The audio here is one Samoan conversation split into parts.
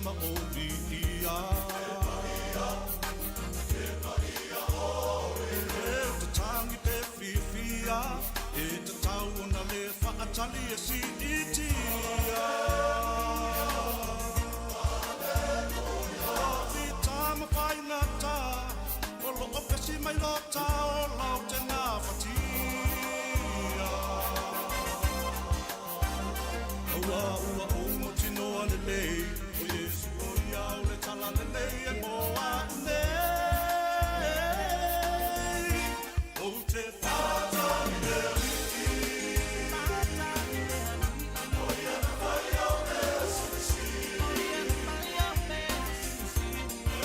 ma ou viia. E paia oe. E o te tangi te fiafia, e tatau ona le faatali e siitia. O fita ma faigata, o loo pesi mai lo taola o te gafatia. Aua ua ou mautinoa lelei, o Iesu o ia o le tala lelei e mo a'u nei. Ou te faatali le Alii, o ia na faia o mea silisili.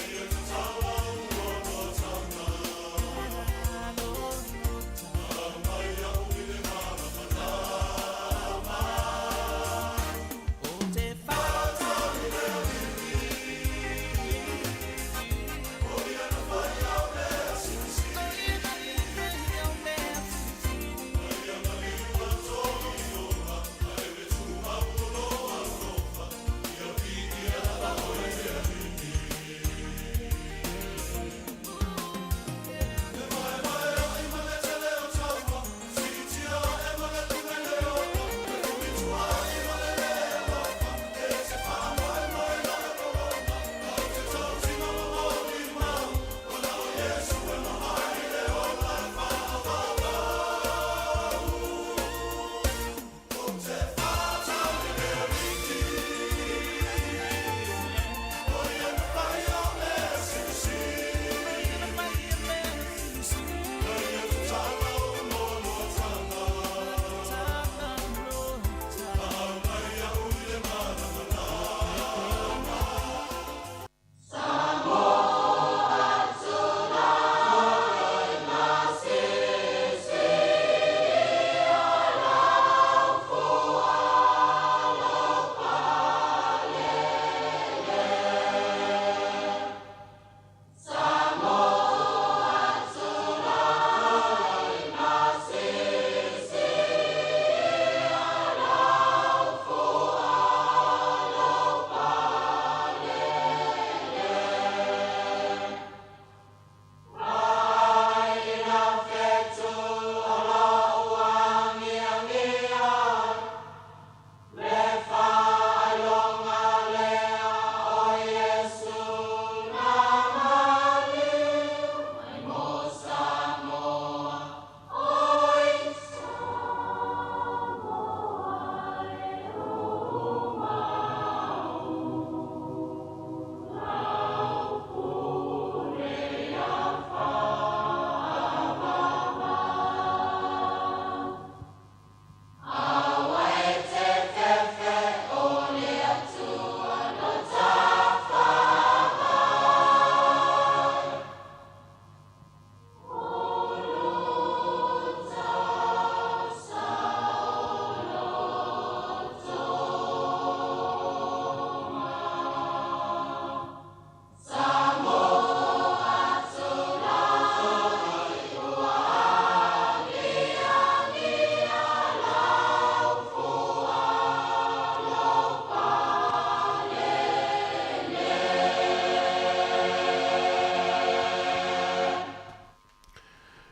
Ia tatau au ua taga, aumai au i le malamalama. Ou te faatali le Alii, o ia na faia o mea silisili. Ia maliu ma tonu ola, ae le tumau o lo alofa. Ia viia lava oe le Alii. E maemae ai ma le tele o taua, siitia ae ma le luga i le ola, e fumitua'i ma le lē alofa, e te faamoemoe lau lolona, au te tautino ma molimau, ona o Iesu e maha ai le ola e faavavau. Ou te faatali le Alii, o ia na faia o mea silisili. Ia tatau au moa taga, aumai au i le malamalama.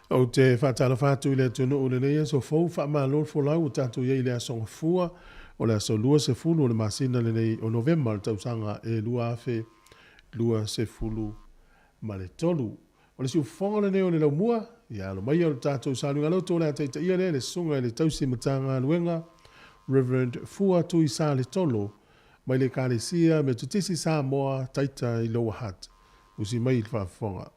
Ou te faatalofa atu i le atunuu i lenei aso fou, faamalo le folau ua tatou i ai i le aso Gafua, o le aso 20 o le masina lenei o Novema o le tausaga e 2023. O le siufofoga lenei o le laumua, ia alo maia o le tatou saluga loto o le a taitaia lea le susuga i le tausi Matagaluega Reverend Fua Tuisaletolo mai le Ekalesia Metotisi Samoa Taita i Lower Hutt. Usi mai i le faafofoga.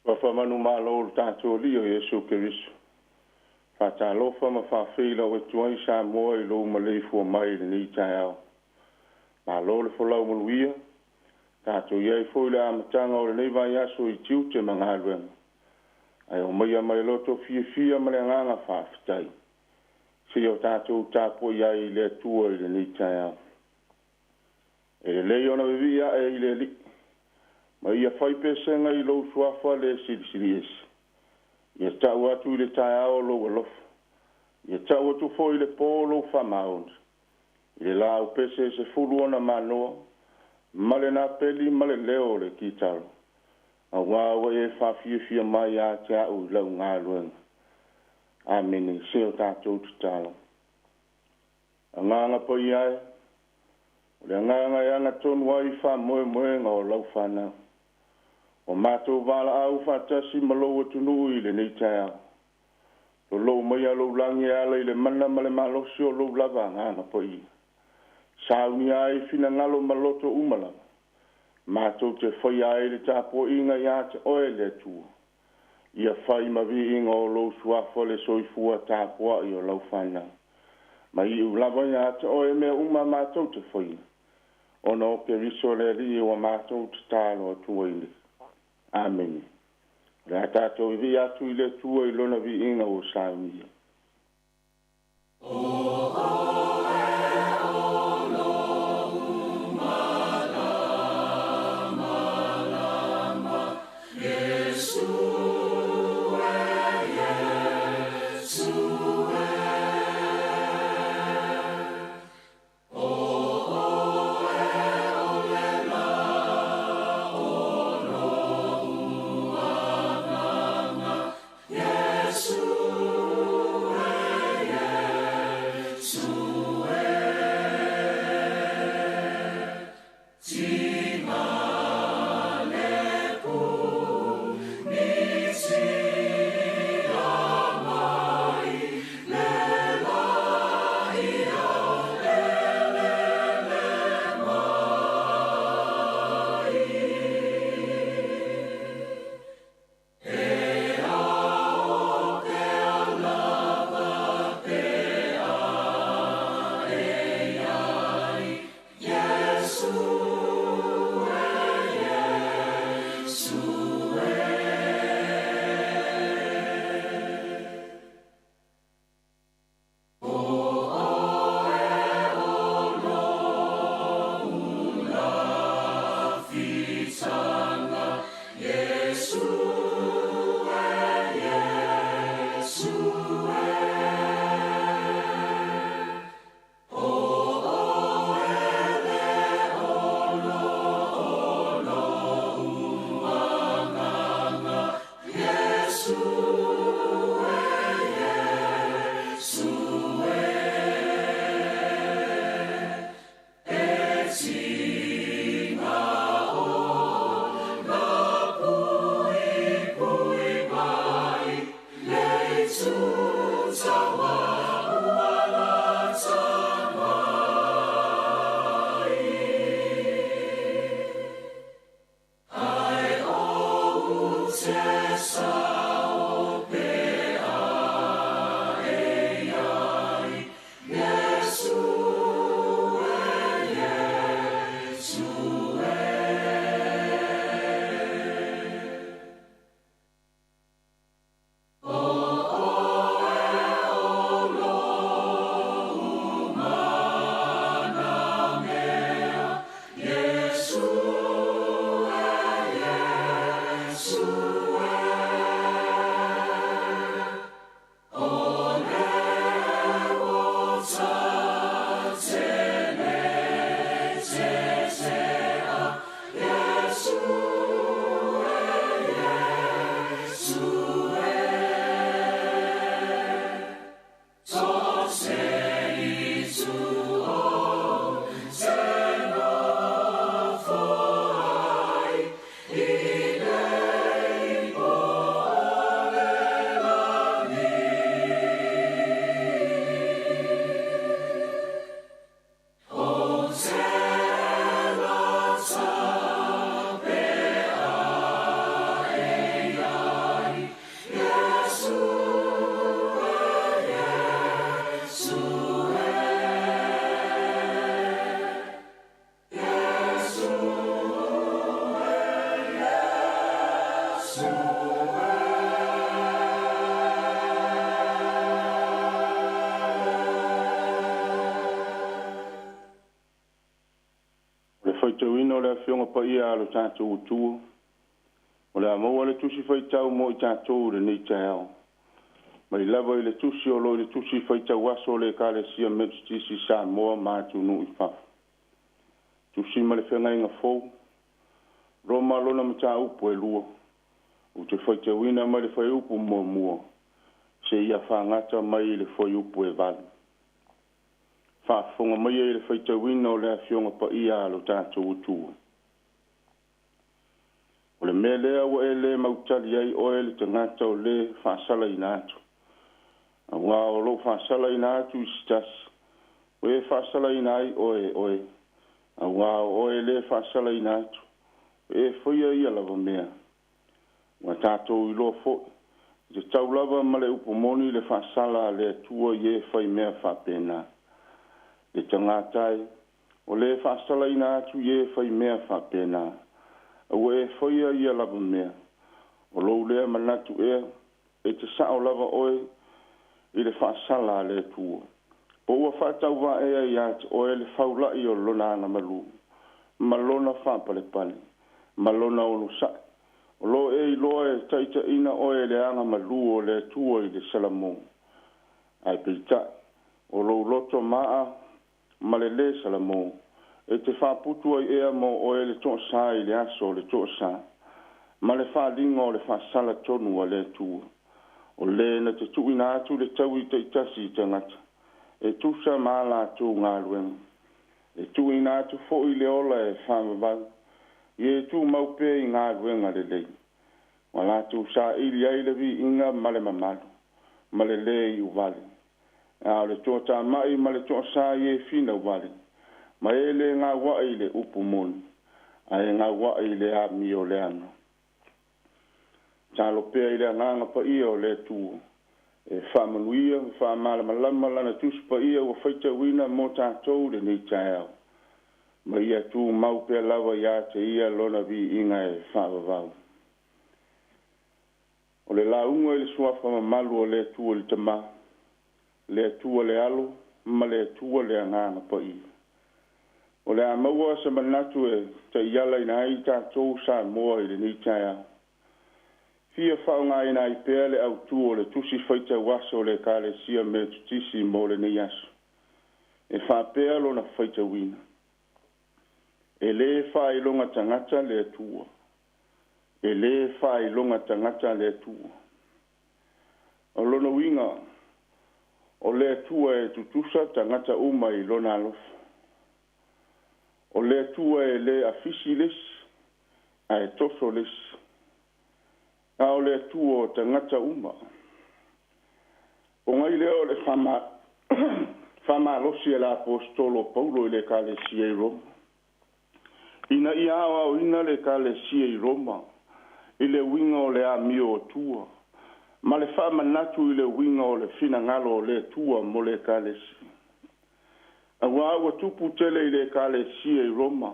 Ua famanumalo le tatou Alii o Iesu Keriso. Faatalofa ma faafeiloai atu ai Samoa i lou maleifua mai i lenei taeao. Malo le folau manuia, tatou i ai foi i le amataga o lenei vaiaso i tiute ma galuega, ae aumaia ma le loto fiafia ma le agaga faafetai, seia o tatou tapuai ai i le Atua i lenei taeao. E lelei ona vivii ae i le Alii, ma ia fai pesega i lou suafa le Silisili Ese. Ia tau atu i le taeao lou alofa, ia tau atu foi i le po lou faamaoni, i le laupese e 10 ona manoa, ma le napeli ma le leo o le kitara, auā ua e faafiafia mai ia te a'u i lau galuega. Amene. Se o tatou tatalo. Agaga Paia e, o le agaga e agatonu ai faamoemoega o lau fanau. Ua matou valaau faatasi ma lou atunuu i lenei taeao. Lolou maia lou lagi e ala i le mana ma le malosi o lou lava Agaga Paia. Saunia ai finagalo ma loto uma lava. Matou te faia ai le tapuaiga ia te oe le Atua. Ia fai ma viiga o lou suafa le soifua tapuai o lau fanau. Ma iu lava ia te oe mea uma matou te faia. Ona o Keriso le Alii ua matou tatalo atu ai nei. Amene. O le a tatou vivii atu i le Atua i lona viiga ua saunia. O le Afioga Paia a lo tatou Atua, o le a maua le Tusi Faitau mo i tatou i lenei taeao. Mai lava i le Tusi o lo o i le Tusi Faitau Aso o le Ekalesia Metotisi i Samoa ma atunuu i fafo. Tusi ma le Feagaiga Fou, Roma lona mataupu e 2, ou te faitauina mai le fuaiupu 1 seia fagata mai i le fuaiupu e 8. Faafofoga maia i le faitauina o le Afioga Paia a lo tatou Atua. O le mea lea ua e le mautali ai oe le tagata o le faasalaina atu, aua o lou faasalaina atu i se tasi, ua e faasalaina ai oe e oe, aua o oe le faasalaina atu, ua e faia ia lava mea. Ua tatou iloa foi, e tatau lava ma le upu moni le faasala a le Atua i e fai mea faapena. Le tagata e, o le faasalaina atu i e fai mea faapena, a ua e faia ia lava mea, o lou lea manatu ea, e te sao lava oe i le faasala a le Atua. Po ua faatauvaa ea ia te oe le faula'i o lona agamalu, ma lona faapalepale, ma lona onosai, o lo o e iloa e taitaiina oe e le agamalu o le Atua i le salamo. Ae peitai, o lou loto maa ma le lē salamo, e te faaputu ai ea mo oe le toasā i le aso o le toasā, ma le faaaliga o le faasala tonu a le Atua, o le na te tuuina atu le taui taitasi i tagata, e tusa ma a latou galuega. E tuuina atu foi le ola e faavavau, i e tumau pea i galuega lelei, ua latou saili ai le viiga ma le mamalu, ma le lē iuvale. A o le toatamai ma le toasā i e finau vale, ma e le gaua'i i le upu moni, ae gaua'i i le amioleaga. Tatalo pea i le Agaga Paia o le Atua e faamanuia ma faamalamalama Lana Tusi Paia ua faitauina mo tatou i lenei taeao, ma ia tumau pea lava ia te Ia Lona viiga e faavavau. O le lauga i le Suafa mamalu o le Atua le Tama, le Atua le Alo ma le Atua le Agaga Paia. O le a maua se manatu e taialaina ai tatou Samoa i lenei taeao. Fia faaaogaina ai pea le autu o le Tusi Faitau Aso o le Ekalesia Metotisi mo lenei aso. E faapea lona faitauina, E lē faailoga tagata le Atua. E lē faailoga tagata le Atua. O lona uiga, o le Atua e tutusa tagata uma i Lona alofa. O le Atua e lē afisi le isi, ae toso le isi. A o le Atua o tagata uma. Pogai lea o le faamalosi a le Aposetolo o Paulo i le Ekalesia i Roma, ina ia aoaoina le Ekalesia i Roma i le uiga o le amio Atua, ma le faamanatu i le uiga o le finagalo o le Atua mo le Ekalesia. Aua ua tupu tele i le Ekalesia i Roma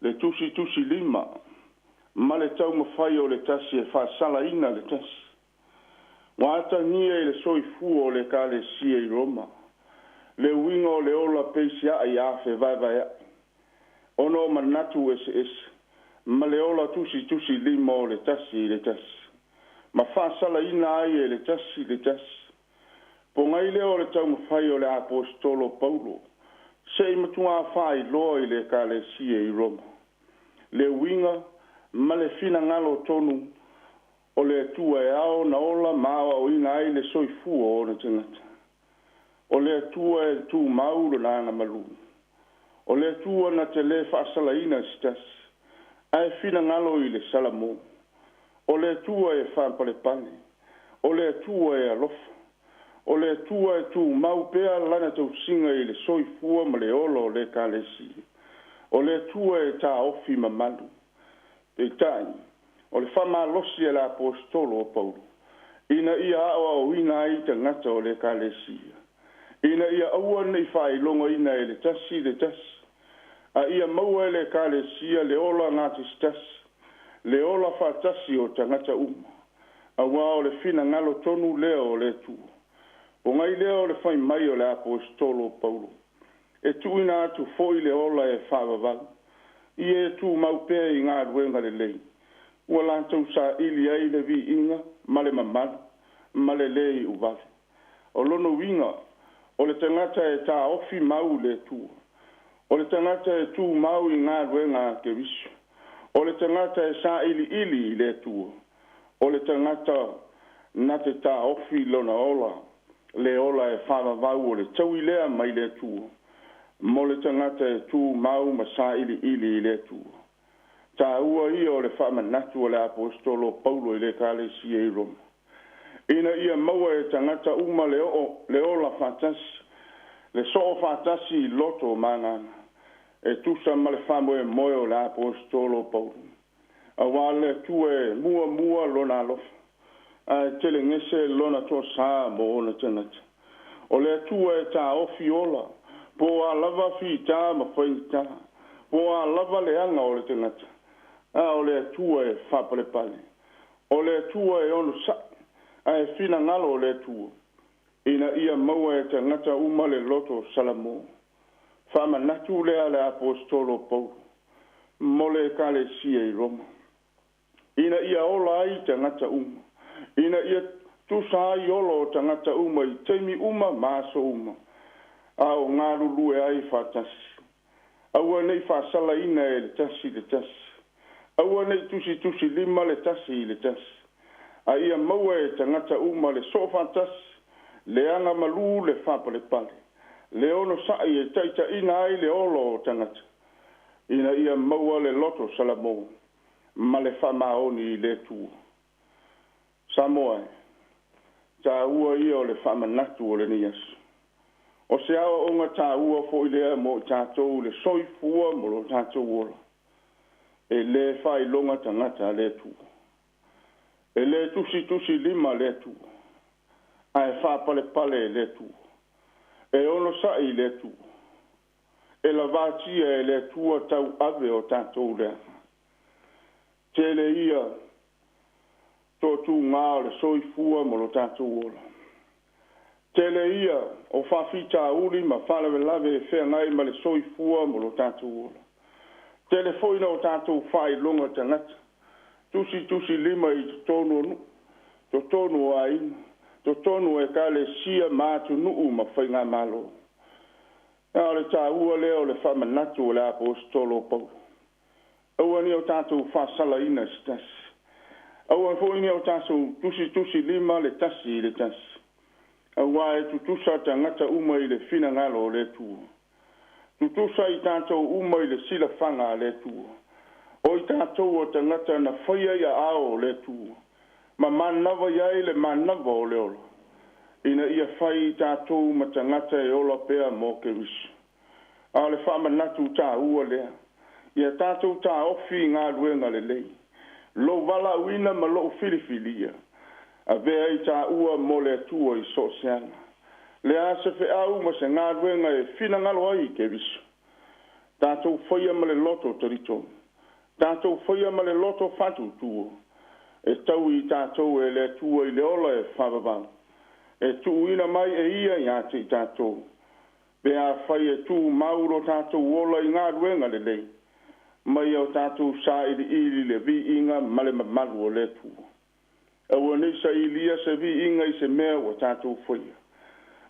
le tusitusilima ma le taumafai o le tasi e faasalaina le tasi. Ua atagia i le soifua o le Ekalesia i Roma le uiga o le ola peisia'i a fevaevaea'i, ona o manatu eseese ma le ola tusitusilima o le tasi i le tasi, ma faasalaina ai e le tasi le tasi. Pogai lea o le taumafai o le Aposetolo Paulo se i matuā faailoa i le Ekalesia i Roma le uiga ma le finagalo tonu o le Atua e ao ona ola ma aoaoina ai le soifua o ona tagata. O le Atua e tumau lona agamalu. O le Atua na te lē faasalaina se tasi, ae finagalo i le salamo. O le Atua e faapalepale. O le Atua e alofa. O le Atua e tumau pea Lana tausiga i le soifua ma le ola o le Ekalesia. O le Atua e taofi mamalu. Peitai, o le faamalosi a le Aposetolo o Paulo, ina ia aoaoina ai tagata o le Ekalesia, ina ia aua ne i faailogaina e le tasi le tasi, a ia maua e le Ekalesia le ola gatasitasi, le ola faatasi o tagata uma, aua o le finagalo tonu lea o le Atua. Pogai lea o le fai mai o le Aposetolo o Paulo, e tuuina atu foi le ola e faavavau. I e tumau pea i galuega lelei, ua latou saili ai le viiga ma le mamalu ma le lē iuvale. O lona uiga, o le tagata e taofi mau i le Atua, o le tagata e tumau i galuega a Keriso, o le tagata e sailiili i le Atua, o le tagata na te taofi lona ola, le ola e faavavau o le taui lea mai le Atua, mo le tagata e tumau ma sailiili i le Atua. Taua ia o le faamanatu a le Aposetolo o Paulo i le Ekalesia i Roma, ina ia maua e tagata uma le oo le ola faatasi, le soo faatasi i loto ma agaga, e tusa ma le faamoemoe o le Aposetolo o Paulo. Auā le Atua e muamua lona alofa, ae telegese lona toasā mo ona tagata. O le Atua e taofi ola, po o a lava fitā ma faigata, po o a lava leaga o le tagata, a o le Atua e faapalepale. O le Atua e onosai, ae finagalo o le Atua, ina ia maua e tagata uma le loto salamo. Faamanatu lea a le Aposetolo o Paulo mo le Ekalesia i Roma, ina ia ola ai tagata uma, ina ia tusa ai ola o tagata uma i taimi uma ma aso uma, a o galulue ai faatasi. Aua ne i faasalaina e le tasi le tasi. Aua ne i tusitusilima le tasi i le tasi. A ia maua e tagata uma le soo faatasi, le agamalu, le faapalepale, le onosai e taitaiina ai le ola o tagata, ina ia maua le loto salamo ma le faamaoni i le Atua. Samoa e, taua ia o le faamanatu o lenei aso. O se aoaoga taua foi lea mo i tatou le soifua mo lo tatou ola. E lē faailoga tagata a le Atua. E lē tusitusilima le Atua, ae faapalepale e le Atua. E onosai i le Atua. E lavatia e le Atua tauave o tatou leaga. Tele ia toatuga o le soifua mo lo tatou ola. Tele ia o faafitauli ma faalavelave e feagai ma le soifua mo lo tatou ola. Tele foi na o tatou faailoga tagata, tusitusilima i totonu o nuu, totonu o aiga, totonu o ekalesia ma atunuu ma faigamalo. A o le taua lea o le faamanatu o le Aposetolo o Paulo. Aua ne i o tatou faasalaina se tasi. Aua foi ne i o tatou tusitusilima le tasi i le tasi. Auā e tutusa tagata uma i le finagalo o le Atua. Tutusa i tatou uma i le silafaga a le Atua. O i tatou o tagata na faia i aao o le Atua, ma manava i ai le manava o le ola, ina ia fai i tatou ma tagata e ola pea mo Keriso. A o le faamanatu taua lea, ia tatou taofi i galuega lelei, lou valaauina ma lou filifilia, avea i taua mo le Atua i so o se ala. Le a se feau ma se galuega e finagalo ai Keriso, tatou faia ma le loto talitonu, tatou faia ma le loto faatuatua, e taui i tatou e le Atua i le ola e faavavau, e tuuina mai e ia iā te i tatou, pe afai e tumau lo tatou ola i galuega lelei, ma ia o tatou sailiili le viiga ma le mamalu o le Atua. Aua ne i sailia se viiga i se mea ua tatou faia.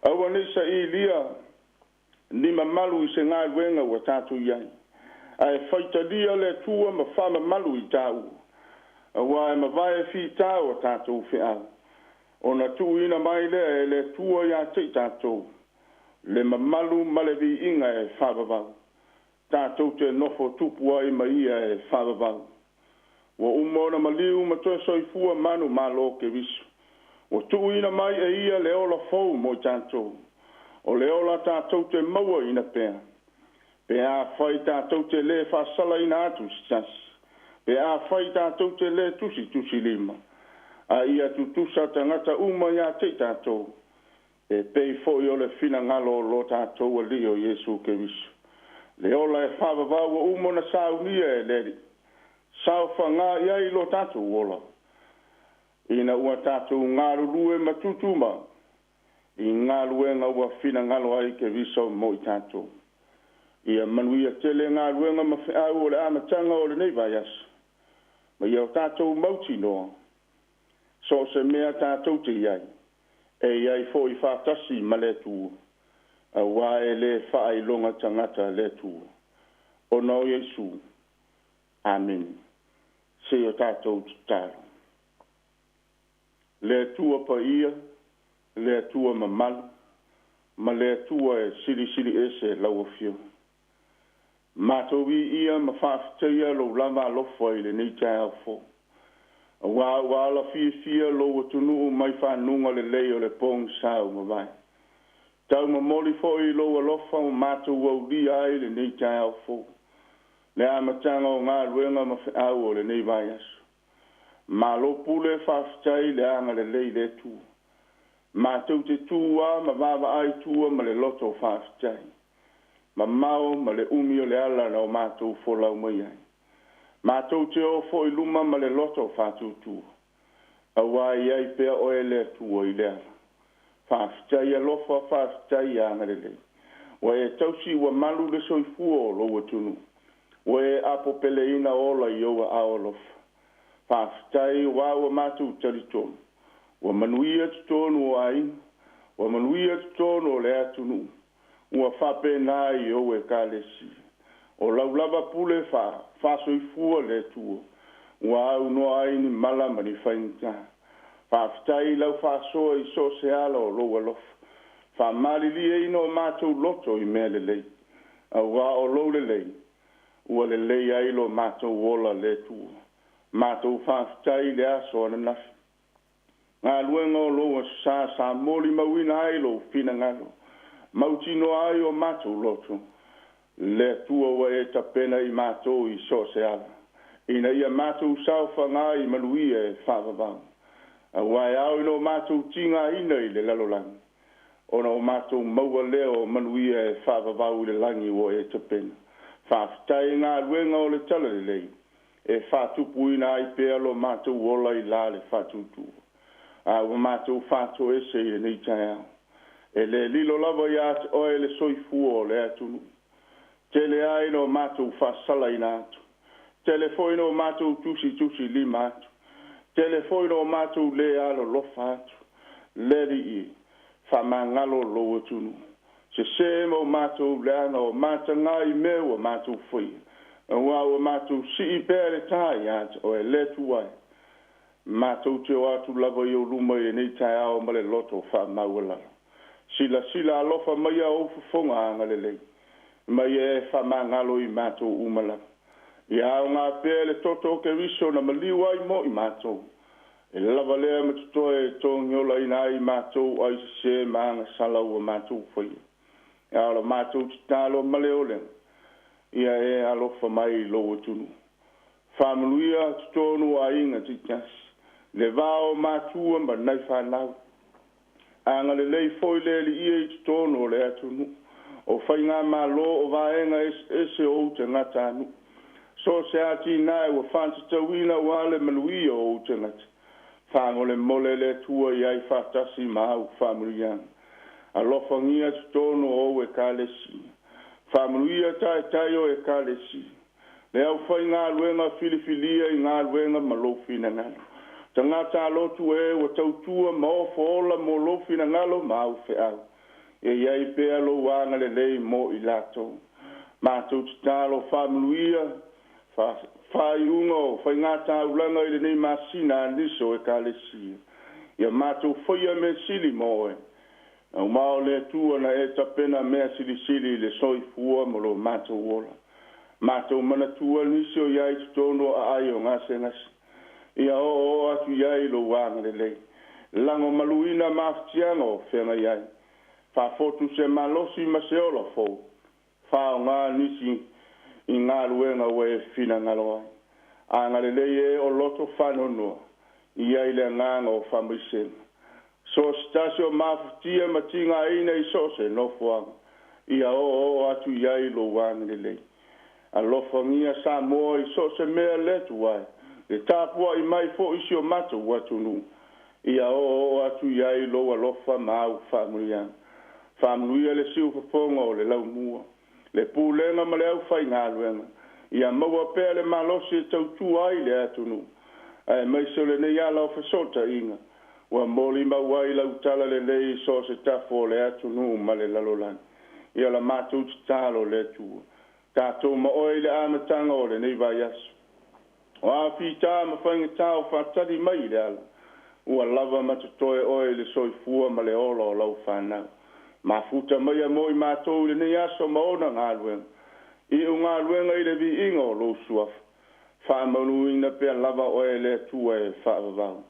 Aua ne i sailia ni mamalu i se galuega ua tatou i ai, ae faitalia le Atua ma faamamalu i taua, auā e mavae fitā o tatou feau, ona tuuina mai lea e le Atua iā te i tatou le mamalu ma le viiga e faavavau, tatou te nofo tupu ai ma ia e faavavau. Ua uma ona maliu ma toe soifua manumalo Keriso. Ua tuuina mai e ia le ola fou mo i tatou. O le ola tatou te mauaina pea, pe afai tatou te lē faasalaina atu se tasi, pe afai tatou te lē tusitusilima, a ia tutusa tagata uma iā te i tatou, e pei foi o le finagalo o lo tatou Alii o Iesu Keriso. Le ola e faavavau ua uma ona saunia e le Alii, saofagā i ai lo tatou ola, ina ua tatou galulue ma tutumau i galuega ua finagalo ai Keriso mo i tatou. Ia manuia tele galuega ma feau o le amataga o lenei vaiaso, ma ia o tatou mautinoa, so o se mea tatou te i ai, e i ai foi faatasi ma le Atua, auā e lē faailoga tagata le Atua. Ona o Iesu. Amene. Se i o tatou tatalo. Le Atua paia, le Atua mamalu, ma le Atua e silisili ese lau Afioga. Matou viia ma faafetaia lou lava alofa i lenei taeao fou, auā ua alafiafia lou atunuu mai fanuga lelei o le pogisa ua mavae. Taumomoli foi i lou alofa ua matou aulia ai lenei taeao fou, le amataga o galuega ma feau o lenei vaiaso. Malo pule, faafetai le agalelei i le Atua. Matou te tu lava ma vaavaai i tua ma le loto faafetai, mamao ma le umi o le ala na o matou folau mai ai. Matou te o foi i luma ma le loto faatuatua, auā e i ai pea Oe le Atua i le ala. Faafetai alofa, faafetai agalelei. Ua e tausi ua malu le soifua o lou atunuu, ua e apopeleina ola i ou aao alofa. Faafetai auā ua matou talitonu, ua manuia totonu o aiga, ua manuia totonu o le atunuu, ua faapena i ou Ekalesia. O lau lava pule faasoifua le Atua, ua aunoa ai ni mala ma ni faigata. Faafetai i lau faasoa i so o se ala o lou alofa, faamalilieina o matou loto i mea lelei, auā o lou lelei ua lelei ai lo matou ola le Atua. Matou faafetai i le aso ananafi, galuega o lou Aso Sa sa molimauina ai lou finagalo, mautinoa ai o matou loto, le Atua ua e tapena i matou i so o se ala, ina ia matou saofaga i manuia e faavavau. Auā e ao ina o matou tigaina i le lalolagi, ona o matou maua lea o manuia e faavavau i le lagi ua e tapena. Faafetai i galuega o le Talalelei e faatupuina ai pea lo matou ola i la le faatuatua. A ua matou faatoese i lenei taeao, e le lilo lava ia te oe le soifua o le atunuu. Tele ai ina o matou faasalaina atu, tele foi ina o matou tusitusilima atu, tele foi ina o matou lē alolofa atu. Le Alii, faamagalo lou atunuu. Sesē ma o matou leaga o mataga i mea ua matou faia, auā ua matou sii pea le tā ia te oe le Atua e. Matou te o atu lava i ou luma i lenei taeao ma le loto faamaualalo. Silasila alofa maia ou fofoga agalelei, ma ia e faamagalo i matou uma lava. Ia aoga pea le toto o Keriso na maliu ai mo i matou, e lava lea ma totoe e togiolaina ai matou ai sesē ma agasala ua matou faia. A o la matou tatalo ma le olega, ia e alofa mai i lou atunuu. Faamanuia totonu o aiga taitasi, le va o matua ma nai fanau. Agalelei foi le Alii i totonu o le atunuu, o faigamalo o vaega eseese o ou tagatanuu. So o se atinae ua faatatauina auā le manuia o ou tagata, faamolemole le Atua i ai faatasi ma au faamanuiaga. Alofagia totonu o ou Ekalesia. Faamanuia taitai o Ekalesia, le aufaigaluega filifilia i galuega ma lou finagalo. Tagata alotu e ua tautua ma ofo ola mo lou finagalo ma au feau, ia i ai pea lou agalelei mo i latou. Matou tatalo faamanuia faaiuga o faigataulaga i lenei masina a nisi o Ekalesia. Ia matou faia mea sili mo oe, auā o le Atua na e tapena mea silisili i le soifua ma lo matou ola. Matou manatua nisi o i ai i totonu o aai o gasegase, ia oooo atu i ai lou agalelei. Lagomaluina mafatiaga o feagai ai, faafotu se malosi ma se ola fou, faaaoga nisi i galuega ua e finagalo ai. Agalelei e o loto faanoanoa, i ai le agaga o faamaisega. So o se tasi o mafatia ma tigaina i so o se nofoaga, ia oooo atu i ai lou agalelei. Alofagia Samoa i so o se mea le Atua e, le tapuai mai foi si o matou atunuu, ia oooo atu i ai lou alofa ma au faamanuiaga. Faamanuia le siufofoga o le laumua. Le pulega ma le aufaigaluega, ia maua pea le malosi e tautua ai le atunuu, aemaise o lenei ala o fesootaiga ua molimau ai lau talalelei i so o se tafa o le atunuu ma le lalolagi. Ia la matou tatalo le Atua, tatou ma oe i le amataga o lenei vaiaso. O a fita ma faigata o faatali mai i le ala, ua lava ma totoe oe i le soifua ma le ola o lau fanau. Mafuta maia mo i matou i lenei aso ma ona galuega, iu galuega i le viiga o lou suafa. Faamanuina pea lava oe e le Atua e faavavau.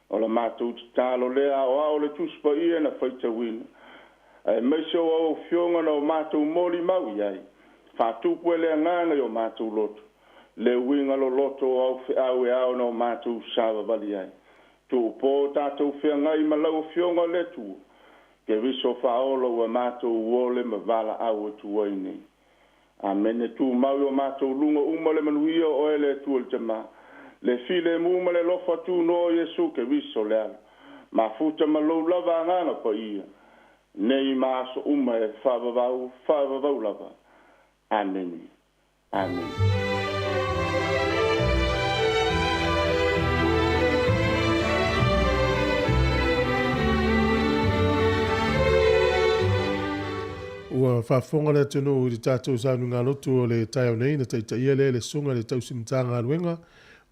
O la matou tatalo lea aoao le Tusi Paia na faitauina, aemaise o au afioga na o matou molimau i ai. Faatupu e le agaga i o matou loto, le uiga loloto o au feau e ao na o matou savavali ai. Tuupo tatou feagai ma lau afioga le Atua, Keriso faaola ua matou ole ma valaau atu ai nei. Amene. Tumau i o matou luga uma le manuia o oe le Atua le Tama, le filemu ma le alofa tunoa o Iesu Keriso le Alo, mafuta ma lou lava agaga paia, nei ma aso uma e faavavau, faavavau lava. Amene. Amene. Ua faafofoga le atunuu i le tatou sauniga lotu o le taeao nei na taitaia lea e le Susuga i le Tausi Matagaluega,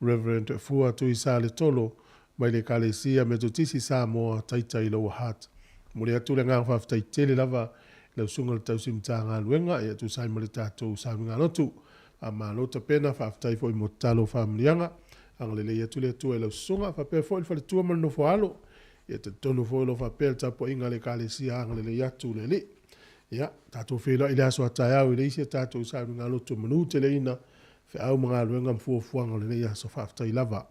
Rev. Fua Tuisaletolo, mai le Ekalesia Metotisi Samoa, Taitai Lower Hutt. Momoli atu le agaga faafetai tele lava i lau Susuga i le Tausi Matagaluega e tusa ai ma le tatou sauniga lotu. Faamalo tapena, faafetai foi mo tatalo o faamanuiaga. Agalelei atu le Atua i lau susuga, faapea foi le faletua ma le nofoaalo. Ia talitonu foi o lo o faapea le tapuaiga a le Ekalesia, agalelei atu le Alii. Ia, tatou feiloai i le aso a taeao i le isi a tatou sauniga lotu e manuteleina feau ma galuega ma fuafuaga o lenei aso. Faafetai lava.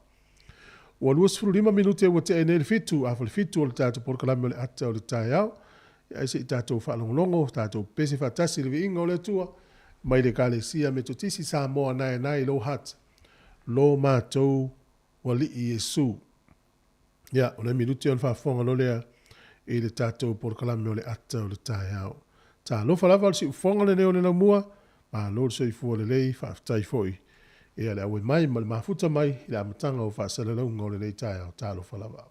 Ua 25 minute ua tea nei le 7, afa le 7 o le tatou polokalame o le ata o le taeao. Ae se i tatou faalogologo, tatou pese faatasi i le viiga o le Atua mai le Ekalesia Metotisi Samoa Naenae i Lower Hutt, lo matou Alii Iesu. Ia, o le minute ona faafofoga loa lea i le tatou polokalame o le ata o le taeao. Talofa lava o le siufofoga lenei o le laumua, malo le soifua lelei, faafetai foi ia le auai mai ma le mafuta mai i le amataga o faasalalauga o lenei taeao. Talofa lava.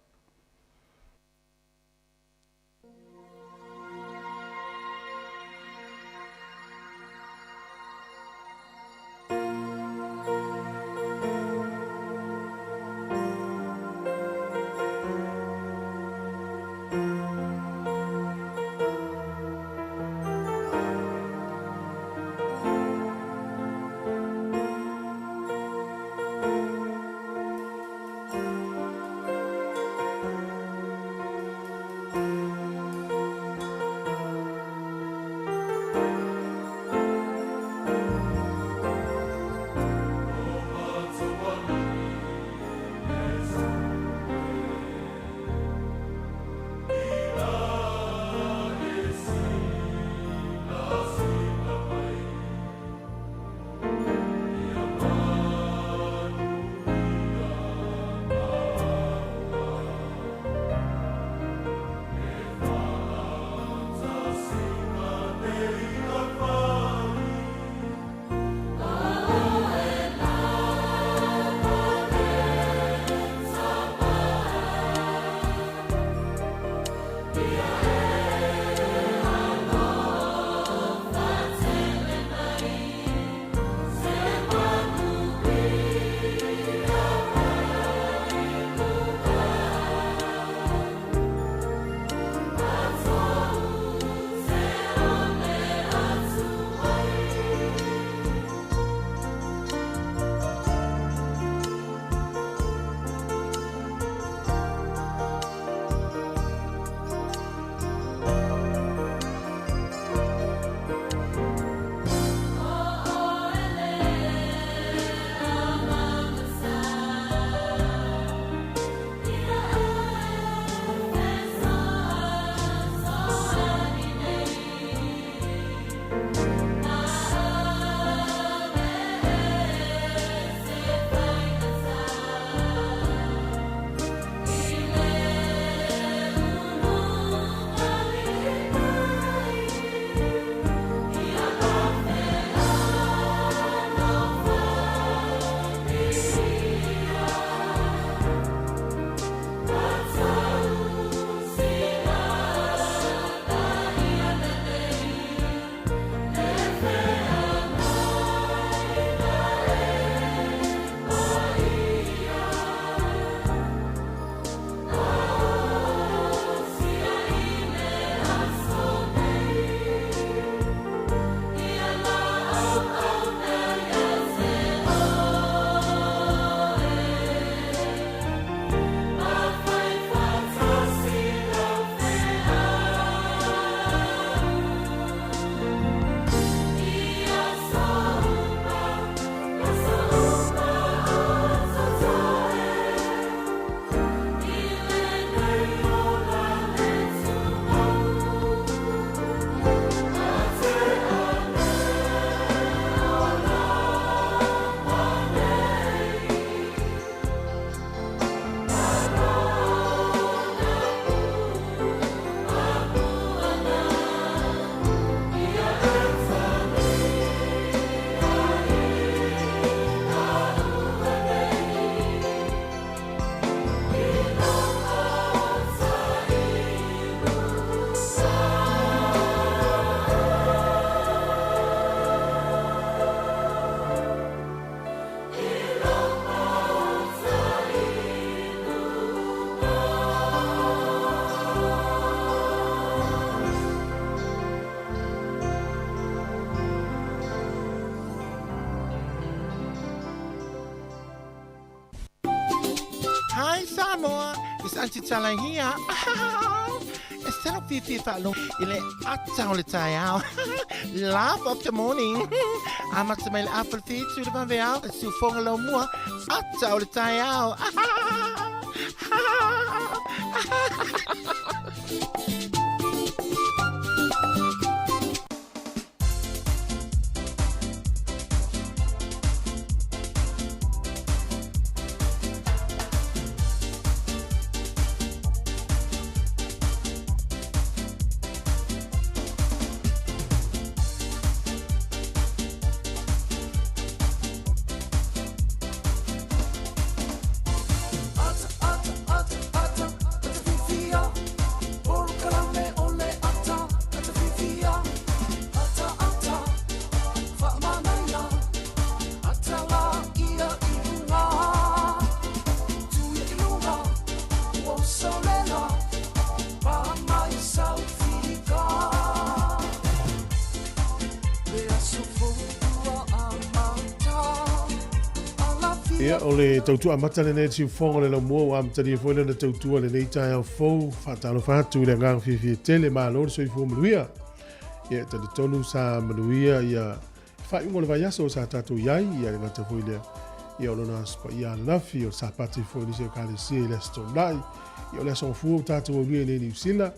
Samoa, it's Aunty Tala here. E sala fiafia faalogo i le ata o le taeao. Laugh of the morning. Amata mai le afa le whitu le vaveao, le siufoga laumua, ata o le taeao. Ia, o le tautua amata lenei le siufofoga o le laumua ua amatalia foi lana tautua i lenei taeao fou. Faatalofa atu i le agaga fiafia tele, malo le soifua manuia. Ia, e talitonu sa manuia ia faaiuga o le vaiaso sa tatou i ai, ia e le gata foi i lea, ia o lona Aso Paia ananafi, o le Sapati foi i nisi o Ekalesia i le Aso Toonai, ia o le Aso Gafua ua tatou aulia i nei Niu Sila,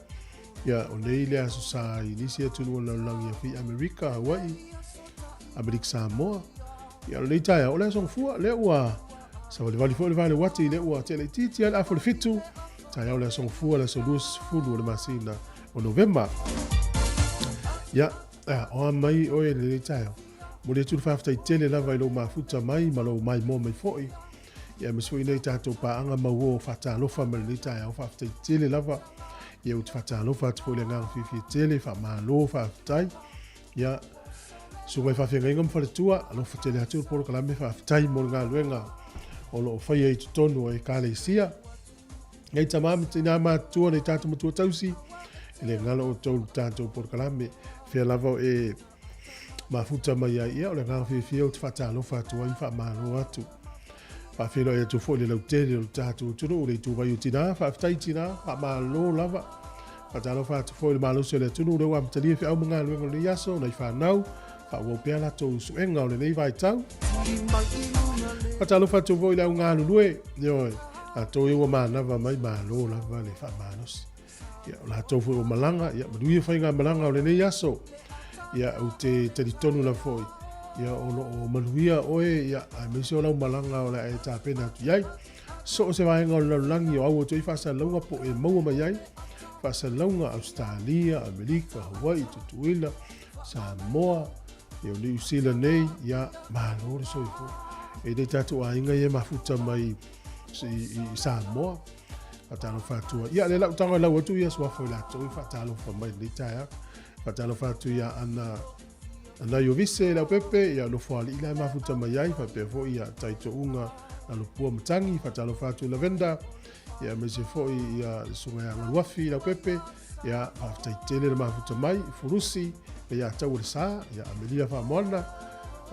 ia o nei le aso sa i nisi atunuu o le lalolagi ia fai Amerika, Hawaii, Amerika Samoa, ia o lenei taeao o le Aso Gafua, lea ua savalivali foi le vale uati, lea ua tele itiiti lava le afa o le fitu, taeao le Aso Gafua, le aso 20 o le masina o Novema. Ia, o a mai oe i lenei taeao. Momoli atu le faafetai tele lava i lou mafuta mai ma lou maimoa mai foi. Ia, aemaise foi nei tatou paaga mauo faatalofa mai lenei taeao. Faafetai tele lava. Ia, ou te faatalofa atu foi i le agaga fiafia tele, faamalo, faafetai. Ia, susuga i faafeagaiga ma faletua, alofa tele atu le polokalame, faafetai mo le galuega o lo o faia i totonu o Ekalesia. Nei tama ma tina matutua, nei tatou matua tausi, e le galo outou le tatou polokalame. Fea lava o e mafuta mai ai, ia o le agaga fiafia ou te faatalofa atu ai ma faamalo atu. Faafeiloai atu foi le lautele o le tatou atunuu, le ituvai o tina, faafetai tina, faamalo lava. Faatalofa atu foi le malosi o le atunuu lea ua amatalia feau ma galuega o lenei aso, nai fanau, faaauau pea latou suega o lenei vaitau. Faatalofa atu foi i le au galulue, ioe, latou ia ua manava mai, malo lava le faamalosi. Ia, o latou foi ua malaga, ia, manuia faigamalaga o lenei aso. Ia, ou te talitonu lava foi, ia, o lo o manuia oe, ia, aemaise o lau malaga o le a e tapena atu i ai. So o se vaega o le lalolagi o au atu ai faasalalauga po o e maua mai ai faasalalauga Ausetalia, Amerika, Hawaii, Tutuila, Samoa, ia o Niu Sila nei, ia malo le soifua. E nei tatou aiga ia e mafuta mai i Samoa. Faatalofa atu ai. Ia, le lau tago e lau atu ia suafa o i latou i faatalofa mai lenei taeao. Faatalofa atu ia Ana Ana Iovise Leaupepe, ia Nofoalii la e mafuta mai ai, faapea foi ia Taitouga Lalopua Matangi, faatalofa atu i Lavenda, ia aemaise foi ia le susuga ia Galuafi Leaupepe, ia faafetai tele le mafuta mai, Furusi, ia Taualesa, ia Amelia Faamoana,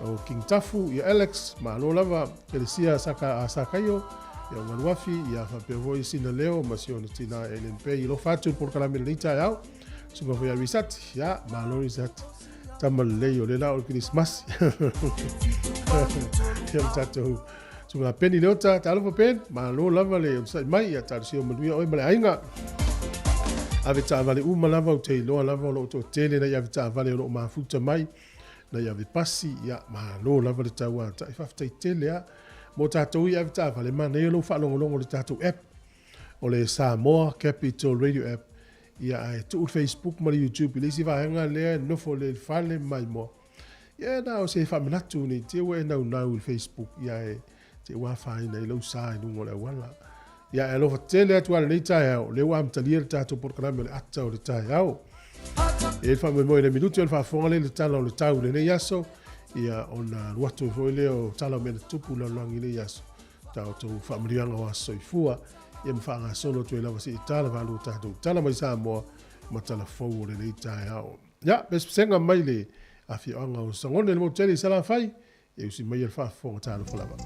o King Tafu, ia Alex, malo lava, Telesia Saka, Sakaio, ia o Galuafi, ia faapea foi Sina Leo ma si ona tina Ellen Pei. Alofa atu le polokalame i lenei taeao. Susuga foi ia Risati, ia malo Risati. Tama lelei o le la o le Kerisimasi. Ia ma tatou susuga Peni Leota, talofa Pen, malo lava le onosai mai, ia talosia manuia oe ma le aiga. Ave taavale uma lava, ou te iloa lava o lo o toatele nai ave taavale o lo o mafuta mai, nai ave pasi, ia malo lava le tauatai, faafetai tele lava. Mo tatou i ave taavale, manaia lou faalogologo i le tatou app, o le Samoa Capital Radio App, ia ae tuu le Facebook ma le YouTube i le isi vaega lea e nofo lelei i le fale ma maimoa. Ia na o se faamanatu ne i te i ua e naunau i le Facebook ia ae te i ua afaina ai lou sa i luga o le auala. Ia ae alofa tele atu lava i lenei taeao, o lea ua amatalia le tatou polokalame o le ata o le taeao. E i ai le faamoemoe i le minute o le faafofoga lea i le tala o le tau i lenei aso, ia ona alu atu ai foi lea o tala o mea na tutupu i le lalolagi i lenei aso. Taoto faamanuiaga o aso soifua ia ma faagasolo atu ai lava seia tala valu o tatou tala mai Samoa ma tala fou o lenei taeao. Ia, pesepesega mai le afioaga o Sagone le motu tele i Salafai, e usi maia le faafofoga talofa lava.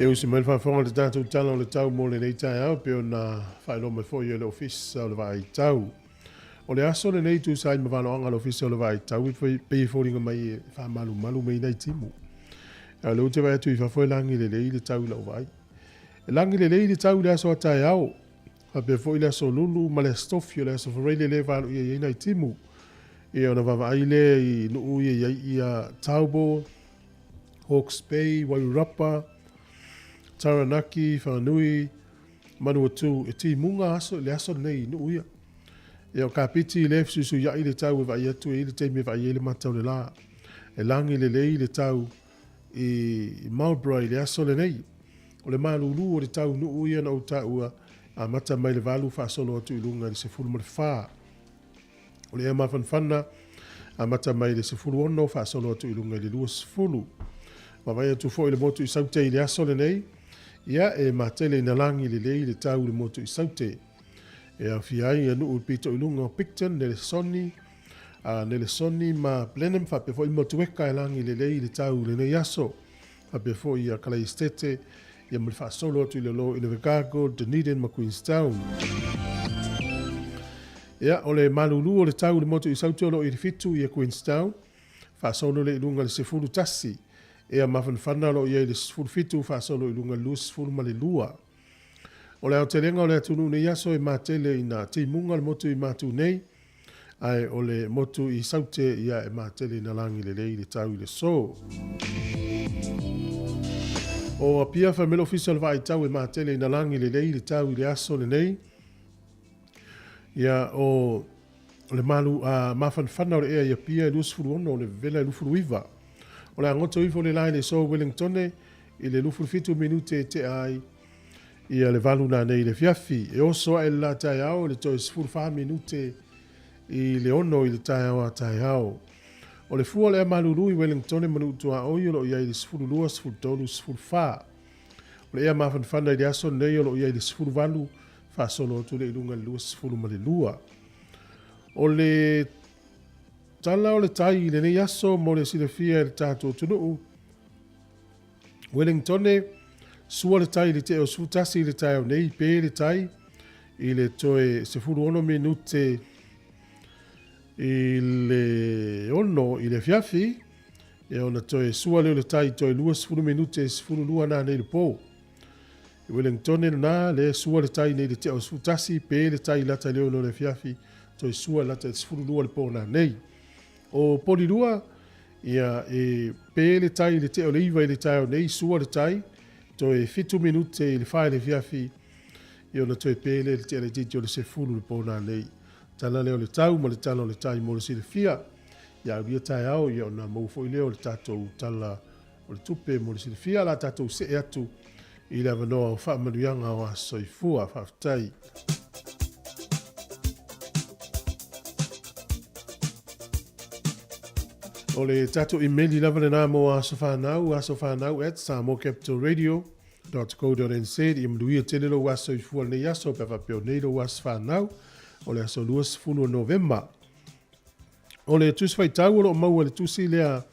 E usi mai le faafofoga i le tatou Tala o le Tau mo lenei taeao e pei ona faailoa mai foi e le Ofisa o le Vaai Tau. O le aso lenei tusa ai ma valoaga a le Ofisa o le Vaai Tau e pei e foliga mai e faamalumalu mai nai timu. A o lea ou te vaai atu i fafo e lagi lelei le tau i lau vaai. E lagi lelei le tau i le aso a taeao, faapea foi le aso Lulu ma le aso Tofi, o le aso Faraile lea e valoia ai nai timu. Ia ona vaavaai lea i nuu ia i ai ia Taupo, Hawke's Bay, Wairarapa, Taranaki, Whanganui, Manuatu, e timuga aso, le aso lenei i nuu ia. Ia o Kapiti lea e fesuisuiai le tau e vaai atu e i ai le taimi e vaai ai le mata o le la. E lagi lelei le tau i Marlborough i le aso lenei. O le malulu o le tau nuu ia na ou taua, amata mai le 8 faasolo atu i luga i le 14. O le ea mafanafana, amata mai le 16 faasolo atu i luga i le 20. Vaavaai atu foi i le motu i Saute i le aso lenei, ia e matele ina lagi lelei le tau i le motu i Saute. E aofia ai ia nuu i pito i luga o Picton, Nelesoni, a Nelesoni ma Blenheim faapea foi Motueka e lagi lelei le tau i lenei aso. Faapea foi ia Kalaistete, ia ma le faasolo atu i lalo i Invercargill, Dunedin ma Queenstown. Ia, o le malulu o le tau i le motu i Saute o lo o i le 7 ia Queenstown, faasolo lea i luga i le 11. Ea mafanafana o lo o i ai le 17 faasolo i luga i le 22. O le aotelega o le atunuu nei aso e matele ina timuga le motu i Matu nei, ae o le motu i Saute ia e matele ina lagi lelei le tau i le so. O Apia fai mai le Ofisa o le Vaai Tau e matele ina lagi lelei le tau i le aso lenei. Ia o le malu a mafanafana o le ea i Apia e 26 o le vevela e 29. O le a goto ifo le la i le so Wellingtone i le 27 minute e tea ai. Ia le 8 nanei i le afiafi. E oso ae le la taeao i le toe 14 minute i le 6 i le taeao a taeao. O le fua o le ea malulu i Wellingtone ma Nuu Tuaoi o lo o i ai i le 12, 13, 14. O le ea mafanafana i le aso lenei o lo o i ai i le 18, faasolo atu lea i luga i le 22. O le tala o le tai i lenei aso mo le silafia e le tatou atunuu, Wellingtone, sua le tai i le tea o 11 i le taeao nei, pe le tai i le toe 16 minute i le 6 i le afiafi, e ona toe sua lea o le tai toe 20 minute e 12 nanei le po. I Wellingtone lena, le sua le tai nei le tea o 11, pe le tai lata i le 6 i le afiafi, toe sua lata i le 12 le po nanei. O Polirua, ia, e pē le tai i le tea o le 9 i le taeao nei, sua le tai, toe 7 minute i le 4 i le afiafi, ia ona toe pē lea i le tea laitiiti o le 10 le po nanei. Tala lea o le tau ma le tala o le tai mo le silafia. Ia aulia taeao, ia ona maua foi lea o le tatou tala o le tupe mo le silafia. O le a tatou see atu i le avanoa o faamanuiaga o aso soifua. Faafetai. O le tatou imeli lava lena mo aso fanau, asofanau at samoacapitalradio.co.nz. Ia manuia tele lou aso soifua lenei aso, pe a faapea o nei lou aso fanau, o le aso 20 o Novema. O le Tusi Faitau o lo o maua i le tusi lea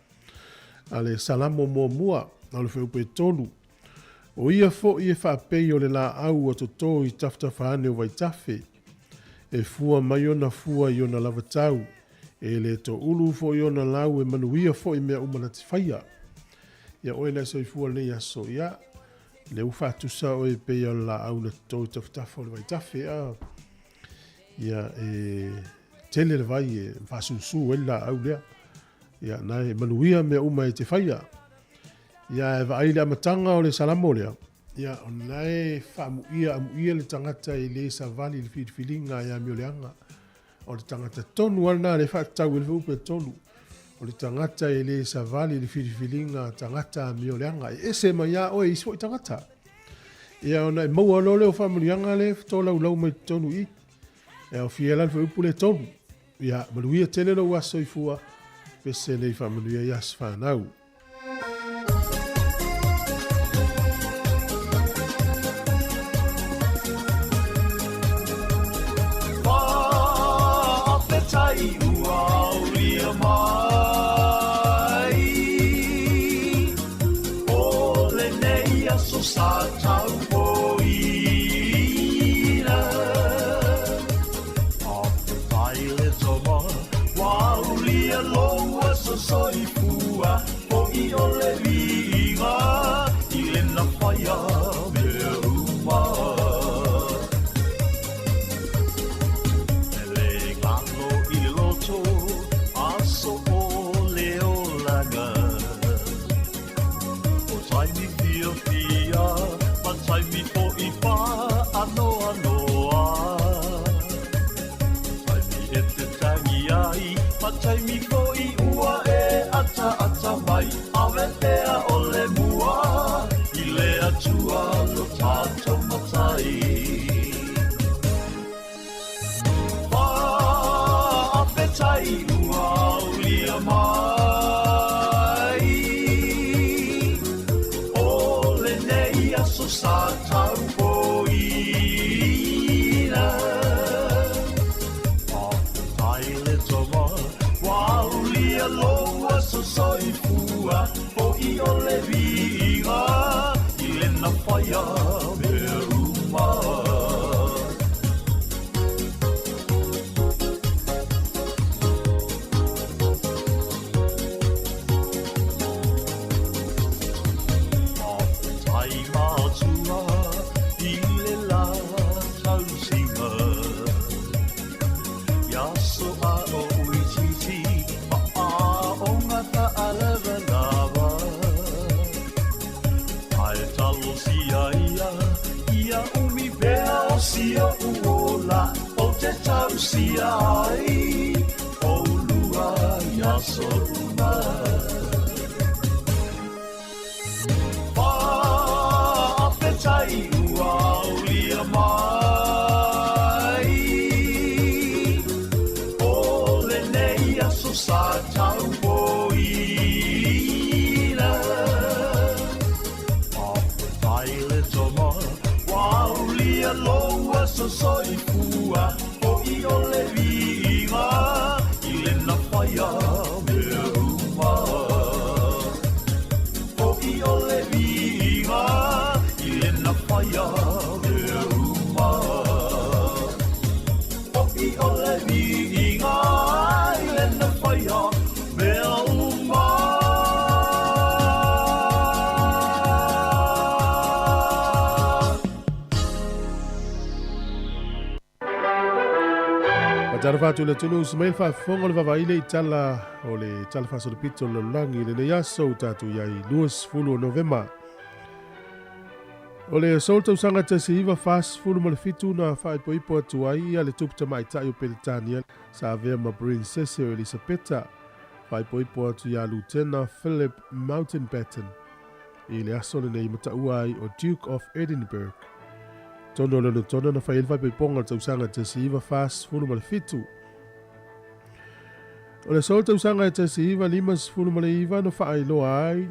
a le Salamo muamua, o le fuaiupu e 3. O ia foi e faapei o le laau ua toto i tafatafa ane o vaitafe, e fua mai ona fua i ona lavatau, e le toulu foi ona lau e manuia foi mea uma na te faia. Ia oe na e soifua lenei aso, ia, lea ua faatusa oe e pei o le laau na toto i tafatafa o le vaitafe, a. Ia, e tele le vai e faasusu ai le laau lea. Ia, na e manuia mea uma e te faia. Ia, e vaai le amataga o le Salamo lea, ia, o na e faamuia amuia le tagata e le savali i le filifiliga e amioleaga. O le tagata tonu lava lena lea e faatatau ai le fuaiupu e 3. O le tagata e le savali i le filifiliga tagata amioleaga. E ese mai ia oe i isi foi tagata. Ia ona e maua loa lea o faamanuiaga lea e tolaulau mai totonu i i. E aofia ai la le fuaiupu lea e 3. Ia, manuia tele lou aso soifua, pese nei faamanuia i aso fanau. Faafetai ua aulia mai O lenei aso sa taupoina Faafetai le tama ua aulia lou aso soifua Fo'i o le viiga i lena faia mea uma E le galo i le loto aso o le olaga O taimi fiafia ma taimi fo'i faanoanoa Taimi e te tangi ai ma taimi fo'i ua e ataata mai Ave pea o le mua i le Atua lo tatou Matai Faafetai ua aulia mai O lenei aso sa taupoina Faafetai le tama ua aulia lou aso soifua Fo'i o le viiga i lena faia mea uma Faafetai matua i le la tausiga I aso a o itiiti ma aoga faalavalava Ae talosia ia, ia umi pea o si oʻu ola Ou te tausia ai ʻolua i aso uma Faafetai ua. aso sa taupoina. Faafetai le tama ua aulia lou aso soifua, fo'i o le viiga i lena faia mea uma. Fo'i o le viiga i lena faia mea uma. Fo'i o le viiga i lena faia mea uma. Faatalofa atu i le atunuu se mai le faafofoga o le vaavaai i tala o le Tala Faasolopito o le Lalolagi i lenei aso ua tatou i ai 20 o Novema. O le aso o le tausaga 1947 na faaipoipo atu ai ia le tupu tamaitai o Peretania sa avea ma Prinsese o Elisapeta, faaipoipo atu ia Lutena Philip Mountbatten i le aso lenei ma taua ai o Duke of Edinburgh. Tonu o le Lonotona na fai ai le faaipoipoga o le tausaga 1947. O le aso o le tausaga 1959 na faailoa ai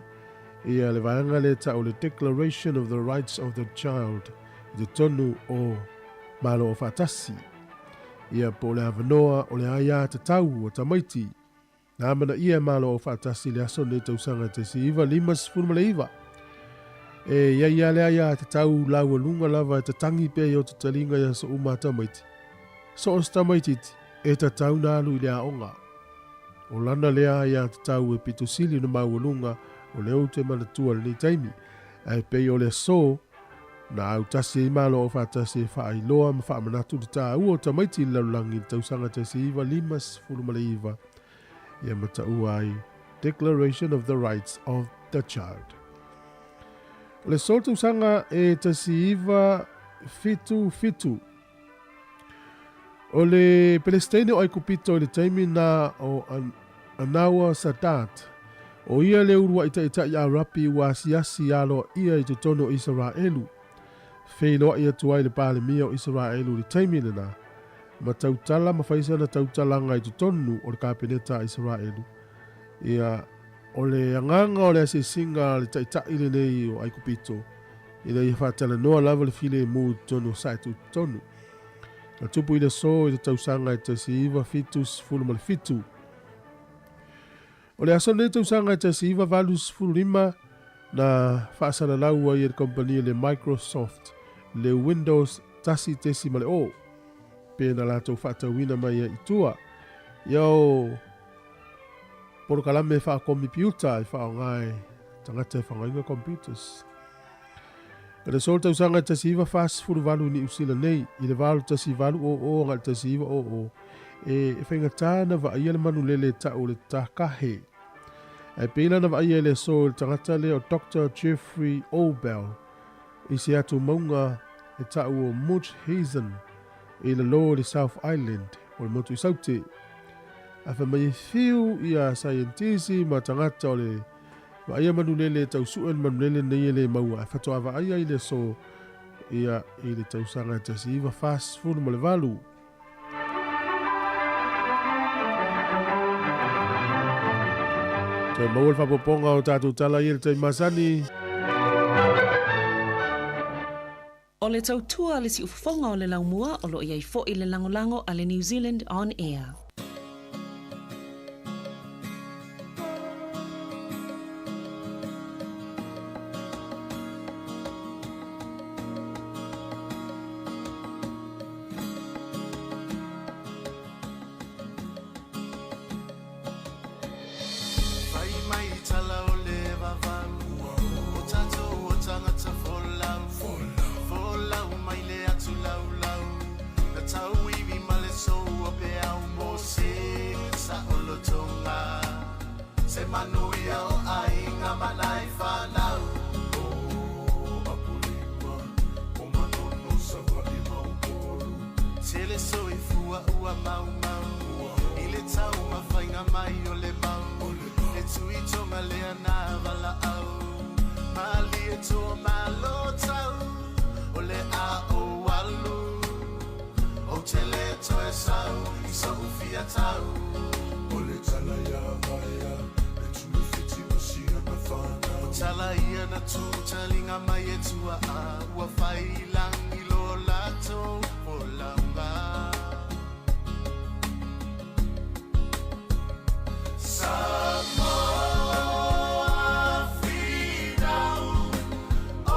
ia le vaega lea tau o le Declaration of the Rights of the Child i totonu o Malo Aufaatasi. Ia po o le avanoa o le aia tatau o tamaiti. Na amanaia e Malo Aufaatasi i le aso lenei tausaga 1959. E i ai lava le aia tatau laualuga lava e tatangi pea i o tataliga i aso uma a tamaiti. So o se tamaititi, e tatau na alu i le aoga. O lana lea aia tatau e pito sili ona maualuga o lea ou te manatua i lenei taimi, ae pei o le aso na autasi ai Malo Aufaatasi e faailoa ma faamanatu le taua o tamaiti i le lalolagi i le tausaga 1959 ia ma taua ai Declaration of the Rights of the Child. O le aso o le tausaga e 1977, O le Pelesiteine o Aikupito i le taimi na o Anawar Sadat, o ia le uluai taitai Arapi ua asiasi aloaia i totonu o Isaraelu. Feiloai atu ai le Palemia o Isaraelu i le taimi lena, ma tautala ma fai sana tautalaga i totonu o le Kapeneta a Isaraelu. Ia, o le agaga o le asiasiga a le taitai lenei o Aikupito, ina ia faatalanoa lava le filemu i totonu o Saetutonu. Na tupu i le aso i le tausaga e 1977. O le aso lenei tausaga e 1985 na faasalalau ai e le kamupani le Microsoft le Windows 1.0 pe na latou faatauina mai ai i tua ia o polokalame faakomipiuta e faaaoga e tagata e faaaogaina computers. I le solo tausaga e 1948 i Niu Sila nei, i le 8100 agai le 1900, e faigata na vaaia le manulele e tau o le takahe. Ae pei la na vaaia i le aso e le tagata lea o Doctor Jeffrey Obel i se atu mauga e tau o Mount Hazen i lalo i le South Island o le motu i Saute. Ae fai mai e fiu ia saienitisi ma tagata o le Vaaia manulele e tau sue le manulele nei e le maua ae faatoa vaaia i le aso ia i le tausaga e 1948. Toe maua le faaopoopoga o tatou tala ia i le taimi masani. O le tautua a le siufofoga o le laumua o lo o i ai foʻi le lagolago a le New Zealand On Air. Fai mai tala o le vavau O tatou o tagata folau Folau mai le atu laulau Na tauivi ma le sou o peau Mose sa olotoga Se manuia o aiga ma nai fanau O Apolima o Manono Savaii ma Upolu Tele soifua ua maumau I le taumafaiga mai o le mau E tui tonga lea na valaau Malie toa malo tau O le a ou alu Ou te le toe sau I so'u fia tau O le tala. taliga mai e tuaa ua fai i lagi lo latou folauga. Samoa finau o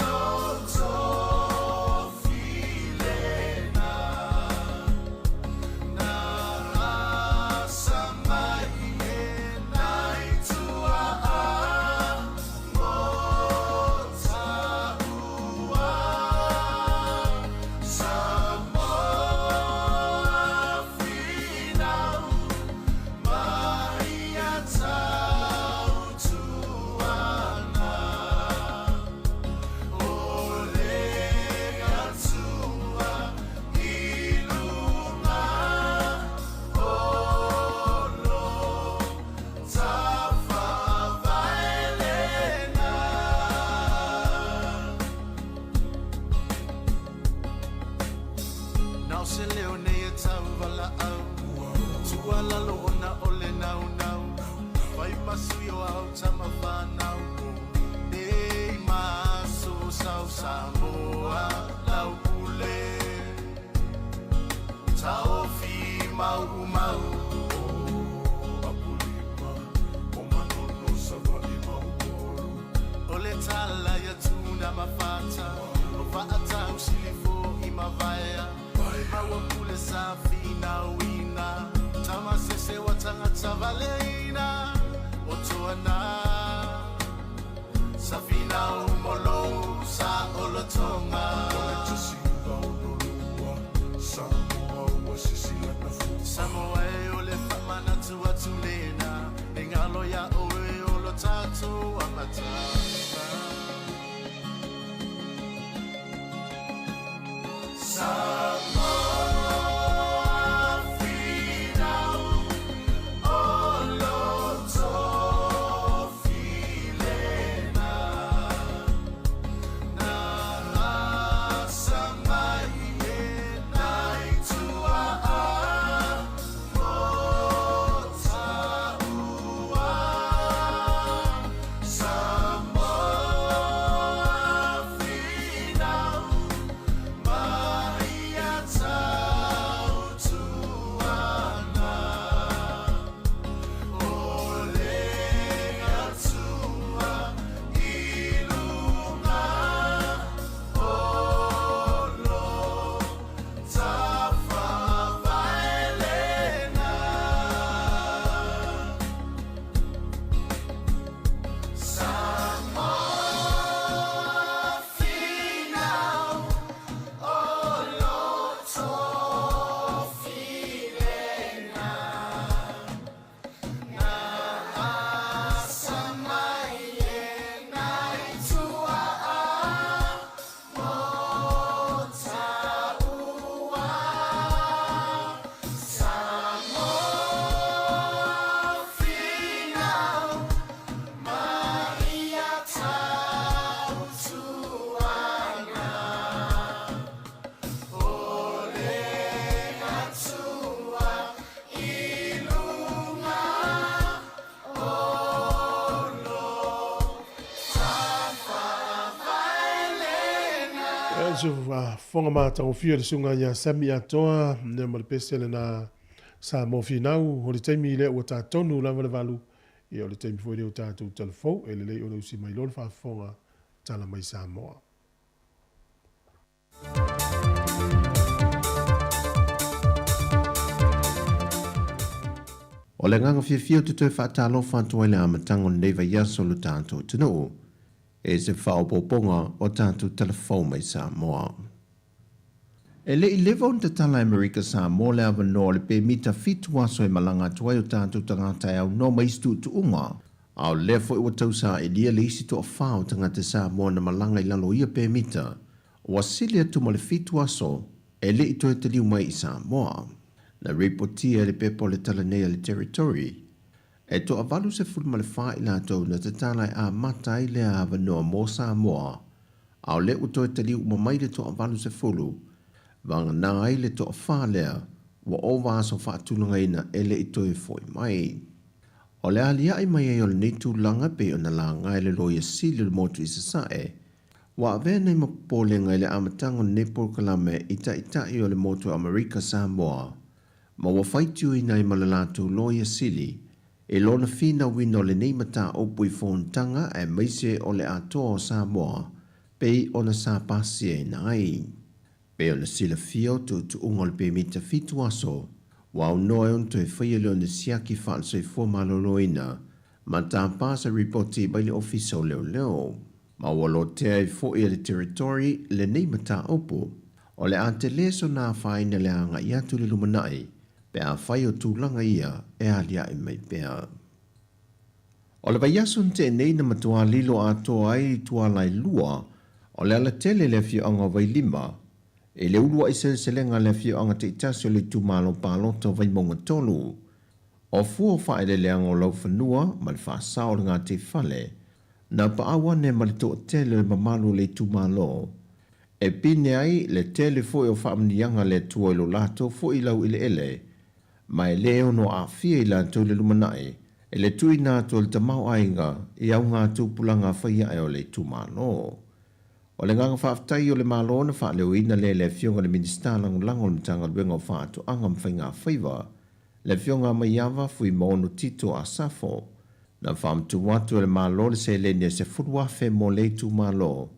lo tofi lena na asa mai e nai tuaa mo taua. Samoa finau mai ia tautuana o le Atua i luga o lo tafaavae lena. Na o se leo nei e tauvalaau tuualalo ona o le naunau fai ma sui o au tama fanau o nei ma aso sau Samoa lau pule taofi maumau o Apolima o Manono Savaii ma Upolu o le tala ia Tuna ma Fata o Faatau Silifo i Mavaea maua pule sa finauina tamasese wa tagata valeina o Toana sa finau mo lou saolotoga. O le tasiga ono lua Samoa ua sisilana fua. Samoa e o le faamanatu atu lena e galo iā oe o lo tatou amataga. Samoa finau o lo tofi lena na asa mai e nai tuaa mo taua. Samoa finau mai ia tautuana o le Atua i luga o lo tafaavae lena. Samoa finau o lo tofi lena na asa mai e nai tuaa mo taua. Samoa finau mai ia tautuana o le Atua i luga o lo tafaavae lena. Se faafofoga matagofie le susuga ia Sammy Atoa ma le pese lena Samoa Finau. O le taimi lea ua tatonu lava le 8, ia o le taimi foi lea o tatou talafou e lelei ona usi mai loa le faafofoga tala mai Samoa. O le agaga fiafia ou te toe faatalofa atu ai i le amataga o lenei vaiaso o lo tatou atunuu e se faaopoopoga o tatou talafou mai Samoa. E le i leva ona tatala e Amerika Samoa le avanoa o le pemita fitu aso e malaga atu ai o tatou tagata e aunoa ma isi tuutuuga, a o lea foi ua tausaailia le isi toafa o tagata Samoa na malaga i lalo o ia pemita, ua sili atu ma le fitu aso e le i toe taliu mai i Samoa. Na ripotia e le pepa o le tala nei a le Territory, e toa 84 i latou na tatala e amata ai lea avanoa mo Samoa, a o lea ua toe taliu uma mai le toa 80, vagana ai le toafa lea ua ova aso faatulagaina e le i toe foi mai. O le aliaʻi mai ai o lenei tulaga e pei ona laga e le Loia Sili o le Motu i Sasae, ua avea nei ma popolega i le amataga o lenei polokalame i Taitai o le Motu o Amerika Samoa ma ua faitioina ai ma le latou Loia Sili i lona finauina o lenei mataupu i fonotaga aemaise o le atoa o Samoa pei ona sa pasiaina ai. Pei ona silafia o tuutuuga o le pemita fitu aso, ua aunoa ai ona toe faia lea o ni siaki faale-soifua maloloina ma tapa se ripoti mai le Ofisa o Leoleo. Ma ua lotea ai foi e le Territory lenei mataupu, o le a tele sona afaina le agai atu i le lumanai pe afai o tulaga ia e aliae mai pea. O le vaiaso na tea nei na matua lilo atoa ai i Tualailua o le alatele i le afioaga o Vailima, i le uluai seleselega a le afioaga taitasi o le itumalo palota o Vaimauga 3. O fua o faaeleeleaga o laufanua ma le faasao o le gataifale, na paau ane ma le toatele o le mamalu o le itumalo, e pine ai le tele foi o faamanuiaga a le Atua i lo latou foi laueleele, ma e le ono aafia i latou i le lumanai e le tuuina atu o le tamaoaiga i augatupulaga faiae o le itumalo. O le agaga faafetai o le Malo na faaleoina lea e le Afioga i le Minisita Lagolago o le Matagaluega o Faatoaga ma Faigafaiva, le Afioga a Maiava Fuimaono Tito Asafo, na faamatuu atu e le Malo le seleni e $10,000 mo le itumalo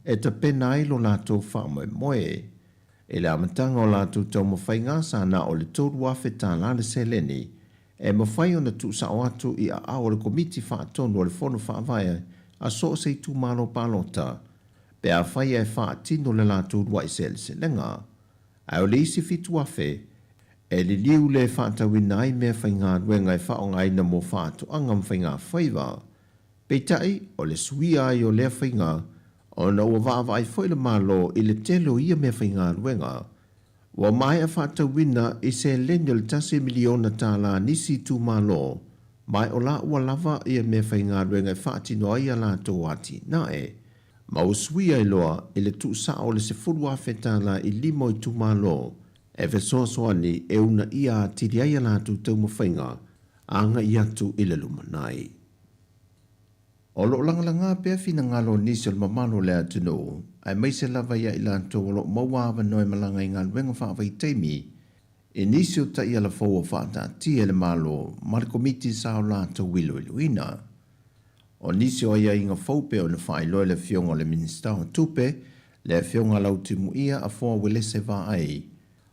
e tapena ai lo latou faamoemoe. I le amataga o latou taumafaiga, sa na o le $3,000 le seleni e mafai ona tuusao atu i aao o le Komiti Faatonu o le Fono Faavae a so o se itumalo palota, pe afai ae faatino le latou uluai seleselega. Ae o le isi $7,000, e liliu le faatauina ai mea faigaluega e faaaogaina mo faatoaga ma faigafaiva. Peitai, o le suia ai o lea faiga, ona ua vaavaai foi le Malo i le tele o ia mea faigaluega. Ua maea faatauina i seleni o le $1 miliona nisi itumalo, ma o la ua lava ia mea faigaluega e faatino ai a latou atinae. Ma ua suia ai loa i le tuusao o le $10,000 i lima o itumalo e fesoasoani e uunaia atili ai a latou taumafaiga agai atu i le lumanai. O lo o lagalaga pea finagalo o nisi o le mamalu o le atunuu, aemaise lava ia i latou o lo o maua avanoa e malaga i galuega faavaitaimi i nisi o taiala fou ua faataatia e le Malo ma le Komiti sa o latou iloiloina. O nisi o aiaiga fou pei ona faailoa e le Afioga o le Minisita o Tupe, le Afioga Lautimuia Afoa Uelese Vaai,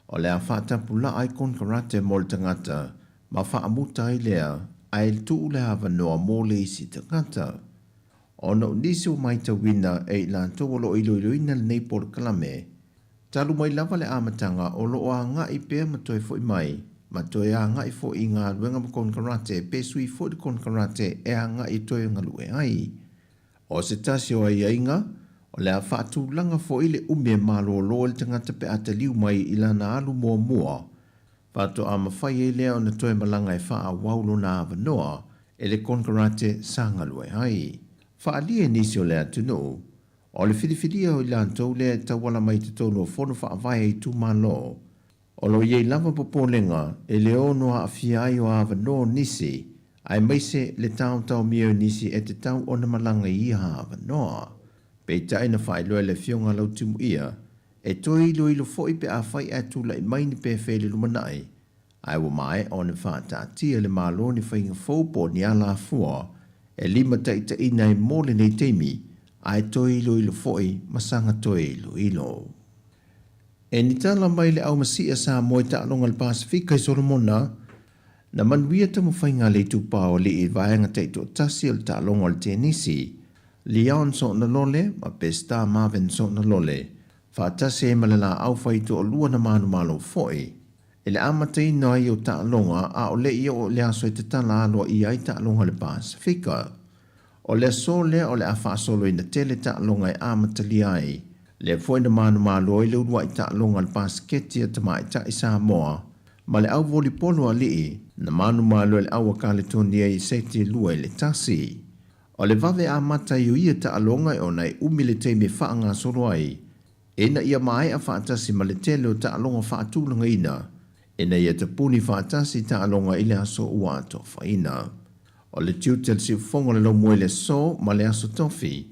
O le a faatapulaa ai konekarate mo le tagata ma faamuta ai lea ae tuu le avanoa mo le isi tagata. Ona o nisi ua maitauina e i latou o lo o iloiloina lenei polokalame, talu mai lava le amataga o lo o agai pea ma toe foi mai ma toe agai foi i galuega ma konekarate pe sui foi le konekarate e agai e toe galue ai. O se tasi o aiaiga, o le a faatulaga foi le umi e malolo ai le tagata pe a taliu mai i lana alu muamua, faatoa mafai ai lea ona toe malaga e faaauau lona avanoa e le konekarate sa galue ai. Faaalia e nisi o le atunuu, o le filifilia o i latou lea e tauala mai i totonu o fono faavae a itumalo, O lo o i ai lava popolega e le ono aafia ai o avanoa o nisi, aemaise le taotaomia o nisi e tatau ona malaga i ia avanoa. Peitai na faailoa e le Afioga a Lautimuia, e toe iloilo foi pe afai ae tulai mai ni pefea i le lumanai, ae ua maea ona faataatia e le Malo ni faiga fou po o ni alafua e limataitaiina ai mo lenei taimi, ae toe iloilo foi ma saga toe iloilo. E ni tala mai le Aumasia Samoa i Taaloga a le Pasefika i Solomona, na manuia taumafaiga a le itupa o alii i vaega taitoatasi o le taaloga o le tenisi, Leon Soonalole ma Pestar Marvin Soonalole, faatasi ai ma le laau fai toalua na manumalo foi. I le amataina ai o taaloga a o le i oo i le aso e tatala aloaia ai taaloga a le Pasefika. O le aso lea o le a faasoloina tele taaloga e amatalia ai, lea foi na manumalo ai le uluai taaloga a le pasiketi a tamaitai Samoa ma le au volipolo alii na manumalo e le au a Kaletonia i seti e 2-1. O le vave amata ai o ia taaloga e ona e umi le taimi e faagasolo ai ina ia maea faatasi ma le tele o taaloga faatulagaina ina ia tapuni faatasi taaloga i le aso ua atofaina. O le tiute o le siufofoga o le laumua i le aso ma le aso tofi,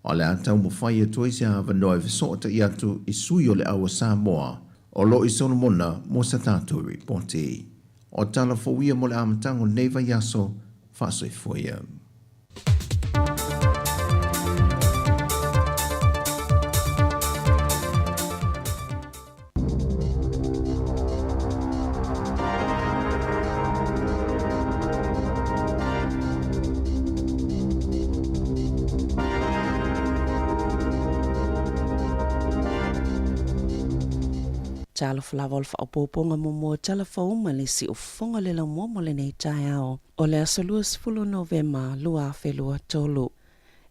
o le a taumafai atu ai se avanoa e fesootai atu i sui o le au a Samoa o lo o i Solomona mo sa tatou ripoti. O tala fou ia mo le amataga o lenei vaiaso, faasoifua ia. Talofa lava o le faaopoopoga muamua o tala fou ma le siufofoga o le laumua mo lenei taeao o le aso 20 Novema 2023.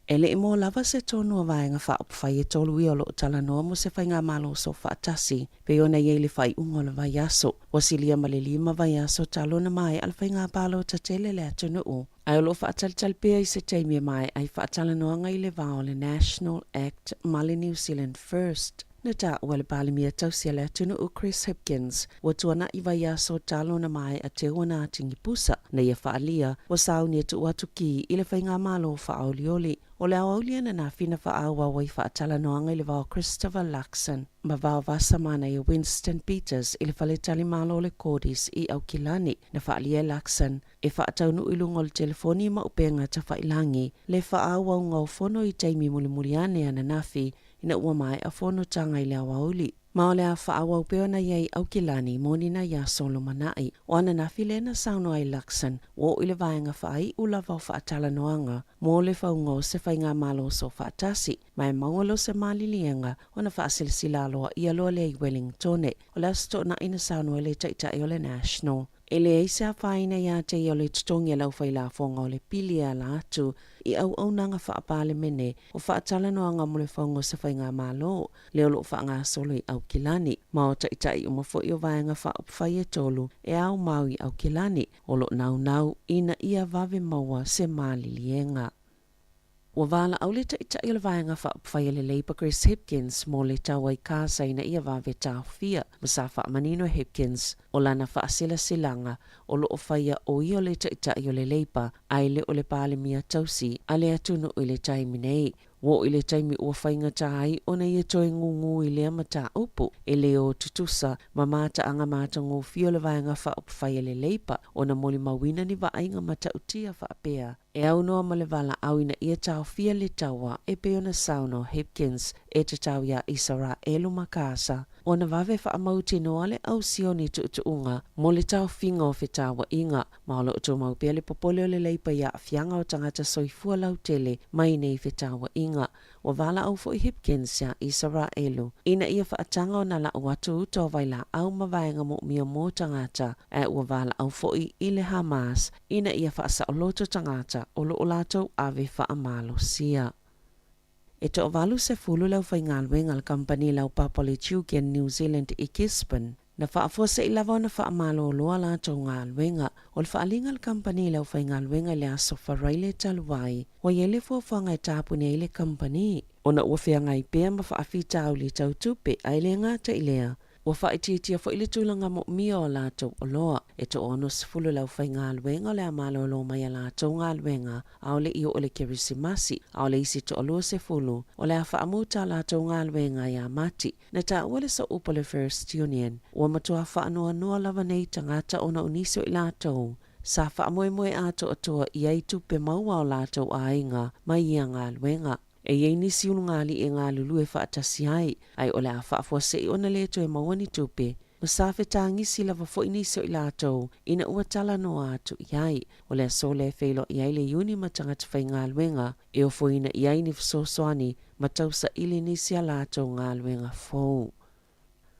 E le i moa lava se tonu a Vaega Faaupufai e tolu ia o lo o talanoa mo se faigamalo soofaatasi, pei ona i ai le faaiuga o le vaiaso. Ua silia ma le lima vaiaso talu ona maea le faiga palota tele a le atunuu, ae o lo o faatalitali pea i se taimi e maea ai faatalanoaga i le va o le National Act ma le New Zealand First. Na taua e le Palemia tausi a le atunuu Chris Hipkins, ua tuanai vaiaso talu ona maea teu ana atigi pusa, na ia faaalia, ua sauni e tuu atu ki i le faigamalo faaolioli. O le aoauli ananafi na faaauau ai faatalanoaga i le va o Christopher Luxon ma Vao Vasamanaia Winston Peters i le faletalimalo o le Cordis i Aukilani. Na faaalia e Luxon e faataunuu i luga o le telefoni ma upega tafailangi le faaauauga o fono i taimi mulimuli ane ananafi ina ua maea fonotaga i le aoauli. Ma o le a faaauau pea ona i ai Aukilani mo ni nai aso lumanai. O ananafi lea na saunoa ai Luxon, ua oo i le vaega faaiu lava o faatalanoaga mo le fauga o se faigamalo soofaatasi, ma e maua loa se maliliega ona faasilasila aloaia loa lea i Wellingtone. O le Aso Toonai na saunoa ai le Taitai o le National. E leai se afaina iā te ia o le totogi a le aufailafoga o le pili e ala atu i auaunaga faa-Palemene o faatalanoaga mo le fauga o se faigamalo lea o lo o faagasolo i Aukilani, ma o taitai uma foi o Vaega Faaupufai e tolu e ao mau i Aukilani o lo o naunau ina ia vave maua se maliliega. Ua valaau le Taitai o le Vaega Faaupufai a le Labour Chris Hipkins mo le taua i Gaza ina ia vave taofia, ma sa faamanino e Hipkins o lana faaselaselaga o lo o faia o ia o le Taitai o le Labour ae le o le Palemia tausi a le atunuu i le taimi nei. Ua oo i le taimi ua faigata ai ona ia toe gūgū i lea mataupu e le o tutusa ma mataaga matagofie o le Vaega Faaupufai a le Labour ona molimauina ni vaaiga matautia faapea E aunoa ma le valaau ina ia taofia le taua e pei ona saunoa Hipkins e tatau iā Isaraelu ma Kasa ona vave faamautinoa le au Sioni tuutuuga mo le taofiga o fetauaiga, ma o lo o tumau pea le popole o le Leipa i aafiaga o tagata soifua lautele mai nei fetauaiga. Ua valaau foi Hipkins iā Isaraelu ina ia faataga ona lau atu uta o vailaau ma vaega moomia mo tagata, ae ua valaau foi i le Hamas ina ia faasaoloto tagata o lo o latou ave faamalosia. E toavalu sefulu le aufaigaluega a le kamupani laupapa o le Tugen New Zealand i Gisborne, Na faafuasei lava ona faamalolo a latou galuega. O le faaaliga a le kamupani i le aufaigaluega i le Aso Faraile talu ai, ua i ai le fuafuaga e tapuni ai le kamupani, ona ua feagai pea ma faafitauli tau tupe, ae le gata i lea, ua faaitiitia foi le tulaga moomia o a latou oloa. E toa-60 le aufaigaluega o le a malolo mai a latou galuega aole i oo i le Kerisimasi, a o le isi toa-20 o le a faamuta a latou galuega ia Mati. Na taua le sooupu o le First Union, ua matua faanoanoa lava nei tagata ona o nisi o i latou sa faamoemoe atoatoa i ai tupe maua o latou aiga mai ia galuega. E i ai nisi ulugalii e galulue faatasi ai, ae o le a faafuasei ona le toe maua ni tupe, ma sa fetagisi lava foi nisi o i latou ina ua talanoa atu i ai. O le aso lea e feiloai ai le iuni ma tagata faigaluega e ofoina i ai ni fesoasoani ma tausaili nisi a latou galuega fou.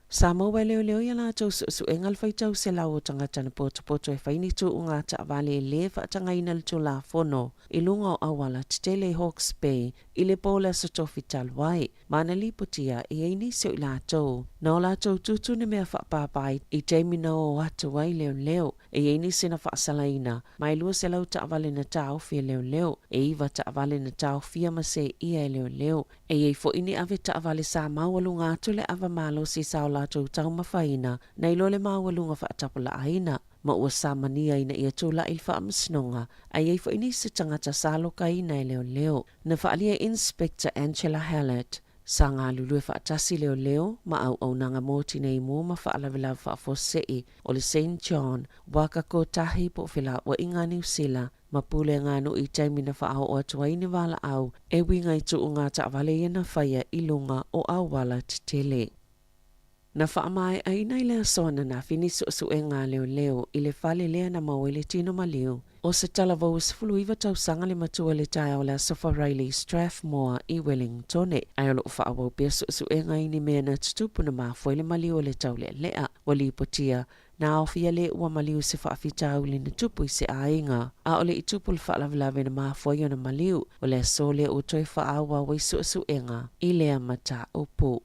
Sa maua e leoleo i a latou suesuega le faitau selau o tagata na potopoto e fai ni tuuga taavale e le faatagaina le Tulafono i luga o auala tetele i Hawke's Bay i le po o le Aso Tofi talu ai, ma na lipotia e ai nisi o i latou na o latou tutu ni mea faapāpā i taimi na o atu ai leoleo. E i ai nisi na faasalaina, ma e 200 taavale na taofi e leoleo, e iva taavale na taofia ma seia e leoleo. E i ai foi ni ave taavale sa maualuga atu le ava malosi sa o latou taumafaina, nai lo le maualuga faatapulaaina. ma ua samania ina ia tulai i le faamasinoga, a i ai foi nisi tagata sa alokaina e leoleo. Na faaalia e Inspector Angela Hallett, sa galulue faatasi leoleo ma auaunaga mo Tinei Mu ma faalavelave faafuasei o le Saint John Waka Kotahi po o Felauaiga a Niu Sila ma Pulega a Nuu i taimi na faaoo atu ai ni valaau e uiga i tuuga taavale ia na faia i luga o auala tetele. Na faamaeaina i le aso ananafi ni suesuega a leoleo i le fale lea na maua ai le tino maliu o se talavou e 19 tausaga le matua i le taeao o le Aso Faraile i Strathmore i Wellingtone, ae o lo o faaauau pea suesuega i ni mea na tutupu na mafua ai le maliu o le taulealea. Ua lipotia, na aofia le ua maliu i se faafitauli na tupu i se aiga, a o le i tupu le faalavelave na mafua ai ona maliu. O le aso lea ua toe faaauau ai suesuega i lea mataupu.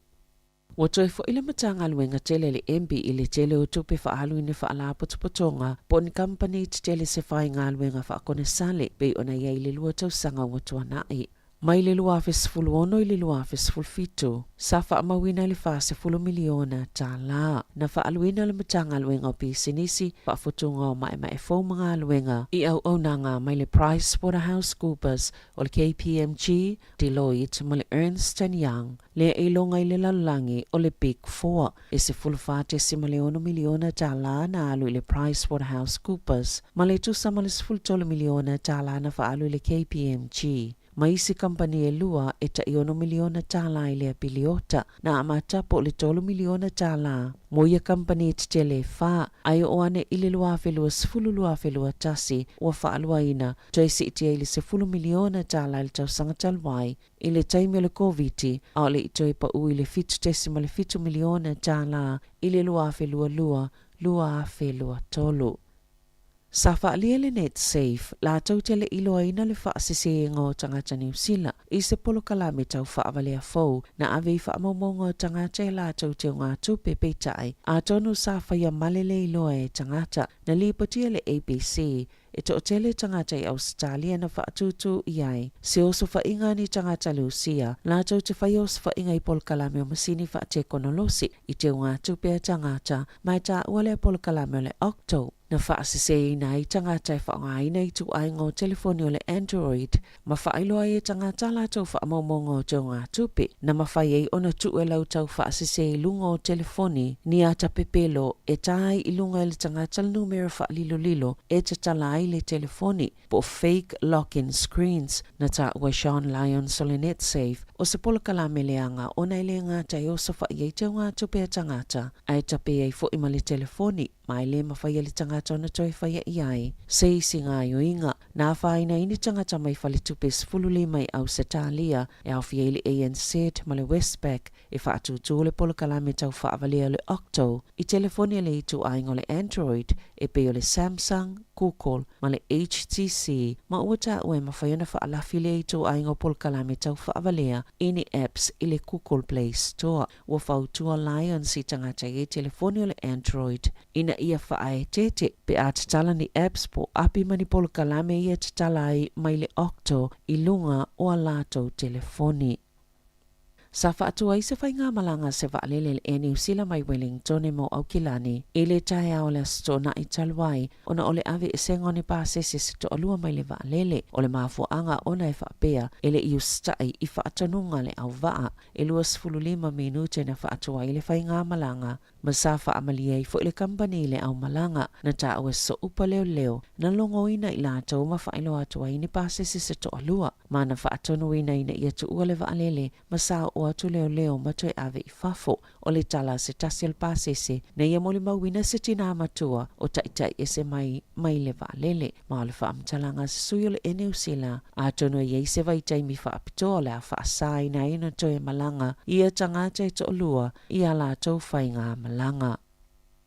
Ua toe foi le Matagaluega tele a le MB i le tele o tupe faaalu i ni faalapotopotoga po o ni kamupani tetele se faigaluega faakonesale pei ona i ai i le lua tausaga ua tuanai. Mai le 2016 i le 2017, sa faamauina ai le $40 miliona tala na faaaluina le Matagaluega o Pisinisi, Faafutuga o Maemae Fou ma Galuega i auaunaga mai le PricewaterhouseCoopers o le KPMG, Deloitte ma le Ernst and Young, lea e iloga i le lalolagi o le Big Four. E $14.6 miliona tala na alu i le PricewaterhouseCoopers ma le tusa ma le $13 miliona tala na faaalu i le KPMG ma isi kamupani e lua e tai $6 miliona tala i lea piliota na amata po o le $3 miliona tala mo ia kamupani tetele e fa, ae oo ane i le 2020 2021 ua faaluaina toe siitia i le $10 miliona tala i le tausaga talu ai i le taimi o le Koviti, a o le i toe pau i le $7.7 miliona tala i le 2022 2023. Sa faaalia e le Netsafe latou te le iloaina le faasesēga o tagata Niu Sila i se polokalame tau faavalea fou na ave i faamaumauga o tagata e latou te ogatupe peitai atonu sa faia male le iloa e tagata na lipotia le ABC E toatele tagata i Ausetalia na faatūtū i ai se osofaiga a ni tagata Lusia latou te faia osofaiga i polokalame o masini faatekonolosi i teugatupe a tagata ma e taua lea polokalame o le Octo na faasesēina ai tagata e faaaogaina ituaiga o telefoni o le Android ma faailoa ai e tagata a latou faamaumauga o teugatupe na mafai ai ona tuu e lau tau faasese i luga o telefoni ni ata pepelo e tā ai i luga e le tagata le numera faalilolilo e tatala ai le telefoni po o fake login screens na taua e Sean Lyons o le Netsafe o se polokalame leaga ona e le gata e osofa'i ai teugatupe a tagata ae tape ai fo'i ma le telefoni ma e le mafai e le tagata ona toe faia i ai se isi gaoioiga. Na afaina ai ni tagata mai faletupe 15 i Ausetalia e aofia ai le ANZ ma le Westpac e faatūtū le polokalame tau faavalea o le Octo i telefoni a le ituaiga o le Android e pei o le Samsung, Google ma le HTC ma ua taua e mafai ona faalafi lea ituaiga o polokalame tau faavalea i ni apps i le Google Play Store. Ua fautua Lyons i tagata i telefoni o le Android ina ia faaeteete pe a tatala ni apps po o api ma ni polokalame ia tatala ai mai le Octo i luga o a latou telefoni. Sa faatu ai se faigamalaga a se vaalele le Air New Sila mai Wellingtone mo Aukilani i le taeao o le Aso Toonai talu ai ona o le aveesega o ni pasese se toalua mai le vaalele. O le mafuaaga ona e faapea e le i usitai i faatonuga a le auvaa E 25 minute na faatu ai le faigamalaga ma sa faamalie ai foi le kamupani i le aumalaga na taua e sooupa leoleo na logoina i latou ma faailoa atu ai ni pasese se toalua ma na faatonuina ina ia tuua le vaalele ma sa oo atu leoleo ma toe ave i fafo. O le tala a se tasi o le pasese na ia molimauina se tinā matua o taitai ese mai mai le vaalele. Ma o le faamatalaga a se sui o le Air New Sila, atonu e i ai se vaitaimi faapitoa o le a faasāina ai ona toe malaga ia tagata e toalua i a latou faigamalaga.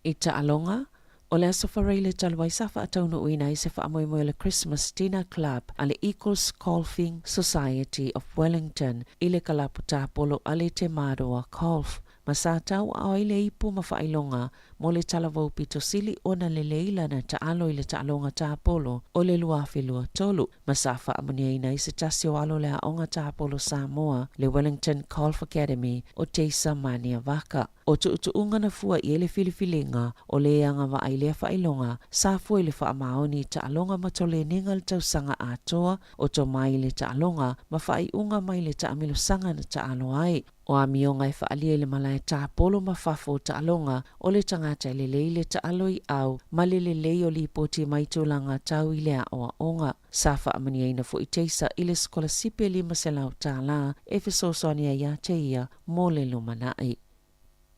I taaloga, o le Aso Faraile talu ai sa faataunuuina ai se faamoemoe o le Christmas Dinner Club a le Eagles Golfing Society of Wellington i le kalapu tapolo a le Te Māroa Golf ma sa tauaao ai le ipu ma faailoga mo le talavou pito sili ona lelei lana taalo i le taaloga tapolo o le 2023 ma sa faamanuiaina ai se tasi o alo o le Aoga Tapolo Samoa, le Wellington Golf Academy o Teisa Maniavaka. O tuutuuga na fua i ai le filifiliga, o le agavaa i lea faailoga, sa fua i le faamaoni i taaloga ma toleniga i le tausaga atoa, o tomai i le taaloga, ma faaiuga mai le taamilosaga na taalo ai. O amioga e faaalia i le malae tapolo ma fafo o taaloga, o le tagata e lelei le taalo i au ma le lelei o lipoti mai tulaga tau i le aoaoga. Sa faamanuiaina foi Teisa i le sikolasipi e $500 e fesoasoani ai ia te ia mo le lumanai.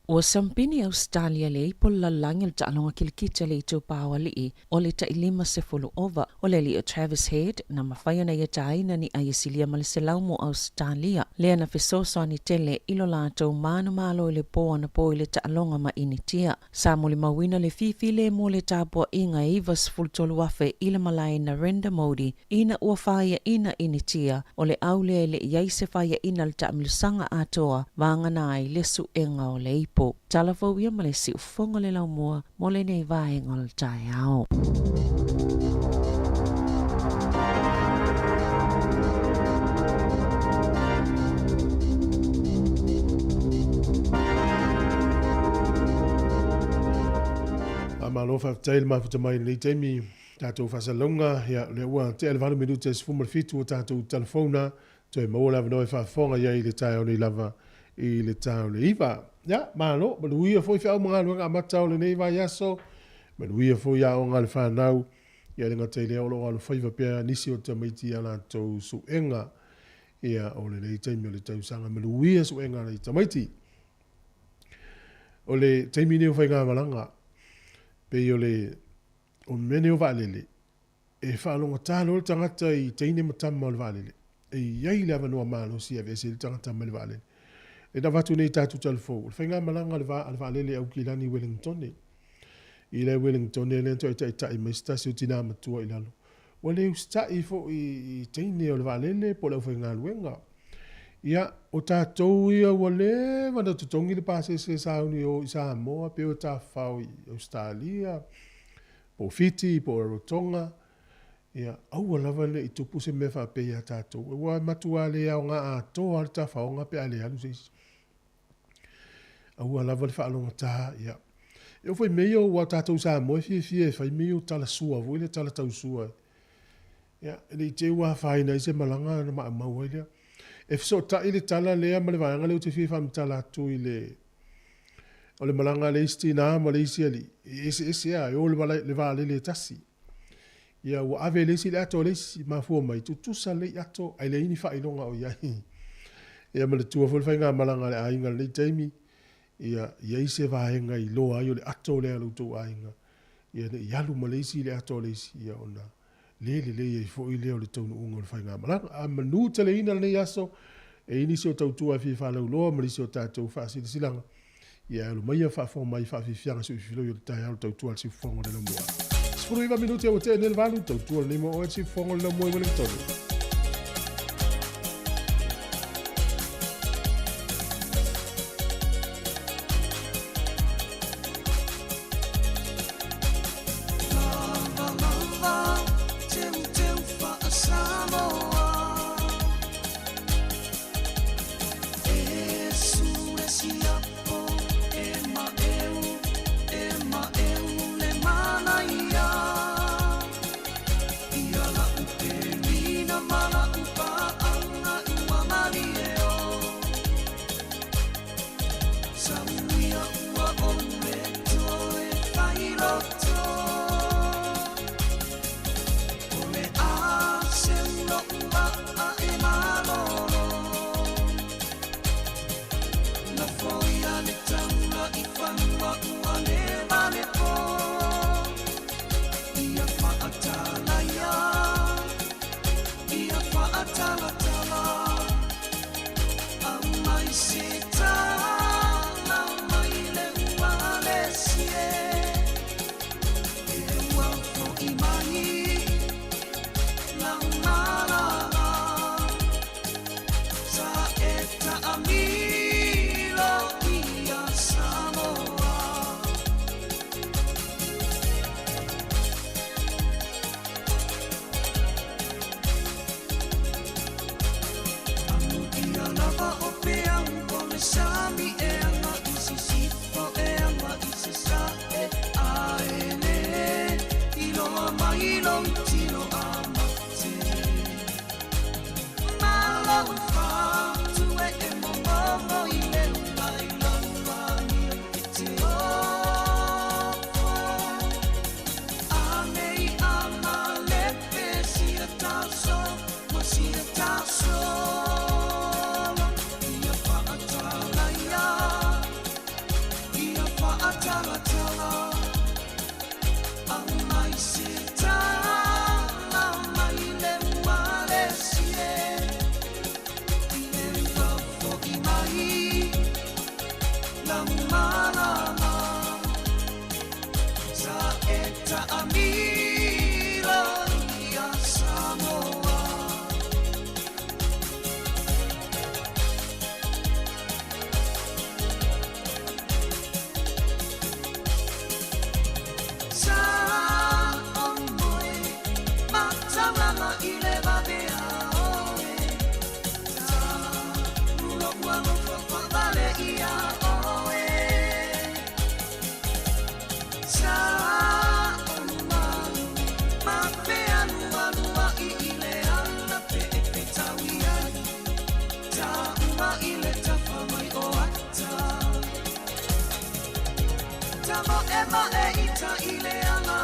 Ua sampini Ausetalia le ipo le lalolagi o le taaloga kilikiti a le itupa o alii o le tai 50 ova. O le alii o Travis Head, na mafai ona ia tāina ni ai e silia ma le 100 mo Ausetalia, lea na fesoasoani tele i lo latou manumalo i le pō anapo i le taaloga ma Initia. Sa molimauina le fifilemu o le tapuaiga e 93,000 i le malae Narendra Modi ina ua faiaina Initia, o le au lea e le i ai se faiaina i le taamilosaga atoa vagana ai le suega o le ipo. Tala fou ia ma le siufofoga o le laumua mo lenei vaega o le taeao. Faamalo faafetai le mafuta mai i lenei taimi tatou faasalalauga. Ia, o lea ua tea le 8 minute e 17 o tatou talafouna toe maua le avanoa e faafofoga i ai i le taeao nei lava i le ta o le 9. Ia, malo, manuia foi feau ma galuega amata o lenei vaiaso, manuia foi aoga a le fanau, ia le gata i lea o lo o alofaiva pea nisi o tamaiti i a latou suega ia o lenei taimi o le tausaga, manuia suega a nai tamaiti. O le taimi nei o faigamalaga, pei o le o mea nei o vaalele, E faalogogata loa le tagata i teine ma tama o le vaalele, e i ai le avanoa malosi e aveese ai le tagata mai le vaalele. E na avatu nei i tatou talafou, o le faigamalaga a le va a le vaalele Aukilani i Welingtone. I le Welingtone lea na toe taitai mai se tasi o tina matua i lalo. Ua le usitai foi i teine o le vaalele po o le aufaigaluega. Ia, o tatou ia ua leva ona totogi le pasese sauni o i Samoa pe o e tafafao i Ausetalia, po o Fiti, po o Rarotonga, ia, aua lava ne i tupu se mea faapea ia tatou, aua e matua le aoga atoa lava le tafaoga pe a le alu se isi. Aua lava le faalogogata, ia. E oo foi i mea ia aua o tatou i Samoa e fiafia e fai mea ia o tala sua foi lea, tala tau sua. Ia, ne i te i ua afaina ai se malaga ona maumau ai lea. E fesootai le tala lea ma le vaega lea ou te fia faamatala atu i le O le malaga a le isi tinā ma le isi alii, e eseese lava, e o i le vaalele e tasi. Ia, ua ave e le isi le ato a le isi, mafua mai, tutusa lelei ato ae leai ni faailoga o i ai. Ia manatua foi le faigamalaga a le aiga i lenei taimi, ia i ai se vaega e iloa ai o le ato lea a lo outou aiga, ia ne i alu ma le isi i le ato a le isi, ia ona le lelei ai foi lea o le taunuuga o le faigamalaga. A manuteleina lenei aso, e i ai nisi o tautua e fia faalauiloa ma nisi o tatou faasilasilaga, ia e alo maia faafofoga mai i faafiafiaga suifiloi o le taeao le tautua a le siufofoga o le laumua. 19 minute ua tea nei le valu, tautua lenei mo oe le siufofoga o le laumua i Wellington. mai lou tino a mate. Ma lou fatu e e momomo i le ula i lau amio e te ofo. A nei a malepe sia taso ma sia tasolo. Ia whaatala ia, ia whaatalatala. Aumai se tala mai le ua le sie. I le ua fo'i mai lau malama. Sa e ta'amilo ia Samoa. Sa o moe mataulala i le vavea oe. Ta rulo ua lofa whaavale ia oe. Sa o malu ma fealualua'i i le ala pe e fetaui ai. Ta uma i le tafa mai o ata. Ta mo'emo'e i ta i le ala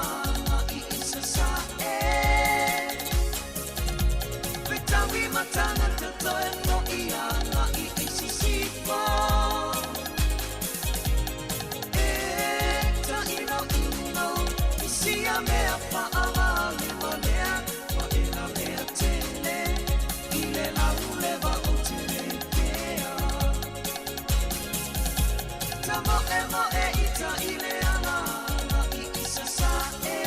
i i sasa'e. Fetaui ma tagata toe fo'i aga'i i sisifo. E ta'ino'ino i sia mea fa'avalewalea ua e lavea tele i le laulewa o te lēkea. Ta mo'emo'e i ta i le ala i i sasa'e.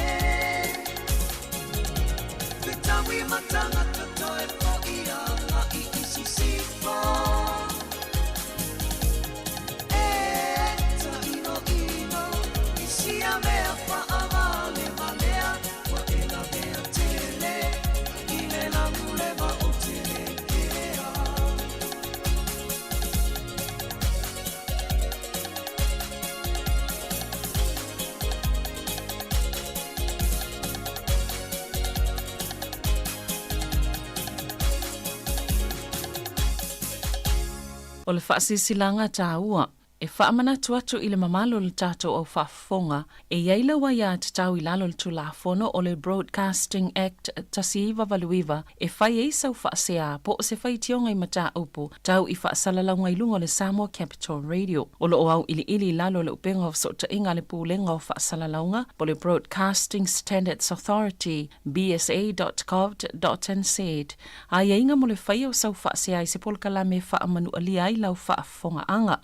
Fetaui ma tagata toe fo'i aga'i i sisifo. E ta'ino'ino i sia mea fa'avalewalea ua e lavea tele i le laulewa o te lēkea. O le faasilasilaga taua e faamanatu atu i le mamalu o le tatou au faafofoga e i ai lau aiatatau i lalo o le Tulafono o le Broadcasting Act 1989 e fai ai sau faasea po o se faitioga i mataupu tau i faasalalauga i luga o le Samoa Capital Radio. O lo o auiliili i lalo o le Upega o Fesootaiga a le Pulega o Faasalalauga po o le Broadcasting Standards Authority, bsa.govt.nz, aiaiga mo le faia o sau faasea i se polokalame e faamanualia ai lau faafofogaaga.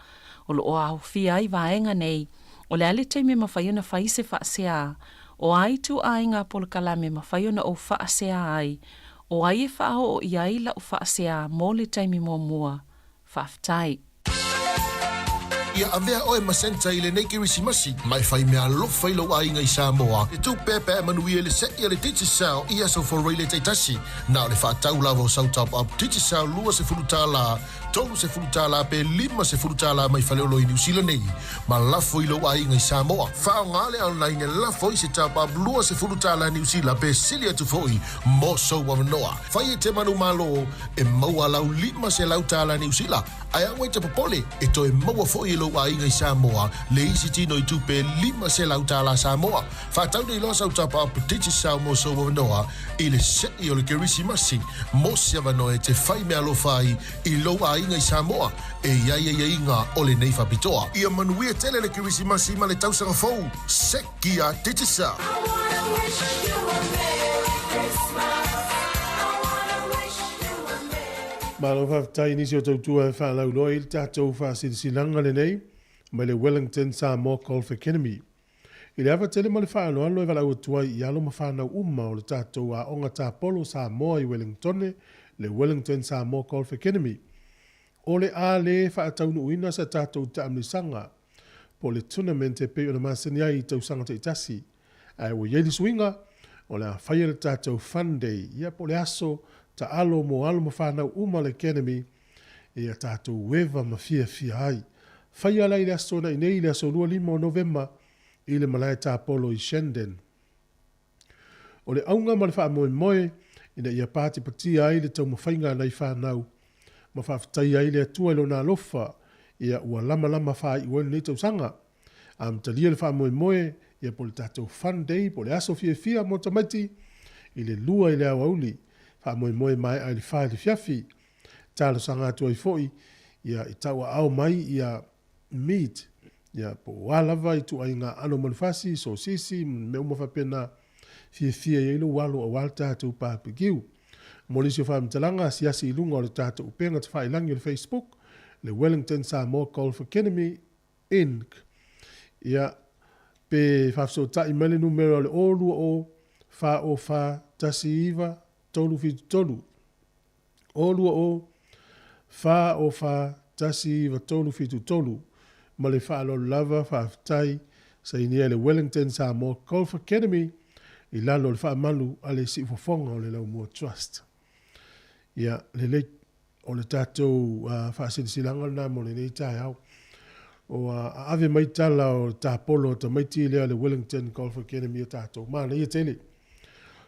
O lo o aofia ai vaega nei, o le a le taimi e mafai ona fai se faasea, o a ituaiga polokalame e mafai ona ou faasea ai, o ai e faaoo i ai lau faasea mo le taimi muamua. Faafetai. Ia avea oe ma Santa i lenei Kerisimasi, ma e fai meaalofa i lou aiga i Samoa. E tupe pe a manuia i le se'i a le Digicel i aso Foraile taitasi. Na o le faatau lava o sau top up Digicel $20, $30 pe $50 mai faleolo i Niu Sila nei, ma lafo i lou aiga i Samoa. Faaaoga le online e lafo ai se top up $20 Niu Sila pe sili atu foi mo sou avanoa. Fai e te manumalo e maua lau $500 Niu Sila, ae aua e te popole, e toe maua foi e lou aiga i Samoa le isi tino i tupe $500 Samoa. Faatau nei loa sau top up Digicel mo sou avanoa i le se'i o le Kerisimasi mo se avanoa e te fai meaalofa ai i lou aiga i Samoa e i ai aiaiga o lenei faapitoa. Ia manuia tele le Kerisimasi ma le tausaga fou! Sekia Digicel! Malo faafetai i nisi o tautua e faalauiloa ai le tatou faasilasilaga lenei mai le Wellington Samoa Golf Academy. I le ava tele ma le faaaloalo e valaau atu ai i alo ma fanau uma o le tatou aoga tapolo Samoa i Wellingtone, le Wellington Samoa Golf Academy. O le a le faataunuuina sa tatou taamilosaga po o le tournament e pei ona masani ai i tausaga taitasi. Ae ua i ai le suiga, o le a faia le tatou Fun Day, ia po o le aso taalo mo alo ma fanau uma o le Academy e a tatou eva ma fiafia ai. Faia la i le aso na'i nei, le aso 25 o Novema i le malae tapolo i Shandon. O le auga ma le faamoemoe ina ia patipatia ai le taumafaiga a nai fanau ma faafetaia ai le Atua i Lona alofa, ia ua lamalama faaiu ai lenei tausaga. Amatalia le faamoemoe, ia po o le tatou Fun Day po o le aso fiafia mo tamaiti i le lua i le aoauli, faamoemoe e maea i le fa i le afiafi. Talosaga atu ai foi, ia i tauaao mai ia meat, ia po o a lava ituaiga aano o manufasi, sosisi ma mea uma faapena, fiafia i ai lou alo aua le tatou barbecue. Mo nisi o faamatalaga, asiasi i luga o le tatou upega tafailagi o le Facebook, le Wellington Samoa Golf Academy Inc. Ia, pe faafesootai mai le numera o le 020 404 19 373. 020 404 19 373. Ma le faaaloalo lava, faafetai. Sainia e le Wellington Samoa Golf Academy i lalo o le faamalu a le Siufofoga o le Laumua Trust. Ia, lelei. O le tatou faasilasilaga lena mo lenei taeao. Ua aave mai tala o le tapolo a tamaiti lea a le Wellington Golf Academy a tatou. Manaia tele.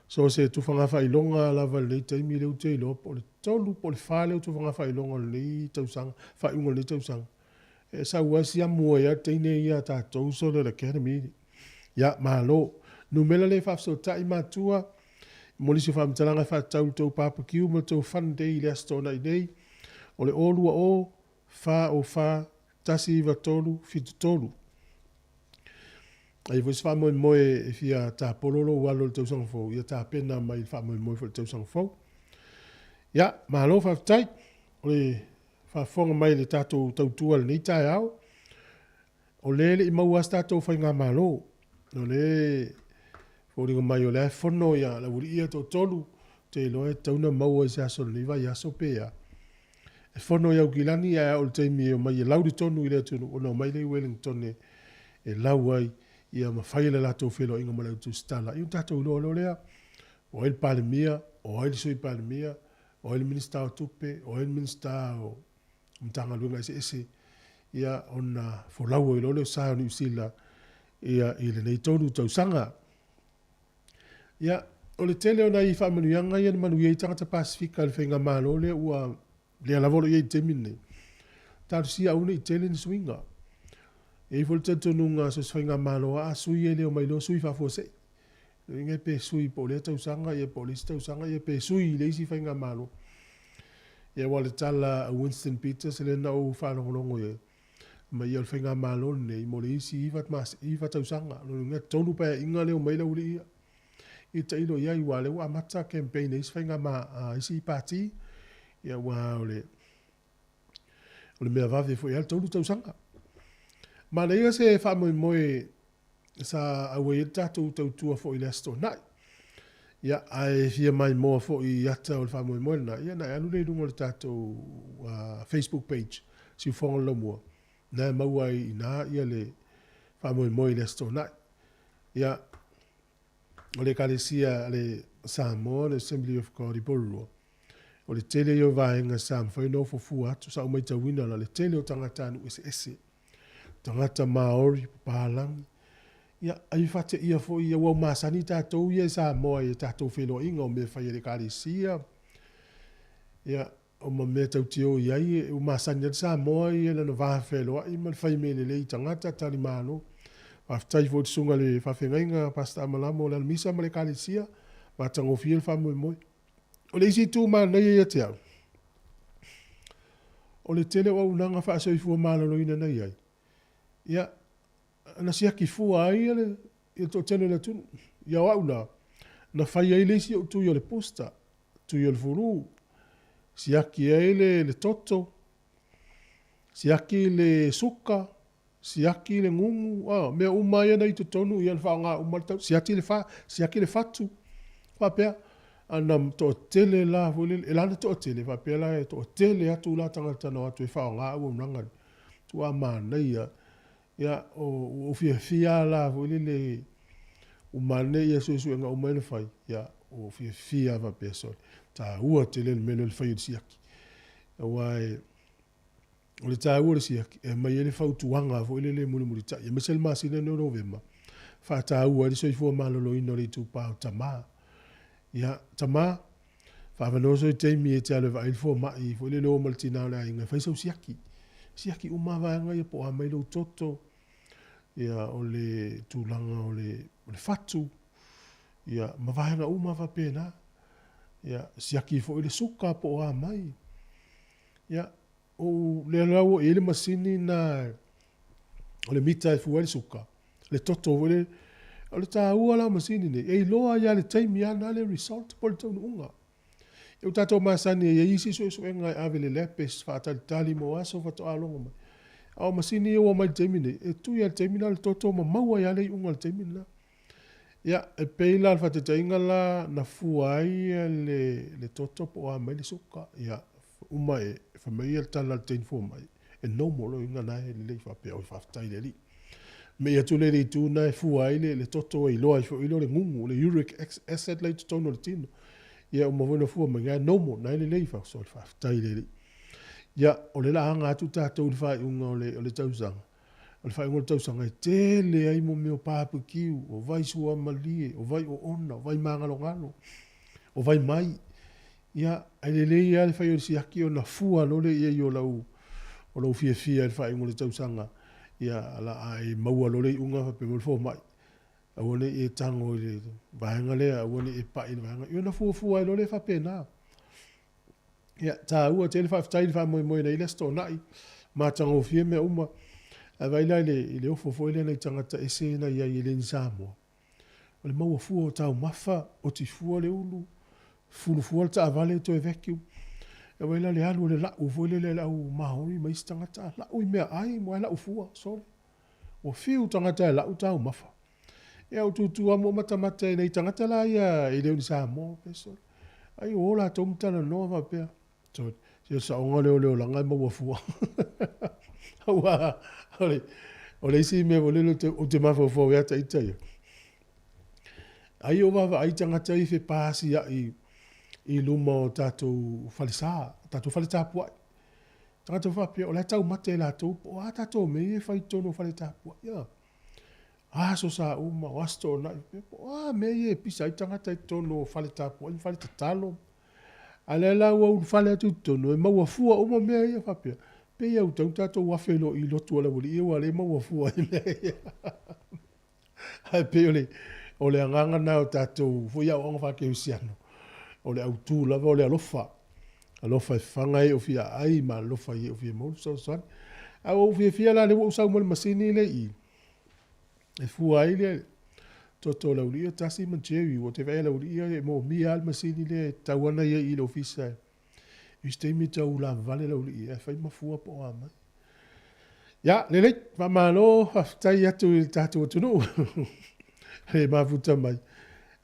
So o se tufaga faailoga lava i lenei taimi lea ou te iloa po o le 3 po o le 4 lea o tufaga faailoga o lenei tausaga, faaiuga o lenei tausaga. E sau lava siamu ai lava le teine ia a tatou Solid Academy. Ia, malo. Numera lea e faafesootai matua mo nisi o faamatalaga e faatatau i le tou barbecue ma le tou fun day i le Aso Toonai nei, o le 020 404 193 73. A i ai foi se faamoemoe e fia tapolo lou alo i le tausaga fou, ia tapena mai i le faamoemoe foi i le tausaga fou. Ia, malo faafetai o le faafofoga mai i le tatou tautua i lenei taeao. O lea e le i maua lava se tatou faigamalo. O lea e foliga mai o lea e fono le aualii ia e toatolu, ou te iloa e tatau ona maua i se aso o lenei vaiaso pe a. E fono i Aukilani ae a oo i le taimi e omai e lau le tonu i le atunuu ona omai lea i Wellington e lau ai ma fai le latou feiloaiga ma le au tusitala. Ia ona tatou iloa loa lea o ai le Palemia, o ai le Sui Palemia, o ai le Minisita o Tupe, o ai le Minisita o Matagaluega eseese, ia ona folau ai loa lea o sa o Niu Sila i lenei 3 tausaga. Ia, o le tele o nai faamanuiaga ia na manuia ai tagata Pasefika i le faigamalo lea ua lea lava o lo o i ai i le taimi lenei. Talosia aua ne i tele ni suiga. E i ai foi le talitonuga so o se faigamalo lava a sui e le omai loa sui faafuasei. Lona uiga pe sui po o lea tausaga ia po o le isi tausaga ia pe sui i le isi faigamalo. Ia aua o le tala a Winston Peters lea na ou faalogologo i ai, mai ia o le faigamalo lenei mo le isi 9 tausaga. Lona uiga e 3 paeaiga lea e omai le aualii ia. Ia tailo i ai aua o lea ua amata campaign a isi faiga a isi pati, ia aua o le o le mea vave foi lava le 3 tausaga. Manaia se faamoemoe sa auai ai le tatou tautua foi i le Aso Toonai. Ia, ae fia maimoa foi i ata o le faamoemoe lena, ia ona e alu lea i luga o le tatou Facebook page, Siufofoga o le Laumua, na e maua ai i ina ia le faamoemoe i le Aso Toonai. Ia, o le Ekalesia a le Samoa, le Assembly of God i Porirua, o le tele ia o vaega sa mafai ona ofo fua atu, sa ou matauina la le tele o tagatanuu eseese, tagata Maori, papalagi, ia, ai faateia foi ia, ua masani tatou ia i Samoa i a tatou feiloaiga o mea e fai e le Ekalesia, ia, O ma mea tau te o i ai, ua masani ai le Samoa ia i lana va fealoai ma le fai mea lelei i tagata, tali malo. Faafetai foi i le susuga i le faafeagaiga Pastor Amalamo o le Alamisa ma le Ekalesia, matagofie le faamoemoe. O le isi itu manaia ia te au, o le tele o auaunaga faasoifua maloloina na i ai, ia, na siaki fua ai le toatele o le atunuu. Ia o au la, na fai ai le isi ou tui o le booster, tui o le fulu, siaki ai le toto, siaki le suka, siaki le gugu, a, mea uma ia na i totonu, ia na faaaoga uma le tau, siaki le fa, siaki le fatu, faapea. A na toatele la foi lele, e la na toatele, faapea la e toatele atu la tagata na o atu e faaaoga auaunaga nei. Matua manaia. Ia, ua ou fiafia lava la foi lele, uma ane ia suesuega uma ia na fai, ia, ua ou fiafia lava faapea, sole, taua tele le mea lea o le fai o le siaki. Aua e, o le taua o le siaki, e aumai ai le fautuaga foi lele e mulimulitai, aemaise le masina lenei o Novema, faataua ai le soifua maloloina o le itupa o tama. Ia, tama, faaavanoa sou taimi e te alu e vaai le fomai foi lele o ma le tina o le aiga e fai sau siaki. Siaki uma lava vaega ia po o a mai lou toto, ia o le tulaga o le, o le fatu, ia ma vaega uma lava faapena. Ia, siaki foi le suka po o a mai. Ia, o lea la ua i ai le masini lena o le mita e fua ai le suka, le toto foi lele. O le taua la o masini nei, e iloa ai lava i le taimi lava lena le result po o le taunuuga. Ia ua tatou masani e i ai isi suesuega e ave i le lab e faatalitali mo aso faatoa logo mai. A o masini ia ua omai i le taimi nei, e tui lava i le taimi lena le toto ma maua ai lava le iuga i le taimi lena. Ia, e pei la o le faataitaiga la na fua ai le, le toto po o a mai le suka, ia, uma e fai mai le tala a le teine fomai, e normal, lona uiga na e lelei faapea, oi faafetai i le Alii. Mei atu lea i le itu na e fua ai le, le toto e iloa ai foi lea o le gugu, le uric acid la e i totonu o le tino. Ia uma foi ona fua mai, na e normal, na e lelei, sole faafetai i le Alii. Ia, o lea o le a aga atu tatou i le faaiuga o le, o le tausaga. O le faaiuga o le tausaga e tele ai mo mea o barbecue, o vai suamalie, o vai oona, o vai magalogalo, o vai mai. Ia, ae lelei lava le fai o le siaki ona fua loa lea i ai o lau, o lou fiafia i le faaiuga o le tausaga, ia, o le a e maua loa le iuga faapea mai le fomai, aua ne i e tago i le vaega lea, aua ne i e pai i le vaega, ia ona fuafua ai loa lea faapena. Ia, taua tele, faafetai i le faamoemoe na i ai le Aso Toonai, matagofie mea uma. Ae vaai la i le, i le ofo foi lea nai tagata ese na i ai e le ni Samoa. O le maua fua o taumafa, oti fua le ulu, fulu fua le taavale toe vacuum. Ia vaai la le alu o le lau foi lele a le au Maori ma isi tagata, lau i meaai ae lau fua, sole. Ua fiu tagata e lau taumafa. Ia ua tutu lava ma ou matamata i nai tagata la ia e le o ni Samoa, faapea, sole, ai ua o latou ma talanoa faapea, sole, se o le saoga lea o le olaga e maua fua. Aua o le, o le isi mea foi lele ou te mafaufau ai lava ita ia, ai o vaavaai tagata ia e fepasiai i luma o tatou falesa, tatou fale tapuai. Tagata faapea o la e taumate latou po o a tatou mea ia e fai i totonu o fale tapuai. Aso Sa uma, o Aso Toonai, po o a mea ia e pisa ai tagata i totonu o fale tapuai ma fale tatalo. A o lea la ua ulufale atu i totonu, e maua fua uma mea ia faapea, pei lava ua tatau ona tatou afe loa i lotu a le aualii ia aua o lea e maua fua ai mea ia. Ae pei o le, o le agaga lena o tatou foi aoaoga faakerisiano, o le autu lava o le alofa. Alofa e fafaga e o fia aai ma alofa i e o fia maua le fesoasoani. Ae ua ou fiafia la lea ua ou sau ma le masini lea i i, e fua ai le toto o le aualii ia tasi ma Jerry. Ua te vaai e le aualii ia e moomia lava le masini lea e tatau lava ona i ai i le ofisa. I se taimi tau ulavavale le aualii ae fai ma fua po o a mai. Ia, lelei, faamalo, faafetai atu i le tatou atunuu le mafuta mai.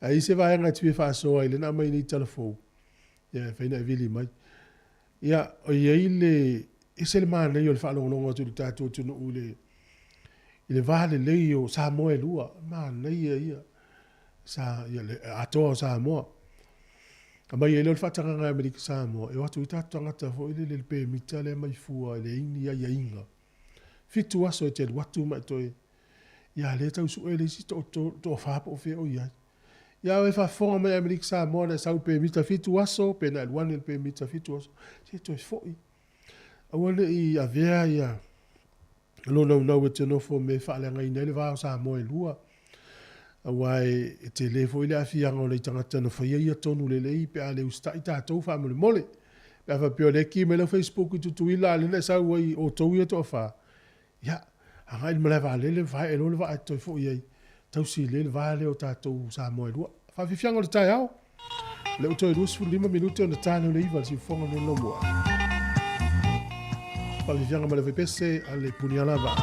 A i ai se vaega e te fia faasoa ai lea na aumai nei tala fou, ia e fai ona e vili mai. Ia, e i ai le, ese le manaia o le faalogologo atu i le tatou atunuu i le, i le va lelei o Samoa e lua, manaia ia, sa, ia le atoa o Samoa. Aumai ai lea o le faatagaga e Amerika Samoa, e o atu ai tatou tagata foi lele i le pemita lea mai fua e leai ni aiaiga. Fitu aso e te alu atu ma e toe, ia lea e tau sue le isi toafa po o fea o i ai. Ia e faafofoga mai Amerika Samoa na e sau i le pemita fitu aso, pe na e alu ane i le pemita fitu aso, se toe foi. Aua ne i avea ia lou naunau e te nofo me faaleagaina ai le va o Samoa e lua. Aua e tele foi le aafiaga o nai tagata na faia ia tonu lelei pe a le usitai tatou faamolemole. Pe a faapea o lea e ki mai lau Facebook i Tutuila a o lea na e sau ai outou ia e toafa, ia, agai i le malae vaalele ma faaee loa le vaa e toe foi ai, tausi lelei le va lea o tatou Samoa e lua. Faafiafiaga o le taeao, o lea ua toe 25 minute ona ta lea o le 9 i le siufofoga o le Laumua. Faafiafiaga ma le faipese a le Punialava.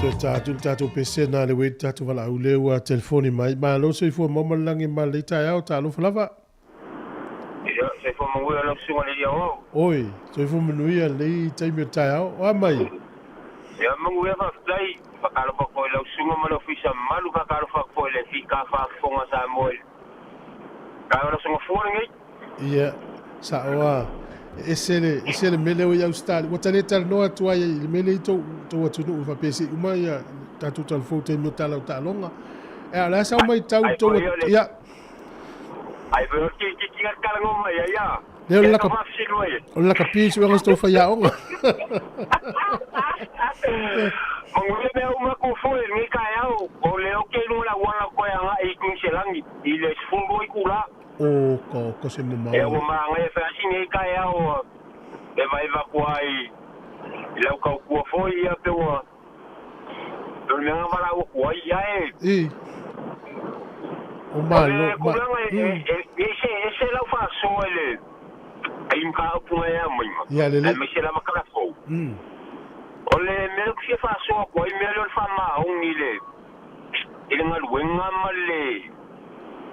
Toe ta atu le tatou pesena le ue i le tatou valaau lea ua telefoni mai. Malo le soifua maua ma le lagi ma lenei taeao, talofa lava. Ia, soifua manuia lau susuga i le Alii Aoao. Oi, soifua manuia lenei taimi o le taeao. O a mai? Ia, manuia faafetai. Faatalofa atu foi i lau susuga ma le ofisa mamalu, faatalofa atu foi i le fita faafofoga a Samoa i le taeao o le Aso Gafua lenei. Ia, sao lava. E ese le, ese le mea lea ua i Ausetalia. Ua ta le talanoa atu ai i le mea lea i tou, tou atunuu faapea se i uma ia tatou talafou taimi o tala o taaloga. Ea, o le a sau matau Ai tou, foi o le, ia. ai foi o le tilititiga le talanoa mai ai a. Lea o le Ia laka, tau faafesili mai ai. o le lakapi i suega o se tou faiaoga. Manuia mea uma atu foi i lenei taeao, o lea ou te i luga o le auala toe agai i Tuniselagi i le 12 itula. Oka, oka se mamao Ea ua le. manaia feasi nei taeao e vaeva atu ai i lau tautua foi ia pe ua pe o le mea na valaau atu ai ae I. O o le malo, ma, tulaga e mm. e e ese ese lau faasoa i le i mataupu na ea maiga Ia lelei. aemaise lava talafou. O le mea lea ou te fia faasoa atu ai mea lea o le faamaoni i le i le galuega ma le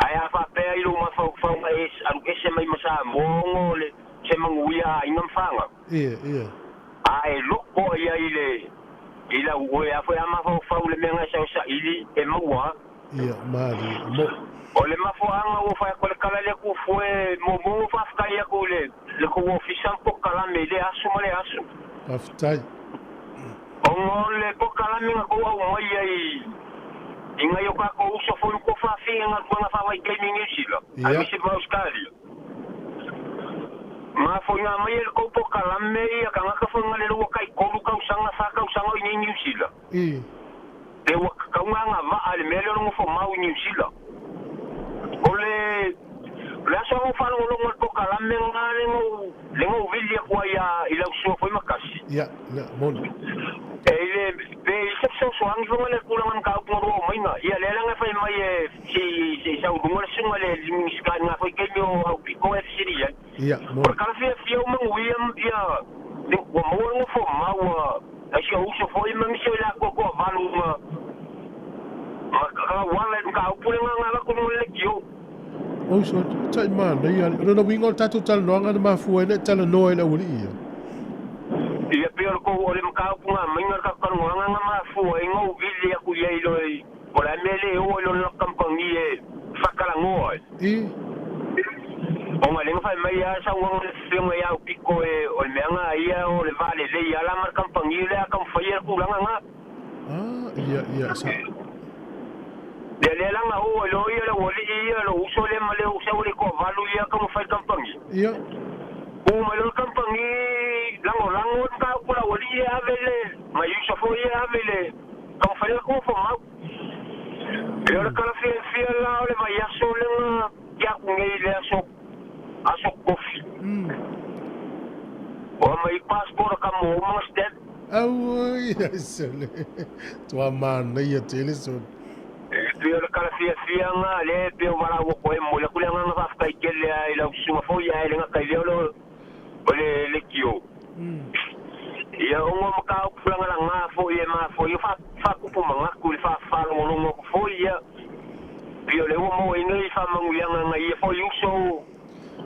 ae a faapea i lou mafaufauga e alu ese mai ma Samoa ona o le se manuia a aiga ma fanau. Ia, ia. A e loko ai ai i le i lau oe a foi a mafaufau i le mea na e sau e saili e maua a. Ia, malie, e moʻi. O le mafuaaga ua fai atu ai le tala lea Tufue muamua ua faafetai atu i le le tou ofisa ma polokalame i lea aso ma lea aso. Faafetai. Ona o le polokalame na tou aumaia i i nai o tatou uso foi ua tofafiga i galuega faavaitaimi i Niu Sila aemaise ma Ausetalia. Na foiga mai e le tou polokalame ia tagata foi na le lua tai tolu tausaga, fa tausaga o i inei i Niu Sila. Pe ua tatau ona agavaa i le mea lea o le nofo mau i Niu Sila. O le o le aso lava ua faalogologo i le polokalame lena lea na ou lea na ou vili atu ai ia i lau sua foi Makasi. Ia, na, moni. E i le pe i se fesoasoani foi le tulaga mataupu na lua aumaina. Ia lea la na fai mai e se i se i sau i luga le susuga i le Minisita i lena foi taimi o Aupito e fesili ai. Ia, O le moni. tala fiafia o manuia ia ua maua le nofo mau a a si ou uso foi ma nisi o i latou e toavalu ma ma tauala i le mataupu lea na avatu i luga o le leitio. Oi so, tai manaia. O lona uiga o le tatou talanoaga na mafua ai ona e talanoa i le aualii ia. Ia pei o le tou o le mataupu na aumaiga le tatou talanoaga na mafua ai na ou vili atu i ai i lo o le a mea le o ai lona kamupani e faatalanoa ai. I. Ona lea na fai mai lava saunoaga a le Afioga ia Aupito e o le mea na ia o le va lelei lava la ma le kamupani lea a taumafai le tulaga na. Ah, ia, ia, sa. Ia lea la na oo ai loa ia le aualii ia lou uso lea ma le sau o le toavalu ia taumafai le kamupani. Ia. Ua mai loa le kamupani lagolago le mataupu a le aualii e ave le nai uso foi ia e ave i le taumafai le latou mau. Ia o le tala fiafia la o le vaiaso lea na tea atu nei i le aso aso kofi. Ua mai passport ka mo uma na stamp. Auoi, ai sole. Tua manaia tele sole. E pei o le tala fiafia na lea e pei o valaau atu ai e momoli atu le agaga faafetai tele lava i lau susuga foi ae le gata i lea o le o le leitio. Ia ona o mataupu lagalaga foi e mafua ai faatupu manatu i le faalogologo atu foi ia pei o lea ua maua ai nei faamanuiaga nai ia foi uso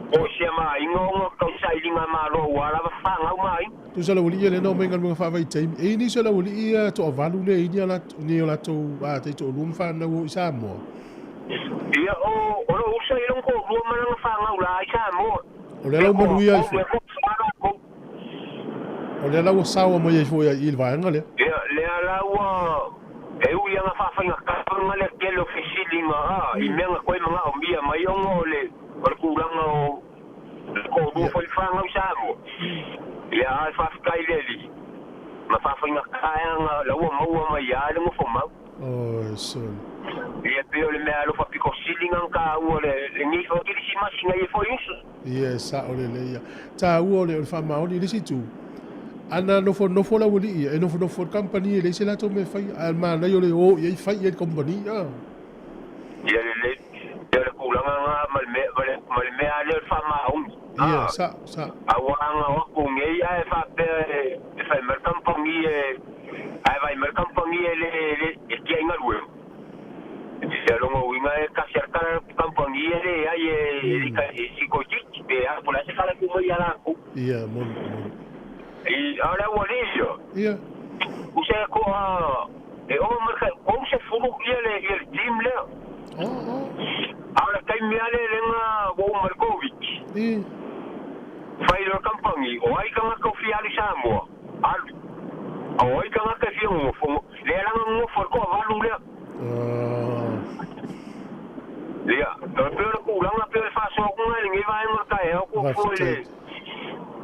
o si a ma aiga ona o le tausailiga a Malo aua lava fanau ma aiga. Tusa le aualii ia lea na omai i galuega faavaitaimi. E i ai nisi o le aualii ia toavalu lea e i ai ni o latou taitoalua ma fanau o i Samoa. Ia o o lou uso e i ai lona toalua ma lana fanau la i Samoa. O lea la Pe ua manuia ai toatolu foi. e toafa latou. O lea la ua saoa mai ai foi i le vaega lea. Ia, lea la ua e ui lava faafaigata nga le tele o fesiliga a i mea na toe manaomia mai ona o le o le tulaga o le toalua foi le fanau i Samoa. Ia, a e faafetai i le Alii ma faafaigata ea la ua maua mai lava le nofomau. Oi, sole. Ia, pei o le mea alofa pito sili nga na taua le lenei foi kerisimasi nai e foi uso. Ia, e sao lelei ia. Taua o le o le faamaoni i le isi itu. Ana nofonofo le aualii ia, e nofonofo le kamupani e leai se latou mea e faia, ae o le manaia o le o i ai fai i ai le kamupani. A. Ia lelei, ia o le tulaga na ma le mea, ma le, ma le mea lava lea o le faamaoni. Ia, A. sao, sao. Aua ana o atu nei ae faapea e fai mai le kamupani e, ae vaai mai le kamupani kampangi e le e tiai galuega. Ia lona uiga e tasi a le kala kampangi e leai e e sikoititi pe a po o le a se kala e tuu mai ia latou. Ia, moni, moni. I, a o le aualii ia. Ia. Usa e koa e ova ma le tai 30 ia le ia le team lea. Oh, oh. A o le taimi lava lea lega ua uma le Covid. I. Fai loa le kamupani, o ai tagata o fia alu i Samoa, alu. A o ai tagata e fia nonofo, lea laga nonofo ai le toavalu lea. Oh. Ia, e pei o le tulaga, pei o le faasoakuga i lenei vaega o le taeao ko foi le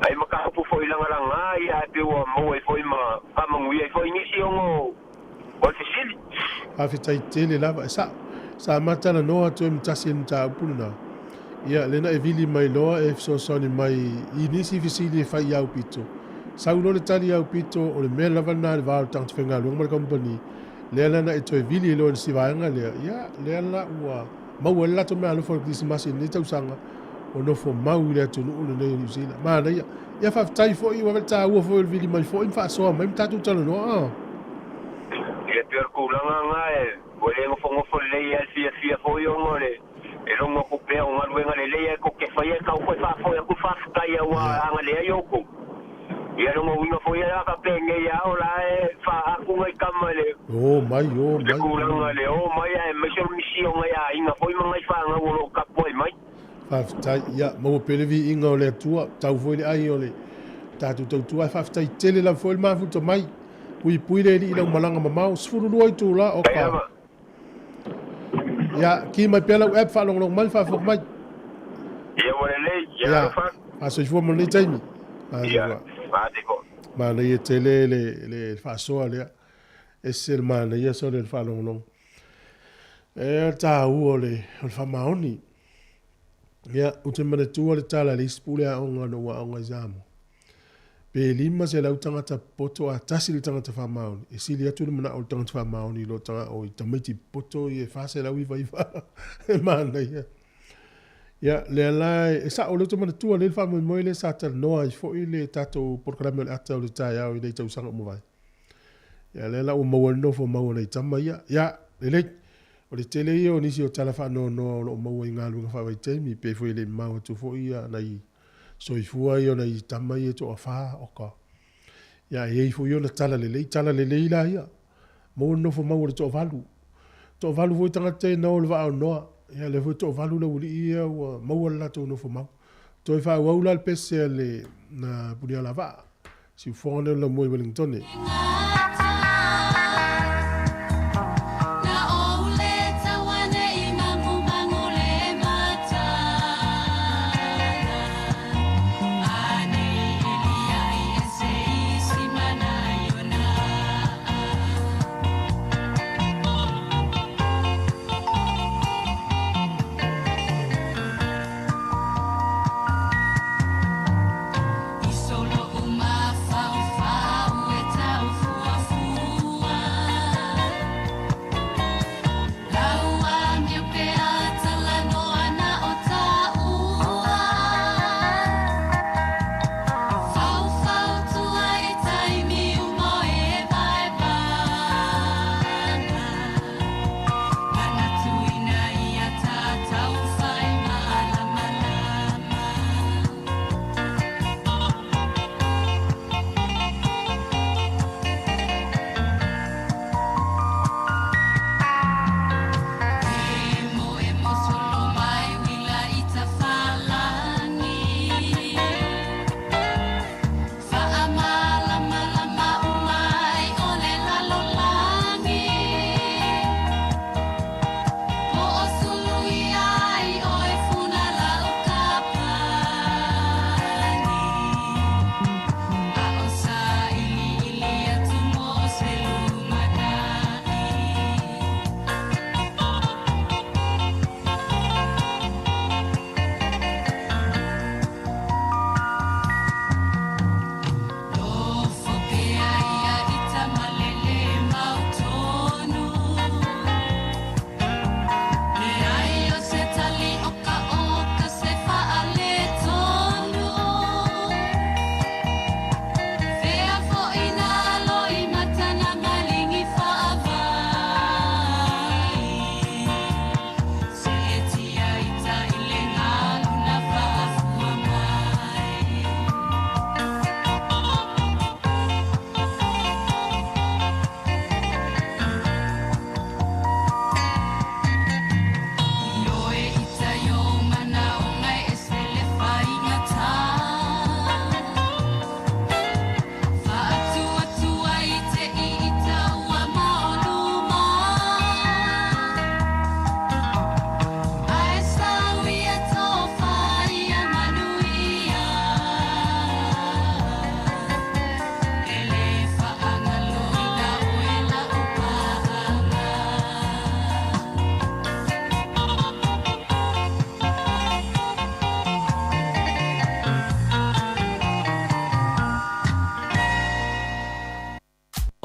ai mataupu foi lagalaga ia ae pei ua maua ai foi ma faamanuia ai foi nisi ona o le fesili. Faafetai tele lava. E sa'o, sa ma talanoa atu ai ma tasi i le mataupu lena. Ia, lena e vili mai loa e fesoasoani mai i nisi fesili e fai i au pito. Sau loa le tali i au pito, o le mea lava lena i le va o le tagata faigaluega ma le kamupani, lea la na e toe vili ai loa i le isi vaega lea, ia, lea la ua maua ai le latou meaalofa o le Kerisimasi i lenei tausaga, o nofo mau i le atunuu lenei o Niu Sila. Manaia. Ia faafetai foi, ua taua foi o le vili mai foi ma faasoa mai ma tatou talanoa. Ah. Ia pei o le tulaga lena e ua le nofonofo lelei ai le fiafia foi ona o le e logo atu pea o galuega lelei ae tou te faia e tau foi faafoe atu le faafetai aua ana leai outou. Ia lona uiga foi ia a faapea nei a o la e faaatu nai tama i le O mai, o le mai. tulaga le o mai aemaise o le misi o nai aiga foi ma nai fanau o lo o tapuai mai. Faafetai. Ia, maua pea le viiga o le Atua, tau foi le ai o le tatou tautua. Ae faafetai tele lava foi le mafuta mai. Puipui le Alii i lau malaga mamao. 12 itula, oka. Ia, ki mai pea lau app, faalogologo mai, faafofoga mai. Ia, ua lelei. Ia, Ia, alofa. faasoifua mo lenei taimi. Ia, Faasoifua. mate. Manaia tele le, le faasoa lea. Ese le manaia sole le faalogologo. E, o le taua o le, o le faamaoni. Ia, ou te manatua le tala a le isi pule aoga na ou aoga i Samoa. Pe 500 tagata poto a tasi le tagata faamaoni, e sili atu le manao o le tagata faamaoni i lo taga o i tamaiti poto ia e 499. E manaia. Ia, lea la, e sa'o lea ou te manatua lelei le faamoemoe lea sa talanoa ai foi le tatou polokalame o le ata o le taeao i nei tausaga ua mavae. Ia, lea la ua maua le nofo mau a nai tama ia. Ia, lelei. O le tele ia o nisi o tala faanoanoa o lo o maua i galuega faavaitaimi, pe foi e le i mamao atu foi ia nai soifua ia o nai tama ia e toafa, oka. Ia, e i ai foi ona tala lelei, tala lelei la ia. Maua le nofo mau o le toavalu. Toavalu foi tagata ia na o le vaa o Noa. Ia, lea foi toavalu le aualii ia ua maua le latou nofo mau. Toe faaauau la le pese a le na Punialavaa. Siufoga lea o le laumua i Wellingtone.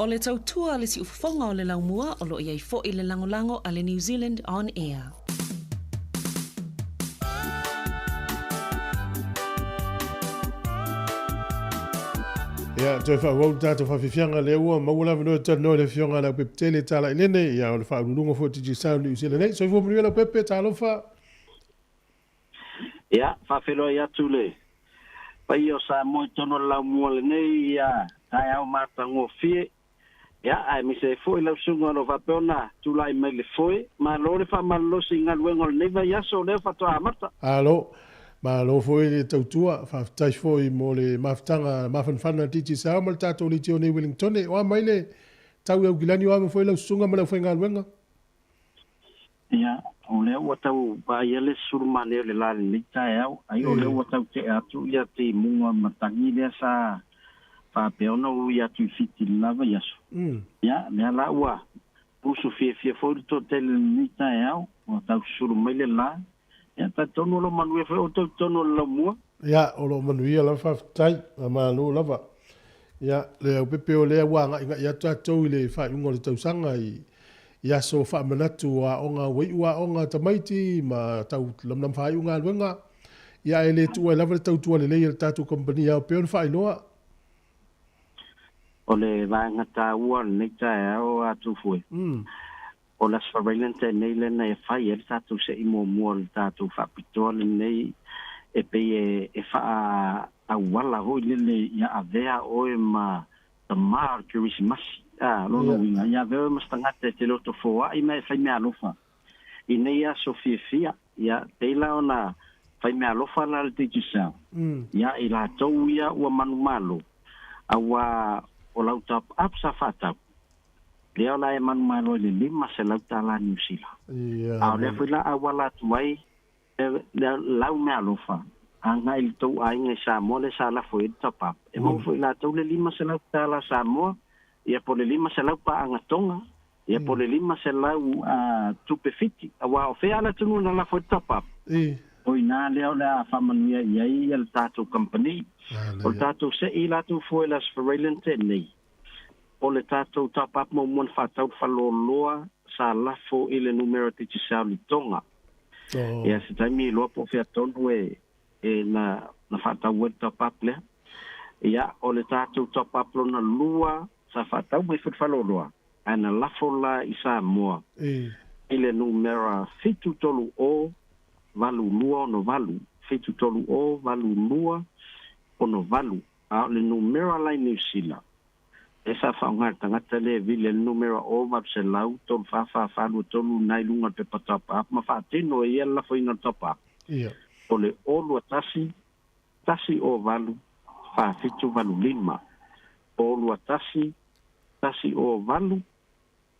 O le tautua a le siufofoga o le laumua o lo o i ai foi le lagolago a le New Zealand On Air. Ia, toe faaauau le tatou faafiafiaga lea ua maua le avanoa e talanoa i le Afioga ia Leaupepetele Talailene, ia, o le Faauluuluga foi o Digicel Niu Sila nei. Soifua manuia Leaupepe, talofa. Ia, faafeiloai atu le paia o Samoa i totonu o le laumua lenei ia taeao matagofie. Ia, aemaise ai foi lau susuga o lo o faapea ona tulai mai le foe. Malo le faamalolosi i galuega o lenei vaiaso o lea faatoa amata. Malo. Malo foi le tautua. Faafetai foi mo le mafutaga mafanafana a le Digicel ma le tatou leitio nei i Wellingtone. O a mai le tau i Aukilani o a mai foi lau susuga ma le aufaigaluega? Ia, o lea ua tau vaaia le sulu mane o le la i lenei taeao, ai o lea ua tau tea atu ia timuga matagi lea sa faapea ona ui atu i Fiti i le la vaiaso. Ia, lea la ua usu fiafia foi le toatele i lenei taeao, ua tau susulu mai le la. Ia, talitonu o lo o manuia foi outou i totonu o le laumua. Ia, o lo o manuia lava faafetai, faamalo lava. Ia, le aupepe o lea ua agaigai atu tatou i le faaiuga o le tausaga i i aso faamanatu o aoga ua iu aoga a tamaiti ma tau lamlam faaiu galuega, ia ae le tuua ai lava le tautua lelei a le tatou kamupani ao pea ona faailoa. O le vaega taua o lenei taeao a Tufue, o le Aso Faraile tenei lena e fai ai le tatou se'i muamua o le tatou faapitoa lenei e pei e faaauala foi lele ia avea oe ma tama o le Kerisimasi. A, lona uiga, ia avea oe ma se tagata e te loto foai ma e fai meaalofa i nei aso fiafia. Ia, pei la ona fai meaalofa la le Digicel, ia i latou ia ua manumalo, auā o lau top up sa faatau, lea o le a e manumalo i le $500 tala Niu Sila. A o lea foi la auala atu ai lau meaalofa agai i le tou aiga i Samoa lea sa lafo i ai le top up, e maua foi i latou le $500 tala Samoa, ia po o le 500 paaga Tonga, ia po o le 500 tupe Fiti, aua o fea le atunuu na lafo ai le top up? O i ina lea o le a faamanuia i ai le tatou kamupani. O le tatou se'i i latou fua i le Aso Faraile na tea nei, o le tatou top up muamua na faatau le faleoloa sa lafo i le numera Digicel i Tonga. Ia se taimi iloa po o fea tonu e e na na faatau ai le top up lea. Ia o le tatou top up lona lua sa faatau mai foi le faleoloa ae na lafo la i Samoa i le numera 730 8268, 730 8268, a o le numera la i Niu Sila Lea sa faaaoga e le tagata lea e vili ai le numera 0800 344 423 lena i luga o le pepa top up ma faatino e ia le lafoina o le top up. O le 021 108 4785. 021 108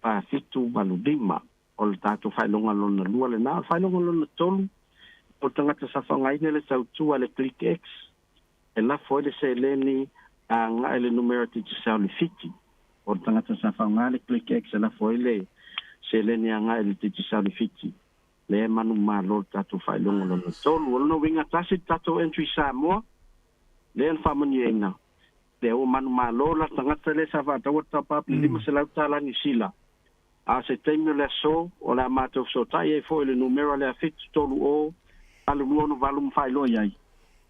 4785. O le tatou faailoga lona lua lena. O le faailoga lona tolu, o le tagata sa faaaogaina le tautua a le Click X e lafo ai le seleni a agai i le numera Digicel i Fiti. O le tagata sa faaaoga le Click X e lafo ai le seleni a agai i le Digicel i Fiti. Lea e manumalo le tatou faailoga lona tolu. O lona uiga tasi le tatou entry Samoa lea na faamanuiaina. Lea ua manumalo la tagata lea sa faataua le top up i le $500 Niu Sila. A o se taimi o le aso, o le a matou fesootai ai foi i le numera lea 730 8268 ma faailoa i ai,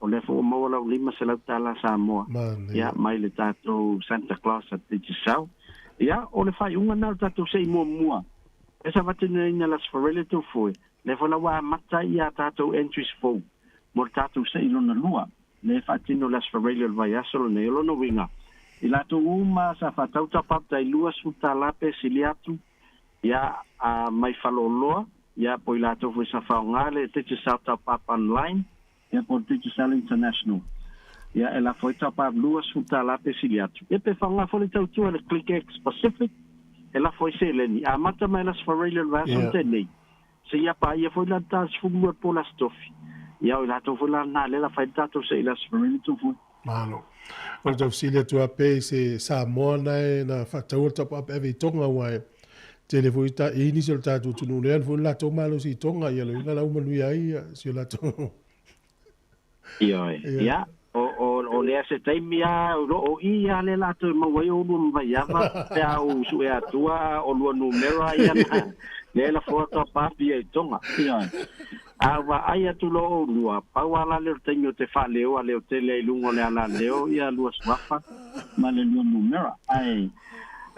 o lea foi ua maua lau $500 Samoa, ia, mai le tatou Santa Claus a Digicel. Ia, o le faaiuga lena o le tatou se'i muamua. E savatinoina le Aso Faraile tou foe, lea foi la ua amata ai a tatou entries fou mo le tatou se'i lona lua, lea e faatino le Aso Faraile o le vaiaso lenei. O lona uiga, i latou uma sa faatau top-up tai $20 pe sili atu, ia, a mai faleoloa, ia, po o i latou foi sa faaaoga le Digicel Top-up Online, ia, po o le Digicel International, ia, e lafo ai top-up $20 pe sili atu. Ia, pe faaaoga foi le tautua i le ClickX Pacific, e lafo ai seleni. Amata mai le Aso Faraile o le vaiaso na tea nei, Seia paia foi la le ta 12 i le po le Aso Tofi. Ia o i latou foi la na lea la fai le tatou se'i le Aso Faraile tou foi. Malo. O le tau fesili atu lava pe i se Samoa na e na faataua le top up ave i Tonga aua e tele foi ta i nisi o le tatou atunuu lea foi le latou malosi i Tonga ia lona uiga la ua manuia ai si o latou. Ioe. Ia, o, o, o O le a se taimi lava o lo o i lava lea latou e maua ai oulua ma Vaiava pe a ou sue atua o lua numera ia na lea e lafo atu a Papi ia i Tonga. Ioe. A vaai atu loa oulua, pau lava la lea o le taimi ou te faaleoa leotele ai i luga o le alaleo ia lua suafa ma le lua numera. Ae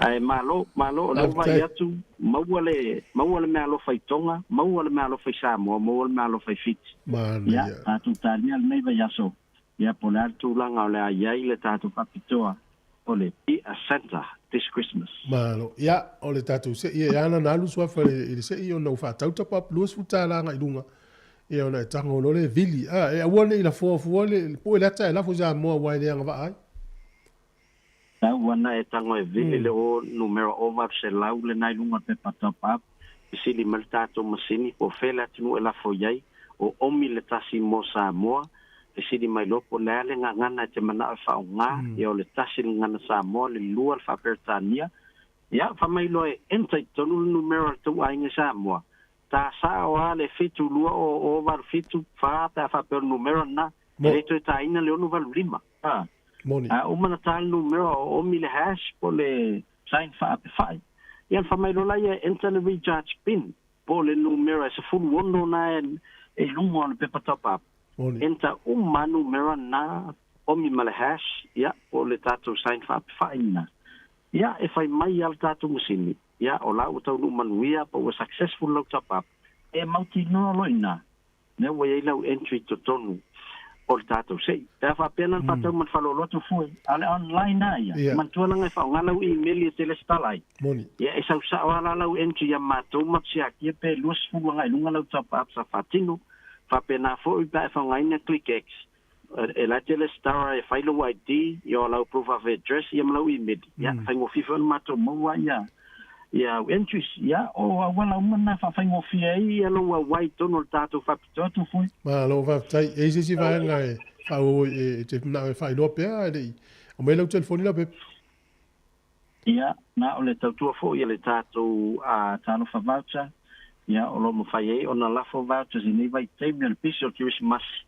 Ae malo, malo o lea ua vaai atu, maua le, maua le meaalofa i Tonga, maua le meaalofa i Samoa, maua le meaalofa i Fiti. Ia, tatou talia lenei vaiaso, ia po o le a le tulaga o le a i ai le tatou faapitoa o le Be a Santa this Christmas. Malo. Ia, o le tatou sei e ana ona alu suafa i le sei ona ua faatau top up $20 agai i luga, ia ona e tago loa lea e vili. A, e aua ne i lafoa fua le pue le ata e lafo i Samoa aua e le agavaa ai. Tau ana e tago e vili le o numera o 800 lena i luga o le pepa top up, fesili mai le tatou masini po o fea le atunuu e lafo i ai, o omi le tasi mo Samoa, fesili mai loa po o le a le gagana e te manao e faaaoga, ia o le tasi le gagana Samoa, le lua le faa-Peretania, ia fai mai loa e enter i totonu le numera o le tou aiga i Samoa, ta sao lava le 7 2 0 0 8 7 4 pe a faapea o le numera lena, e le toe taina le 685. A. Moni. A uma na ta le numera o omi le hash po o le sign faapefai, ia ona fai mai loa laia e enter le recharge pin po o le numera e 16 na e i luga o le pepa top up. Moni. Enter uma numera na omi ma le hash, ia po o le tatou sign faapefai lena. Ia e fai mai lava le tatou masini, ia o la ua taunuu manuia po ua successful lau top up, e mautinoa loa i ina. Lea ua i ai lau entry i totonu o le tatou sei. Pe a faapea na faatau ma le faaaloalo fue, a o le online lava ia. Ia. Manatua leaga e faaaoga lau email e te lesitala ai. Moni. Ia e sau sao lava la lau entry ia matou ma siakia pe 20 agai i luga lau top up sa faatino. Faapena foi pe a e faaaogaina ClickX, e la e te lesitala e fai lou ID, ia o lau proof of address ia ma lau email. Ia, faigofie foi ona matou maua ia Ia au entries, ia, o auala uma na faafaigofie ai ia lou auai i totonu o le tatou faapitoa atu foi. Malo faafetai. E i ai se isi vaega e faaauau e te manao e faailoa pea ae le i aumai lau telefoni Laupepa? Ia, na o le tautua foi a le tatou Talofa Voucher, ia, o lo o mafai ai ona lafo vouchers i nei vaitaimi o le pisi o le Kerisimasi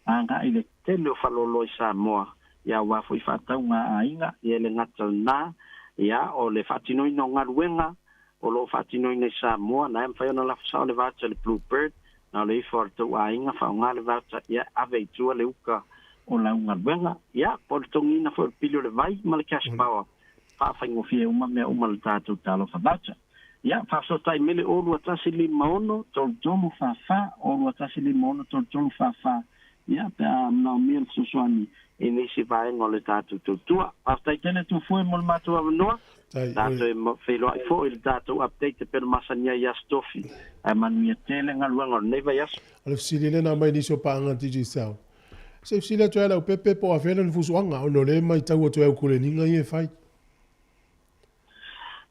agai i le tele o faaloloa i Samoa. Ia aua foi faatauga a aiga, ia e le gata lena, ia o le faatinoina o galuega o lo o faatinoina i Samoa, na e mafai ona lafo sao le voucher i le Blue Bird, na o le ifo a le tou aiga faaaoga le voucher, ia ave i tua le uka o lau galuega, ia po o le togiina foi o le pili o le vai ma le cash power, faafaigofie uma mea uma le tatou Talofa Voucher. Ia, faafesootai mai le 0 2 1 5 6 3 3 4 4, 0 2 1 5 6 3 3 4, ia, pe a manaomia le fesoasoani i nisi vaega o le tatou tautua. Faafetai tele Tufue mo le matou avanoa. Tatou e feiloai foi i le tatou update e pei ona masani ai i Aso Tofi. Ae manuia tele galuega o lenei vaiaso. O le fesili lea na aumai nisi o paaga a Digicel. Se i fesili atu ai Leaupepe po o afea lana fusuaga ona o lea e matau atu ai au kuleniga ia e fai.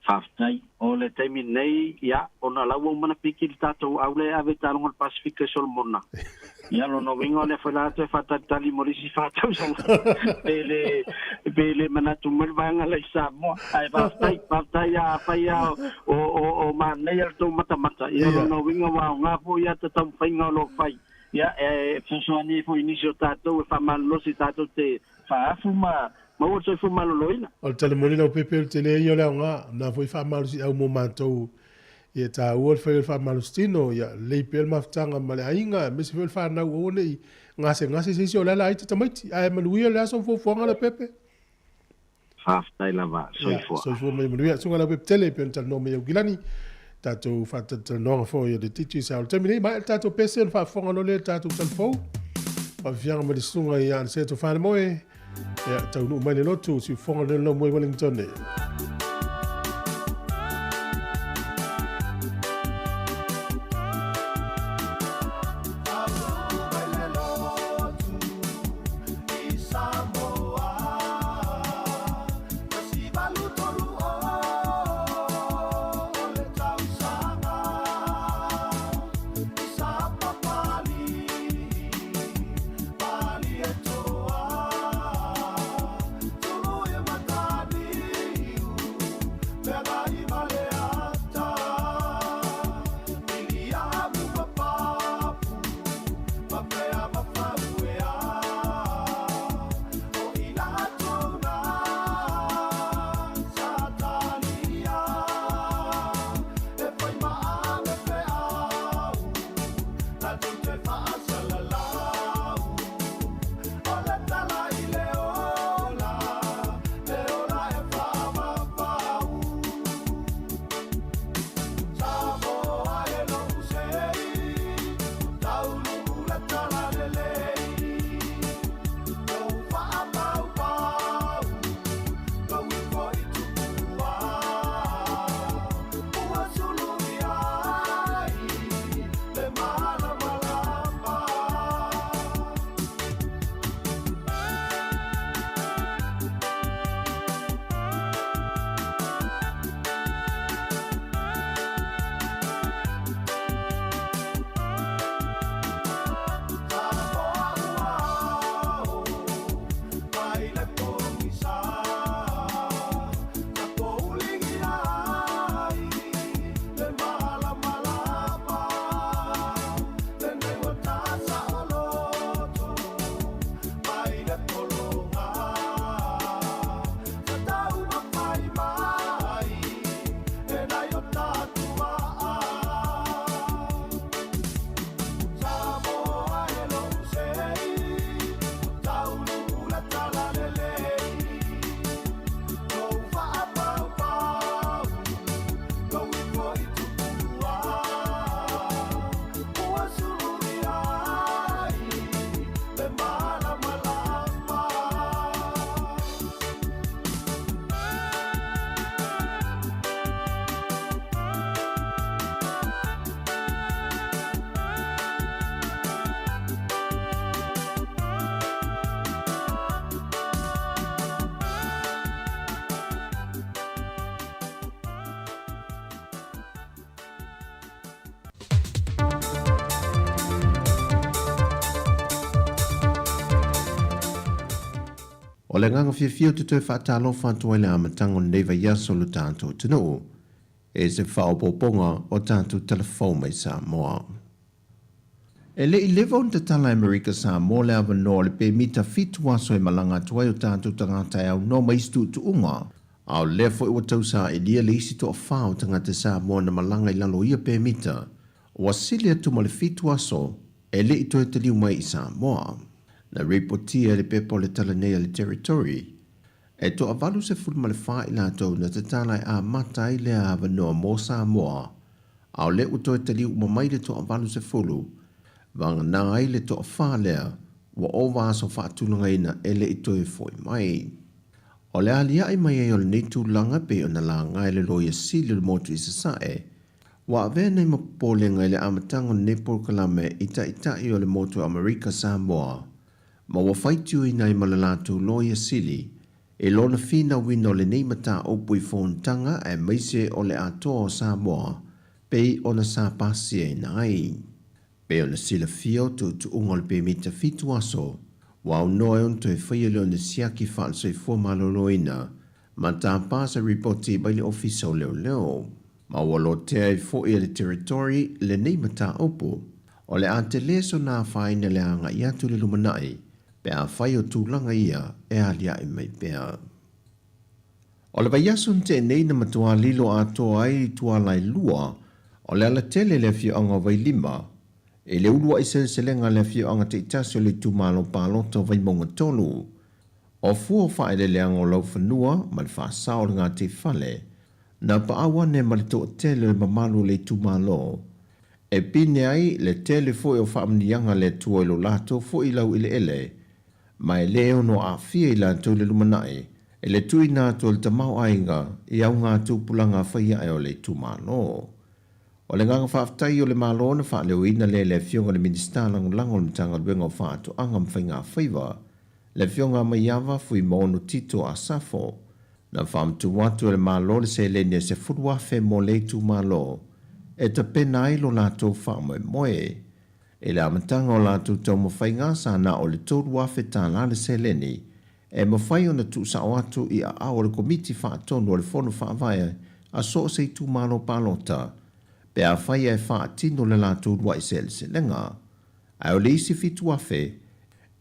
Faafetai. O le taimi nei, ia, ona o la ua uma ona piki le tatou aula e ave i taaloga o le Pasefika i Solomona. Ia, lona uiga o lea foi la toe faatalitali mo le isi 4 tausaga pe le manatu mai le vaega la i Samoa. Ae faafetai, faafetai afai lava o manaia le tou matamata. Ia, lona uiga ua aoga foi ia ta taumafaiga o lo o fai. Ia, e fesoasoani ai foi i nisi o tatou e faamalolosi tatou te faaafu ma maua le soifua maloloina. O le tali moni Leaupepe o le tele ia o le aoga, na foi faamalosiau mo matou ia taua le fai o le faamalositino, ia lelei pea le mafutaga ma le aiga, aemaise foi o le fanau aua ne i gasegase se isi o le ala ai te tamaiti. Ae manuia le aso ma fuafuaga Leaupepe. Faafetai lava, soifua. Ia, soifua ma ia manuia. Susuga Leaupepe tele e pei ona talanoa mai Aukilani, tatou faatalatalanoaga foi o le Digicel. O le taimi nei, maea le tatou pese ona faafofoga loa lea i le tatou talafou. Faafiafiaga mai le susuga ia Aniceto Falemoe. Ia, taunuu mai le lotu, siufofoga le lau moe Wellington. O le agaga fiafia ou te toe faatalofa atu ai i le amataga o lenei vaiaso i lo tatou atunuu i se faaopoopoga o tatou talafou mai Samoa. E le i leva ona tatala e Amerika Samoa le avanoa o le pemita fitu aso e malaga atu ai o tatou tagata e aunoa ma isi tuutuuga, a o lea foi ua tausailia le isi toafa o tagata Samoa na malaga i lalo o ia pemita, ua sili atu ma le fitu aso e le i toe taliu mai i Samoa. Na ripotia e le pepa o le tala nei a le Territory, e toa 84 i latou na tatala e amata ai lea avanoa mo Samoa, a o lea ua toe taliu uma mai le toa 80, vagana ai le toafa lea ua ova aso faatulagaina e le i toe foi mai. O le aliae mai ai o lenei tulaga pei ona laga e le Loia Sili o le Motu i Sasae, Ua avea nei ma popolega i le amataga o lenei polokalame i Taitai o le Motu o Amerika Samoa, ma ua faitioina ai ma le latou Loia Sili i lona finauina o lenei mataupu i fonotaga aemaise o le atoa o Samoa pei ona sa pasiaina ai. Pei ona silafia o tuutuuga o le pemita fitu aso, ua aunoa ai ona toe faia lea o ni siaki faale-soifua maloloina ma tapa se ripoti mai le Ofisa o Leoleo. Ma ua lotea ai foi e le Territory lenei mataupu, o le a tele sona afaina le agai atu i le lumanai pe afai o tulaga ia e aliae mai pea. O le vaiaso na tea nei na matua lilo atoa ai i Tualaelua o le alatele i le afioaga o Vailima, i le uluai seleselega a le afioaga taitasi o le itumalo palota o Vaimauga 3. O fua o faaeleeleaga o laufanua ma le faasao o le gataifale, na paau ane ma le toatele o le mamalu o le itumalo, e pine ai le tele foi o faamanuiaga a le Atua i lo latou foi laueleele, ma e le ono aafia i latou i le lumanai, i le tuuina atu o le tamaoaiga i auga tupulaga faiae o le itumalo. O le agaga faafetai o le Malo na faaleoina lea e le Afioga i le Minisita Lagolago o le Matagaluega o Faatoaga ma Faigafaiva, le Afioga a Maiava Fuimaono Tito Asafo. Na faamatuu atu e le Malo le seleni e $10,000 mo le itumalo e tapena ai lo latou faamoemoe. I le amataga o latou taumafaiga sa na o le $3,000 le seleni e mafai ona tuusao atu i aao o le Komiti Faatonu o le Fono Faavae a so o se itumalo palota pe afai ae faatino le latou uluai seleselega. Ae o le isi $7,000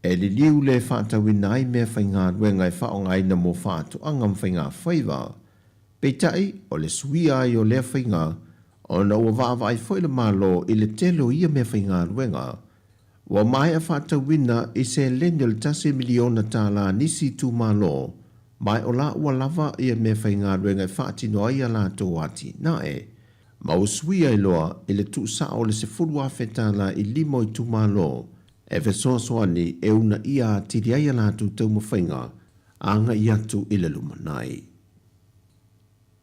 e liliu le faatauina ai mea faigaluega e faaaogaina mo faatoaga ma faigafaiva. Peitai, o le suia ai o lea faiga, ona ua vaavaai foi le Malo i le tele o ia mea faigaluega. Ua maea faatauina i seleni o le $1 miliona nisi itumalo, ma o la ua lava ia mea faigaluega e faatino ai a latou atinae. Ma ua suia ai loa i le tuusao o le $10,000 i lima o itumalo e fesoasoani e uunaia atili ai a latou taumafaiga agai atu i le lumanai.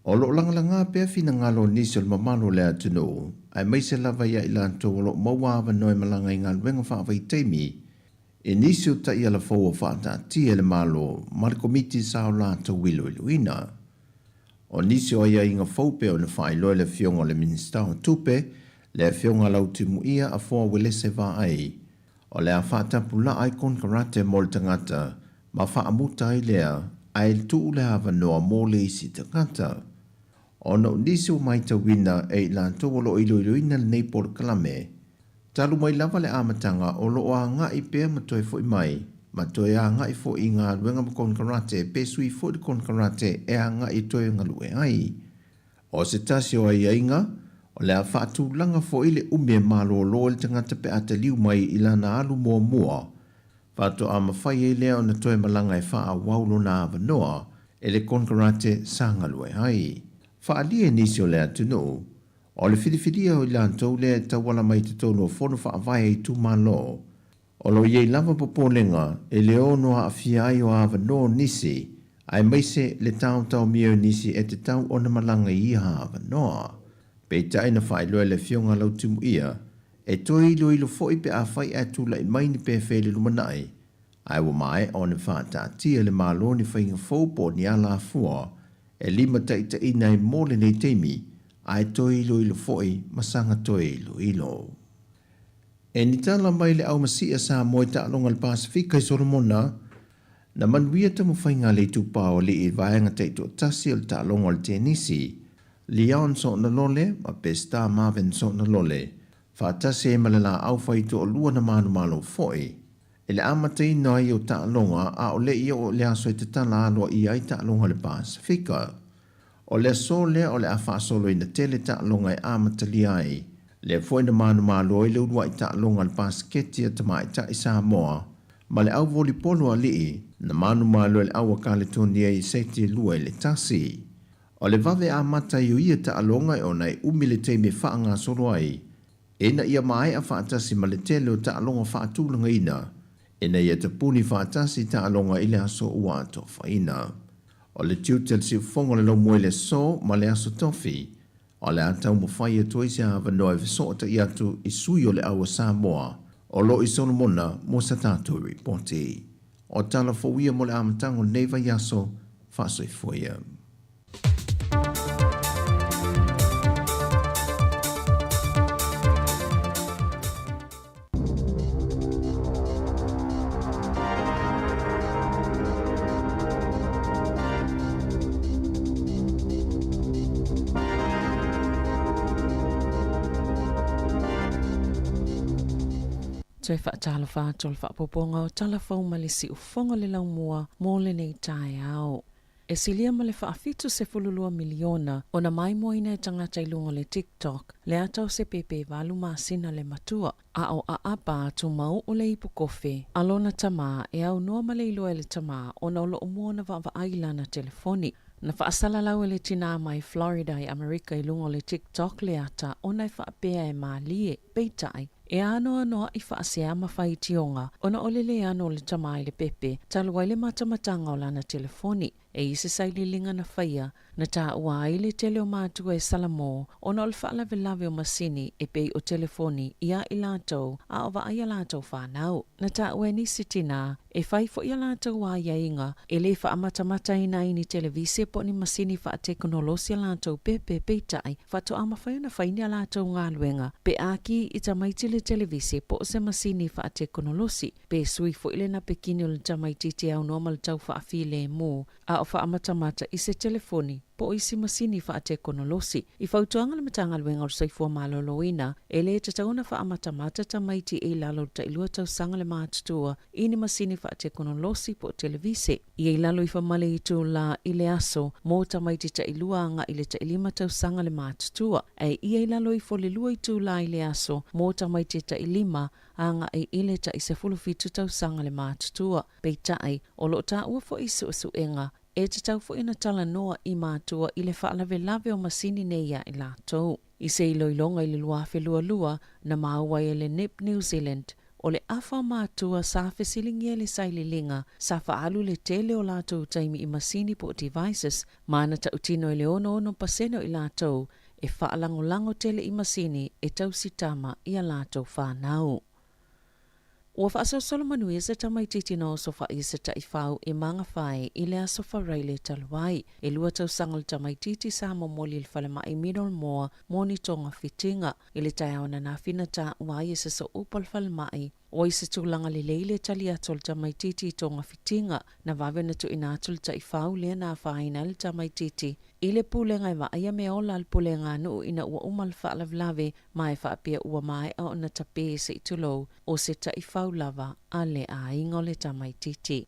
O lo o lagalaga pea finagalo o nisi o le mamalu o le atunuu, aemaise lava ia i latou o lo o maua avanoa e malaga i galuega faavaitaimi i nisi o taiala fou ua faataatia e le Malo ma le Komiti sa o latou iloiloina. O nisi o aiaiga fou pei ona faailoa e le Afioga o le Minisita o Tupe, le Afioga Lautimuia Afoa Uelese Vaai, O le a faatapulaa ai konekarate mo le tagata ma faamuta ai lea ae tuu le avanoa mo le isi tagata. Ona o nisi ua maitauina e i latou o lo o iloiloina lenei polokalame, talu mai lava le amataga o lo o agai pea ma toe foi mai ma toe agai foi i galuega ma konekarate pe sui foi le konekarate e agai e toe galue ai. O se tasi o aiaiga, o le a faatulaga foi le umi e malolo ai le tagata pe a taliu mai i lana alu muamua, faatoa mafai ai lea ona toe malaga e faaauau lona avanoa e le konekarate sa galue ai. Faaalia e nisi o le atunuu, o le filifilia o i latou lea e tauala mai i totonu o fono faavae a itumalo, O lo o i ai lava popolega e le ono aafia ai o avanoa o nisi, aemaise le taotaomia o nisi e tatau ona malaga i ia avanoa. Peitai na faailoa e le Afioga a Lautimuia, e toe iloilo foi pe afai ae tulai mai ni pefē i le lumanai, ae ua maea ona faataatia e le Malo ni faiga fou po o ni alafua e limataitaiina ai mo lenei taimi, ae toe iloilo foi ma saga toe iloilo. E ni tala mai le au Masia Samoa i taaloga a le Pasefika i Solomona, Na manuia taumafaiga a le itupa o alii i le vaega taitoatasi o le taaloga o le tenisi, Leon Soonalole ma Pestar Marvin Soonalole, faatasi ai ma le laau faitoalua na manumalo foi. I le amataina ai o taaloga a o le i oo i le aso e tatala aloaia ai taaloga a le Pasefika. O le aso lea o le a faasoloina tele taaloga e amatalia ai, lea foi na manumalo ai le uluai taaloga a le pasiketi a tamaitai Samoa ma le au volipolo a alii na manumalo e le au a Kaletonia i seti e 2-1. O le vave amata ai o ia taaloga e ona e umi le taimi e faagasolo ai ina ia maea faatasi ma le tele o taaloga faatulagaina ina ia tapuni faatasi taaloga i le aso ua atofaina. O le tiute o le siufofoga o le laumua i le aso ma le aso tofi, o le a taumafai atu ai se avanoa e fesootai atu i sui o le au a Samoa o lo o i Solomona mo sa tatou ripoti. O tala fou ia mo le amataga o lenei vaiaso, faasoifua ia. Toe faatalofa atu o le faapopoga o tala fou ma le siufofoga o le laumua mo lenei taeao. E silia ma le faafitu 12 miliona ona maimoaina e tagata i luga o le TikTok le ata o se pepe valu masina le matua, a o aapa atu mauʻu le ipu kofe a lona tamā e aunoa ma le iloa e le tamā ona o loʻo mua ona vaavaai i lana telefoni. Na faasalalau e le tinā mai Florida i Amerika i luga o le TikTok le ata ona e faapea e mālie, peitai, e anoanoaʻi faasea ma faitioga ona o le lē ano o le tamā i le pepe talu ai le matamataga o lana telefoni. E i se sailiiliga na faia, na taua ai le tele o mātua e Salamō ona o le faalavelave o masini e pei o telefoni iā i latou a o vaai a latou whānau. Na taua e nisi tinā, e fai foʻi a latou aiaiga e lē faamatamataina ai ni televise po o ni masini faatekonolosi a latou pepe peitai faatoa mafai ona fai ni a latou galuega pe a kī i tamaiti le televise po o se masini faatekonolosi pe sui foʻi le napekini o le tamaitiiti e aunoa ma le tau faafilemu a o faamatamata i se telefoni po o isi masini faatekonolosi. I fautuaga le Matagaluega o le Soifua Maloloina, e lē tatau ona faamatamata tamaiti e i lalo o le tailua tausaga le matutua i ni masini faatekonolosi po o televise. Ia i lalo ifo ma le itulā i le aso mo tamaiti tailua agaʻi le tailima tausaga le matutua, ae ia i lalo ifo le lua itulā i le aso mo tamaiti tailima agaʻi i le tai 17 tausaga le matutua. Peitai, o lo o taua foʻi i suesuega, e tatau foʻi ona talanoa i matua i le faalavelave o masini nei iā i latou. I se iloiloga i le 2022, na maua ai e le NIP New Zealand, o le afa o matua sa fesiligia i le sailiiliga, sa faaalu le tele o latou taimi i masini po o devices, ma na tautino i le 66% o i latou e faalagolago tele i masini e tausi tama i a latou whanau. Ua faasolosolo manuia se tamaitiiti na osofaia se taifau i Mangawhai i le Aso Faraile talu ai. E lua tausaga o le tamaitiiti sa momoli i le falemai Middlemore mo ni togafitiga. I le taeao ananafi na taua ai e se sooupu a le falemai, ua i se tulaga lelei le tali atu a le tamaitiiti i togafitiga. Na vave ona tuuina atu le taifau lea na afaina ai le tamaitiiti i le pulega e vaaia meaola a le pulega a nuu ina ua uma le faalavelave ma e faapea ua maea ona tapē se i tulou o se taifau lava a le aiga o le tamaitiiti.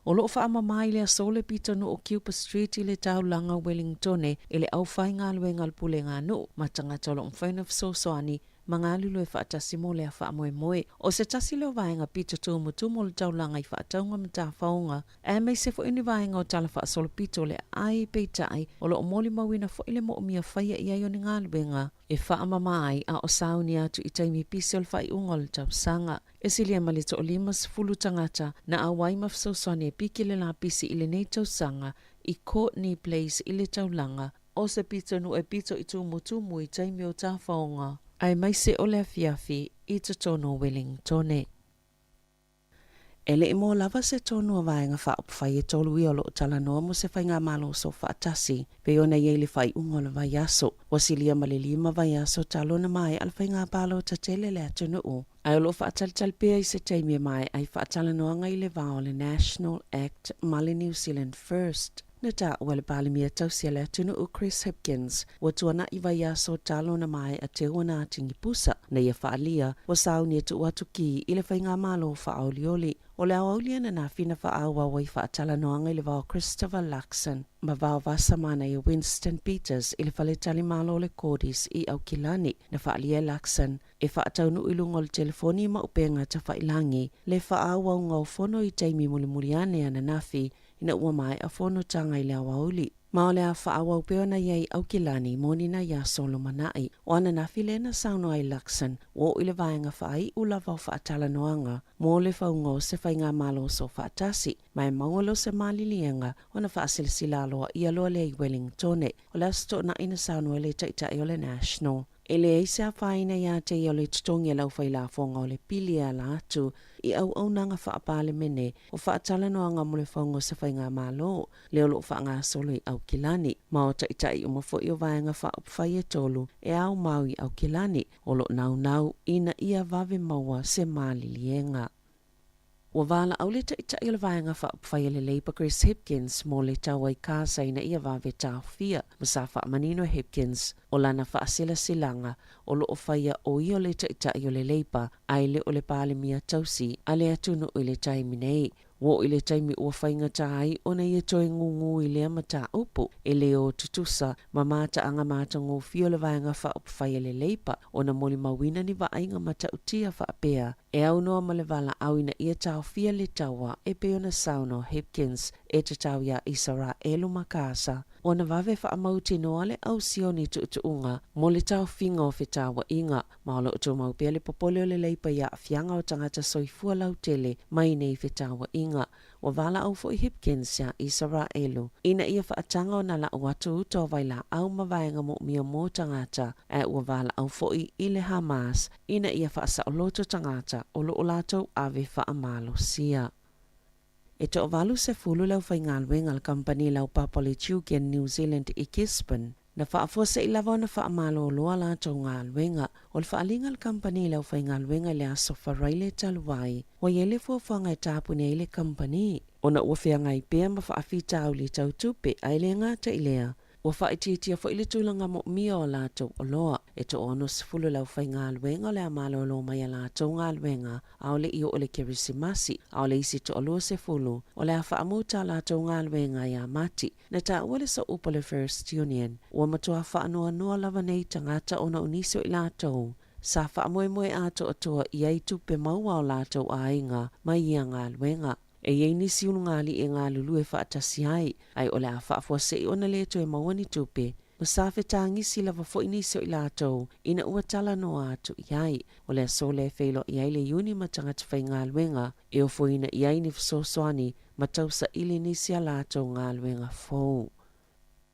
O lo o faamama i le aso le pitonuu o Cuba Street i le taulaga o Wellingtone i le aufaigaluega a le pulega a nuu ma tagata o lo o mafai ona fesoasoani ma galulue faatasi mo lea faamoemoe. O se tasi lea o vaega pito tumutumu o le taulaga i faatauga ma tafaoga, aemaise foi ni vaega o tala faasolopito o le aai, peitai, o lo o molimauina foi le moomia faia i ai o ni galuega e faamama ai a o sauni atu i taimi pisi o le faaiuga o le tausaga. E silia ma le toalima sefulu tagata na auai ma fesoasoani e piki le lapisi i lenei tausaga i Courtenay Place i le taulaga o se pitonuu e pito i tumutumu i taimi o tafaoga aemaise o le afiafi i totonu o Wellingtone. E le i mo lava se tonu o Vaega Faaupufai e tolu ia o lo o talanoa mo se faigamalo soofaatasi, pei ona i ai le faaiuga o le vaiaso. Ua silia ma le lima vaiaso talu ona maea le faiga palota tele a le atunuu, ae o lo o faatalitali pea i se taimi e maea ai faatalanoaga i le va o le National Act ma le New Zealand First. Na taua e le Palemia tausi a le atunuu Chris Hipkins, ua tuanai vaiaso talu ona maea teu ana atigi pusa na ia faaalia, ua sauni e tuu atu ki i le faigamalo faaolioli. O le aoauli ananafi na faaauau ai faatalanoaga i le va o Christopher Luxon ma Vao Vasamanaia Winston Peters i le faletalimalo o le Cordis i Aukilani. Na faaalia e Luxon e faataunuu i luga o le telefoni ma upega tafailagi le faaauauga o fono i taimi mulimuli ane ananafi ina ua maea fonotaga i le aoauli. Ma o le a faaauau pea ona i ai Aukilani mo ni nai aso lumanai. O ananafi lea na saunoa ai Luxon, ua oo i le vaega faaiu lava o faatalanoaga mo le fauga o se faigamalo soofaatasi, ma e maua loa se maliliega ona faasilasila aloaia loa lea i Wellingtone. O le Aso Toonai na saunoa ai le Taitai o le National. E leai se afaina iā te ia o le totogi a le aufailafoga o le pili e ala atu i auaunaga faa-Palemene o faatalanoaga mo le fauga o se faigamalo lea o lo o faagasolo i Aukilani, ma o taitai uma foi o Vaega Faaupufai e tolu e ao mau i Aukilani o lo o naunau ina ia vave maua se maliliega. Ua valaau le Taitai o le Vaega Faaupufai a le Labour Chris Hipkins mo le taua i Gaza ina ia vave taofia, ma sa faamanino e Hipkins o lana faasilasilaga o lo o faia o ia o le Taitai o le Labour ae le o le Palemia tausi a le atunuu i le taimi nei. Ua oo i le taimi ua faigata ai ona ia toe gūgū i lea mataupu e le o tutusa ma mataaga matagofie o le Vaega Faaupufai a le Labour ona molimauina ni vaaiga matautia faapea E aunoa ma le valaau ina ia taofia le taua e pei ona saunoa Hipkins e tatau iā Isaraelu ma Kasa ona vave faamautinoa le ausia o ni tuutuuga mo le taofiga o fetauaiga ma o lo o tumau pea le popole o le Leipa i aafiaga o tagata soifua lautele mai nei fetauaiga. Ua valaau foi Hipkins iā Isaraelu ina ia faataga ona lau atu uta o vailaau ma vaega moomia mo tagata, ae ua valaau foi i le Hamas ina ia faasaoloto tagata o lo o latou ave faamalosia. E toavalu sefulu le aufaigaluega a le kamupani laupapa o le Tugan New Zealand i Gisborne, na faafuasei lava ona faamalolo a latou galuega. O le faaaliga a le kamupani i le aufaigaluega i le Aso Faraile talu ai, ua i ai le fuafuaga e tapuni ai le kamupani, ona ua feagai pea ma faafitauli tau tupe, ae le gata i lea, Ua faaitiitia foi le tulaga moomia o a latou oloa. E toa-60 le aufaigaluega o le a malolo mai a latou galuega a o le i oo i le Kerisimasi, a o le isi toa-20 o le a faamuta a latou galuega ia Mati. Na taua le sooupu a le First Union, ua matua faanoanoa lava nei tagata ona o nisi o i latou sa faamoemoe atoatoa i ai tupe maua a o latou aiga mai ia galuega. E i ai nisi ulugalii e galulue faatasi ai, ae o le a faafuasei ona le toe maua ni tupe, ma sa fetagisi lava foi nisi o i latou ina ua talanoa atu i ai. O le aso lea e feiloai ai le Iuni ma tagata faigaluega e ofoina i ai ni fesoasoani ma tausaili nisi a latou galuega fou.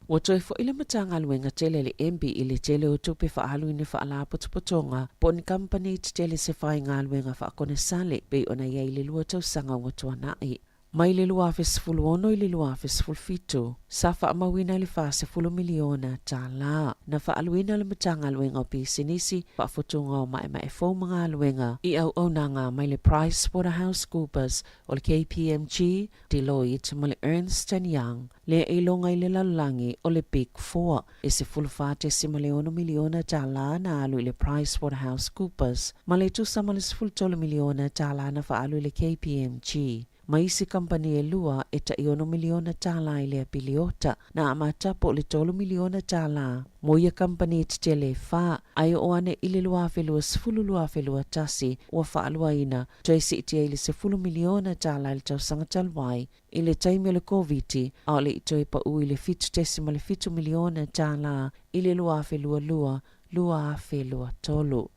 Ua toe foi le Matagaluega tele a le MB i le tele o tupe faaalu i ni faalapotopotoga po o ni kamupani tetele se faigaluega faakonesale pei ona i ai i le lua tausaga ua tuanai. Mai le 2016 i le 2017, sa faamauina le $40 miliona tala na faaaluina le Matagaluega o Pisinisi, Faafutuga o Maemae Fou ma Galuega i auaunaga mai le PricewaterhouseCoopers o le KPMG, Deloitte ma le Ernst and Young, lea e iloga i le lalolagi o le Big Four. E $14.6 miliona tala na alu i le PricewaterhouseCoopers ma le tusa ma le $13 miliona tala na faaalu i le KPMG ma isi kamupani e lua e tai $6 miliona tala i lea piliota. Na amata po o le $3 miliona tala mo ia kamupani tetele e fa, ae oo ane i le 2020, 2021 ua faaluaina toe siitia i le $10 miliona tala i le tausaga talu ai i le taimi o le Koviti, a o le i toe pau i le $7.7 miliona tala i le 2022, 2023.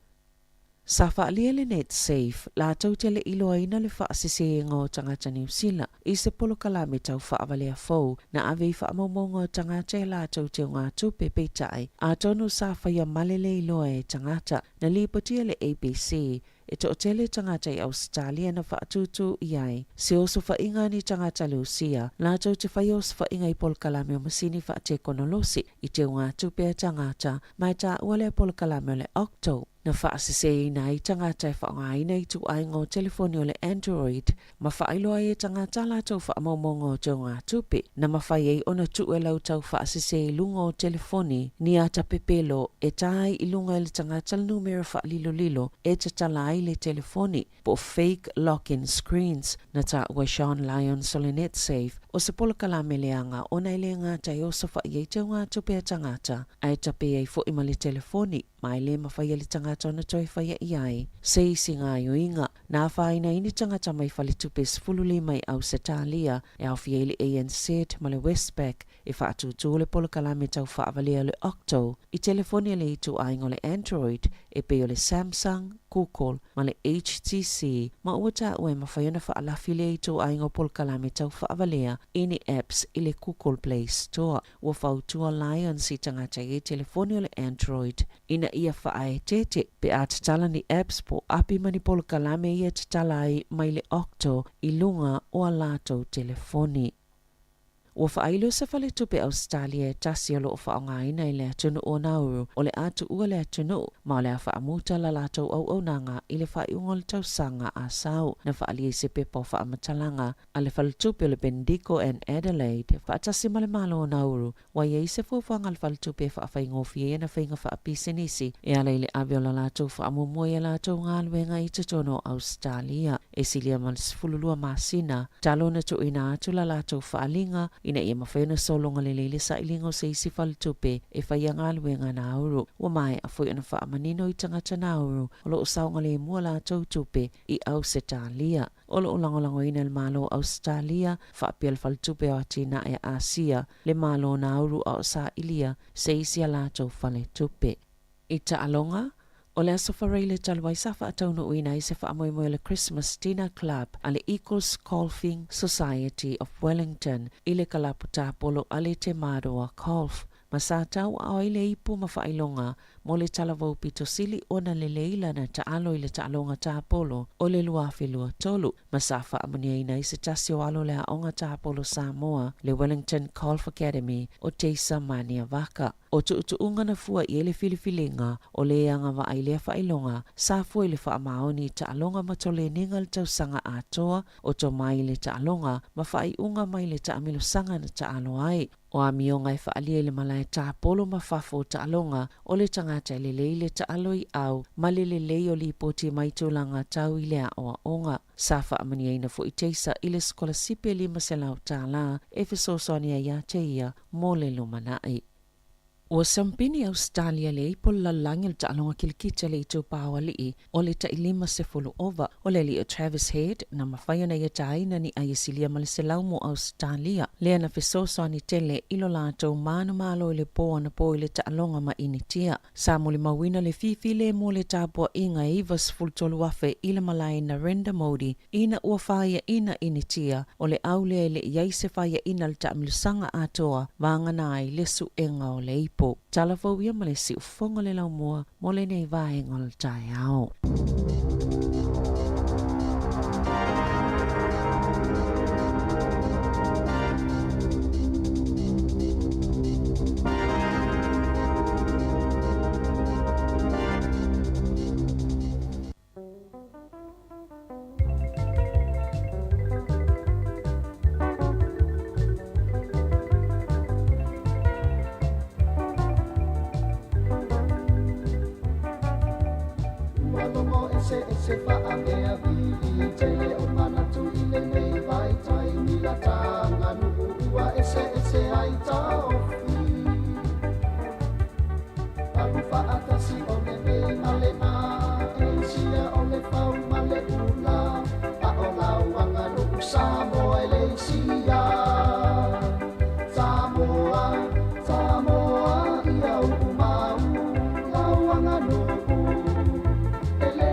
Sa faaalia e le Netsafe latou te le iloaina le faasesēga o tagata Niu Sila i se polokalame tau faavalea fou na ave i faamaumauga o tagata e latou teugatupe peitai atonu sa faia male le iloa e tagata na lipotia e le ABC e toatele tagata i Ausetalia na faatūtū i ai se osofaiga a ni tagata Lusia latou te faia osofaiga i polokalame o masini faatekonolosi i teugatupe a tagata ma e taua lea polokalame o le Octo na faaseseina ai tagata e faaaogaina ituaiga o telefoni o le Android ma faailoa ai e tagata a latou faamaumauga o teugatupe, na mafai ai ona tuu e lau tau faasese i luga o telefoni ni ata pepelo e tā ai i luga e le tagata le numera faalilolilo e tatala ai le telefoni, po o fake login screens, na taua e Sean Lyons o le Netsafe, o se polokalame leaga ona e le gata e osofa'i ai teugatupe a tagata, ae tape ai foi ma le telefoni. Ma e le mafai e le tagata ona toe faia i ai se isi gaoioiga. Na afaina ai ni tagata mai faletupe 15 i Ausetalia, e aofia ai le ANZ ma le Westpac, e faatūtū le polokalame tau faavalea o le Octo i telefoni a le ituaiga o le Android e pei o le Samsung, Google ma le HTC, ma ua taua e mafai ona faalafi lea ituaiga o polokalame tau faavalea i ni apps i le Google Play Store. Ua fautua Lyons i tagata i telefoni o le Android ina ia faaeteete pe a tatala ni apps po o api ma ni polokalame ia e tatala ai mai le Octo i luga o a latou telefoni. Ua faailo se faletupe Ausetalia e tasi o lo o faaaogaina i le atunuu o Nauru o le a tuua le atunuu ma o le a faamuta la latou auaunaga i le faaiuga o le tausaga a sau. Na faaalia i se pepa o faamatalaga a le Faletupe o le Bendigo and Adelaide faatasi ma le Malo o Nauru, ua i ai se fuafuaga a le Faletupe e faafaigofie ai ana faiga faapisinisi e ala i le ave o la latou faamuamua i a latou galuega i totonu o Ausetalia. E silia ma le 12 masina talu ona tuuina atu la latou faaaliga ina ia mafai ona sologa lelei le sailiga o se isi faletupe e faia galuega Nauru. Ua maea foi ona faamanino i tagata Nauru o lo o saogalemu a latou tupe i Ausetalia. O lo o lagolagoina e le Malo o Ausetalia, faapea le Faletupe o Atinae a Asia, le Malo o Nauru a o sailia se isi a latou faletupe. I taaloga, o le Aso Faraile talu ai sa faataunuuina ai se faamoemoe o le Christmas Dinner Club a le Eagles Golfing Society of Wellington i le kalapu tapolo a le Te Māroa Golf ma sa tauaao ai le ipu ma faailoga mo le talavou pito sili ona lelei lana taalo i le taaloga tapolo o le 2023 ma sa faamanuiaina ai se tasi o alo o le Aoga Tapolo Samoa, le Wellington Golf Academy o Teisa Maniavaka. O tuutuuga na fua i ai le filifiliga o le agavaa i lea faailoga sa fua i le faamaoni i taaloga ma toleniga i le tausaga atoa o tomai i le taaloga ma faaiuga mai le taamilosaga na taalo ai. O amioga e faaalia i le malae tapolo ma fafo o taaloga o le tagata e lelei le taalo i au ma le lelei o lipoti mai tulaga tau i le aoaoga. Sa faamanuiaina foi Teisa i le sikolasipi e $500 e fesoasoani ai ia te ia mo le lumanai. Ua siampini Ausetalia le ipu o le lalolagi o le taaloga kilikiti a le itupa o alii o le tai 50 ova. O le alii o Travis Head na mafai ona ia tāina ni ai e silia ma le 100 mo Ausetalia, lea na fesoasoani tele i lo latou manumalo i le pō anapo i le taaloga ma Initia. Sa molimauina le fifilemu o le tapuaiga e 93,000 i le malae Narendra Modi ina ua faiaina Initia, o le au lea e le i ai se faiaina i le taamilosaga atoa vagana ai le suega o le ipu. Tala fou ia ma le siufofoga o le laumua mo lenei vaega o le taeao. Ua logo eseese faameavili tele o manatu i lenei vaitaimi lataganuu ua eseese ai taofi Alu faatasi o lenei ma lena Asia o le fau ma le ula A o lau aganuu Samoa e le isia Samoa, Samoa ia upu mau lau aganuu E le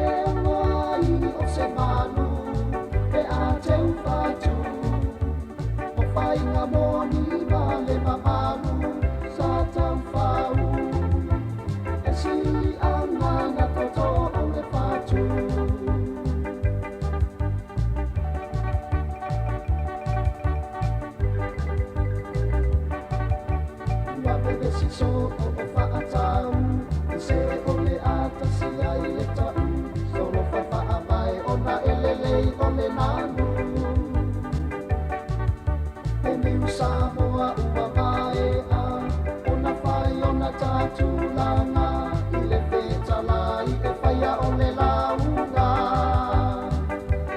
tulaga i le fetalai e faia o le lauga.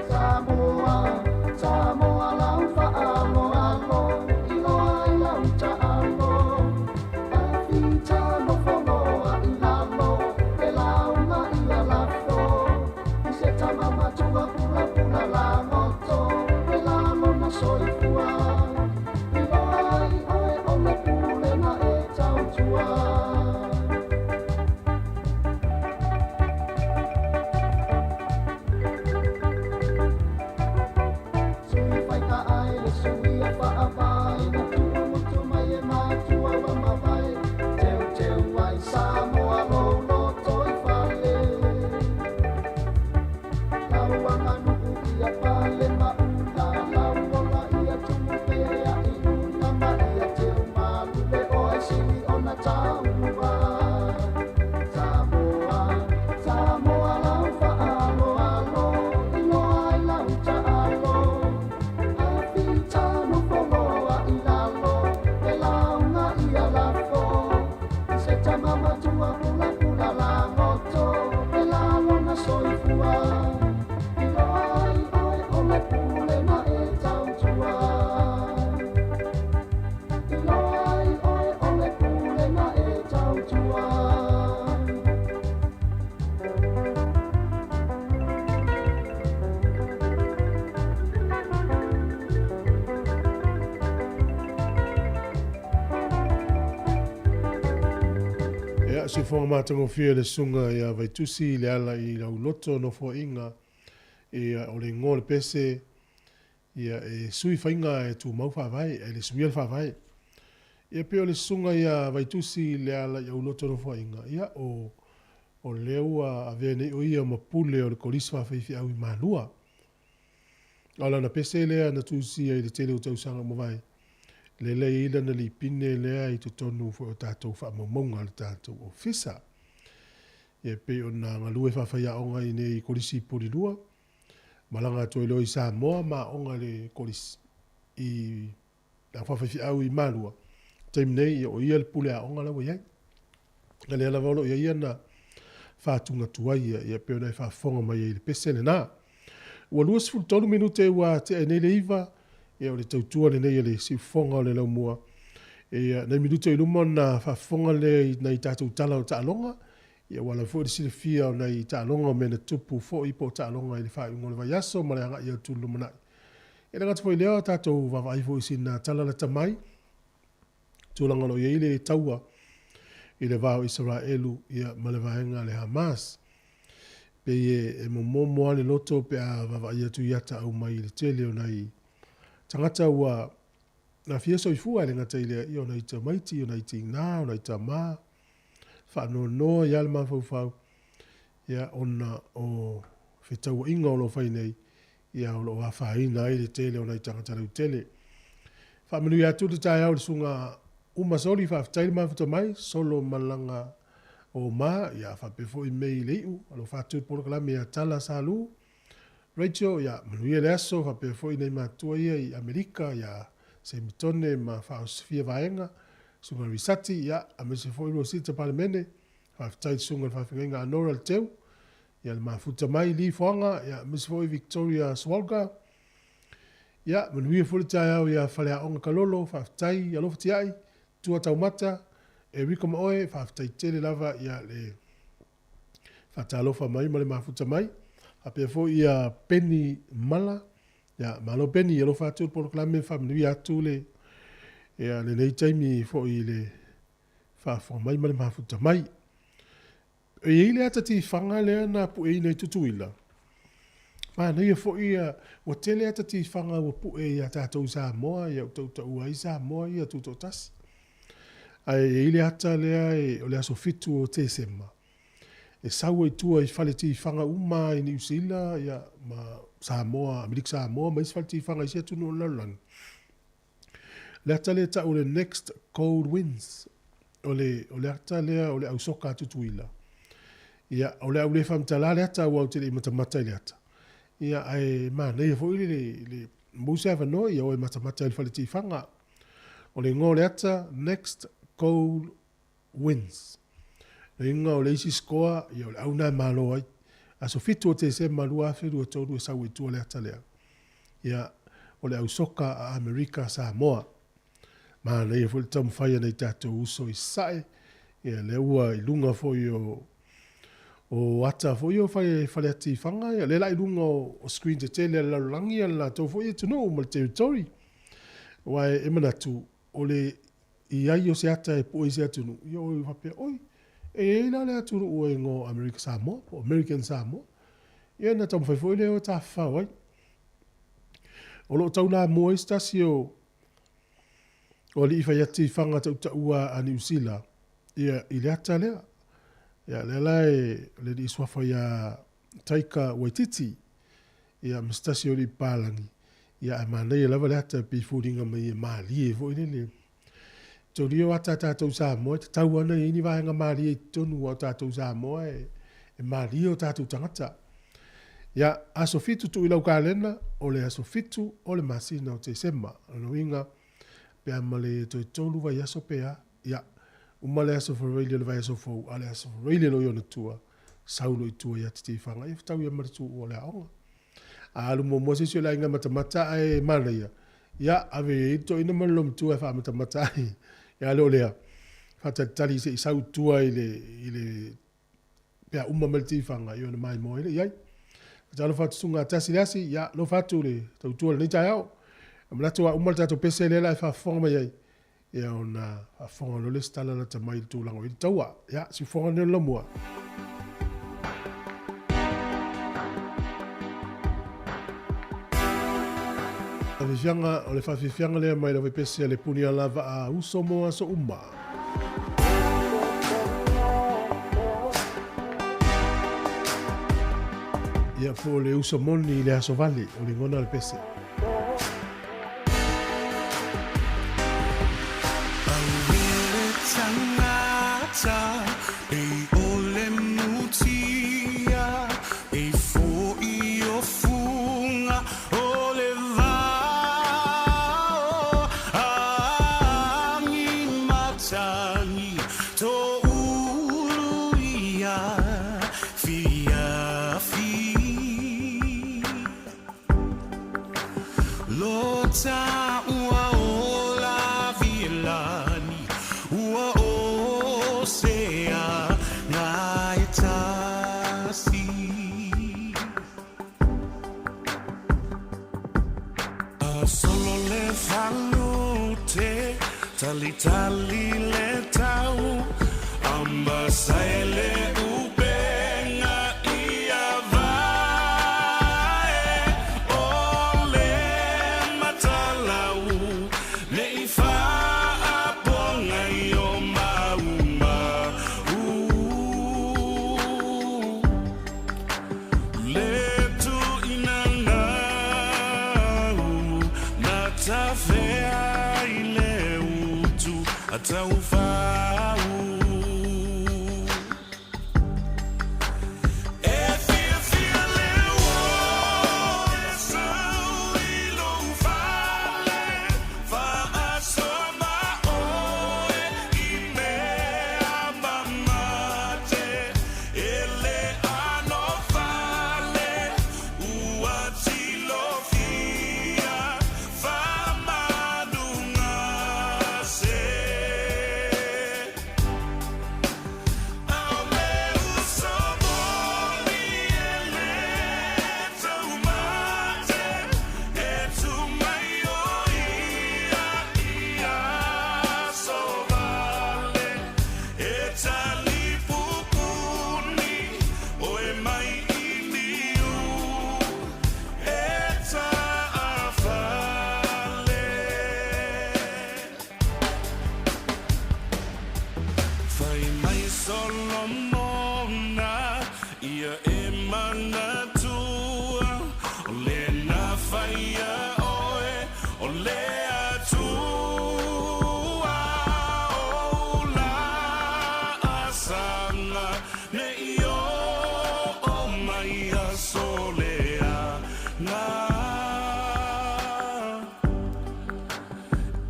Samoa, Samoa lau faaaloalo iloa ai lau taalo. Afita nofoloa i lalo e lauga ia lafo. I se tama matua pulapula lagoto e la lona soifua. Iloa ai oe o le pule na e tautua. Sui faiga ai le sui a faavae na tuumutu mai e matua ua mavae. Teuteu ai Samoa lou loto i fale. Lau aganuu ia pale ma ula, lau ola ia tumu pea i luna ma ia teu malu le oe sili ona taua. Samoa, Samoa lau faaaloalo iloa ai lau taalo. Afita nofoloa i lalo e lauga ia lafo. I se tama matua pulapula lagoto e la lona soifua. Iloa ai oe o le pule na e tautua. Iloa ai oe o le pule na e tautua. Ia, soifuaga matagofie le susuga ia Vaitusi i le ala i lau loto nofoaiga, ia, o le igoa o le pese, ia, e sui faiga e tumau faavae, ae le suia le faavae. Ia, pei o le susuga ia Vaitusi i le ala i Auloto nofoaiga, ia, o, o lea ua avea nei o ia ma pule o le Kolisi Faafaifeau i Malua. A o lana pese lea na tusia i le tele o tausaga ua mavae, lea e i ai lana lipine lea i totonu foi o tatou faamaumauga a le tatou ofisa. Ia e pei ona galue faafaiaoga i inei i Kolisi i Polilua, malaga atu ai loa i Samoa ma aoga i le Kolisi i le au faafaifeau i Malua. I le taimi nei, ia o ia le pule aoga la ua i ai. A lea lava o lo o i ai ana faatuga tuai ia, ia pei ona e faafofoga mai ai i le pese lena. Ua 23 minute ua tea ai nei le 9, ia o le tautua lenei a le siufofoga o le laumua. Ia, nai minute i luma ona faafofoga lea i nai tatou tala o taaloga, ia ua lava foi le silafia o nai taaloga o mea na tutupu foi po o taaloga i le faaiuga o le vaiaso ma le agai atu i le lumanai. Ia le gata foi i lea, o tatou vaavaai foi i sina tala lata mai, tulaga o lo o i ai le taua i le va o Isaraelu ia ma le vaega a le Hamas. Pei e, e momomo lava le loto pe a vaavaai atu i ata aumai i le tele o nai tagata ua nafia soifua e le gata i lea, ia o nai tamaiti, o nai tinā, o nai tamā, faanoanoa ia le mafaufau, ia ona o fetauaiga o lo o fai nei, ia o lo o afaina ai le tele o nai tagata lautele. Faamanuia atu le taeao i le susuga Uma Soli, faafetai le mafuta mai, solo malaga o ma, ia faapea foi mei le iu, alofa atu le polokalame ia Tala Salu, Rachel, ia manuia le aso, faapea foi nai matua ia i Amerika, ia Semitone ma Faaosofia Vaega, Susuga Risati, ia aemaise foi Rosita Palemene, faafetai i le Susuga i le Faafeagaiga a Nora Le Teu, ia le mafuta mai Lee Foaga, ia aemaise foi Victoria Swalga, ia manuia foi le taeao ia Faleaoga Kalolo, faafetai Alofa Tiai, Tua Taumata, Erika ma oe, faafetai tele lava ia le faatalofa mai ma le mafuta mai. Faapea foi ia Penny Mala, ia malo Penny, alofa atu le polokalame, faamanuia atu le ia lenei taimi foi i le faafofoga mai ma le mafuta mai. E i ai le ata tifaga lea na pueina i Tutuila. Manaia foi ia, ua tele ata tifaga ua pue ia tatou i Samoa, ia ua tautaua ai Samoa ia tutoatasi. Ae e i ai le ata lea e, o le aso 7 o Tesema, e sau ai tua i fale tifaga uma i Niu Sila ia, ma Samoa, Amerika Samoa ma isi fale tifaga i isi atunuu o le lalolagi. Le ata lea e tau o le Next Cold Winds, o le, o le ata lea o le ausoka a Tutuila. Ia, o le au le faamatala le ata aua ou te le i matamata i le ata. Ia, ae manaia foi le, le, le maua se avanoa, ia o e matamata i le fale tifaga. O le igoa o le ata, Next Cold Winds. Lona uiga o le isi score, ia o le au lena e malo ai. Aso 7 o Tesema 2023 e sau ai i tua le ata lea. Ia, o le au soka a Amerika Samoa. Manaia foi le taumafai a nai tatou uso i Sasae, ia lea ua i luga foi o o ata foi o fale faleati i Faga, ia lea la i luga o screen tetele a le lalolagi ia le latou foi atunuu ma le territory. Aua e manatu, o le i ai o se ata e pue i se atunuu, ia oi faapea, oi, e i ai la le atunuu e igoa o Amerika Samoa, po o American Samoa. Ia ona taumafai foi lea o tafafao ai. O lo o taulamua ai se tasi o o alii faiati i Faga tautaua a Niu Sila, ia, i le ata lea. Ia, lea la e, le alii suafa ia Taika Waititi, ia, ma se tasi o alii papalagi, ia, ae manaia lava le ata e pei foliga mai e malie foi lele. Taulia o ata a tatou Samoa e tatau lava ona i ai ni vaega malie i totonu aua o tatou Samoa e, e malie o tatou tagata. Ia, aso 7 tuu i lau kalena, o le aso 7 o le masina o Tesema. Lona uiga, pe a ma le toe tolu vaiaso pe a, ia, uma le aso Faraile o le vaiaso fou, a o le aso Faraile loa i ona tua, sau loa i tua ia Titifaga, ia fetau ia ma le tuua o le aoga. A alu muamua se isi o le aiga matamata ae manaia, ia, ave i ai le toeaina ma le loomatua e faamatamata ai. Ia, a le o lea, faatalitali se i sau i tua i le, i le, pe a uma mai le tifaga, ia ona maimoa ai lea i ai. Talofa atu Susuga Tasi le Asi, ia, alofa atu le tautua i lenei taeao. E manatu a uma le tatou pese lea la e faafofoga mai ai, ia ona faafofoga loa le isi tala lata mai i le tulaga o i le taua. Ia, siufofoga lenei o le lamua. Faafiafiaga, o le faafiafiaga lea mai le pese a le Puniala Vaa Uso mo aso uma. Ia, po o le uso moni i le aso vale, o le gona o le pese.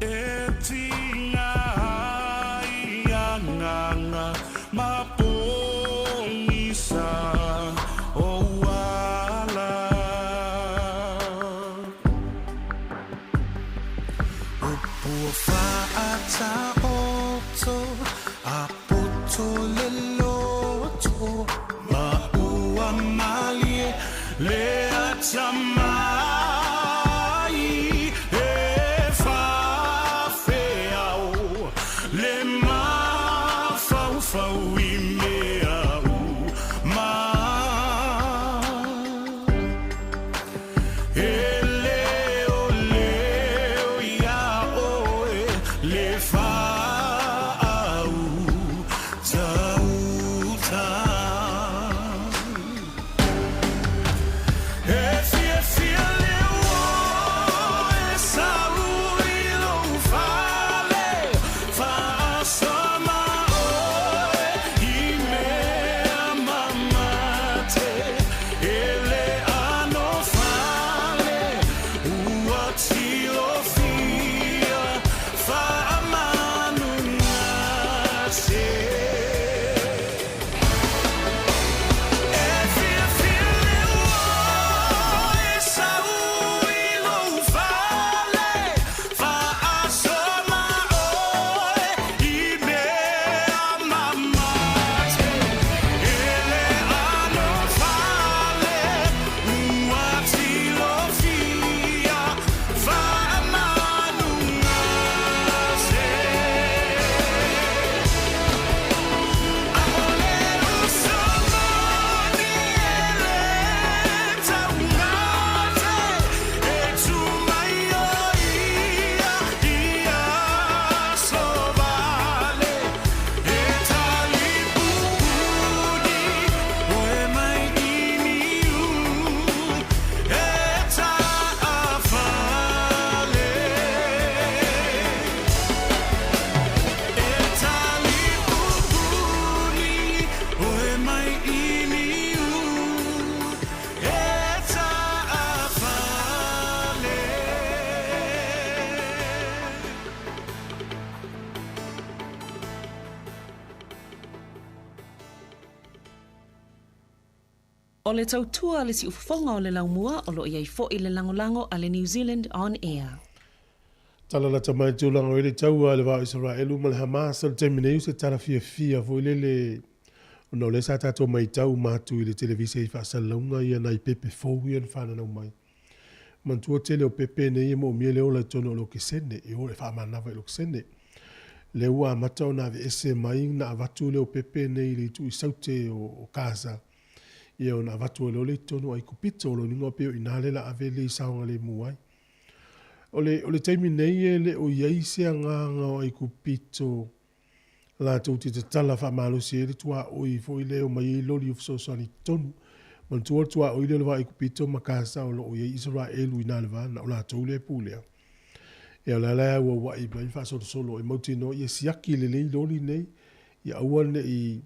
E tinga ai anganga ma i mea uma. E leoleo iā ʻoe le faautautā. E fiafia le ua e sau i lou fale, Faasoa ʻoe i mea mamate, E le ʻano fale ua tilofia faamanugase. E fiafia le ua e sau i lou fale, Faasoa ʻoe i mea mamate, E le ʻano fale ua tilofia faamanugase. E talipupuni ʻoe mai i Niu e taafale. O le tautua a le siufofoga o le laumua o lo o i ai foi le lagolago a le New Zealand On Air. Tala lata mai tulaga o i le taua a le va o Isaraelu ma le Hamas o le taimi nei o se tala fiafia foi lele ona o lea sa tatou maitau uma atu i le televise i faasalalauga ia nai pepe fou ia na fananau mai. Manatua tele o pepe nei e moomia le ola i totonu o le okesene, e o e faamanava i le okesene. Lea ua amata ona aveese mai na avatu lea o pepe nei i le itu i saute o Gaza, ia ona avatu ai loa lea i totonu o Aikupito, o lona uiga pei o i ina lea la ave le i saogalemu ai. O le, o le taimi nei e le o i ai se agaga o Aikupito latou te tatala faamalosi ai le tuaoi foi lea e omai ai loli o fesoasoani i totonu. Manatua le tuaoi lea o le va o Aikupito ma Gaza o lo o i ai Isaraelu i na le va, na o latou lea e pulea. Ia o le ala e auauai mai ma faasolosolo e mautinoa ia siaki lelei loli nei, ia aua ne i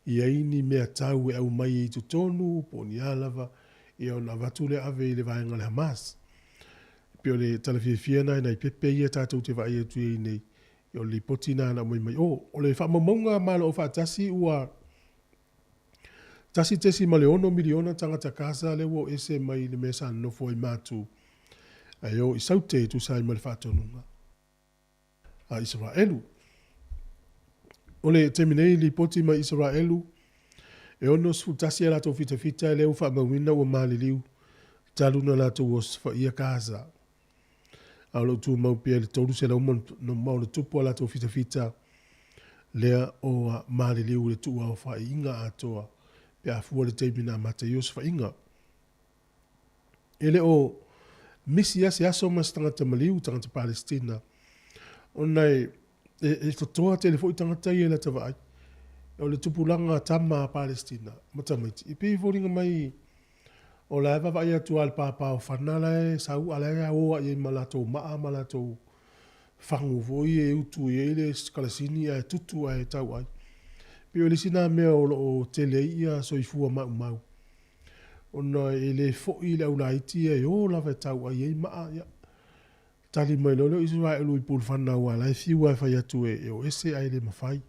i ai ni mea tau e aumai ai i totonu po o ni a lava, ia ona avatu lea ave i le vaega o le Hamas. E pei o le tala fiafia lena i nai pepe ia tatou te vaai atu i ai nei, ia o le lipoti lena na aumai mai o. O le faamaumauga a Malo Aufaatasi ua 1.6 miliona tagata Gaza lea ua o ese mai le mea sa nonofo ai matou ae o i Saute e tusa ai ma le faatonuga a Isaraelu. O le taimi nei, lipoti mai Isaraelu, e 61 a latou fitafita lea ua faamauina ua maliliu talu na latou osofaia Gaza. A o lo o tumau pea le 300 ma ona tupu a latou fitafita lea o maliliu i le tuuaofaiga atoa pe a fua le taimi na amata ai osofaiga. E le o misi lava se aso ma se tagata maliu, tagata Palestina, ona e, e, e totoa tele foi tagata ia i lata vaai. O le tupulaga tama a Palestina ma tamaiti, e pei e foliga mai o la e vaavaai atu lava i le pāpā o Fana la e sau a la e o i ai ma latou maa ma latou fagu foi e utu i ai le kalasini ae tutu ae tauai. Pei o le isi na mea o lo o tele ai ia soifua maumau. Ona e le foi le aulaiti ia e o lava e tauai ai maa, ia, tali mai loa lea o Isaraelu i pulufana aua la e fiu lava e fai atu e o ese ae le mafai.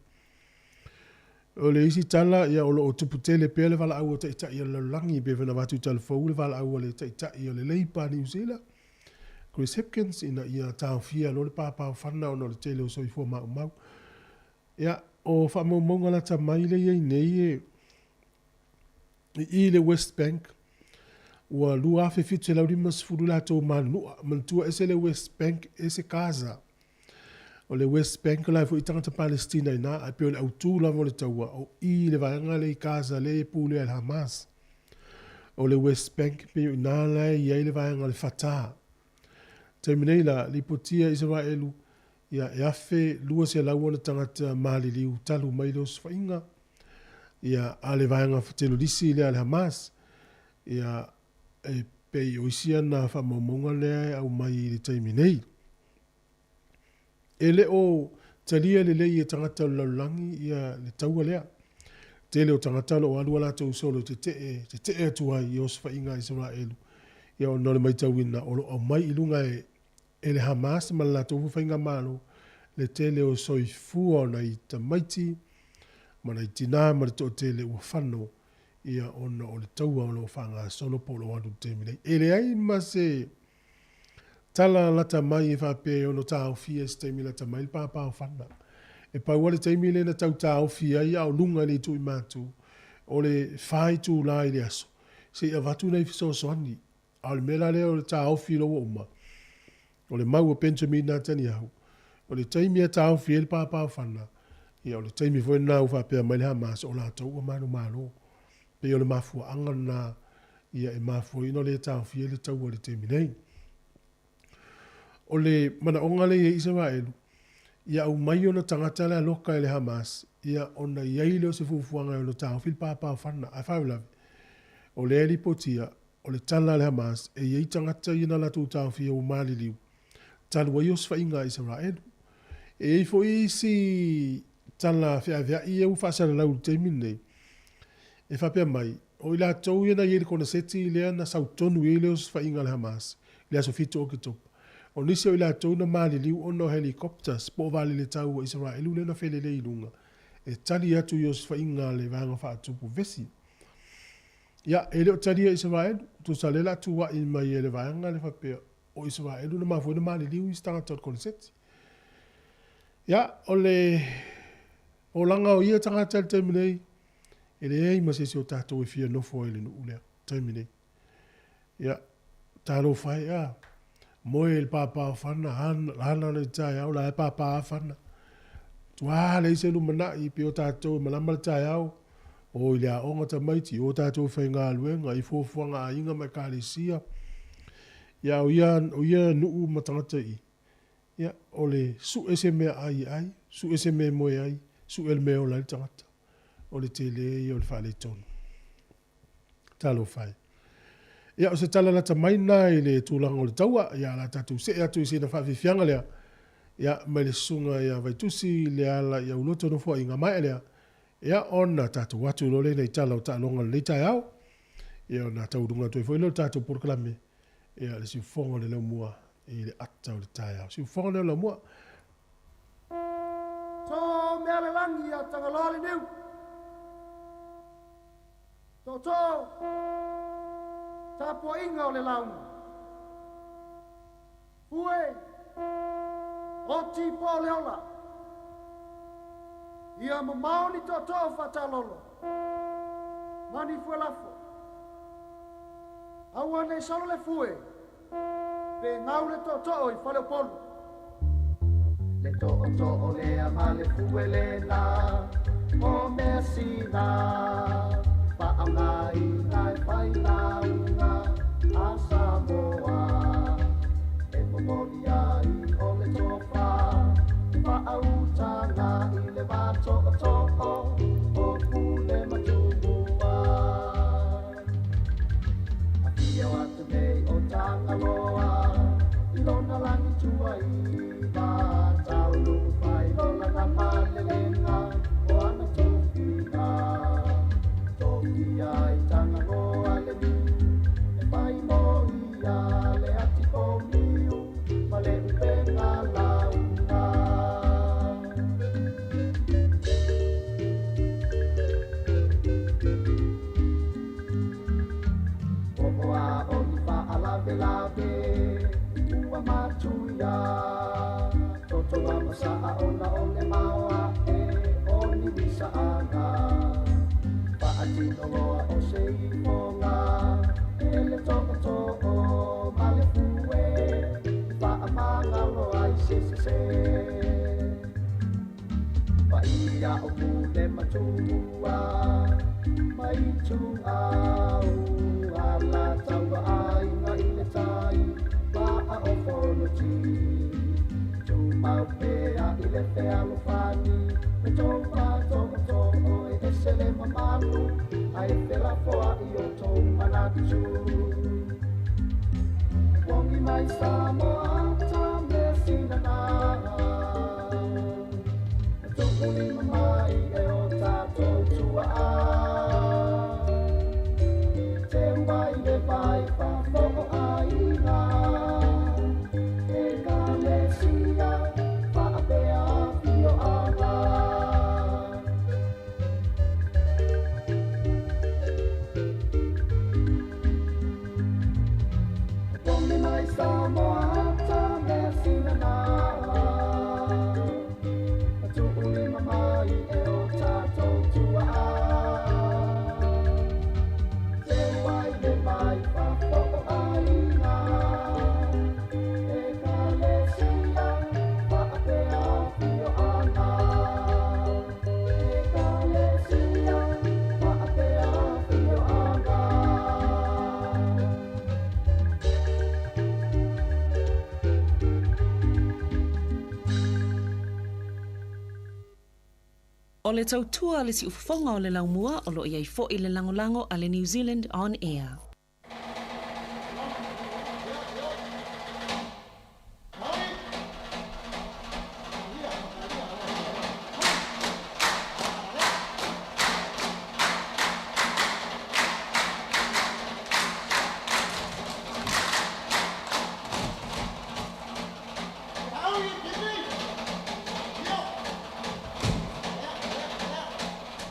O le isi tala, ia, o lo o tupu tele pea le valaau a taitai o le lalolagi, pei foi ona avatu i Talafou le valaau a le taitai o le Leipa a Niu Sila, Chris Hipkins, ina ia taofia loa le pāpaofana ona o le tele o soifua maumau. Ia, o faamaumauga lata mai lea e i ai nei e, I i le West Bank, ua 2,750 i latou manunua. Manatua ese le West Bank, ese Gaza. O le West Bank o la e foi tagata Palestina i ina, ae pei o le autū lava o le taua o i i le vaega lea i Gaza lea e pulea e le Hamas. O le West Bank pei o i ina la e i ai le vaega o le Fatah. Taimi nei la, lipotia e Isaraelu, ia, e 1,200 ona tagata maliliu talu mai le osofaiga, ia, a le vaega telolisi lea a le Hamas, ia, e pei o isi ana faamaumauga lea e aumai i le taimi nei. E le o talia lelei e tagata o le lalolagi ia le taua lea. Tele o tagata o lo o alu a latou solo e tetee, tetee atu ai i osofaiga a Isaraelu, ia ona o le maitauina o lo o aumai i luga e e le Hamas ma le latou foi faigamalo le tele o soifua o nai tamaiti ma nai tinā ma le toatele ua fano ia ona o le taua o lo o faagasolo po o lo o alu i le taimi nei. E leai ma se tala lata mai e faapea e ono taofia i se taimi lata mai le pāpaofana. E pau lava le taimi lea na tau taofi ai a o luga i le itu i matu, o le fa itula i le aso, se i avatu nai fesoasoani. A o le mea la lea o le taofi ina ua uma, o le mau a Benjamin Netanyahu, o le taimi e taofi ai le pāpaofana, ia o le taimi foi lena ua faapea mai le Hamas o latou ua manumalo. Pei o le mafuaaga lena ia e mafua ai ona le taofia le taua i le taimi nei. O le manaoga lea e i ai Isaraelu, ia aumai ona tagata le aloka e le Hamas, ia ona i ai lea o se fuafuaga e ono taofi le pāpaofana. Ae faalavelave, o lea e lipotia, O le tala a le Hamas, e i ai tagata ia na latou taofia ua maliliu, talu ai osofaiga a Isaraelu. E i ai foi isi tala feaveai ia ua faasalalau i le taimi lenei, e faapea mai, o i latou ia na i ai i le koneseti lea na sau tonu i ai le osofaiga a le Hamas i le aso 7 o Oketopa, o nisi o i latou na maliliu ona o helicopters po o vaalele tau a Isaraelu lea na felelei i luga e tali atu i osofaiga a le vaega faatupu vesi. Ia, e le o talia e Isaraelu, tusa lea o le a tuua'i mai e le vaega lea faapea o Isaraelu na mafua ai ona maliliu isi tagata o le koneseti. Ia, o le olaga o ia tagata i le taimi nei, e leai ma se isi o tatou e fia nofo ai i le nuu lea, taimi nei. Ia, talofa e, a, moe i le pāpā o Fana, hana le taeao, la e pāpā a Fana. Tuā leai se lumanai, pei o tatou e malama le taeao, o i le aoga tamaiti, o tatou i faigaluega, i fuafuaga a aiga ma ekalesia. Ia, o ia, o ia nuu ma tagata i i, ia, o le su'e se meaai e ai, su'e se mea e moe ai, su'e le mea e ola ai le tagata. O le tele ia o le faaletonu. Talofa e. Ia, o se tala lata mai lena i le tulaga o le taua, ia, o le a tatou see atu i sina faafiafiaga lea, ia, mai le susuga ia Vaitusi Leala i Auloto Nofoaiga maea lea, ia, ona tatou atu loa lea i nai tala o taaloga o lenei taeao, ia, ona taualuga atu ai foi lea o le tatou polokalame, ia, le siufofoga o le laumua i le ata o le taeao. Siufofoga lea o le laumua. To mea le lagi ia Tagaloa le niu. Tootoo, tapuaiga o le lauga. Fue, oti po o le ola. Ia mamao ni tootoo faatalolo ma ni fuelafo. Aua nei solo le fue pe gau le tootoo i Faleupolu. Le tootoo lea ma le fue lena o measina faaaogaina e fai lauga a Samoa e momoli ai o le tofa faautaga i le va tootoo o Pule ma Tumua. Afio atu nei o Tagaloa i lona lagi tuaiva taunuu fai lo lana malelega o ana tofiga. Ituau Alataua Aiga i le Tai Maa o Fonoti Tumau pea i le fealofani Me tou faatootoo e ese le mamalu Ae felafoai o tou manatu Pogi mai Samoa Tameasina na Tuulima mai e o tatou tuaa Teu ai le vai fafo o aiga Ekalesia faapea afioaga Pogi mai Samoa Tameasina na Tuulima mai e o tatou tuaa Teu ai le vai fafo o aiga Ekalesia faapea afioaga Ekalesia faapea afioaga O le tautua a le siufofoga o le laumua o lo o i ai foi le lagolago a le New Zealand On Air.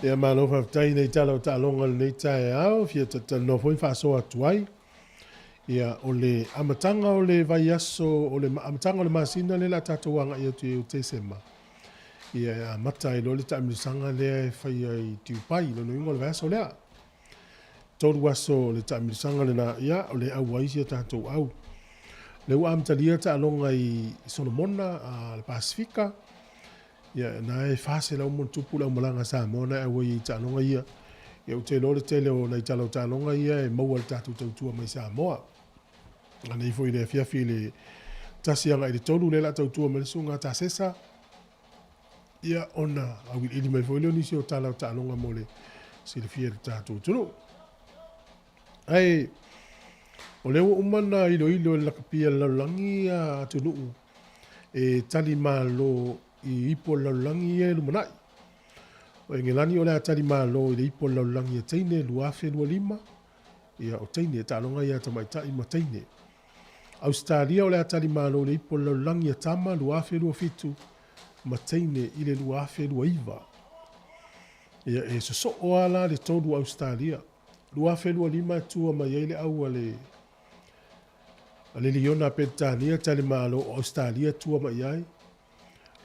Ia malo faafetai i nei tala o taaloga o lenei taeao, fia talatalanoa foi ma faasoa atu ai. Ia o le amataga o le vaiaso, o le amataga o le masina lea o le a tatou agai atu i ai o Tesema, ia e amata ai loa le taamilosaga lea e faia i Tiupai, lona uiga o le vaiaso lea. 3 aso o le taamilosaga lena, ia o le auai si a tatou au. Lea ua amatalia taaloga i Solomona, a le Pasifika, ia na e 400 ma ono tupu le aumalaga a Samoa na e auai ai i taaloga ia. Ia ou te iloa le tele o nai tala o taaloga ia e maua i le tatou tautua mai Samoa. A nei foi i le afiafi i le 1 agai i le 3 lea o le a tautua mai le susuga a Tasesa, ia ona auiliili mai foi lea o nisi o tala o taaloga mo le silafia e le tatou atunuu. Ae o lea ua uma ona iloilo e le lakapi a le lalolagi atunuu e tali malo i ipu o le lalolagi ia e lumanai. O Engelani o le a tali malo i le ipu o le lalolagi a teine 2025, ia o teine, e taaloga ia a tamaitai ma teine. Ausetalia o le a tali malo i le ipu o le lalolagi a tama 2027 ma teine i le 2029. Ia e sosoo lava la le tolu o Ausetalia. 2025 e tua mai ai le au a le a le Liona a Peretania, tali malo o Ausetalia tua mai i ai.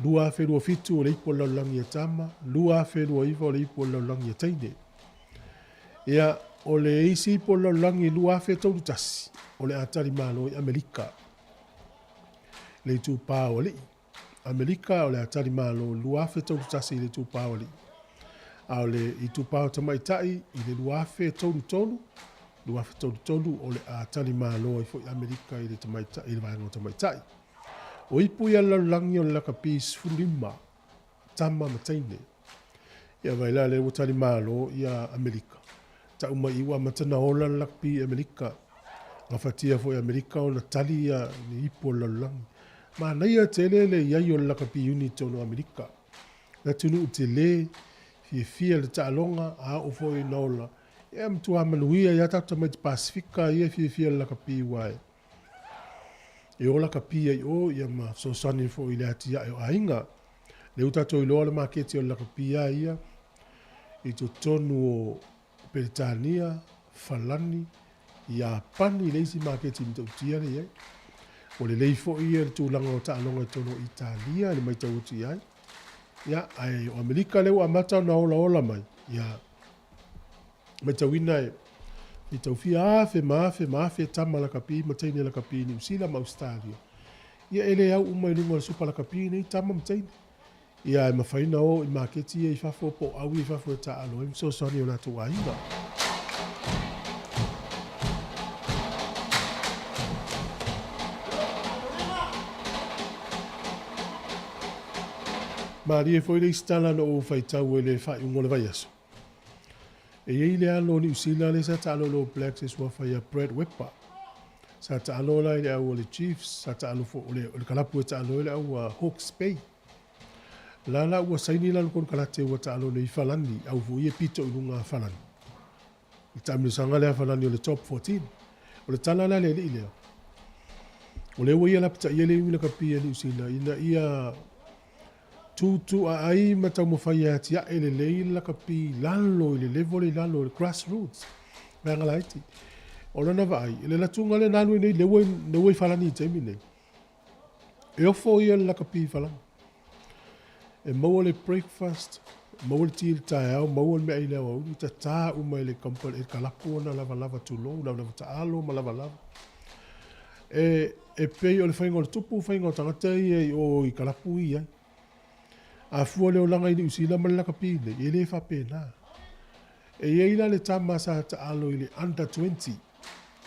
2027 o le ipu o le lalolagi a tama, 2029 o le ipu o le lalolagi a teine. Ia, o le isi ipu o le lalolagi 2031, o le a tali malo i Amerika. Le itupa o alii. Amerika o le a tali malo 2031 i le itupa o alii. A o le itupa o tamaitai i le 2033, 2033 o le a tali malo ai foi Amerika i le tamaitai, i le vaega o tamaitai. O ipu ia lalolagi o le lakapi 15, tama ma teine. Ia vaai la lea ua tali malo ia Amerika. Tau mai i ua amata na ola le lakapi i Amerika. Gafatia foi e Amerika ona tali ia ni ipu o le lalolagi. Manaia tele le iai o le lakapi unit totonu o Amerika. Le atunuu tele, fiafia le taaloga, a oo foi ina ola, ia matua manuia ai lava tatou tamaiti Pasifika ia e fiafia i le lakapi aua e e ola lakapi ai i o ia ma fesoasoani foi i le atiae o aiga. Lea ua tatou iloa le maketi o le lakapi lava ia i totonu o Peretania, Falani, Iapani le isi maketi matautia lea e i ai. Ua lelei foi ia le tulaga o taaloga i totonu o Italia i le matau atu i ai. Ia, ae o Amerika lea ua amata ona olaola mai, ia, matauina e faitau fia afe ma afe ma afe tama lakapi ma teine lakapi i Niu Sila ma Ausetalia. Ia e le au uma i luga o le supa lakapi nei tama ma teine. Ia e mafai ona o i maketi ia i fafo po o au ia i fafo e taaalo ai ma fesoasoani i o latou aiga. Malie foi le isi tala na ou faitau ai i le faaiuga o le vaiaso. E i ai le alo o Niu Sila lea sa taalo i le All Blacks e suafa ia Brad Weber. Sa taalo la i le au a le Chiefs, sa taalo foi, o le, o le kalapu e taalo ai le au a Hawke's Bay. La la ua saini la le konekarate ua taalo nei i Falani, au foi e pito i luga a Falani. I le taamilosaga lea a Falani o le Top 14. O le tala la a le alii lea, o lea ua ia lapataia le iwi lakapi a Niu Sila ina ia tuutuuaai ma taumafai e atiae lelei le lakapi i lalo i le level i lalo i le grass roots, vaega laiti. O lana vaai, i le latuga lea na alu ai nei, lea ua i Falani i le taimi lenei, E ofo ia le lakapi i Falani. E maua le breakfast, maua le ti i le taeao, maua le meaai i le aoauli, tata uma e le company, e le kalapu ona lavalava tulou, lavalava taalo ma lavalava. E, e pei o le faiga o le tupu, faiga o tagata ia i o i kalapu ia i ai. A fua le olaga i Niu Sila ma le lakapi nei, e le faapena. E i ai la le tama sa taalo i le under 20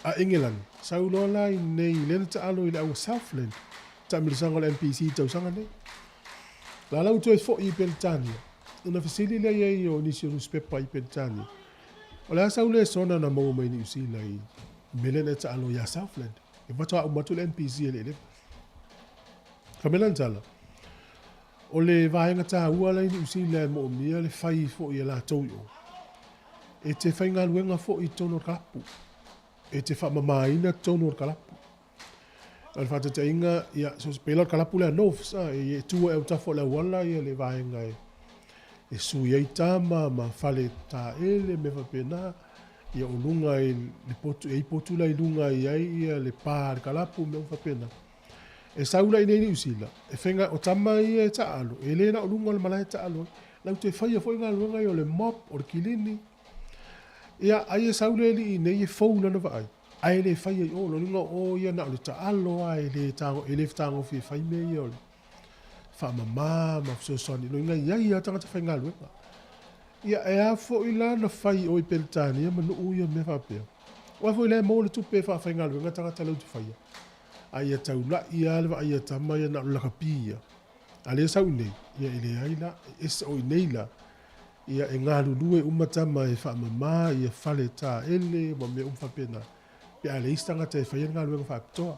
a Engelani, sau loa la i nei lea na taalo i le au a Southland, taamilosaga o le NPC i tausaga nei. La la ua toe foi i Peretania, ona fesili lea i ai o nisi o nusipepa i Peretania, o le a sau lesona na maua mai Niu Sila i mea lea na e taalo ia Southland? E faatoa uma atu le NPC e le i leva. Ka mea la na tala, O le vaega taua la i Niu Sila e moomia le fai foi e latou i o. E te faigaluega foi i totonu o le kalapu. E te faamamaina totonu o le kalapu. O le faataitaiga, ia, so se pei la o le kalapu lea a Norths, a, e, e tu ai autafa o le auala ia le vaega e, e sui ai tama ma fale taele, mea faapena. Ia o luga i le potu, e i potu la i luga i ai ia le pa a le kalapu, mea uma faapena. E sau la i inei i Niu Sila, e faiga, o tama ia e taaalo, e le na o luga o le malae e taaalo ai. Latou te faia foi galuega ia o le mop, o le kilini. Ia, ai e sau le alii i inei e fou lana vaai, ae le faia i o. Lona uiga o o ia na o le taalo lava, e le tago, e le fetagofie e fai mea ia o le faamama ma fesoasoani. Lona uiga e i ai lava tagata faigaluega. Ia, e a foi la na fai i o i Peretania ma nuu ia mea faapea? Aua foi la e maua le tupe e faafaigaluega tagata latou te faia. A ia taulai lava le vaai a tama ia na o le lakapi ia. A lea sau i nei, ia e leai la, e ese o i nei la, ia e galulue uma tama e faamama ia fale taele ma mea uma faapena, pe a leai se tagata e faia le galuega faapitoa.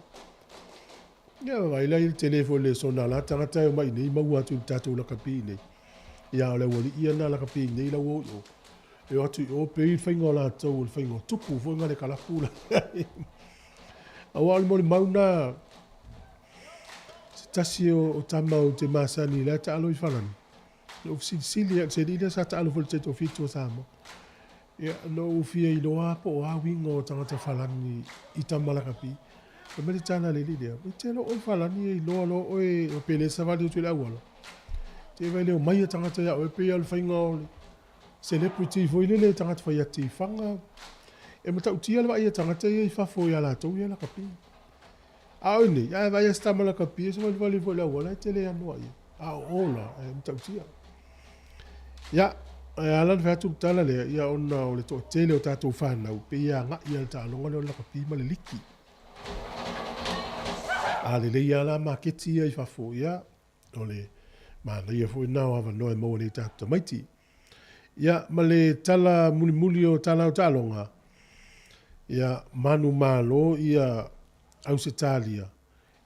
Ia vaai la i le tele foi o le lesona a la tagata e omai i nei maua atu i le tatou lakapi i nei. Ia a o le aualii ia na lakapi i nei la ua o i o. E o atu i o pei le faiga o latou o le faiga o tupu foi na le kalapu la. Aua o le molimau na se tasi o tama ou te masani la e taalo i Falani. Na ou fesilisili se alii lea sa taalo foi i le taitoafitu o Samoa. Ia, na ou fia iloa po o a uiga o tagata Falani i tama lakapi. Fai mai le tala a le alii lea, e te iloa oe Falani e iloa loa oe pe le savali atu i le auala. Te vaai le omai a tagata ia oe pei lava o le faiga o le celebrity foi lele, tagata fai ati i faga. E matautia le vaai a tagata ia i fafo ia latou ia lakapi. A o nei, a e vaai a se tama lakapi e savalivali foi i le auala e te le anoa i ai. A o o la, e matautia. Ia, e ala ona fai atu le tala lea, ia ona o le toatele o tatou fanau, pei e agai lava i le taaloga lea o le lakapi ma le liki. A lelei lava la maketi ia i fafo, ia, o le manaia foi lena o avanoa e maua nei i tatou tamaiti. Ia, ma le tala mulimuli o tala o taaloga, ia, manumalo ia Ausetalia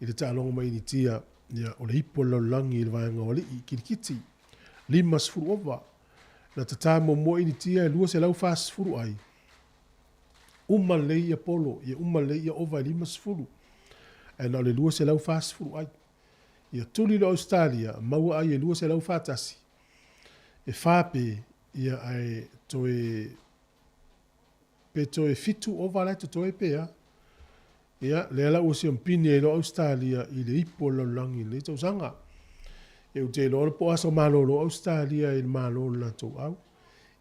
i le taaloga mai Initia, ia, o le ipu o le lalolagi i le vaega o alii kilikiti, 50 ova. Na tatā muamua Initia e 240 ai, uma lelei ia polo, ia uma lelei ia ova e 50, ae na o le 240 ai. Ia tuli loa Ausetalia, maua ai e 241, e wha pe, ia ae toe, pe toe fitu ova la e totoe pe a. Ia, lea la ua siampini ai loa Ausetalia i le ipu o le lalolagi i lenei tausaga. Ia ou te iloa po o aso malolo Ausetalia i le malo o le latou au,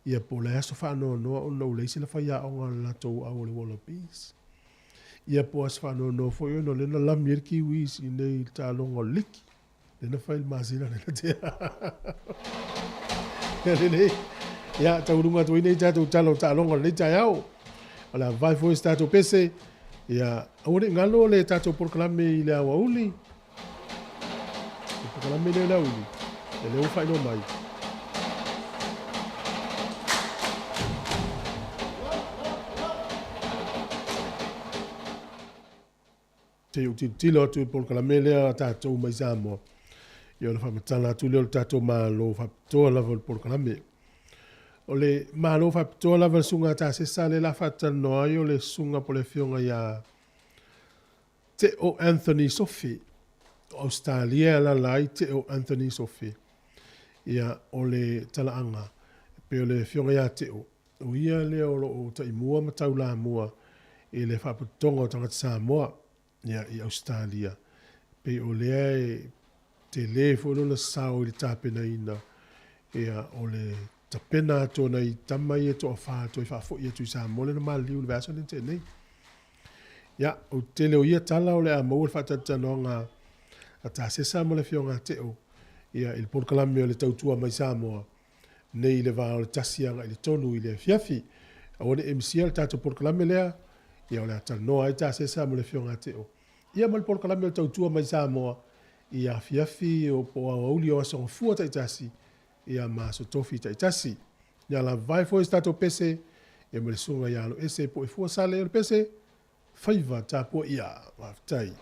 ia po o le aso faanoanoa ona ua leai se faiaoga o le latou au o le Wallabies. Ia po o aso faanoanoa foi ona o lea na lami ai le Kiwis i inei i le taaloga o le liki. Lea na fai le masina lea na tea. Ia lelei. Ia, taualuga atu ai nei tatou tala o taaloga o lenei taeao. O le a vavae foi se tatou pese. Ia, aua ne i galo le tatou polokalame i le aoauli. Le polokalame lea o le aoauli. Ia lea ua faailoa mai. Se i ou tilotilo atu i le polokalame lea a tatou mai Samoa, ia ona faamatala atu lea o le tatou Malo faapitoa lava o le polokalame. O le Malo faapitoa lava le Susuga a Tasesa lea la faatalanoa ai o le Susuga po o le Afioga ia Teo Anthony Sofi. O Ausetalia e alaala ai Teo Anthony Sofi. Ia, o le talaaga, e pei o le Afioga ia Teo, O ia lea o lo o taimua ma taulamua i le Faapotopotoga o Tagata Samoa ia i Ausetalia. E pei o lea e tele foi lona sao i le tapenaina ia o le tapena atu o nai tama ia e toafa toe faafoi atu i Samoa lea na maliliu i le vaiaso lea na tea nei. Ia, o le tele o ia tala o le a maua le faatalatalanoaga a Tasesa ma le Afioga a Teo ia i le polokalame o le Tautua mai Samoa nei i le va o le 1 agai i le 3 i le afiafi. Aua ne i e misia le tatou polokalame lea, ia o le a talanoa ai Tasesa ma le Afioga a Teo, ia ma le polokalame o le Tautua mai Samoa i afiafi o po o aoauli o Aso Gafua taitasi, ia ma Aso Tofi taitasi. Ia lavae foi se tatou pese, ia ma le Susuga ia Aloese Puefua Sale o le pese, Faiva tapuaia. Faafetai.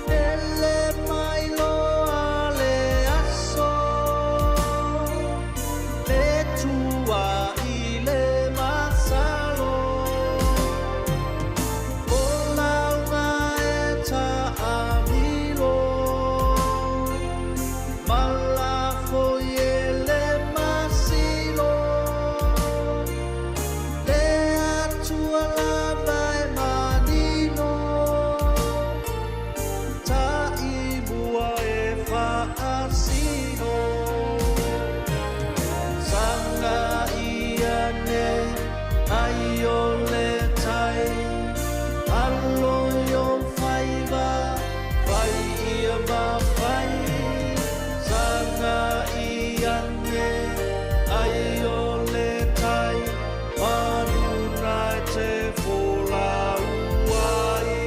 Ele mai loa le aso, Le tua i le masalo, O lauga e taamilo, Ma lafo i e le masilo, Le Atua lava e manino. Taimua e faasino, Sanga ia nei ai o le tai, Alo i o faiva, fai ia mafai, Sanga ia nei ai o le tai, Manu nai te folau ai.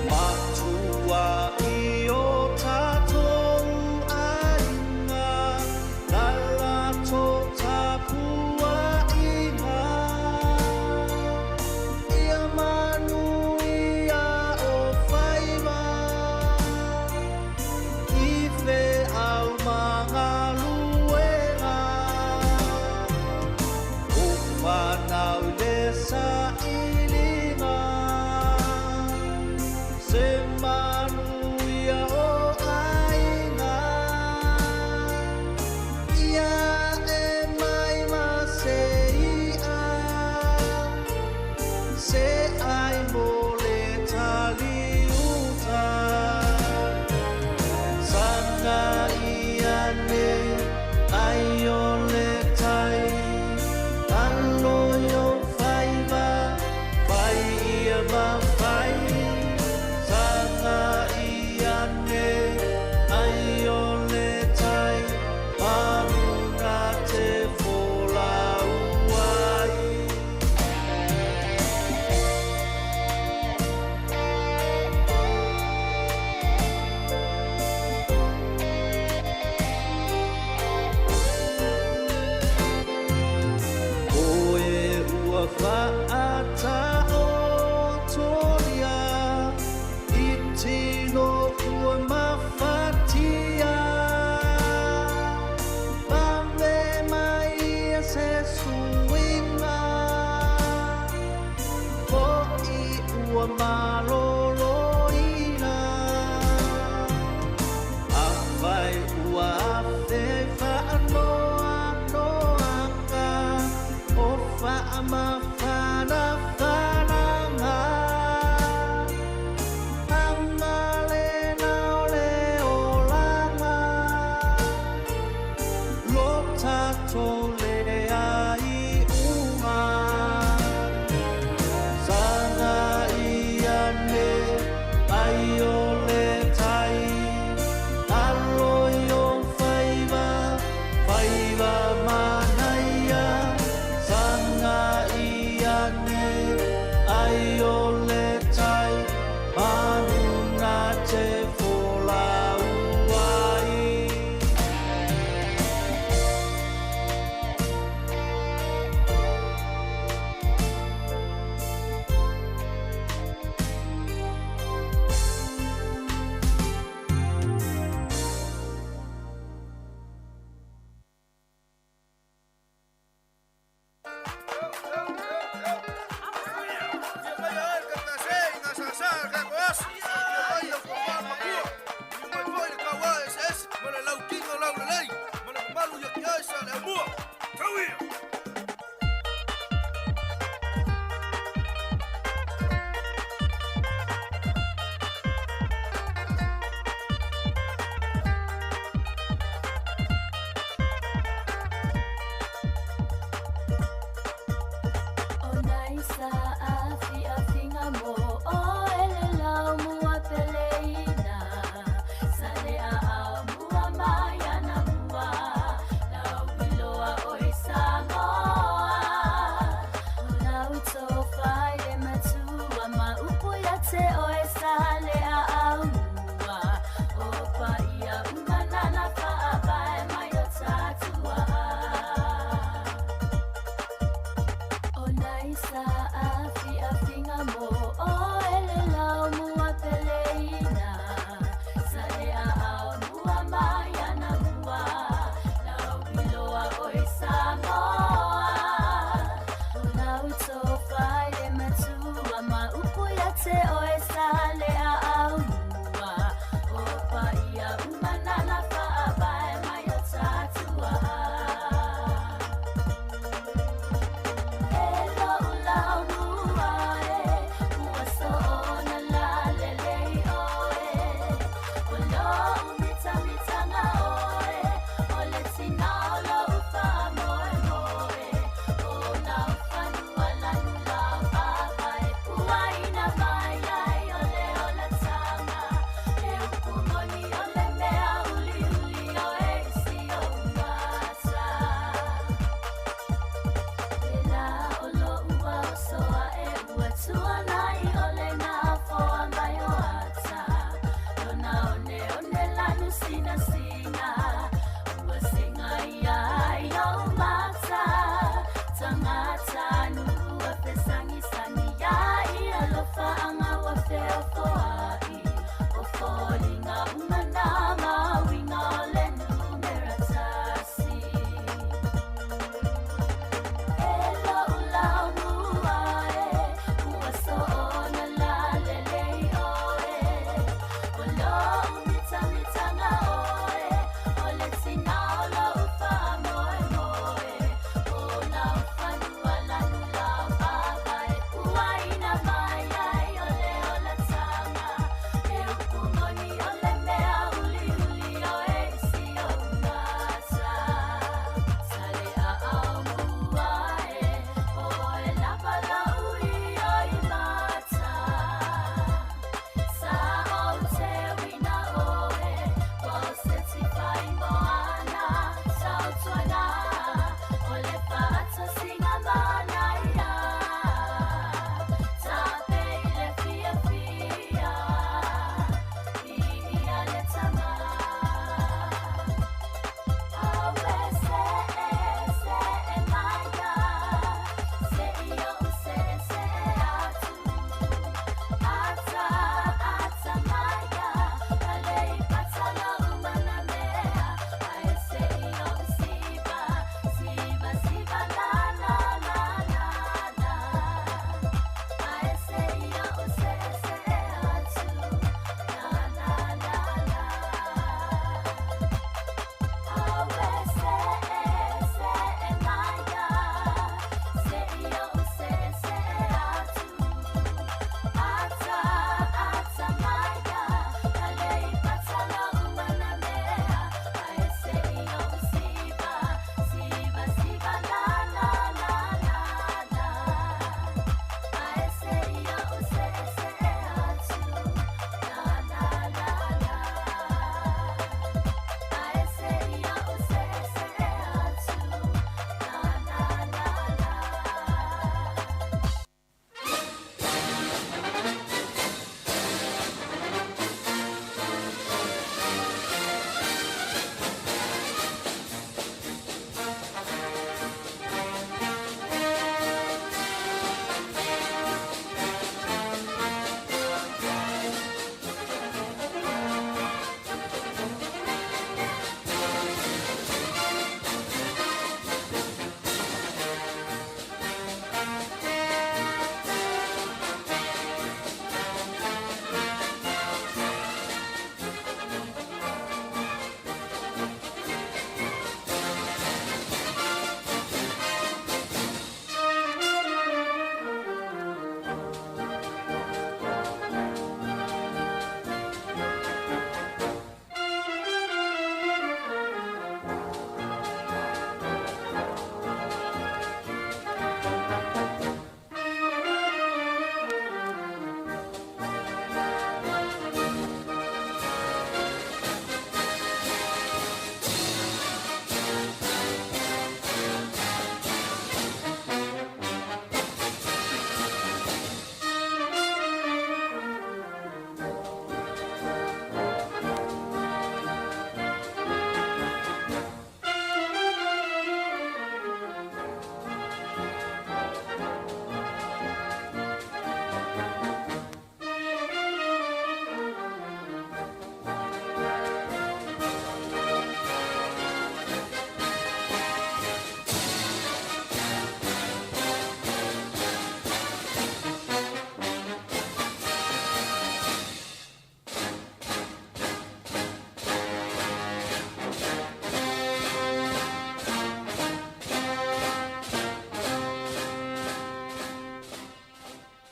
Matua i o tatou aiga, Na latou tapuaiga. Ia manuia o faiva. I feau ma galuega, O whanau i le sailiga, Se manuia o aiga, Ia e mai ma se i'a. Se ai mo le taliuta, Sanga ia nei ai o le tai, Alo i o faiva, fai ia mafai, Sanga ia nei ai o le tai, Manuna te folau ai. Oe ua whaataotoria i tino ua mafatia. Mame mai ia se suiga, Fo'i ua maloloina. Afai ua afe faanoanoa. Ai o le tai manu na te folau ai. O nai sa afiafiga mo oe.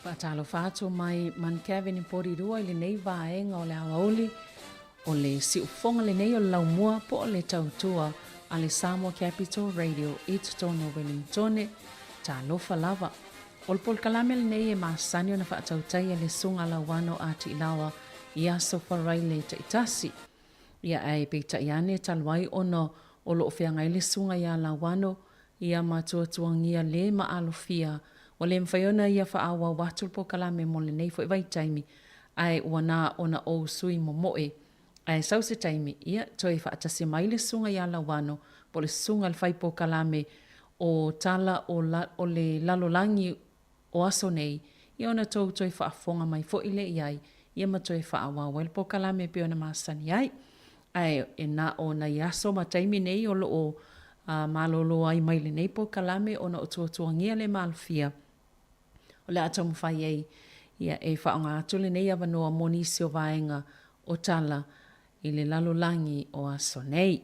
Faatalofa atu mai Mount i Porirua i lenei vaega o le aoauli, o le siufofoga lenei o le laumua po o le tautua a le Samoa Capital Radio i totonu o Welingtone. Talofa lava. O le polokalame lenei e masani ona faatautaia le Susuga Lauano a Tiilawa i aso Faraile taitasi. Ia ae peitai ane talu ai ona o lo o feagai le Susuga ia Lauano ia ma tuatuagia le maalofia ua le mafai ona ia faaauau atu le polokalame mo lenei foi vaitaimi ae ua na ona ou sui momoe ae sau se taimi ia toe faatasi mai le Susuga ia Lauano po o le Susuga i le fai polokalame o tala o o le lalolagi o aso nei, ia ona tou toe faafofoga mai foi lea i ai, ia ma toe faaauau ai le polokalame e pei ona masani ai. Ae e na o nai aso ma taimi nei o lo o malolo ai mai lenei polokalame ona o tuatuagia le malofia o le a taumafai ai ia e faaaoga atu lenei avanoa mo nisi o vaega o tala i le lalolagi o aso nei.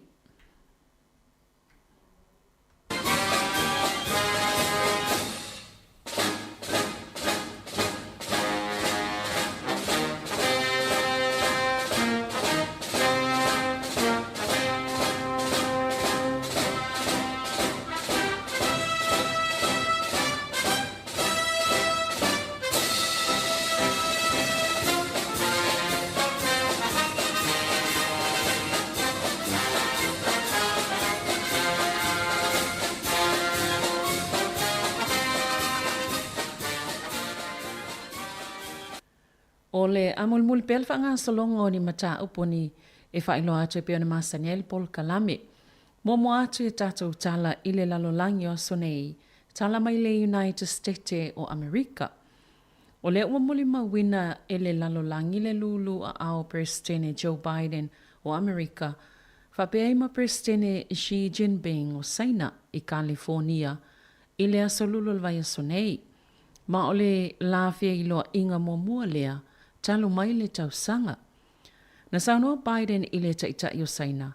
O le a mulimuli pea le faagasologa o ni mataupu ni e faailoa atu e pei ona masani ai le polokalame. Muamua atu i a tatou tala i le lalolagi o aso nei, tala mai le United Stete o Amerika. O lea ua mulimauina e le lalolagi le lūlū aao Peresetene Joe Biden o Amerika faapea ai ma Peresetene Xi Jinping o Saina i Kalifonia i le aso Lulu o le vaiaso nei. Ma o le lā feiloaiga muamua lea talu mai le tausaga. Na saunoa Biden i le Taitai o Saina,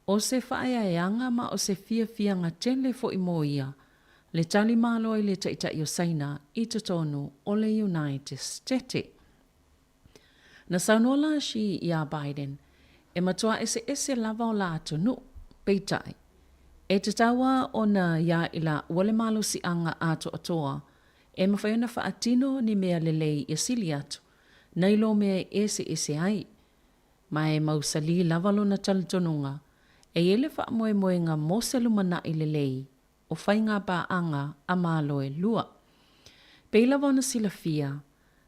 ʻO se faaeaeaga ma o se fiafiaga tele foʻi mo ia, le tali malo i le Taitai o Saina i totonu o le United Stete. Na saunoa la Xi iā Biden, e matua eseese lava o la atunuu, peitai, e tatau a ona iā i lāua le malosiʻaga ātoatoa e mafai ona faatino ni mea lelei ia sili atu nai lo mea e eseese ai. Ma e mausalī lava lona talitonuga, e i ai le faamoemoega mo se lumanaʻi lelei o faiga paaga a Malo e lua. Pei lava ona silafia,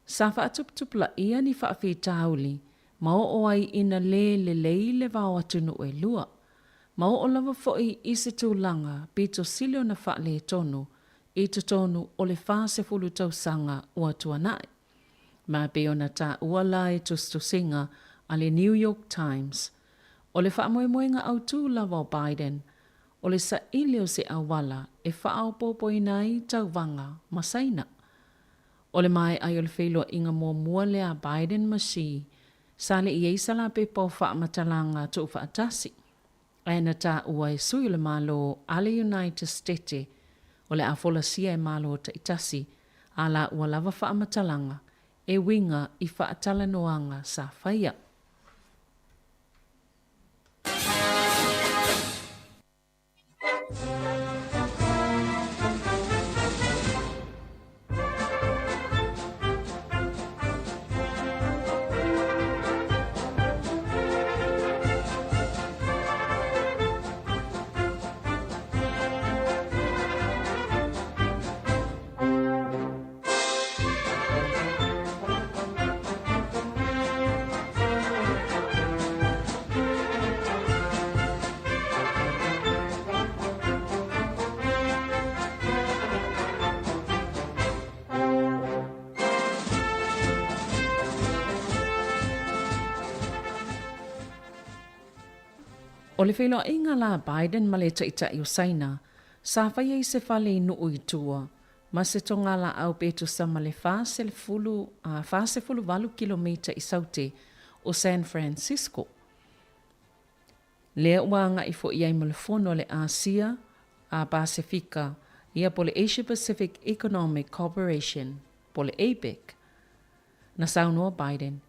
sa faatuputupulaia ni faafitauli ma oo ai ina lē lelei le vao atunuu e lua, ma oo lava foi i se tulaga pito sili ona faaletonu i totonu o le 40 tausaga ua tuanai. Ma pei ona taua la e tusitusiga a le New York Times, o le faamoemoega autū lava o Biden, o le saili o se auala e faaopoopoina ai tauvaga ma Saina. O le maea ai o le feiloaiga muamua lea a Biden ma Xi, sa le i ai sa la pepa o faamatalaga tuufaatasi. Ae na taua e sui o le Malo a le United Stete o le a folasia e Malo taitasi a la ua lava faamatalaga e uiga i faatalanoaga sa faia. O le feiloaiga la a Biden ma le Taitai o Saina, sa fai ai se fale i Nuʻu i tua, ma se togalaau pe tusa ma le 40, 48 kilomita i Saute o San Francisco. Lea ua agaʻi foi ai ma le Fono a le ʻĀsia a Pasefika, ia po o le Asia Pacific Economic Cooperation. po o le APEC. Na saunoa Biden,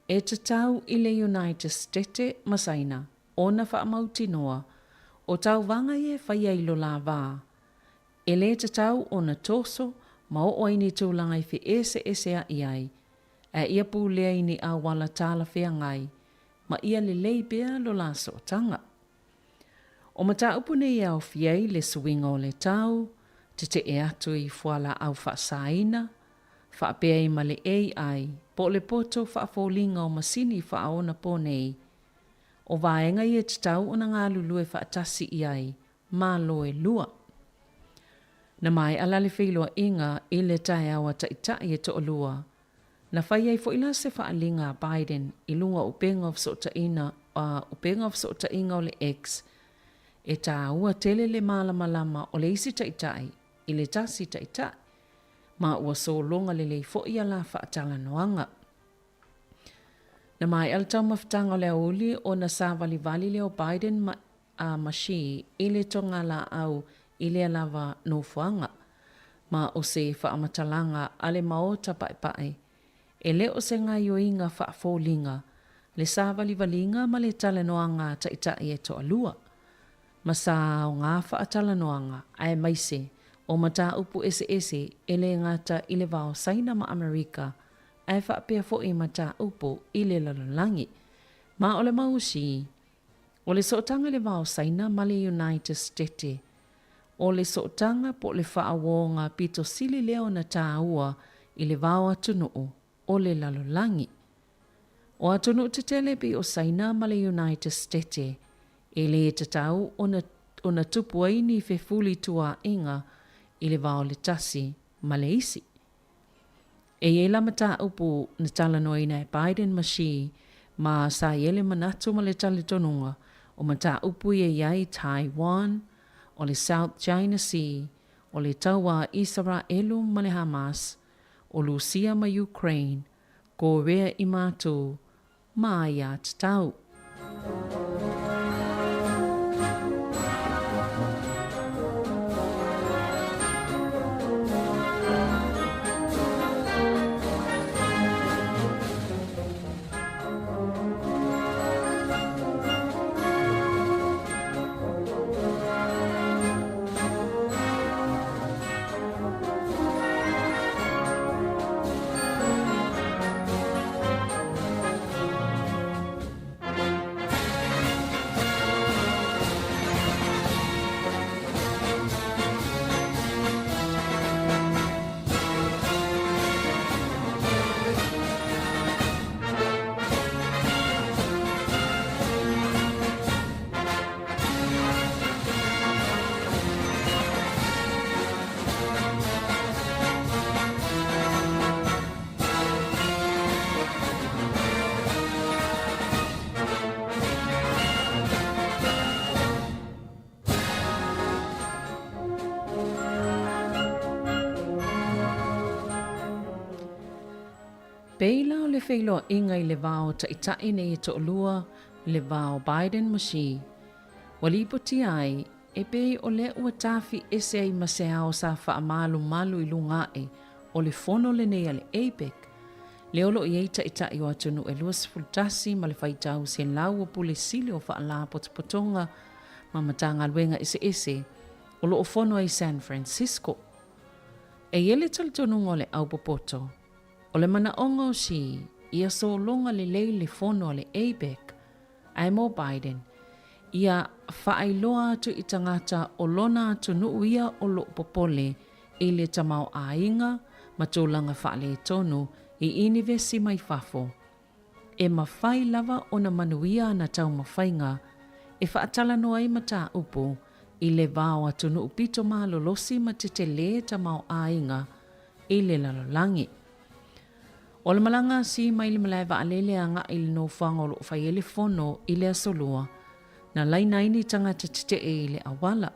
e tatau i le United Stete ma Saina ona faamautinoa o tauvaga ia e faia i lo la vā, e lē tatau ona toso ma oo ai ni tulaga e feeseeseaʻi ai, ae ia pulea i ni auala talafeagai ma ia lelei pea lo la sootaga. O mataupu nei e aofia ai le suiga o le tau, teteʻe atu i fualaau faasaina, faapea ai ma le AI po o le poto faafoliga o masini faaonaponei. O vaega ia e tatau ona galulue faatasi i ai Malo e lua. Na maea la le feiloaiga i le taeao a Taitai e toalua. Na fai ai foi la se faaaliga a Biden i luga o upega o fesootaiga a upega o fesootaiga o le X, e tāua tele le malamalama o le isi Taitai i le tasi Taitai, ma ua sologa lelei foi ia la faatalanoaga. Na maea le taumafataga o le aoauli ona savalivali lea o Biden ma a ma Xi i le togalaau i lea lava nofoaga, ma o se faamatalaga a le Maota Paepae, e le o se gaioiga faafoliga le savalivaliga ma le talanoaga a taitai e toalua, ma sa aoga faatalanoaga aemaise o mataupu eseese e le gata i le va o Saina ma Amerika ae faapea foi mataupu i le lalolagi. Ma o le mau o Xi, O le sootaga i le va o Saina ma le United Stete. O le sootaga po o le faauoga pito sili lea ona tāua i le va o atunuu o le lalolagi. O atunuu tetele pei o Saina ma le United Stete, e lē tatau ona ona tupu ai ni fefulituaaiga i le va o le tasi ma le isi. E i ai la mataupu na talanoaina e Biden ma Xi ma sa i ai le manatu ma le talitonuga o mataupu ia i ai Taiwan, o le South China Sea, o le taua a Isaraelu ma le Hamas, o Lusia ma Ukraine, Korea i Matū, ma aiatatau. Pei la o le feiloaiga i le va o Taitai nei e toalua, le va o Biden ma Xi. Ua lipotia ai, e pei o lea ua tafi ese ai ma se ao sa faamalumalu i luga aʻe o le fono lenei a le APEC, lea o lo o i ai taitai o atunuu e 21 ma le faitau selau o Pule Sili o Faalapotopotoga ma Matagaluega eseese o lo o fono ai i San Francisco. E i ai le talitonuga o le aupopoto, o le manaʻoga o Xi ia sologa lelei le fono a le APEC Ae mo Biden, ia faailoa atu i tagata o lona atunuu ia o loo popole i le tamaoaiga ma tulaga faaletonu i inivesi mai fafo, e mafai lava ona manuia ana taumafaiga e faatalanoa ai mataupu i le va o atunuu pito malolosi ma tetelē tamaoaiga i le lalolagi. O le malaga a Xi mai le malae vaalele agai i le nofoaga o lo o fai ai le fono i le Aso Lua, na laina ai ni tagata tetee i le auala.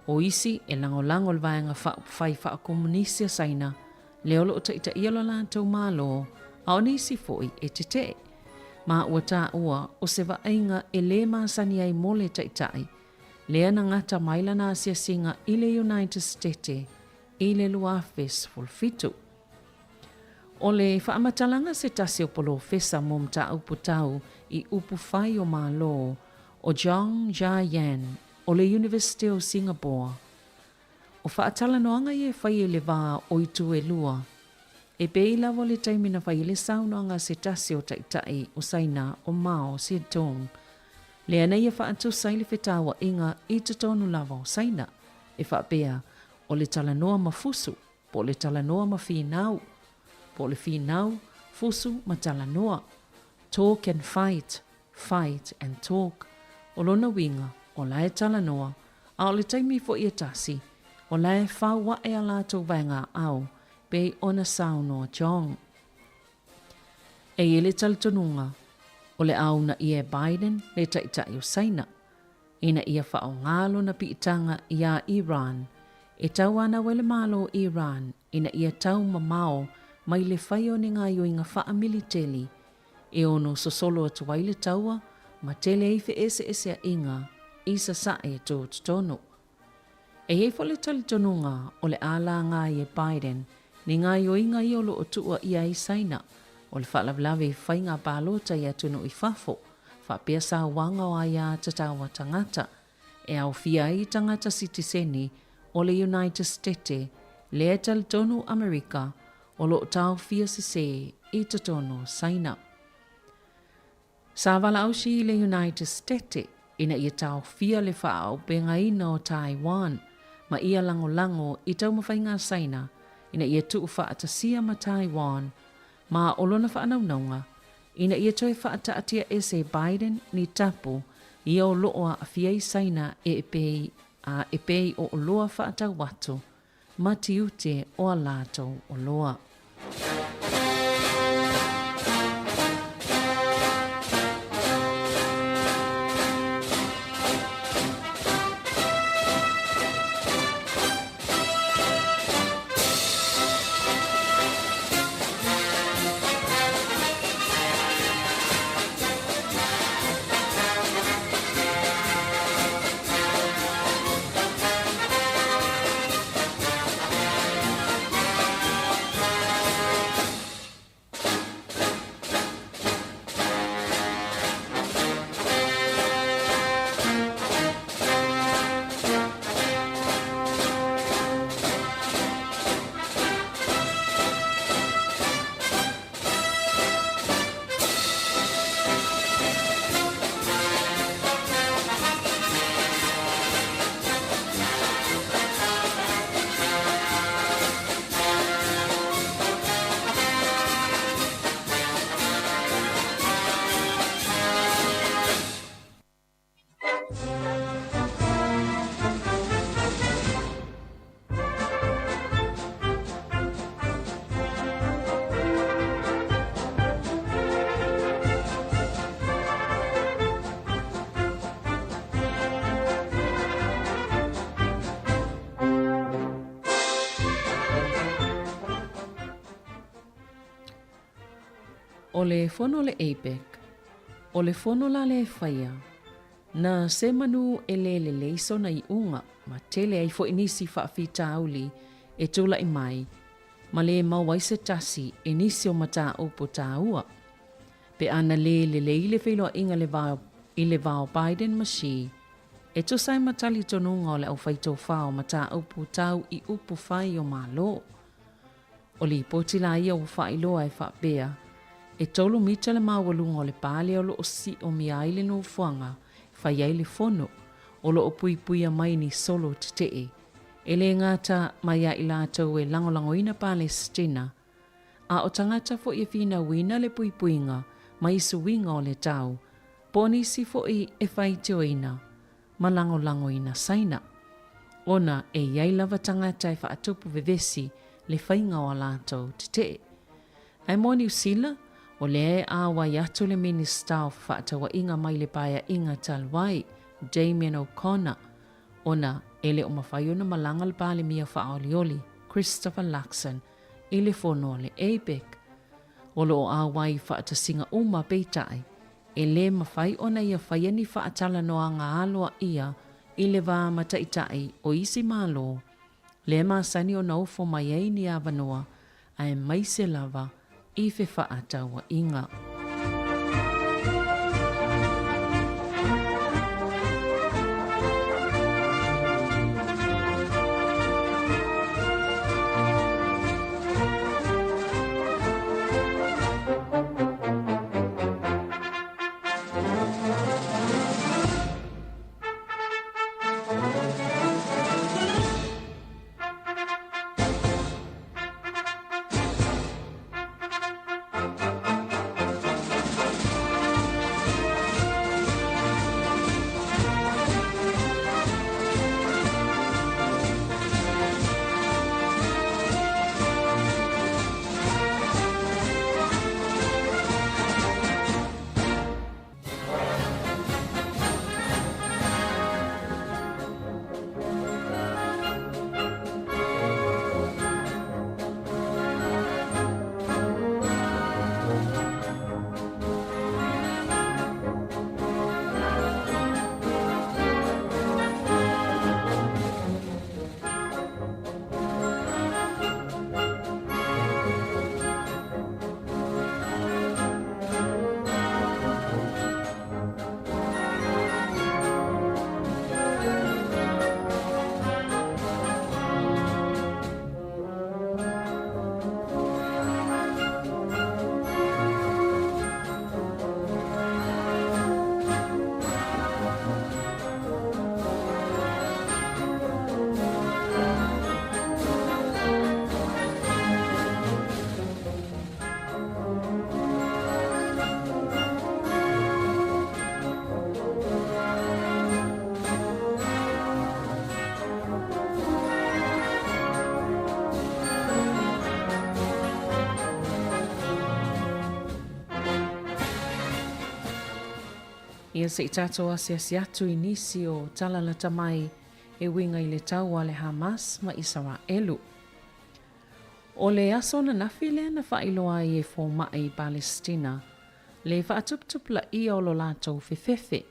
O isi e lagolago le Vaega Faaupufai Faakomunisi a Saina, lea o lo o taitaia lo latou Malo, a o nisi foi e tetee. Ma ua taua o se vaaiga e lē masani ai mo le taitai, lea na gata mai lana asiasiga i le United Stete i le 2017. O le faamatalaga se tasi o polofesa mo mataupu tau i upu fai o Malo, o Zhong Jiayan o le Iunivesite o Singapore. O faatalanoaga ia e fai e le va o itu e lua. E pei lava o le taimi na fai ai le saunoaga a se tasi o taitai o Saina o Mao Zedong, lea na ia faatusa ai le fetauaiga i totonu lava o Saina, e faapea, o le talanoa ma fusu, po o le talanoa ma finau, po o le finau, fusu ma talanoa, talk and fight, fight and talk. O lona uiga, o la e talanoa, a o le taimi foi e tasi, o la e fau aʻe a latou vaegaʻau, pei ona saunoa Jong. E i ai le talitonuga, o le a uunaia e Biden le Taitai o Saina, ina ia faaaoga lona piitaga iā Iran e tauanau ai le Malo o Iran ina ia taumamao mai le fai o ni gaoioiga faamiliteli e ono sosolo atu ai le taua ma tele ai feʻeseʻeseaʻiga i sasae tutotonu. E i ai foi le talitonuga o le a laga ai e Biden ni gaoioiga ia o lo o tuua ʻia ai Saina o le faalavelave i faiga palota i atunuu i fafo, faapea sauaga o aia tatau a tagata, e aofia ai tagata sitiseni o le United Stete lea e talitonu Amerika o lo o taofia sesē i totonu o Saina. Sa valaausi i le United Stete ina ia taofia le faaaupegaina o Taiwan ma ia lagolago i taumafaiga a Saina ina ia tuufaatasia ma Taiwan ma o lona faanaunauga ina ia toe faataatia ese e Biden ni tapu ia o loo aafia ai Saina e pei a e pei o oloa faatau atu ma tiute o a latou oloa. O le fono o le APEC, o le fono la lea e faia, na se manu e lē lelei sona iʻuga ma tele ai foʻi nisi faafitauli e tulaʻi mai ma lē mau ai se tasi e nisi o mataupu tāua. Pe a na lē lelei le feiloaiga le va i le va o Biden ma Xi, e tusa ai ma talitonuga o le aufaitofā o mataupu tau i upu fai o Malo. O lipoti la ia ua faailoa e faapea, e tolu mita le maualuga o le pale o lo o siʻomia ai le nofoaga e fai ai le fono, o lo o puipuia mai ni solo tetee, e lē gata mai ia i latou e lagolagoina Palesitina, a o tagata foi e finauina le puipuiga mai suiga o le tau, po o nisi foi e faitioina ma lagolagoina Saina, ona e i ai lava tagata e faatupu vevesi le faiga o a latou tetee. Ae mo Niu Sila, o lea e āwai atu le Minista o Fefaatauaiga mai le Paeaiga talu ai, Damien O'Connor, ona e le o mafai ona malaga le Palemia faaolioli, Christopher Luxon, i le fono a le APEC. O lo o āwai i faatasiga uma peitai, e lē mafai ona ia faia ni faatalanoaga aloaia i le va ma taitai o isi Malo, lea masani ona ofo mai ai ni avanoa, aemaise lava. i fefaatauaiga. Ia se i tatou asiasi atu i nisi o tala lata mai e uiga i le taua a le Hamas ma Isaraelu. O le aso ananafi lea na faailoa ai e fomai i Palestina le faatuputupulaia o lo latou fefefe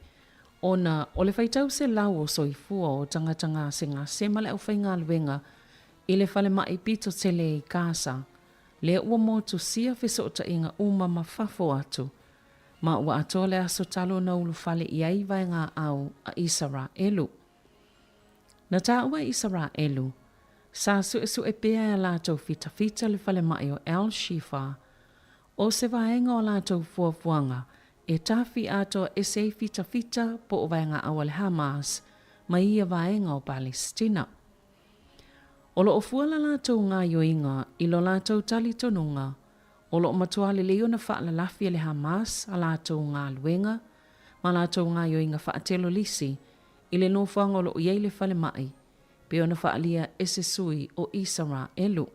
ona o le faitau selau o soifua o tagata gasegase ma le aufaigaluega i le falemai pito tele i Gaza lea ua motusia fesootaiga uma ma fafo atu ma ua atoa le aso talu ona ulufale i ai vaegaau a Isaraelu. Na taua e Isaraelu, sa suesue pea e a latou fitafita le falemai o El Shifa, o se vaega o a latou fuafuaga e tafi atoa ese ai fitafita po o vaegaau a le Hamas mai ia vaega o Palesitina. O lo o fua la latou gaioiga i lo latou talitonuga O lo o matua lelei ona faalalafi e le Hamas a latou galuega ma latou gaioiga faatelolisi i le nofoaga o lo o i ai le falemai, pei ona faaalia e se sui o Isaraelu.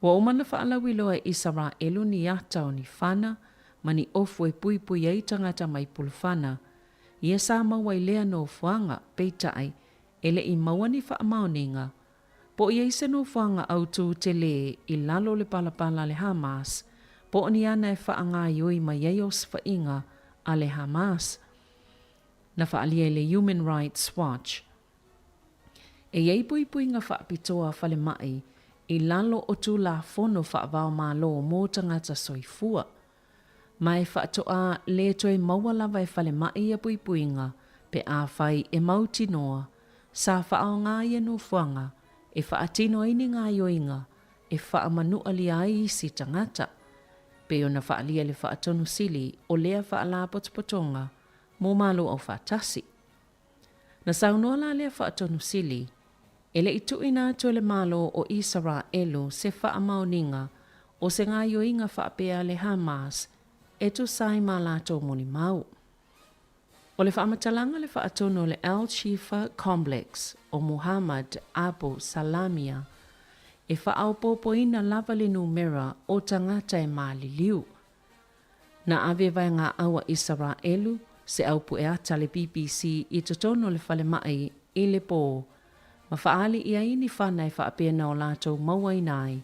Ua uma ona faalauiloa e Isaraelu ni ata o ni fana ma ni ofu e puipui ai tagata mai pulufana ia sa maua i lea nofoaga, peitai, e le i maua ni faamaoniga Po o i ai se nofoaga autū telē i lalo o le palapala a le Hamas, po o ni ana e faagaioi mai ai osofaiga a le Hamas. Na faaalia e le Human Rights Watch, e i ai puipuiga faapitoa falemai i lalo o Tulafono Faavaomalo mo Tagata Soifua. Ma e faatoa le toe maua lava e falemai ia puipuiga pe afai e mautinoa sa faaaoga ia nofoaga e faatino ai ni gaioiga e faamanualia ai isi tagata, pei ona faaalia le Faatonu Sili o lea Faalapotopotoga mo Malo Aufaatasi. Na saunoa la lea Faatonu Sili, e le i tuuina atu e le Malo o Isaraelu se faamaoniga o se gaioiga faapea le Hamas e tusa ai ma latou molimau. O le faamatalaga le faatonu o le Al Shifa Complex o Muhammad Abu Salamia e faaopoopoina lava le numera o tagata e maliliu. Na ave vaegaau a Isaraelu se au pueata a le BBC i totonu o le falemai i le pō ma faaali i ai ni fana e faapea na o latou mauaina ai.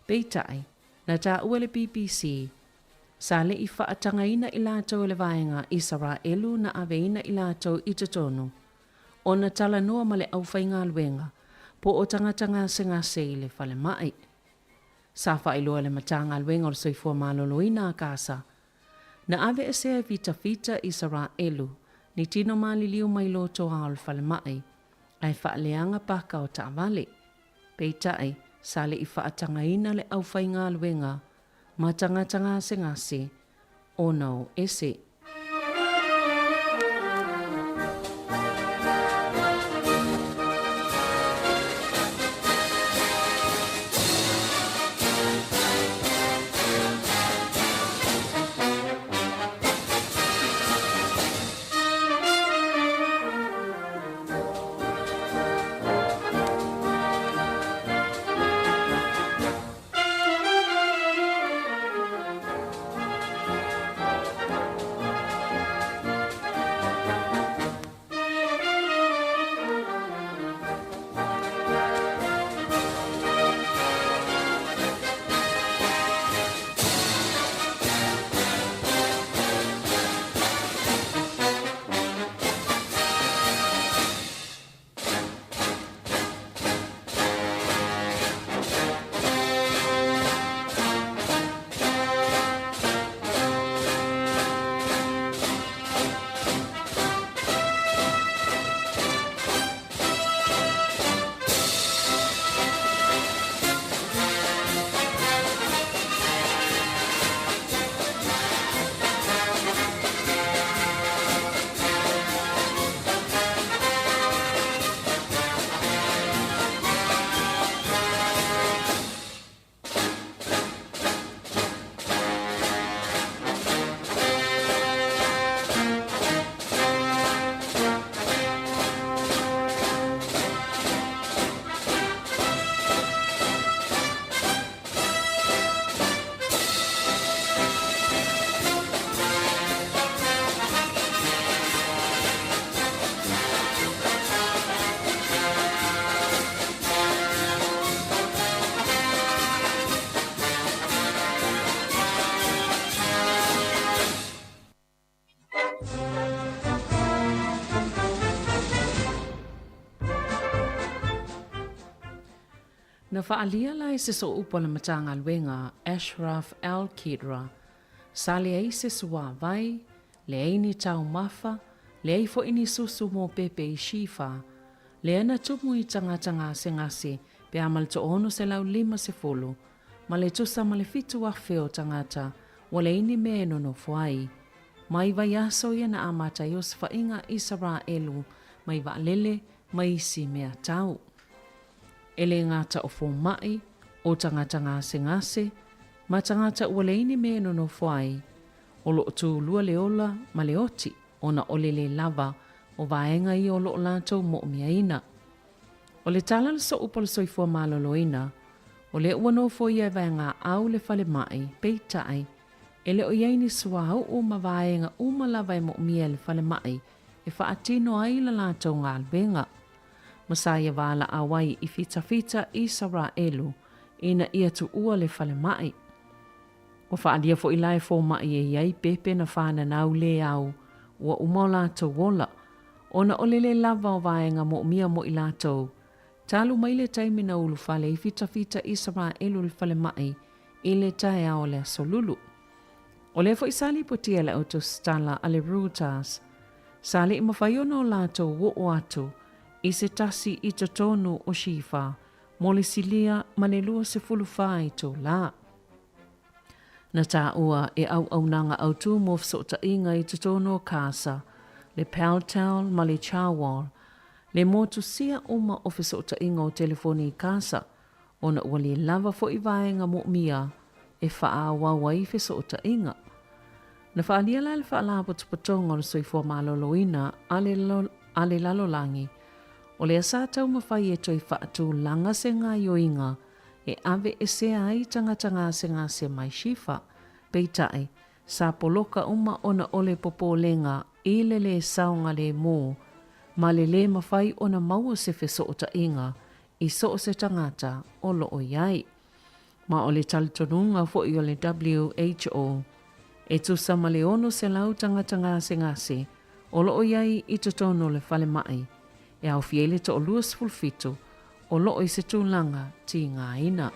Peitai, na taua e le BBC, Sa le i faatagaina i latou e le vaega Isaraelu na aveina i latou i totonu, ona talanoa ma le aufaigaluega po o tagata gasegase i le falemai. Sa faailoa e le Matagaluega o le Soifua Maloloina a Kasa, na aveesea e fitafita Isaraelu ni tino maliliu mai lotoa o le falemai ae faaleaga paka o taavale. Peitai, sa le i faatagaina le aufaigaluega ma tagata gasegase ona o ese. Na faaalia la e se sooupu a le Matagaluega Ashraf Al Qidra, sa leai se suavai, leai ni taumafa, leai foi ni susu mo pepe i Shifa, lea na tumu i tagata gasegase pe a ma le 650 ma le tusa ma le 7,000 o tagata ua leai ni mea e nonofo ai. Mai vaiaso ia na amata ai osofaiga Isaraelu mai vaalele ma isi mea tau. E le gata o fomai, o tagata gasegase, ma tagata ua leai ni mea e nonofo ai, o lo o tulua le ola ma le oti ona o le lē lava o vaega ia o lo o latou moomiaina. O le tala le sooupu o le soifua maloloina, o lea ua nofoia e vaegaau le falemai, peitai, e le o i ai ni suauu ma vaega uma lava e moomia e le falemai e faatino ai la latou galuega. Ma sa ia valaau ai i fitafita Isaraelu ina ia tuua le falemai. Ua faaalia foi la e fomai e i ai pepe na fananau lē au ua uma o latou ola, ona o le lē lava o vaega moomia mo i latou, talu mai le taimi na ulufale ai fitafita Isaraelu i le falemai i le taeao o le Aso Lulu. O lea foi sa lipotia e le autositala a le Reuters, sa le i mafai ona o latou oo atu i se tasi i totonu o Shifa mo le silia ma le 24 itulā. Na taua e auaunaga autū mo fesootaiga i totonu o Gaza, le Paltel ma le Chawal, le motusia uma o fesootaiga o telefoni i Gaza, ona ua lē lava foi vaega moomia e faaauau ai fesootaiga. Na faaalia la le Faalapotopotoga o le Soifua Maloloina a le Lalolagi, o lea sa taumafai e toe faatulaga se gaoioiga e aveesea ai tagata gasegase mai Shifa, peitai, sa poloka uma ona o le popolega i le lē saogalēmū ma le lē mafai ona maua se fesootaiga i so o se tagata o lo o i ai. Ma o le talitonuga foi o le WHO, e tusa ma le 600 tagata gasegase o lo o i ai i totonu o le falemai, e aofia ai le toa 27 o lo o i se tulaga tigaina.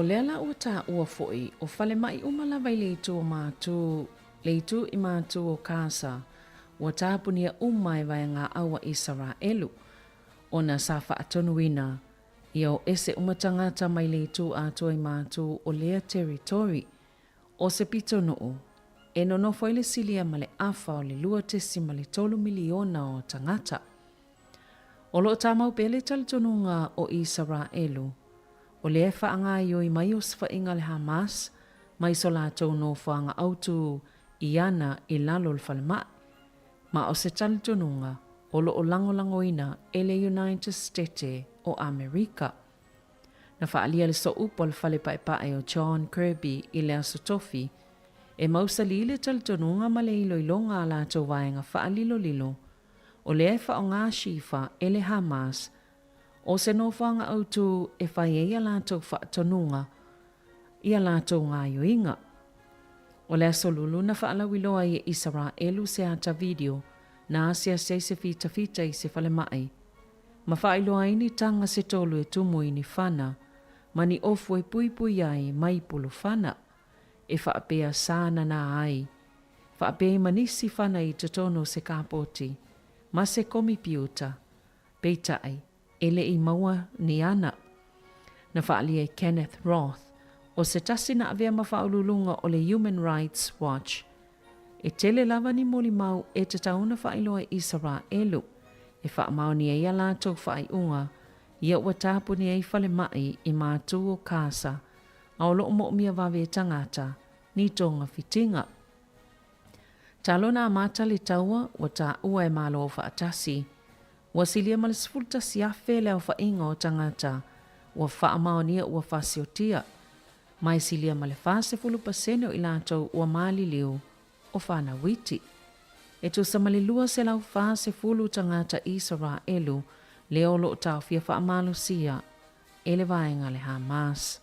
lea la ua taua foi o falemai uma lava i le itu o Matu, le itu i Matu o Kasa, ua tapunia uma e vaegaau a Isaraelu, ona sa faatonuina ia o ese uma tagata mai le itu atoa i Matu o lea territory. O se pitonuu, e nonofo ai le silia ma le afa o le 2.3 miliona o tagata. O lo o tamau pea le talitonuga o Isaraelu, o lea e faagaioi mai osofaiga a le Hamas mai so latou nofoaga autu i ana i lalo o le falemai, ma o se talitonuga o lo o lagolagoina e le United Stete o Amerika. Na faaalia le sooupu a le Fale Paepae o John Kirby i le Aso Tofi, e mausali le talitonuga ma le iloiloga a latou vaega faalilolilo O lea e faaaoga Shifa e le Hamas o se nofoaga autū e fai ai a latou faatonuga i a latou gaoioiga. O le Aso Lulu na faalauiloa ai e Isaraelu se ata video na asiasi ai se fitafita i se falemai ma faailoa ai ni taga se tolu e tumu i ni fana ma ni ofu e puipui ai mai pulufana e faapea sānanā ai Faapea ai ma nisi fana i totonu o se kapoti ma se komipiuta, peitai, e le i maua ni ana. Na faaalia e Kenneth Roth, o se tasi na avea ma faauluuluga o le Human Rights Watch, e tele lava ni molimau e tatau ona faailoa i Isaraelu e faamaoni ai a latou faaiuga ia ua tapuni ai falemai i mātū o Kasa a o lo o moomia vave e tagata ni togafitiga. Talo na amata le taua ua taua e Malo Aufaatasi. Ua silia ma le 11,000 le aofaiga o tagata ua faamaonia ua fasiotia, ma e silia ma le 40% o i latou ua maliliu o fanau iti. E tusa ma le 240 tagata Isaraelu lea o lo o taofia faamalosia e le vaega a le Hamas.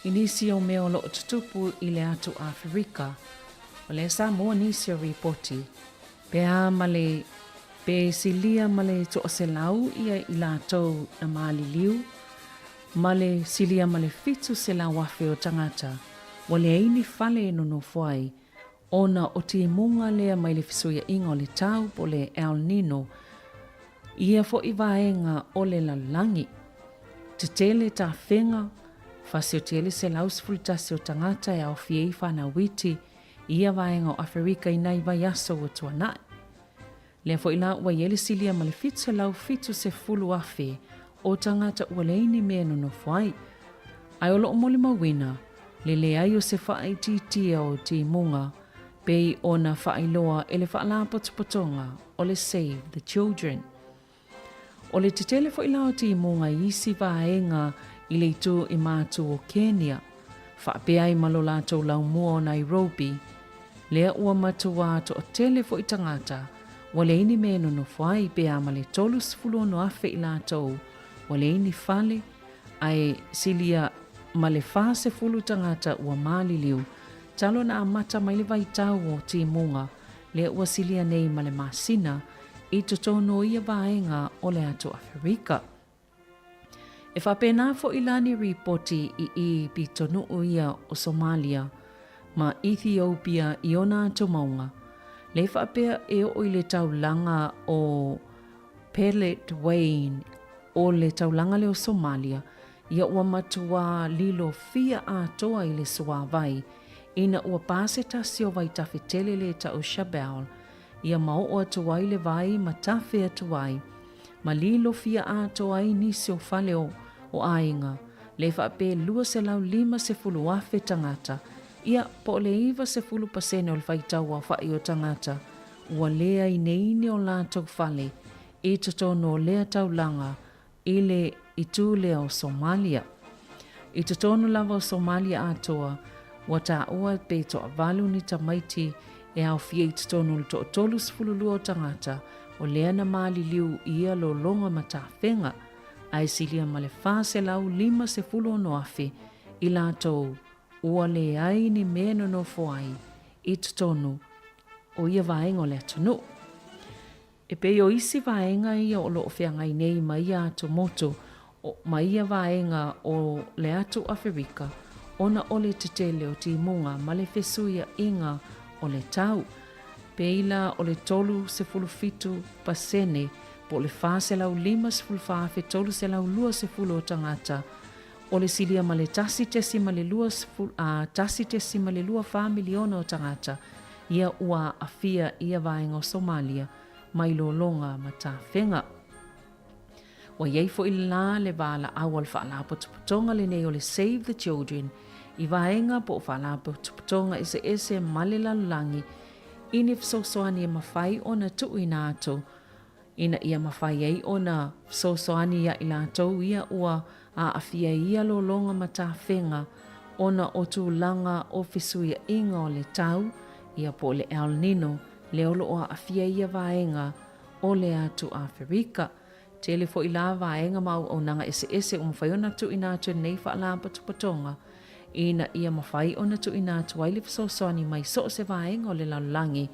I nisi o mea o lo o tutupu i le atu Aferika, o lea sa maua nisi o ripoti, pe a ma le pe silia ma le toaselau ia i latou na maliliu, ma le silia ma le 700,000 o tagata ua leai ni fale e nonofo ai. Ona o timuga lea mai le fesuiaiga o le tau po o le El Nino i ia foi vaega o le lalolagi. Tetele tafega, fasiotia le 111 o tagata e aofia ai fanau iti i ia vaega o Aferika i nai vaiaso ua tuanai. Lea foi la ua i ai le silia ma le 770,000 o tagata ua leai ni mea e nonofo ai. Ae o lo o molimauina le leai o se faaitiitia o timuga pei ona faailoa e le Faalapotopotoga o le Save the Children. O le tetele foi la o timuga i isi vaega i le itu i matu o Kenya, faapea ai ma lo latou laumua o Nairobi, lea ua matuā toatele foi tagata ua leai ni mea e nonofo ai pe a ma le 36,000 i latou ua leai ni fale, ae silia ma le 40 tagata ua maliliu talu ona amata mai le vaitau o timuga lea ua silia nei ma le masina i totonu o ia vaega o le atu Aferika. E faapena foi la ni ripoti i i pitonuu ia o Somalia ma Ethiopia i ona atu mauga, le faapea e oo i le taulaga o Peletwein o le taulaga lea o Somalia, ia ua matuā lilo fia atoa i le suāwai ina ua pā se tasi o vaitafe tele le tau Shabelle ia ma oo atu ai le vai ma tafe atu ai, ma lilo fia atoa ai nisi o fale o o aiga, le faapea 250,000 tagata, ia po o le 90% o le faitau aofa'i o tagata ua leai nei ni o latou fale i totonu o lea taulaga i le itu lea o Somalia. I totonu lava o Somalia atoa, ua taua pe toavalu ni tamaiti e aofia i totonu o le toa-32 o tagata o lea na maliliu i ia lologa ma tafega, ae silia ma le 456,000 i latou ua leai ni mea e nonofo ai i totonu o ia vaega o le atunuu. E pei o isi vaega ia o lo o feagai nei ma ia atu motu ma ia vaega o le atu Aferika ona o le tetele o timuga ma le fesuiaiga o le tau. Pei la o le 37% po o le 454,320 o tagata o le silia ma le 1.24 miliona o tagata ia ua aafia ia vaega o Somalia mai lologa ma tafega. Ua i ai foi la le valaau a le Faalapotopotoga lenei o le Save the Children i vaega po o faalapotopotoga eseese ma le lalolagi i ni fesoasoani e mafai ona tuuina atu ina ia mafai ai ona fesoasoani iā i latou ia ua aafia i ia lologa ma tafega ona o tulaga o fesuiaiga o le tau, ia po o le El Nino, lea o lo o aafia ia vaega o le atu Aferika. Tele foi la vaega ma auaunaga eseese ua mafai ona tuuina atu e lenei faalapotopotoga ina ia mafai ona tuuina atu ai le fesoasoani mai so o se vaega o le lalolagi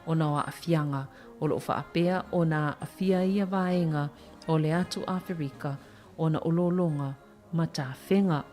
ona o aafiaga o lo o faapea ona aafia ia vaega o le atu Aferika ona o lologa ma tafega.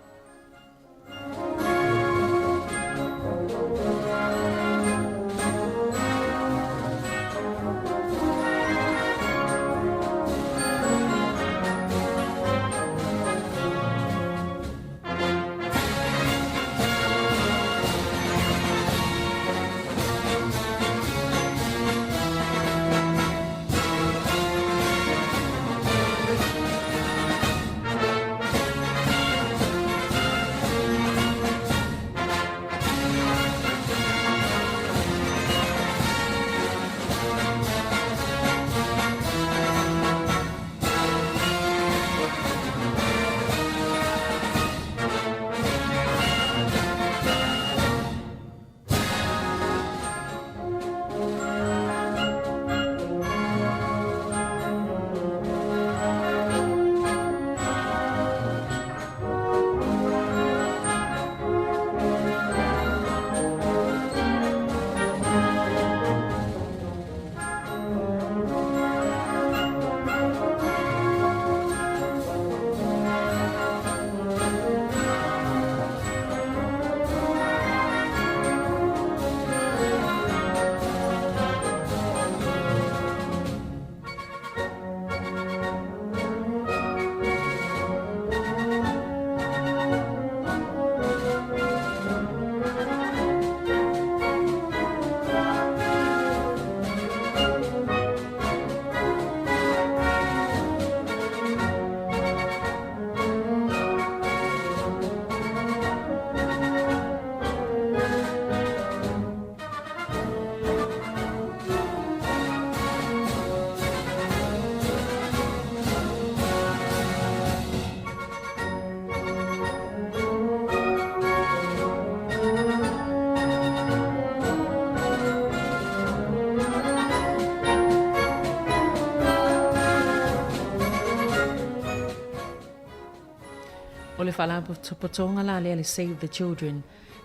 le Faalapotopotoga la lea le Save the Children,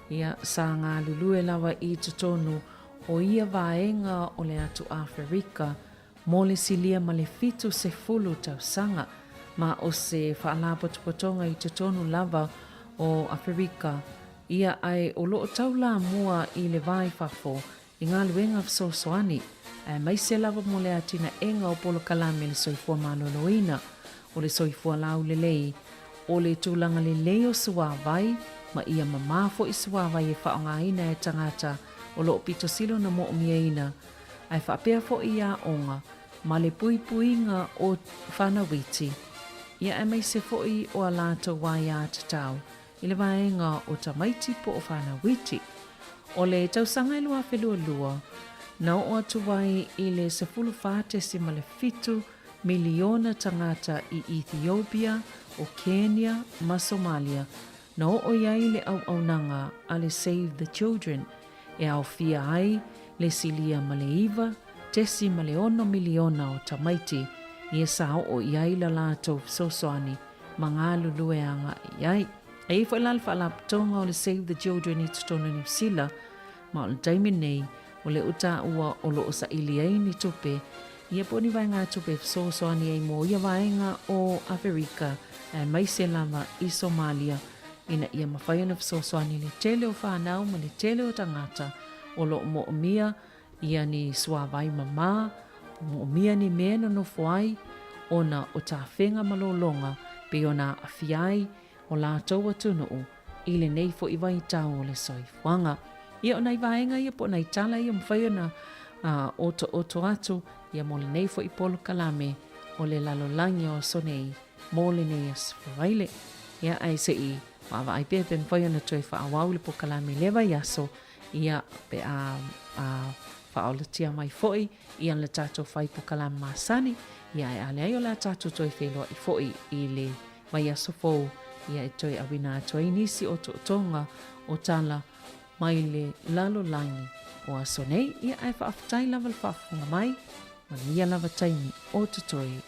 ia, sa galulue lava i totonu o ia vaega o le atu Aferika mo le silia ma le 70 tausaga, ma o se faalapotopotoga i totonu lava o Aferika, ia, ae o lo o taulamua i le va i fafo i galuega fesoasoani, aemaise lava mo le atinaega o polokalame le soifua maloloina, o le soifua laulelei, o le tulaga lelei o suavai, ma ia mamā foi suavai e faaaogaina e tagata o lo o pito sili ona moomiaina, ae faapea foi i aoga ma le puipuiga o fanau iti, ia aemaise foi o a latou aiātatau i le vaega o tamaiti po o fanau iti. O le tausaga e 2022, na oo atu ai i le 14.7 miliona tagata i Ethiopia, o Kenya ma Somalia na oo i ai le auaunaga a le Save the Children e aofia ai le silia ma le 9.6 miliona o tamaiti ia sa oo i ai la latou fesoasoani ma galulue agai i ai. E i ai foi la le faalapotoga o le Save the Children i totonu o Niu Sila, ma o le taimi lenei, o lea ua taua o lo o saili ai ni tupe ia po o ni vaegatupe e fesoasoani ai mo ia vaega o Aferika aemaise lava i Somalia ina ia mafai ona fesoasoani i le tele o fanau ma le tele o tagata o lo o moomia ia ni suavai mamā, moomia ni mea e nonofo ai ona o tafega ma lologa pei ona aafia ai o latou atunuu i lenei foi vaitau o le soifuaga. Ia o nai vaega ia po o nai tala ia mafai ona otooto atu ia mo lenei foi polokalame o le lalolagi o aso nei mo lenei Aso Faraile. Ia ae se i vaavaai pea pe mafai ona toe faaauau le polokalame i lea vaiaso ia pe a faaolatia mai foi ia le tatou fai polokalame masani ia ae a leai o le a tatou toe feiloai foi i le vaiaso fou ia e toe auina atu ai nisi o tootoga o tala mai le lalolagi o aso nei ia ae faafetai lava le faafofoga mai manuia lava taimi o totoe.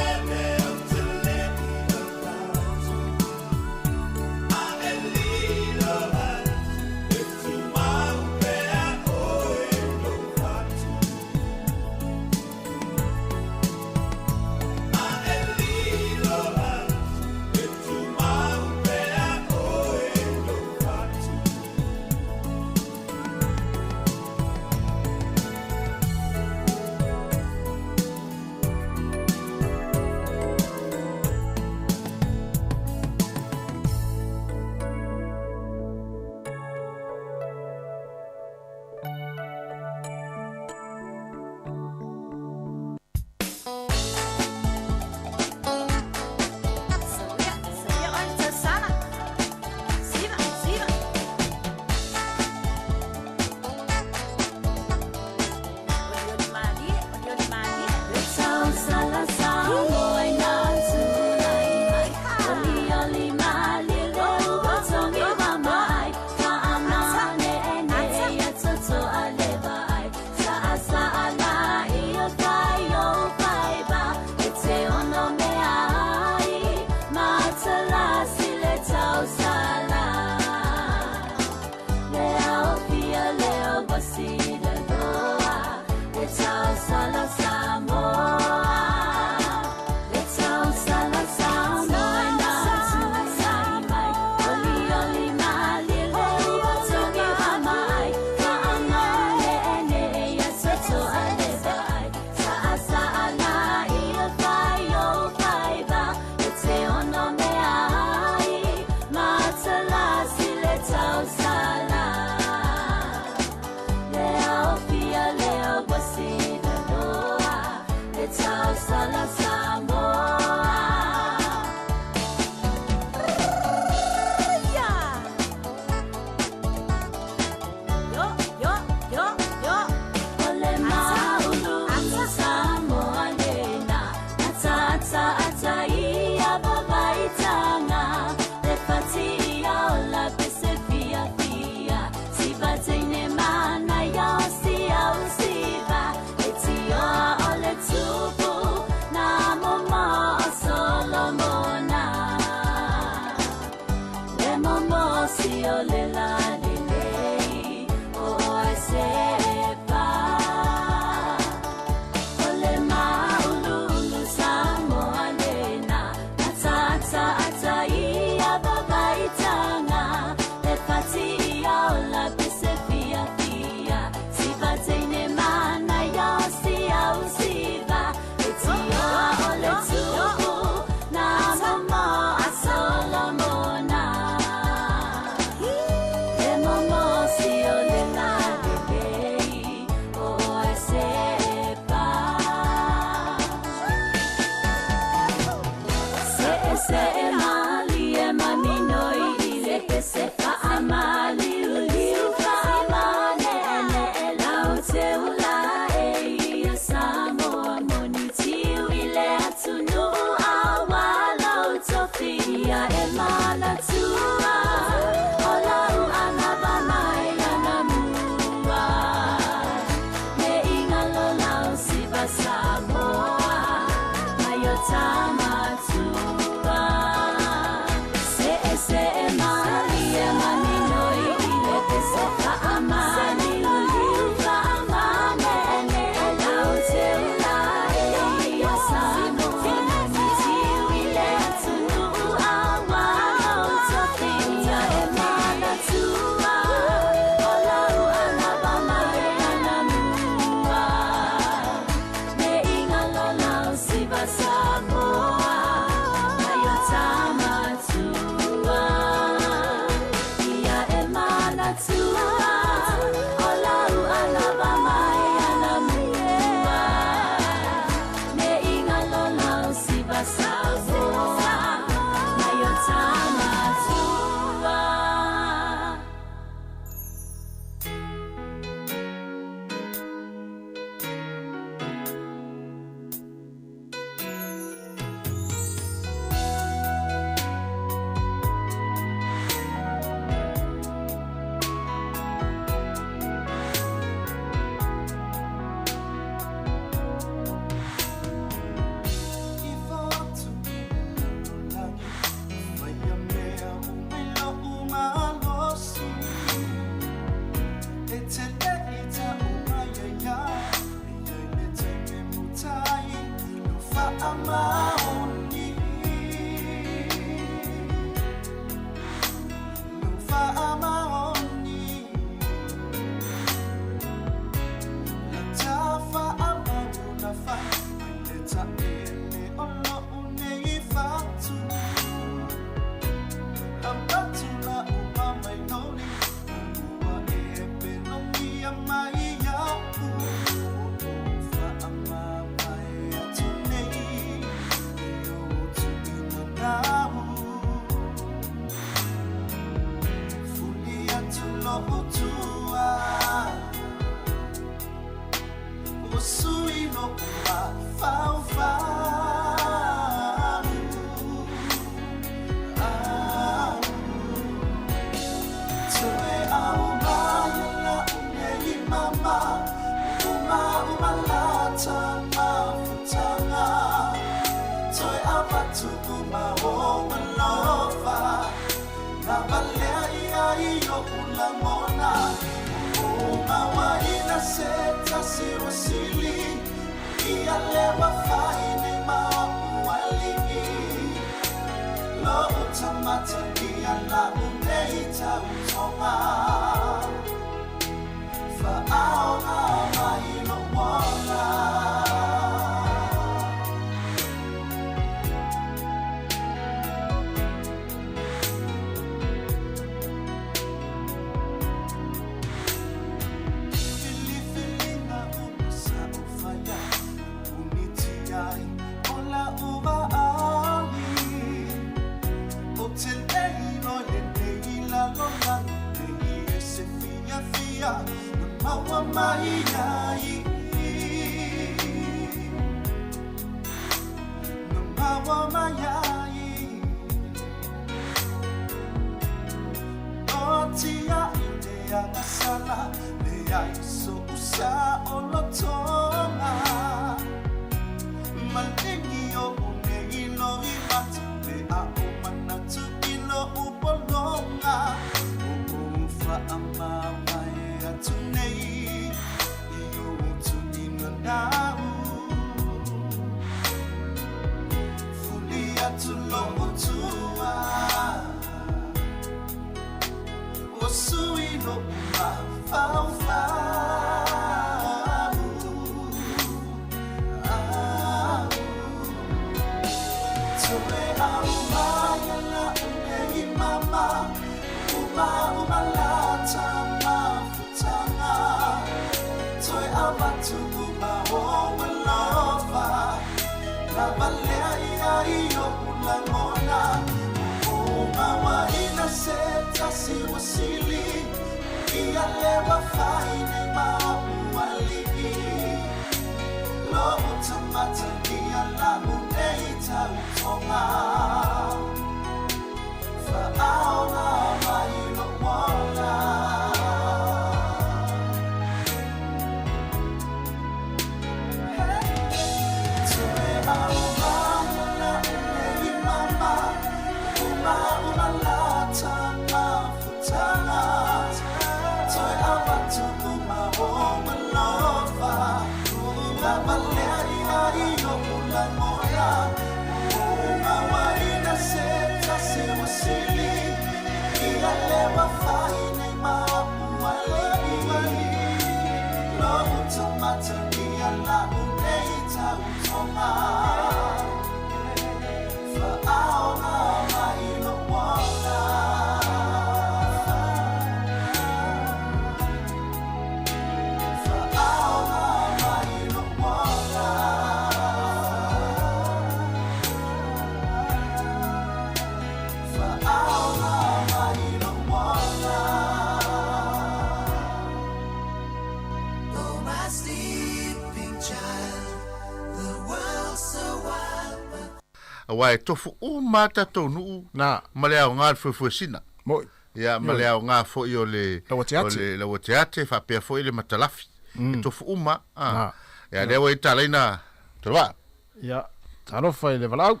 Aua e tofu uma lava tatou nuu Na. ma le aoga o le fuefuesina. Moi. Ia, ma le aoga foi o le Lauateate. o le Lauateate faapea foi le Matalafi. E tofu uma lava. Na. Ia, lea ua i talaina Tolova. Ia, talofa i le valaau.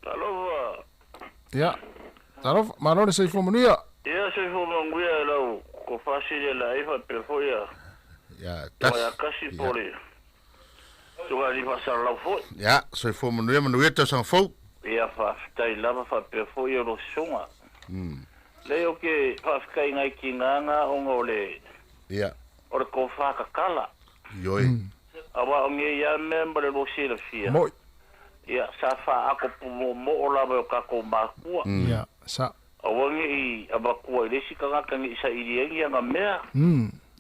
Talofa. Ia, talofa, malo le soifua manuia. Ia, soifua manuia i lau kofasi le laei faapea foi ia. Ia, Toga ia kasi po le. Toga li faasalalau foi. Ia, soifua manuia, manuia tausaga fou. Ia, faafetai lava faapea foi ia lo susuga. Leai ou te faafetai nai tinaga ona o le Ia. o le tofa tatala. Ioe. Aua o nei lava mea ma le lua silafia. Moi. Ia, sa faaatopu moomoo lava e o tatou makua. Ia, sa. Aua ne i avatua i le isi tagata ne i saili ai ni ana mea.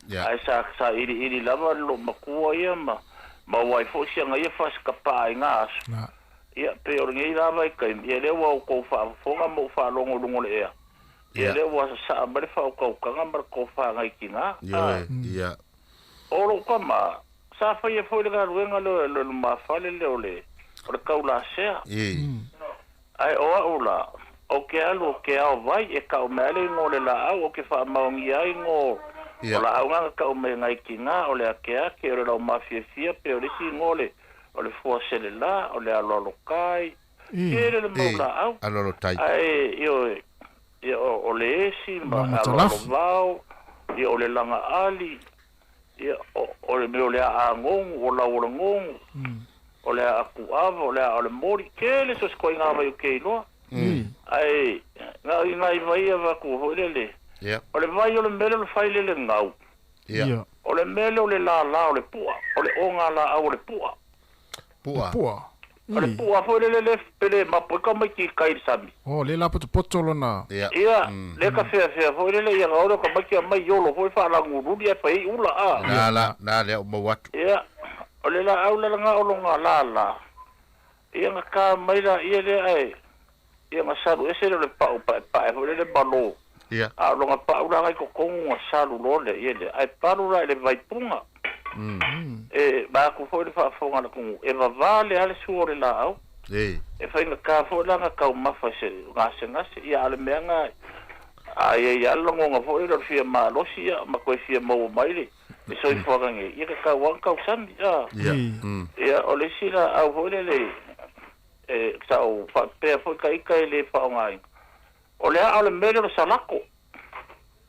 Ia. Ae sa sailiili lava le loomatua ia ma maua ai foi si ana ia fasikapaa i gā aso. Na. Ia, pei o lenei lava i taimi, ia lea ua outou faafofoga ma ou faalogo i luga o le ea. Ia lea ua sasaa mai le faautautaga ma le tofa nai tinā. Ioe, ia. O lou tama, sa faia foi le galuega lea o le lumafale lea o le o le taulasea. Ae o au la, ou te alu ou te ao vai e tau mai ai le igoa o le laau ou te faamaonia ai igoa o laau na na tau mai nai tinā, o le akeake, o le laumafiafia, pe o le isi igoa o le o le fuaselelā, o le aloalokai, tele le mau laau. Aloalotai. Ae, ioe, ia, o le esi ma Laumatalafi. aloalovao, ia o le lagaali, Ia, o le mea o le aa gogu, o lau o le gogu, o le aa kuava, o le aa o le moli, tele so se ituaiga vai ou te iloa. Ae na o i nai vai ia avatu foi lele. O le vai o le mea lea o le fai lele gau. O le mea lea o le lala o le pu'a, o le ogalaau o le pu'a. Pu'a. Pu'a. O le pu'a foi lele le pele mapo ai tamaiti i kai i le sami. Oh, le lapotopoto lona. Ia, le ka feafea foi lele ia ga ole o tamaiti aumai i olo foi faalagululi ae fai ai ula, a. Na la, na lea o maua atu. Ia, o le laau la lena o lona lala, ia na ta mai laia lea ae, ia na salu ese lea o le pau paepae foi lele malo. A o lona pau la na i totonu na salu loa lea lea, ae palu la i le vaipuga. E vaeatu foi le faafofoga a le atunuu, e vavā lea le sua o le laau. E faigata foi la ona taumafa i se gasegase, ia a o le mea na a i ai lava le lagona foi lea o le fia malosi ia ma toe fia maua mai le soifuaga nei, ia tatau lava ona tausami. A. Ia o le isi laau foi lele e sa ou faapea foi ta ita e le faaaogaina, o le aa o le mea lea o le salako.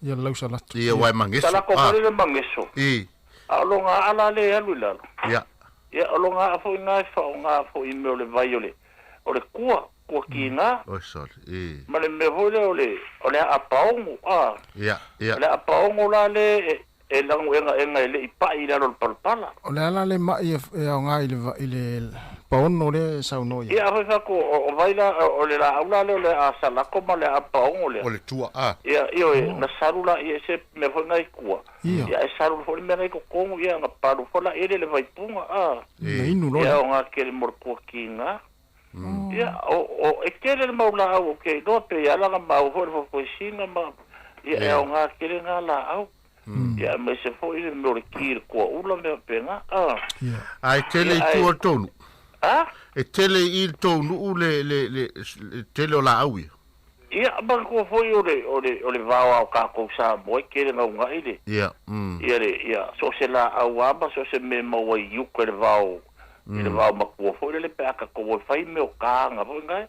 Ia le lau salato. Ia uae mageso. Salako foi lele mageso. A o lona aa la lea e alu i lalo. Ia o lona aa foi lena e faaaoga foi i mea o le vai o le o le kua, kua kiga. Oi sorry. Ma le mea foi lea o le o le aa paogo, a. O le aa paogo la lea e E lagu egaega e le i paʻi i lalo o le palapala. O le a la le maʻi e aoga i le i le paono lea e saunoa i ai? Ia, afai fai atu o vai la, o le laau la lea o le a salako ma le a paogo lea. O le tua, a. Ia, ioe, na salu laia i se mea foi na i tua. Ia, ae salu foi le mea na i totonu, ia, na palu foi laia i le vaipuga, a. Na inu loa. Ia, aoga tele mo le tua kiga. Ia, o, o, e tele le mau laau ou te iloa, pei lava la na maua foi i le fofoesina ma, ia, e aoga tele na laau. Ia aemaise foi le mea o le ki i le koaula mea faapena. A. A e tele i tua o le tou nuu? A? E tele i le tou nuu le, le, le, le tele o laau ia? Ia, manatua foi o le, o le, o le vao a o tatou Samoa e tele gaugaʻi le, Ia, ia le, ia, so o se laau lava ma so o se mea e maua i uka i le vao, i le vao matua foi lele pe a tatou o e fai mea o taga foi na e.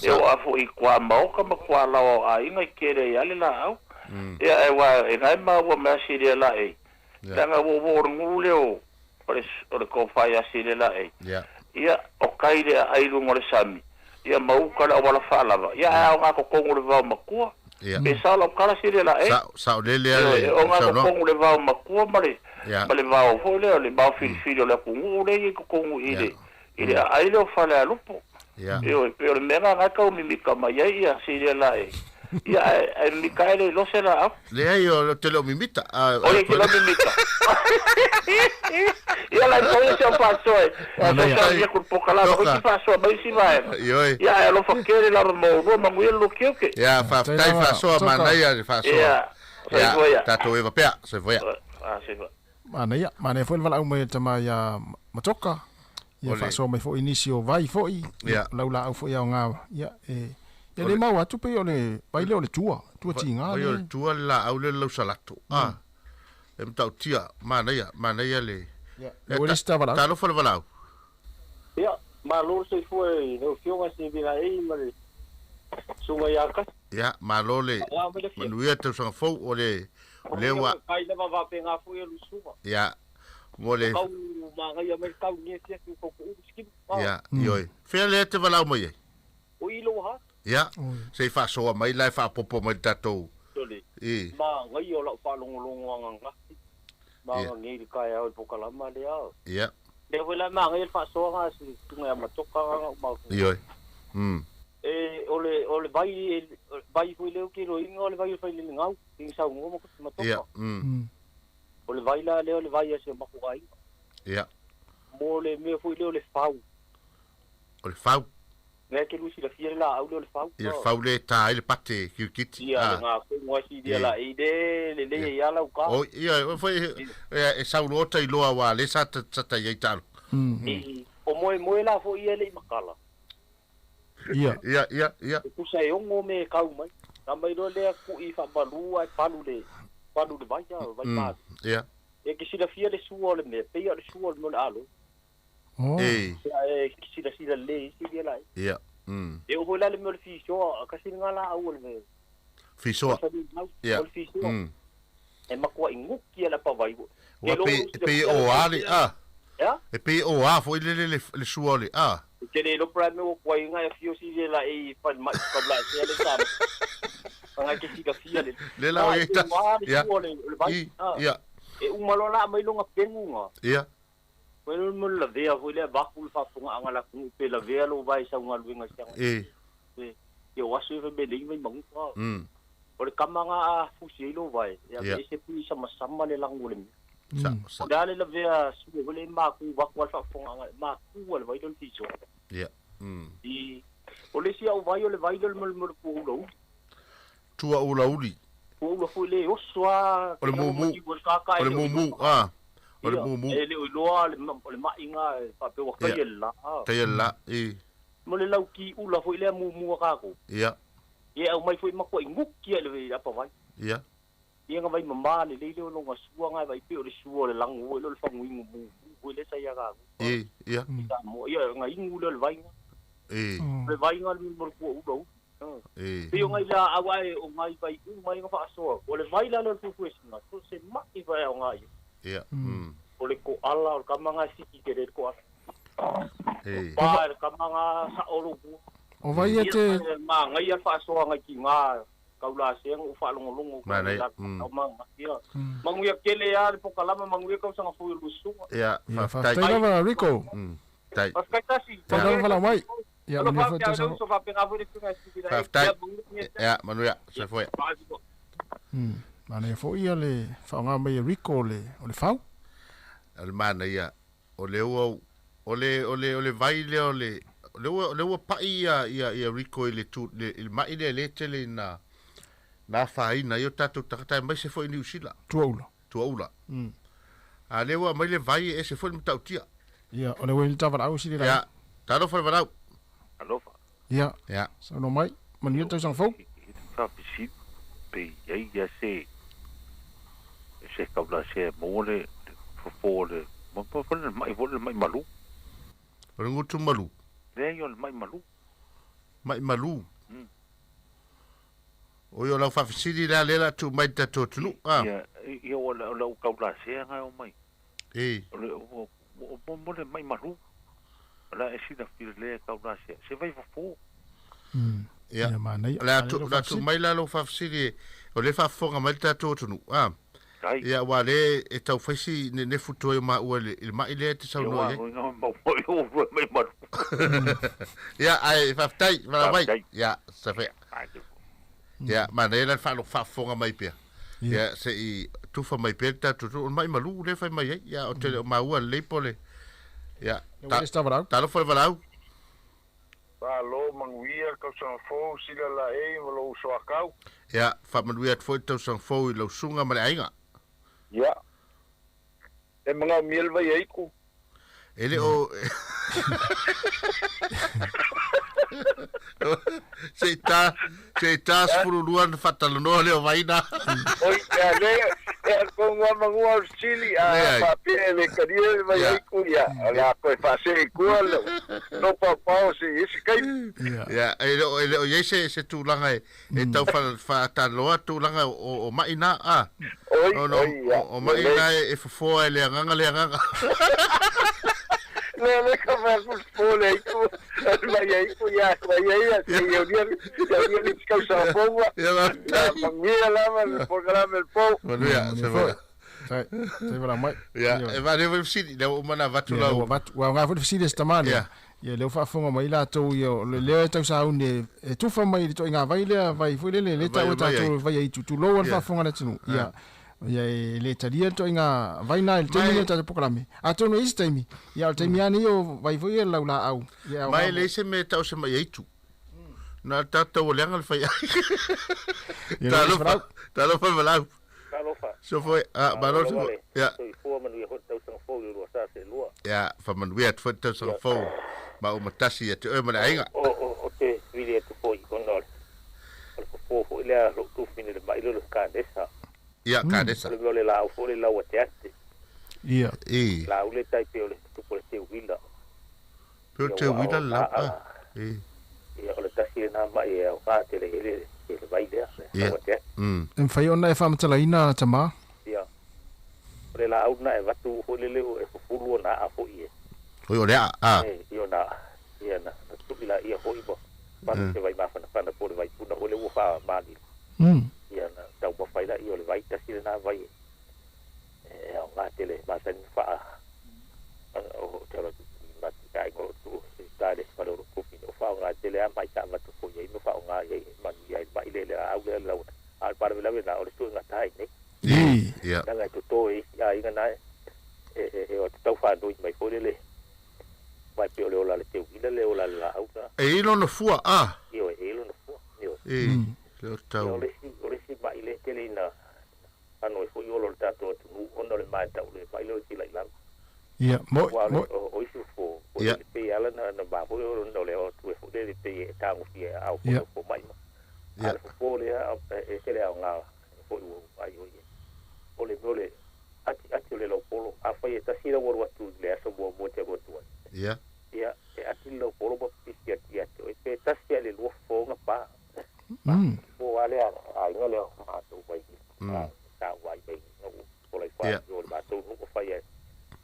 E oo lava foi i tuamaota ma tualaoa o aiga e tele ai lava le laau. Ia ae aua e na e maua mai asi lea laei. Leaga ua uo o le nuu lea o o le o le tofa i asi lea laei. Ia o tai le aai i luga o le sami, ia ma uka le auala faalava, ia ae aoga totonu le vao matua. Pe sao lau tala si lea laei. Saolele lava le Ioe, e oga totonu le vao matua ma le ma le vao foi lea o le vao filifili o le atunuu lea e i ai totonu i le i le aai lea o Falealupo. Ioe, pei o le mea lena na e tau mimita mai ai ia Silia laei. Ia, ae, ae mimita ae le iloa se laau. Leai, o te le o mimita. O ia te le o mimita. Ia la e ia se au faasoa e fesoasoani atu i le polokalame foi ki faasoa mai isi vaega. Ioe. Ia, ae alofa tele lava ma oulua, manuia le lukeuke. Ia, faafetai faasoa, manaia le faasoa. Ia, soifua ia. Tatou eva pea, soifua ia. Ah, soifua. Manaia, manaia foi le valaau mai a le tama ia Matoka, ia faasoa mai foi i nisi o vai foi, ia laulaau foi aoga, ia e ia le maua atu pei o le vai lea o le tua, tua tiga Vai o le tua le laau lea le lausalato, a e matautia, manaia, manaia le Ia, ua le isi ta valaau. Talofa le valaau. Ia, malo le soifua i lau Afioga Sevilaei ma le Susuga ia Kasi. Ia, malo le manuia tausaga fou o le lea ua. Faafetai lava faapena foi alu susuga. Ia, mo le. Tau manaia mai le tau i lenei afiafi o Taupu'u Sikili. Ia, ioe. Fea lea e te valaau mai ai? O i lou ha. Ia, se i faasoa mai la e faaopoopo mai le tatou. Sole, I. manaia o lau faalogologo ananafi ma ananei i le taeao i le polokalama lea. Ia. Lea foi la e manaia le faasoaga a si susuga ia Matoka na ou mautinoa. Ioe. E, o le, o le vai, vai foi lea ou te iloaina o le vai o le Failelegau, i ni saunoa Matoka. Ia. O le vai la lea o le vai a si o matou aiga. Ia. Mo le mea foi lea o le fau. O le fau. Lea ke lu silafia le laau lea o le fau. Ia, le fau lea e ta ai le pate kirikiti. Ia, le gafogo ai silia la i le lelei ai lava lau ka. O, ia, o foi e sau loa tai loa aua lea sa ta i ai taalo. I, o moemoe la foi ia e le i makala. Ia. Ia, ia, ia. E tusa e ono me e kau mai. Na mai loa lea kui faamalu ae palu le, palu le vai, vai palu. Ia. E ke silafia le sua o le mea, pei o le sua o le mea o le alo. Ei. Ia e silasila lelei isi ia la. Ia. E oo foi la le mea o le fisoa, kasi lena laau o le mea. Fisoa. Ia. O le fisoa. E matuai guki e le apavai. Ua pei, e pei e oa le, a. E pei e oa foi lele le, le sua o le, a. Ou te le iloa po o le a le mea ua tuai ai na e afio si le la e falemai tau la esea le sa Aga e te silafia le Le la o iai tasi. Ia. O le vai. Ia. E uma loa la aumai lona pegu na. Ia. Foi le mo le lavea foi lea vaku le faafofogaaga a le atunuu pe lavea lou vae i sau galuega i siaga. E. E o aso ia fai mai e leai ni vai manuka. O le kama na a fusi ai lou vae, e aveese pei samasama le lanu o le mea. Sa, O le a le lavea sua foi lea e maku vaku a le faafofogaaga, e maku a le vai lea o le fisoa. Ia. I, o le isi au vai o le vai lea o le mo le tua ulauli. Tua ulauli. Tua ula foi lea e oso a. O le mumu. O le mumu, a. O le mumu. E le o iloa o le mai na e faapea ua taia le la. Taia le la, i. Mo le lau ki ula foi lea mumu a kākou. Ia. Ia e aumai foi matuai nuki a i le apavai. Ia. Ia na vai mamā lelei lea o lona sua na e vaai pei o le sua o le lanu foi lea o le faguinu mumu foi lea sa ia kākou. I, ia. I Samoa. Ia na inu lea o le vai na. I. O le vai na mo le tua ula uli. I. Pei o nai laau ae o nai vai uma ia na faasoa. O le vai la lea o le fuefuesina, so se mai vae aoga ia. Ia. O le koala, o le kama na e siki tele le koala. I. O pa le kama na sao lou pua. O vai ia te. Ia, manaia le faasoa nai tiga taulasea na ou faalogologo Manaia. Ia. Manuia tele lava le pokalama, manuia tausaga fou i le susuga. Ia, Ia, faafetai. faafetai lava Rico. Tai. Faafetai tasi. Faafetai lava valaau mai. Ia, manuia foi le tausaga. Faafetai. Ia, manuia. Soifua. Manaia foi ia le faaaoga mai e Rico o le, o le fau. O le manaia, o lea ua, o le, o le, o le vai lea o le, o lea ua, o lea ua pai ia, ia, ia Rico i le tu, le, i le mai lea e le tele ina, na afaina ai o tatou tagata aemaise foi i Niu Sila. Tuaula. Tuaula. A lea ua aumai le vai e ese foi le matautia. Ia, o le ua i le tavalau sili la. Ia, talofa le valaau. Alofa. Ia. Ia. Saunoa mai, manuia le tausaga fou. Faafesili pe i ai ia se se taulasea e maua le fofo o le le mai foi le mai malu. O le gutu malu. Leai o le mai malu. Mai malu. O ia o lau faafesili lea lea la tuu mai i le tatou atunuu a. Ia ia o lau taulasea na e omai. E. O le o mo le mai malu. O le a e silafia lea taulasea se vai fofo. Ia, o le a tuu mai la lou faafesili o lea e faafofoga mai le tatou atunuu a. Ia, aua o lea e tau fai si nenefu tuai o maua i le mai lea e te saunoa i ai. Ia, ae faafetai, valaau mai. Ia, safea. Ia, manaia la le faafofoga mai pea. Ia, se i tufa mai pea le tatou atunuu. O le mai malu lea e fai mai ai. Ia, ou te le o maua lelei po o le... Ia, talofa le valaau. Malo manuia le tausaga fou sila laei ma lou uso Akau. Ia, faamanuia atu foi le tausaga fou i lau susuga ma le aiga. Ia. E manaomia le vai aiku. E le o Se i ta, se i ta 12 ona faatalanoa lea o Vaina. Oi, ia le, e alu tonu lava manua o le fesili, a faapea e le talia le vai aiku, ia, o le a toe faasee i tua le no paopao se i isi taimi. Ia, e le o, e le o i ai se, se tulaga e, e tau faatalanoa tulaga o, o mai na, a. Oi, Ona oi, ia, o, o mai lelei. na e, e fofoa e le agaga le agaga. Le le ka fai atu le fofo le aitu, le vai aitu, ia, vai ai, ia, se i aulia, i aulia le isi tausaga fou, Ia, ia, faafetai. manuia lava le polokalame le pou. Manuia, Manuia se foi. vai. Tai, tai valaau mai. Ia, Ia. e valea foi le fesili, lea ua uma ona avatu Ia, lau. ua avatu. Ua aoga foi le fesili a si tama lea. Ia. Ia, lea ua faafofoga mai latou, ia, o le lea e tau sauni e, e tufa mai i le ituaiga vai lea, vai foi lele, lea e Vai taua e mai ai. tatou vai ai tulou a le Ia. faafofoga a le atunuu. Ia, ia e le talia le ituaiga vai na i le taimi Mai- lenei o le tatou polokalame. Atonu e i ai se taimi, ia, o le taimi lava lenei o vai foi ia le laulaau. Ia, e aoga Mai mo- leai se mea e tau se mai aitu. Na o le tatou ua leaga le fai ai. Ia, le Talofa, valaau. talofa le valaau. Talofa. Soifua, ah, malo Malo soifua. le. Ia. Soifua manuia foi le tausaga fou i le 2022. Ia, faamanuia atu foi le tausaga fou ma uma tasi ia te oe ma le aiga. O, o, o te vili atu foi ona o le, o le fofo foi lea lou tufine le mai lea o le kanesa. Ia, kanesa. O le mea o le laau foi le lau ateate. Ia. E. Laau le tai pei o le tupu o le teuila. Pei o le teuila le lau, ah. E. Ia, o le tasi lena mai e aoga tele i le, i le vai lea, le Ia. lau ateate. E mafai ona e faamatalaina tama. Ia. O le laau lena e avatu foi lele e fufulu ona aa foi e. Oi o le aa a. E i ona ia na na tui laia foi ma palu se vai mafanafana po o le vaipuna foi lea ua faamalilo. Ia na taumafa ai laia o le vai tasi lena vai e aoga tele e masani ona faa o te alo atu i aiga o lo o tuu i uta i le fale o lo o kofi o faaaoga tele lava mai sa avatu foi i ai ma faaaoga i ai e manuia ai le mai lea i le laau lea le lau a o le faalavelave lena o le suega ta i nei leaga e toto e isi aiga na e o atu tau faanoi mai foi lele aua e pei o le ola a le teuila le ola a le laau na E i lona fua a. Ioe, e i lona fua, ioe. Le o tau. Ia, o le isi mai lea e tele ina ano ai foi ola o le tatou atunuu ona o le maetau le mai lea o le tila i lalo. Ia, mo'i, Aua mo'i. o isi fofo, foi lele pei e ala ona ma foi ona o le o atu e foi lele pei e tagofia e aao foi o fomai ma. A o le fofo lea e tele aoga foi ua vaai oi ai. O le mea o le atiati o le laupolo, afai e tasi lau alu atu i le aso muamua e te alu atu ai, ia, e ati le laupolo ma pipisi atu ia te oe, pe tasi lava i le lua fofo ona pa. Fofo lava lea a aiga lea o matou mai sa vaai mai ina ua fola ifo o le matou nuu fai ai.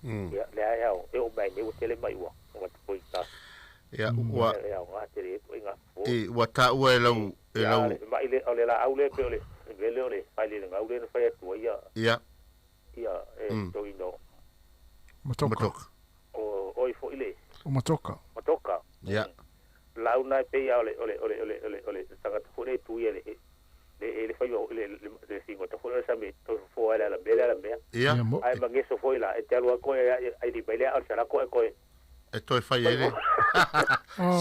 Ia, lea e ao, e oo mai nei ua tele mai ua avatu foi i ta. Ia, ua. E aoga tele ai ituaiga fofo. I, ua taua e lau, e lau. Ia, mai le, o le laau lea pei o le mea lea o le failelegaau lea na fai atu ai ia. Ia. Ia, e toeaina o. Matoka. Matoka. O oi foi le. O Matoka. Matoka. Ia. Laau na e pei lava o le, o le, o le, o le, o le, o le tagata foi lea e tu ia le, le, e le faiva le, le, le figota foi lea o le sami e toe fofo ai le alamea le alamea. Ia. Ae mageso foi la, e te alu atu ai, ai mai lea a o le salako e koe. E toe fai ai le.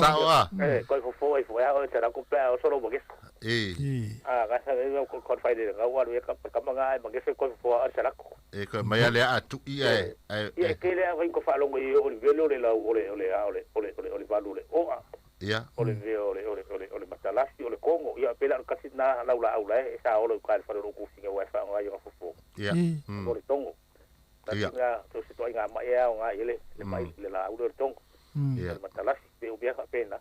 Sao a. E koe fofo ai foi a o le salako pe a oso lou mageso. E. A gasa le au ko fai le ngau alu e ka ka manga ai mageso e koe fofo a o le salako. E koe mai a le aa tui ae, ae. Ia e tele a vai ko faalogo i o le vele o le lau o le o le a o le o le o le o le valu o le oa. Ia. O le mea o le o le o le o le matalasi o le kongo ia pei la o le kasi lena lau laau la e sa ola i uka i le fale o lou kufina aua e faaaoga ai ona fofo. Ia. O le tongo. Tasi lena so o se ituaiga ma'i e aoga ai le le ma'i le laau lea o le tongo. Ia. O le matalasi pei o mea faapena.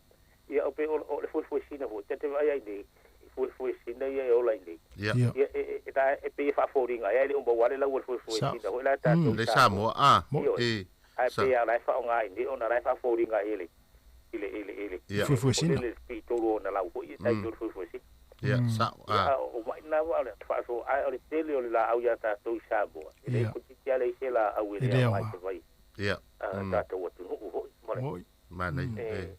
Ia o pei o le fuefuesina foi ta te vaai ai nei i fuefuesina ia e ola i nei. Ia. Ia e e ta e pei e faafoliga ai ae le o maua lava le lau o le fuefuesina foi la tatou Le Samoa a. Ioe. E. Ae pei lava o la e faaaoga ai nei ona o la e faafoliga ai e le i le i le i le Ia. Fuefuesina. Le pitolu ona lau foi e tai o le fuefuesina. Ia, sao. Ia, a o ma'i lena ua o le faasoa, ae o le tele o le laau iā tatou i Samoa, e le itiiti lava leai se laau e le aoga i se vai a tatou atunuu foi ma le. Manaia.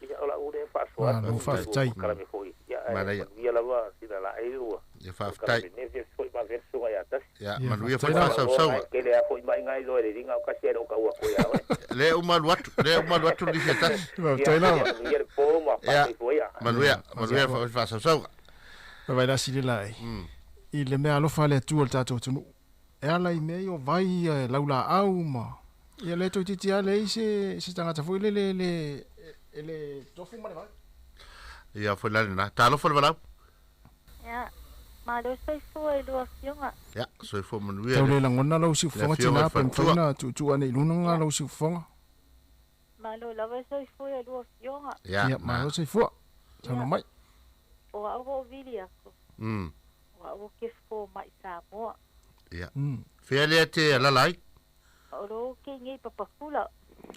Ia, o lau lea faasoa atu, Malo faafetai. polokalame foi. Ia, ae Manaia. manuia lava sina laei ua. Ia, faafetai. Polokalame nei, foi ma vele susuga ia Tasi. Ia, Ia, manuia foi faafetai lava. faasausauga. Tele lava foi ma'i ngai loa i le liga o kasi ae le o kaua koe ia oe. Lea uma alu atu, lea uma alu atu le lisi a Tasi. Faafetai lava. Ia, manuia le po ma Ia, faafetai ia. manuia, manuia foi faasausauga. Vaivai la sili laei i le mea alofa a le Atua i le tatou atunuu. E ala i mea ia o vai ia laulaau ma ia le toeitiiti lava leai se se tagata foi lele e le e le tofu ma le vai. Ia foi la lena. Talofa le valaau. Ia, malo soifua i lua afioga. Ia, soifua manuia Tau le le lagona lau le siufofoga afioga i tina le pe mafai faletua. ona tuutuu ane i luna lau siufofoga. Malo lava soifua i lua afioga. Ia, Ia, malo soifua. Saunoa mai. O au o vili aku. O au o ke fo mai Samoa. Ia. Fea lea te alala ai? O lo ke ngei papakula.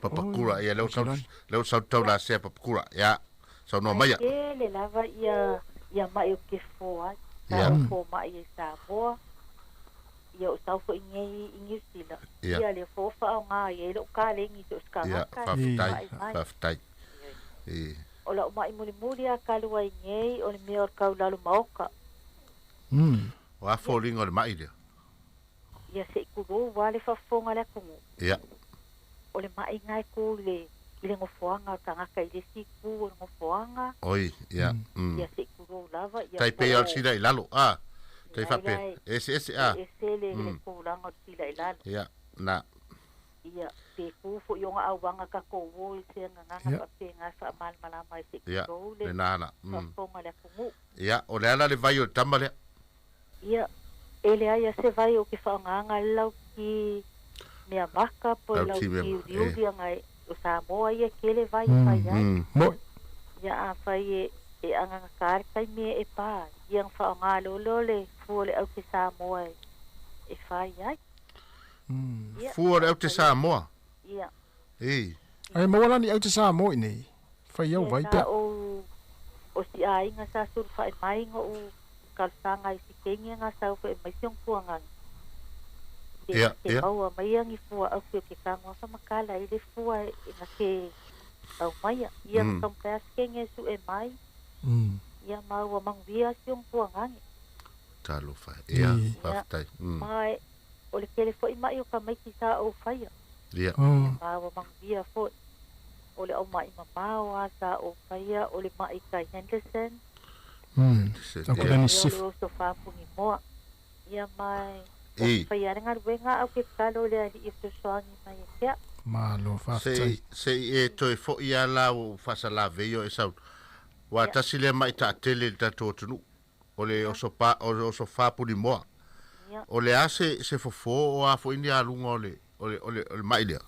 Papakula, ia lea ua sau, lea ua sau tau lasea papakula. Ia, saunoa maia. Ai tele lava ia ia mai o ke fo ai. Sa Ia. o fo mai i Samoa. Ia o sau foi ngei i New Zealand. Ia. Ia le fo fa o ngā ia lo ka le ngi so ska Ia, ka. faafetai, Mai mai. faafetai. E. O lau mai muli muli a kalua i ngei o le mea o le kaulalu maoka. O a foliga o le mai lea. Ia se i kulou wa le faafofoga le atunuu. Ia. O le ma'i ngai ku i le i le gofoaga o le tagata i le isi ku o le gofoaga. Oi, ia. Ia se i kulou lava ia Tai po pei o le o sila i lalo, a. Tai leai faapea, la e eseese a. e ese le le tulaga o le sila i lalo. Ia, na. Ia pe ku fo'i oga auaga tatou o i se gagaga faapega e faamalamalama ai se i Ia, kulou le lena ala. faafofoga le atunuu. Ia, o le ala le vai o le tama lea. Ia, e leai a se vai o ke faaaogaga le lauti mea maka po o le Lauti mea lauti maka, uliuli e. aga e o Samoa ia tele vai e fai ai. Moi. Ia afai e e agagata le taimi e pa ai, ia na faaaoga loa lea o le fua o le au ke Samoa e e fai ai. Fua o le aute Samoa. Ia. Ī. Ae maua la ni aute Samoa i nei, fai au vai pea. Sa ou, o si aiga sa sulufa'i mai go'u talosaga i si kenge ga sau fo'i mai si ogafuagaga. Te, Ia, te ia. maua mai agi fua aufi o ke tagoafa ma kala ai le fua e ga ke aumaia. Ia mm. taumafai a si kenge e su'e mai. Ia ma ua manuia si ogafuagaga. Talofa e. Ia, Ia, faafetai. Ma e, o le tele fo'i ma'i o tamaiti sa ou faia. Ia. Ia ma ua manuia fo'i. O le auma'i mamao a sa ou faia o le ma'i kai Henderson. Henderson, Uncle ia. Danny Ia o Sif. le oso fāpugimoa. Ia ma e, o E. faia le galuega au ke tatalo i le Alii e fesoasoani mai e tea. Malo, faafetai. Se se i e toe fo'i a la ua faasalavei o e sau. Ua tasi lea ma'i taatele i le tatou atunuu. O le oso pa, o le oso fāpulimoa. O le a se, se fofō o a foi ni aluga o le, o le, o le, o le ma'i lea?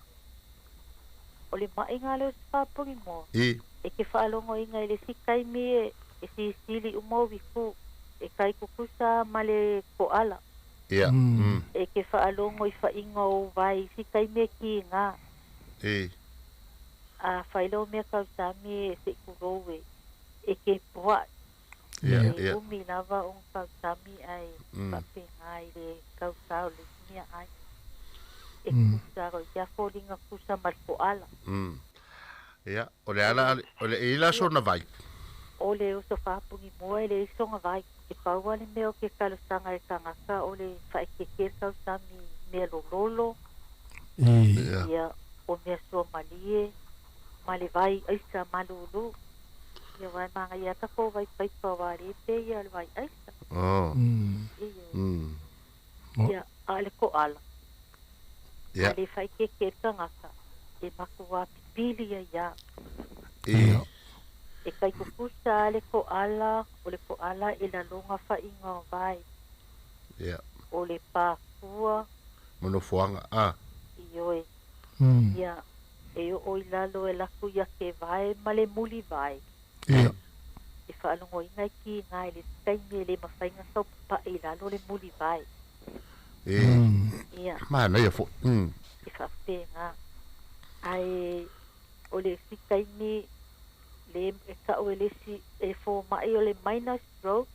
O le ma'iga lea o se fāpulimoa, I. e ke faalogoina i le isi taimi e, e silisili uma o uiku, e kai kukusa ma le ko'ala. Ia. Mm. E ke faalogo i fa'iga o uvae i isi taimi e kigā. I. A fai lea o mea tausami e se'i tulou e, e ke pua'i. Ia, E ia. umi lava ona tausami ae Mm. faapegā i le tausā o le isi meaai. E kusa roi ia foliga kusa ma le ko'ala. Ia, o le ala, o le e i la sona vai. O le oso fāpugimoa e leai soga vai. E pau a le mea o ke talosaga i le tagata o le fa'aekeke le tausami i mea lololo. Ia. Ia, o mea suamalie ma le vai aisa malūlū. Ia uā e magaia a takou vai paipa uā lē pē ia o le vai aisa. Oh. Ioe. Ia, a o le ko'ala. Ia. A lē fa'aekeke le tagata, e makuā pipili ai iā. I. E kaikukusa a le ko'ala, o le ko'ala e laloga fa'iga o vae. Ia. O le pākua. Ma nofoaga, a. Ioe. Ia, e o'o i lalo e laku ia ke vae ma le muli vae. Ia. E fa'alogoina i kigā i le isi taimi e lē mafai ona taupapa'i i lalo le muli vae. E. Ia. Manaia fo'i. E fa'apegā. Ae o le isi taimi le e ta'u e le isi e fōma'i o le minor stroke.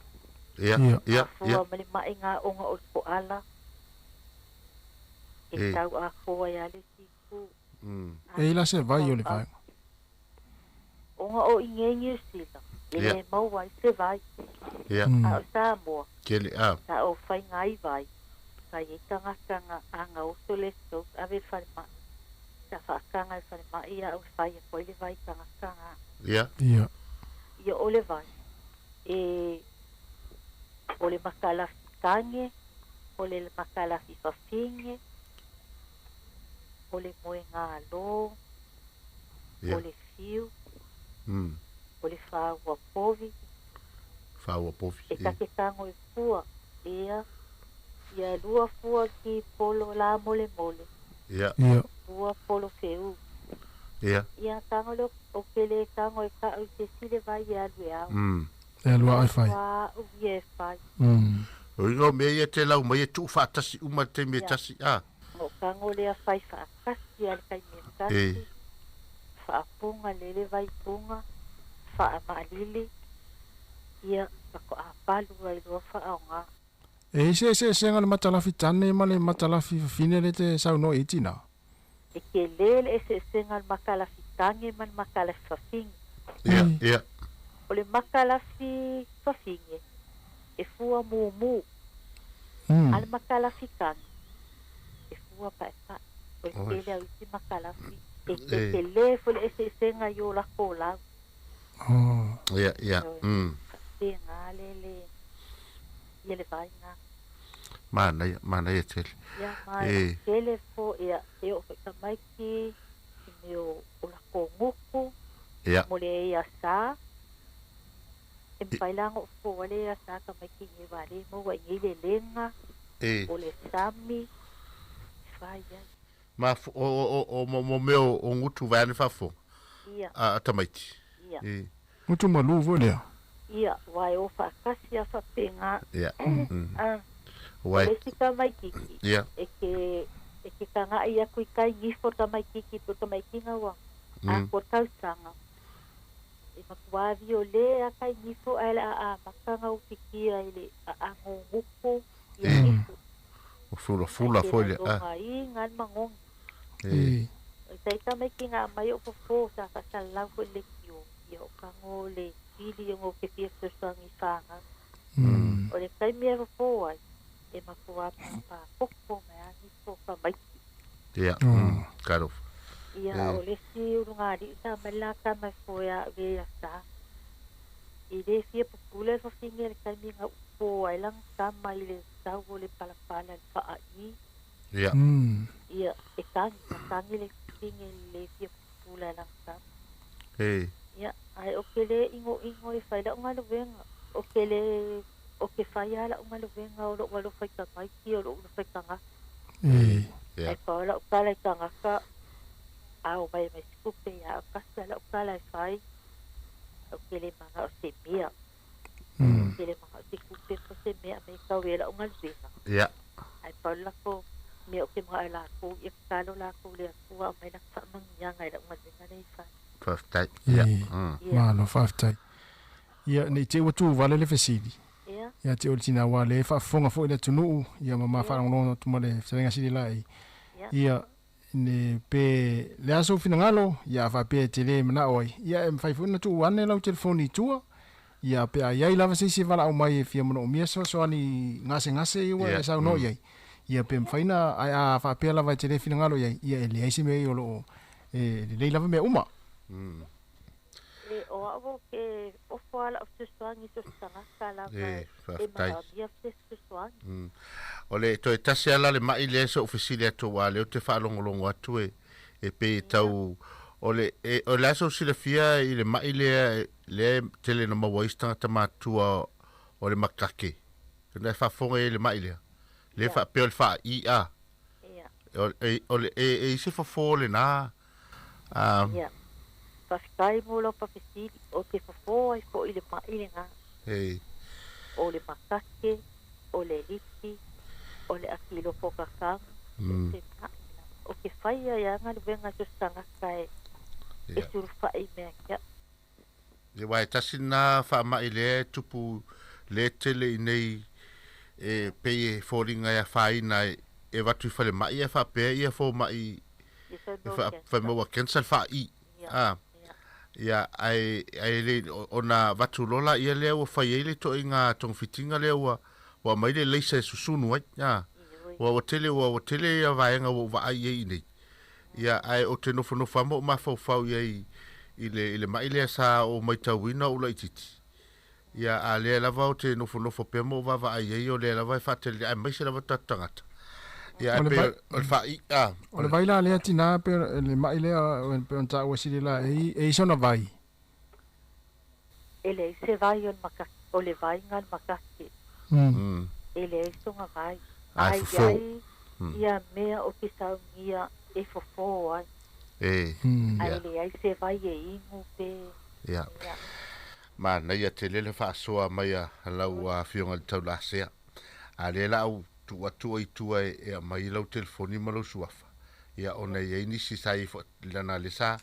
Ia, ia, Afua ia. ma le ma'iga ona o le ko'ala. E E. tau atoa ai a le isi itu. E i la se vai o le vaega. Ona o i nei Niu Sila, e Ia. lē maua ai se vai. Ia. A o Samoa, Kele, a. sa ou faiga ai vai, sa i ai tagata ga aga oso le stroke ave i le falema'i. Sa fa'ataga i le falema'i a'u e fai atu ai le vai tagata ga. Ia. Ia. Ia o le vai, e o le makalafi tage, o le makalafi fafine, o le moegālō, Ia. o le fiu, o le fāua povi, Fāua povi. e take tago i fua, ia, ia lua fua ki polo la molemole, Ia. Ia. lua polo feū. Ia. Ia tago lea o ke lē tago e ka'u i se isi le vai e alu e ao. E alu a'u e fai. Ua a'u ia e fai. O iga o mea ia te lau mai e tuufaatasi uma i le taimi e Ia. tasi, a. O tago lea fai fa'atasi a le taimi e tasi. E. Fa'apuga lele vaipuga, fa'ama'alili, ia faato'a palu ai loa fa'aaogā. E i se eseesega le matalafi tane ma le matalafi fafine le te saunoa i tinā. E kelē le eseesega o le makalafi tage ma le makalafi fafine. Ia, ia. O le makalafi fafine, e fua mumū. A le makalafi tage, e fua pa'epa'e. O le Oi. tele au isi makalafi, e E. kekelē foi le eseesega i o lakou lau. Ia, ia. Fa'apegā le le ia le vaega. Manaia, manaia tele. Ia ma E. tele fo ia e oo fo'i tamaiti i mea o o lakou guku Ia. mo le ia sa. E mafai la ona o'ofoa le ia sa tamaiti i nei uā lē maua i nei lelega E. o le sami, e fai ai. Ma o o o o mo mo mea o o gutu vaeane faafofoga. Ia. A a tamaiti. Ia. E. Gutu malū foi lea. Ia, uā e o fa'atasi a fa'apegā. Ia. A, o Uai. le isi tamaititi Ia. e ke E ke kagaʻi aku i kai gifo le tamaititi po o le tamaitiga ua atoa le tausaga. E matuā violē a kai gifo ae le a amata ona utikia i le aano gutu ia gifo. Ua fulafula Ae foi le a. lagolagoina le manogi. E. O le tamaiti na aumai o'u fofo sa faasalalau foi i le leitio, ia o tago le pili ona ou te fia fesoasoani i fanau. O le taimi e fofo ai, e matuā pāpā poto mai a nisi o tamaiti. Ia, talofa. Ia, o le isi ulugalii sa aumai le lata mai fofo e a'u i Asā. I le fia pupula le fafine i le taimi na upo ai lana tama i le sau o le palapala i le faa'i. Ia. Ia, e tagi, na tagi le fafine i le fia pupula i lana tama. E. Ia, ae ou te le inoino e fai la'u galuega. Ou te le, ou te fai lava la'u galuega o lo'u alofa i tamaiti, o lo'u alofa i tagata. Ia. Ae pau la'u tala i tagata, a omai e aumai se tupe ia au, tasi lava la'u tala e fai, ou te le mana'o i se mea. Ou te le mana'o i se tupe po o se mea e aumai e tau ai la'u galuega. Ia. Ae pau le latou mea ou te mana'o ai latou, ia tatalo latou i le Atua aumai lana faamanuiaga i la'u galuega lea e fai. Faafetai. Ia. Malo faafetai. Ia, ne i te i ua tuvale le fesili. Ia te oe le tina aua o lea e faafofoga foi le atunuu, ia ma ma faalogologo atu ma le fetalaiga sili laei. Ia, ne pe le a sou finagalo, ia a faapea e te le manao ai, ia e mafai foi ona tuu ane lau telefoni i tua, ia pe a i ai lava se isi e valaau mai e fia manaomia fesoasoani gasegase ia ua e saunoa i ai, ia pe mafai ona, ae a faapea lava e te le finagalo i ai, ia e leai se mea ia o lo o e lelei lava mea uma. E, o au ou te ofo lava la'u fesoasoani i so o se tagata lava E, e faafetai. manaomia se fesoasoani. O le toe tasi lava la le ma'i lea sa ou fesili atu aua o lea ou te faalogologo atu e e pei e tau o le e, o le a sou silafia i le ma'i lea lea e tele ina maua ai isi tagata matutua o le makake. Na e faafofoga i ai i le ma'i lea. Lea e faapea o le faa'i a. O, e, o le, e, e i se fofo lena. A. Ia. Faafetai mo lau faafesili, ou te fofo ai foi i le ma'i lena. E. O le makake, o le liki, o le akilofokakaga, so o se ma'i lava. Ou te fai ai lava galuega i so o se tagata e, e sulufai mea ia te a'u. Ia, aua e tasi lena faamai lea e tupu lea e tele i nei e pei e foliga e afaina e avatu i falemai ae faapea ia fomai e fai mai ua cancer le faai a ia ae ae le ona avatu loa laia lea ua fai ai le ituaiga togafitiga lea ua ua aumai le laser e susunu ai a ua ua tele ua ua tele ia vaega ua ou vaai i ai i nei Ia, ae ou te nofonofo lava ma ou mafaufau i ai i le, i le ma'i lea sa ou maitauina o ou laitiiti. Ia, a lea lava ou te nofonofo pea ma ou vaavaai i ai, o lea lava e faatele, aemaise lava tatou tagata. Ia, ae O le pei vai, o le fa'i, a, o le vai la lea tinā pei o le ma'i lea pei ona taua e Sili la, e i ai sona vai. E leai se vai o le makake, o le vai na le makake. E leai sona vai. Ae A fofo. iai ia mea o te saunia e fofo ai. E, Ae ia. leai se vai e inu pe Ia. mea. Manaia tele le faasoa mai a lau Afioga i le Taulasea. A lea la au tuu atu oe i tua e aumai lau telefoni ma lou suafa, ia ona e i ai nisi sa i ai foi, leaga lea sa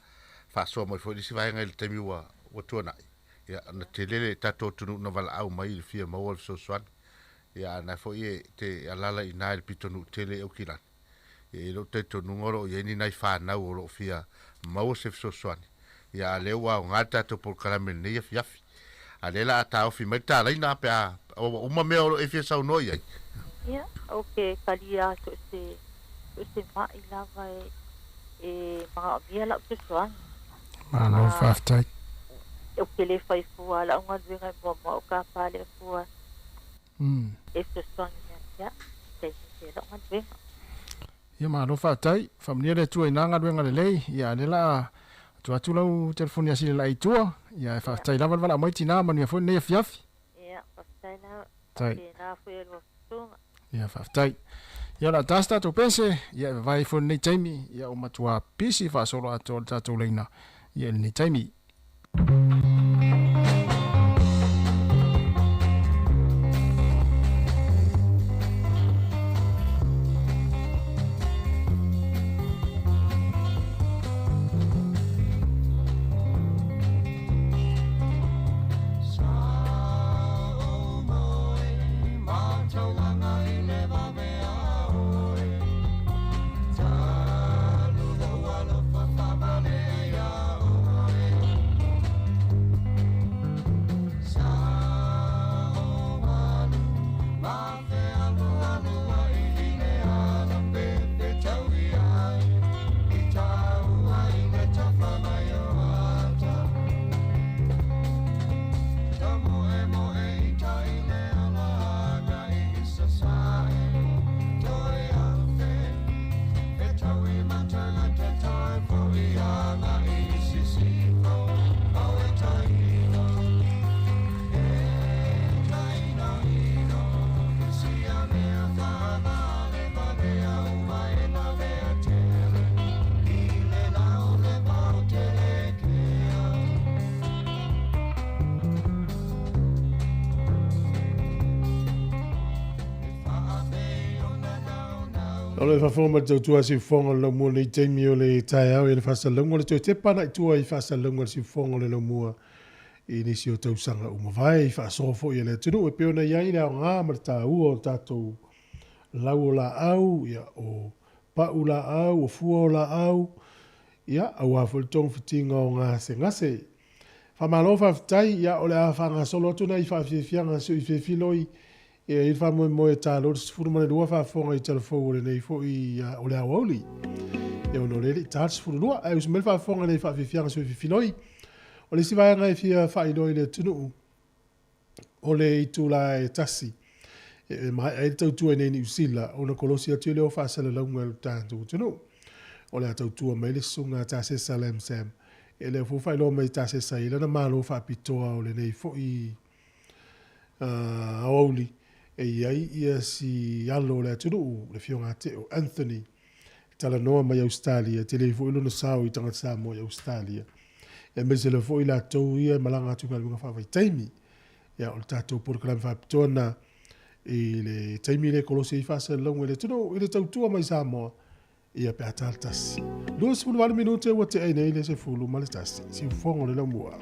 faasoa mai foi le isi vaega i le taimi ua ua tuanai, ia ona tele le tatou atunuu na valaau mai i le fia maua o le fesoasoani. Ia a o lena foi e te alaala i ina i le pitonuu tele i Aukilani. Ia e i ai lou talitonuga o lo o i ai ni nai fanau o lo o fia maua se fesoasoani. Ia a o lea ua aoga le tatou polokalame i lenei afiafi. A o lea o le a taofi mai le talaina pe a ua uma mea o lo o e fia saunoa i ai. Ia, ou te talia so o se, so o se ma'i lava e, e manaomia la'u fesoasoani. Malo faafetai. Ou te le fai fua la'u galuega e muamua o tapa le Atua e fesoasoani ia te a'u i taimi e fai ai la'u galuega. Ia malo faafetai, faamanuia le Atua i na galuega lelei, ia a lea la a tuu atu lau telefoni a Silela'i i tua, ia ae faafetai lava le valaau mai tina, manuia foi lenei afiafi. Ia, faafetai lava, Faafetai. faapena foi e lua susuga. Ia faafetai. Ia o le a ta se tatou pese, ia e vavae ifo i lenei taimi, ia ua matua pisi faasolo atoa le tatou laina ia i lenei taimi. O le faafofoga mai le tautua a Siufofoga o le Laumua i lenei taimi o le taeao i le faasalalauga o le toe tepa agai i tua i faasalalauga a le Siufofoga o le Laumua i nisi o tausaga ua mavae i faasoa foi a le atunuu e pei ona i ai le aoga ma le taua o tatou lau o laau, ia, o pau laau, o fua o laau, ia, aua foi le togafitiga o gasegase. Faamalo faafetai, ia, o le a faagasolo atu nai faafiafiaga a si o Ifefiloi E i ai le faamoemoe e ta loa le 12 faafofoga i talafou o lenei foi o le aoauli. Ia ona o lea e le i ta le 12, ae usu mai le faafofoga i nai faafiafiaga sui fifiloi. O le isi vaega e fia faailoa i le atunuu, o le itula e tasi, e maea ai le tautua i nei Niu Sila, ona kolosi atu ai lea o faasalalauga i lo tatou atunuu. O le a tautua mai le susuga a Tasesa Lam Sam, e lea foi ua faailoa mai e Tasesa i lana malo faapitoa o lenei foi aoauli e i ai ia si alo o le atunuu, le Afioga Teo Anthony, e talanoa mai Ausetalia, e tele foi lona sao i tagata Samoa i Ausetalia, aemaise lava foi i latou ia e malaga atu i galuega faavaitaimi. Ia, o le tatou polokalame faapitoa lena i le taimi lea e kolosi ai faasalalauga i le atunuu i le tautua mai Samoa, ia pe a ta le tasi. 28 minute ua tea ai nei le 11. Siufofoga o le Laumua.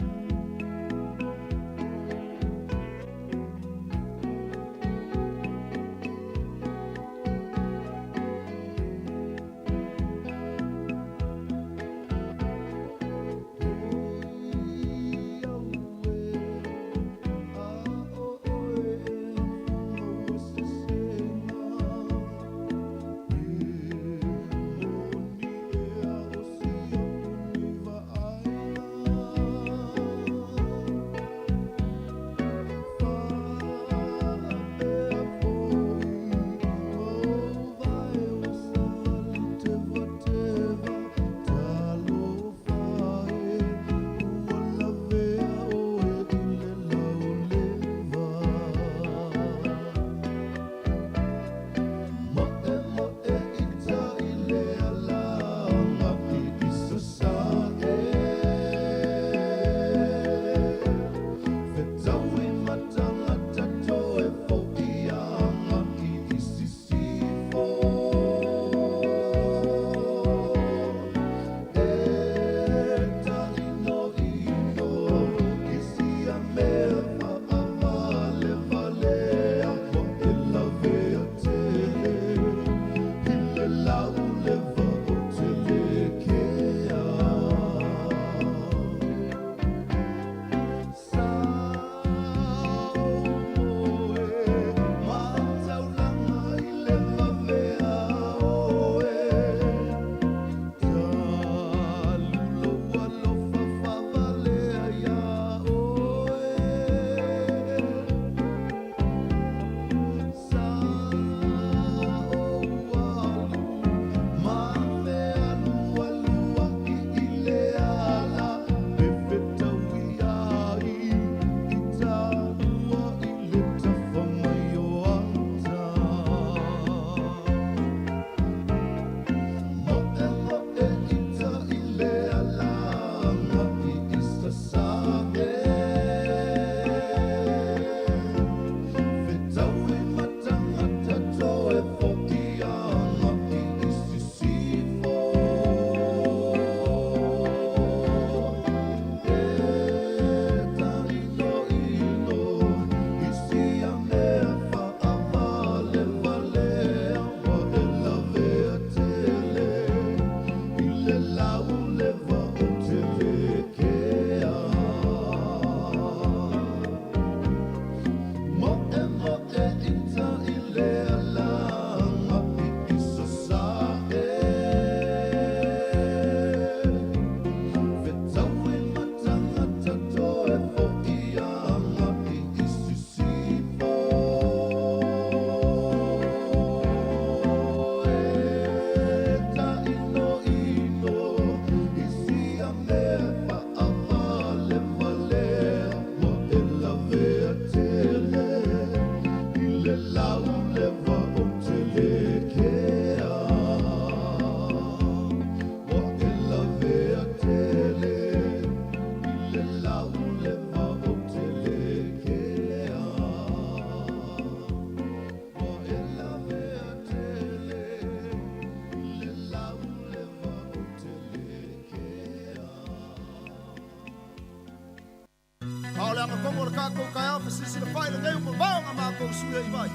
agakogo o le tatou taeao fesisilafai lenei ua mavao na matou sui ai vai.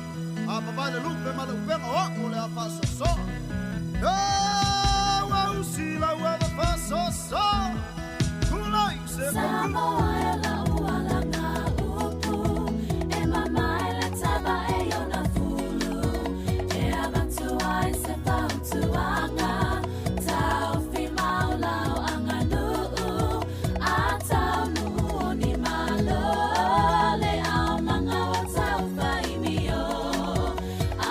A mavae le lupe ma le upega o a'u o le a faasoasoa. E ua usi lau ava faasoasoa. Tulai se Samoa e lau alaga upu e mamae le tava e ona fulu e avatu ai se fautuaga taofi mau lau aganuu a taunuu o ni malo le aumaga ua taufaimio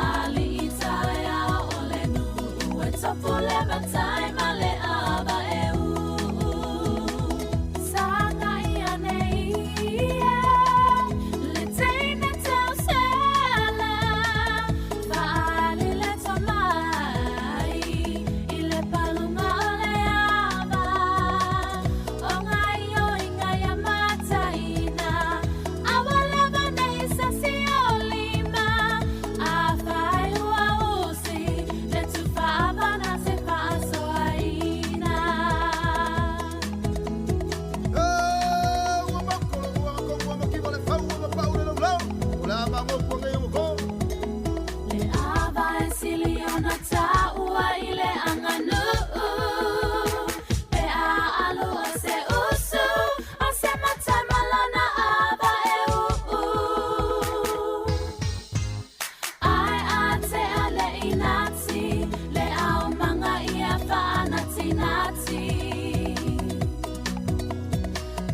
alii taeao o le nuu e tofu le matai ma le ava e uu sagai ane ia le teine tausala faaali le tomai i le paluga o le ava o gaoioiga ia mataina aua lava nei sasi o lima afai ua usi le tufa ava na te faasoaina. E ua makolo ua agakogo ua makiva le fau ua mapau le laulau o le a magopu agei ogogo. Le ava e sili ona taua i le aganuu pe a alu o se usu o se matai ma lona ava e uu. Ae a tea le inati le aumaga ia faanatinati.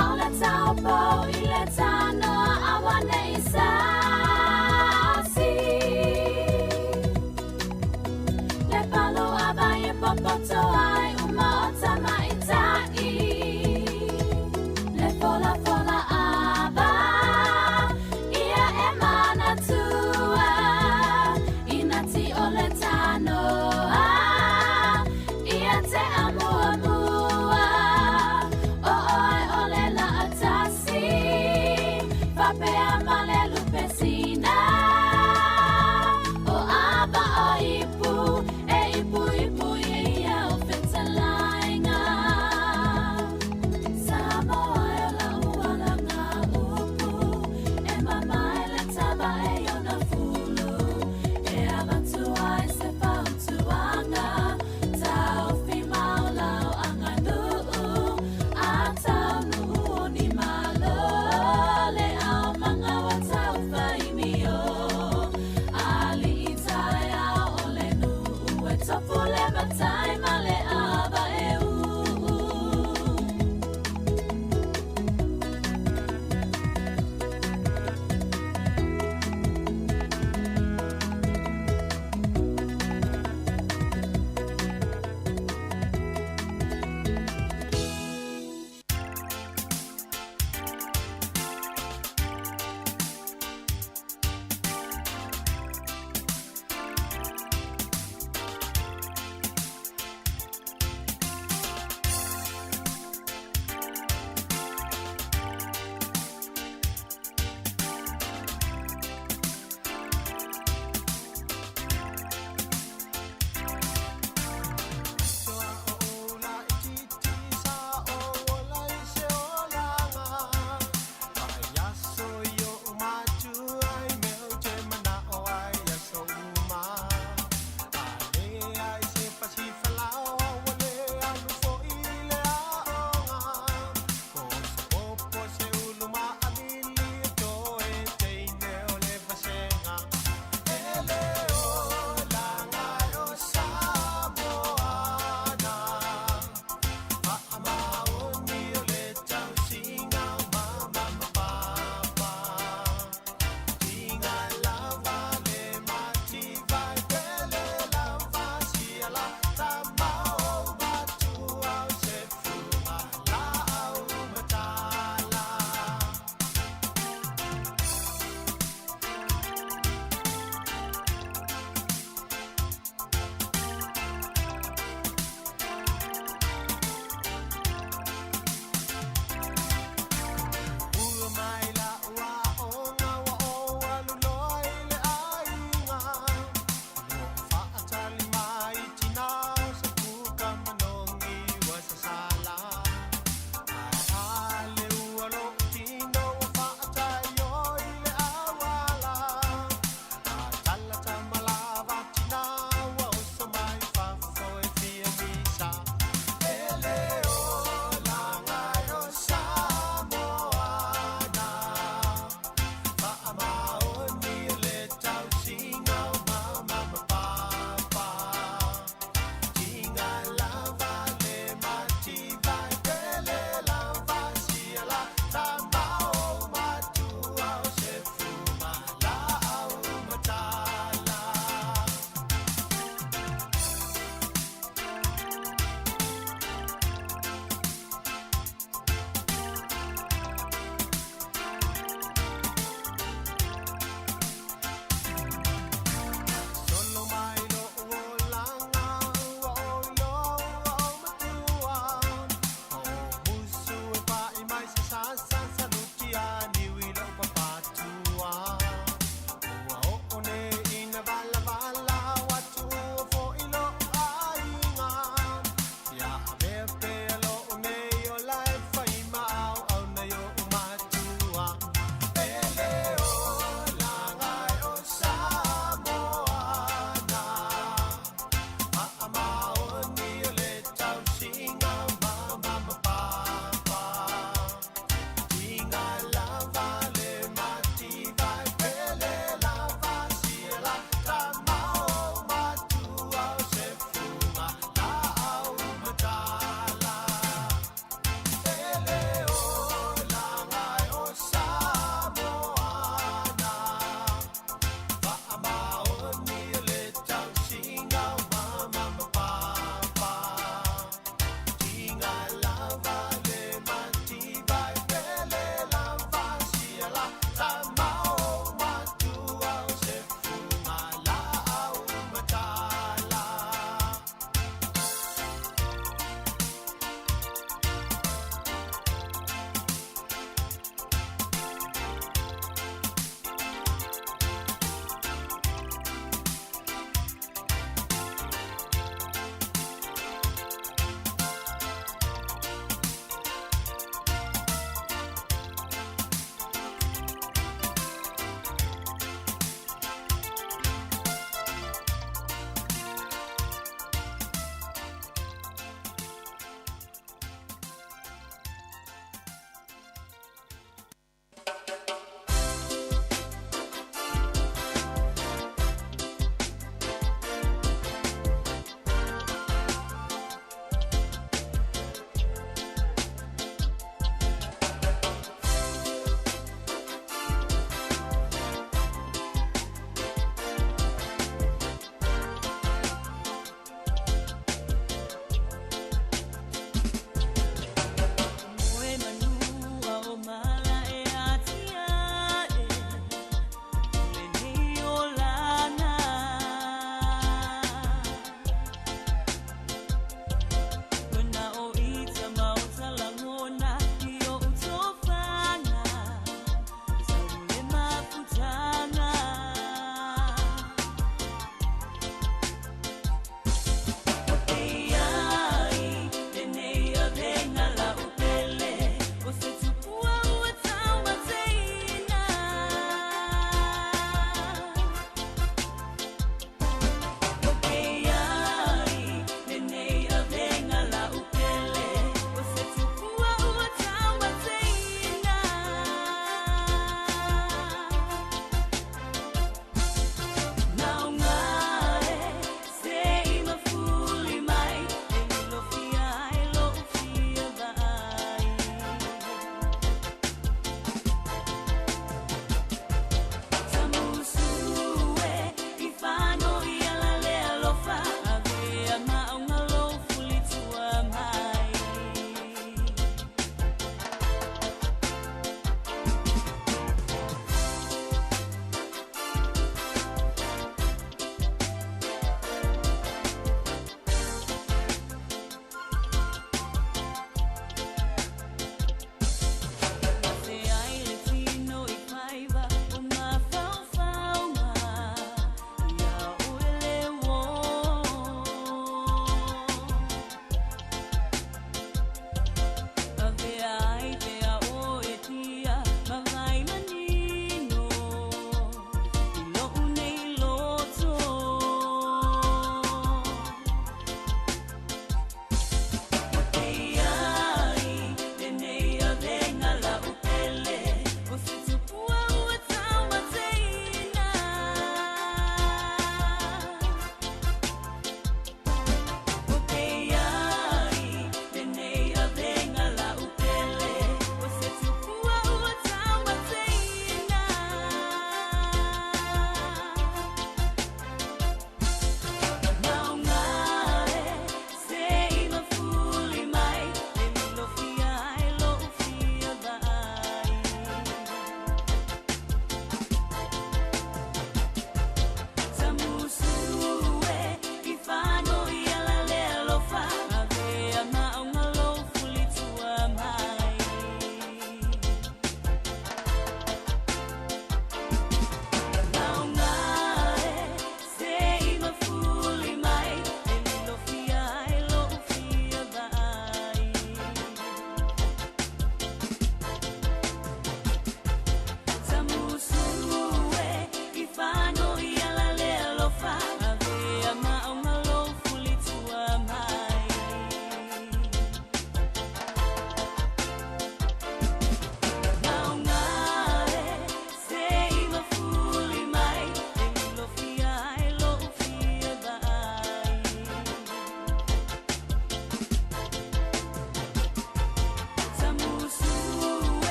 Ao le taupou i le tanoa aua nei sasi. Le palu ava e popoto ai uma o tamaitai. Le folafola ava ia e manatua inati o le tanoa ia te amuamu.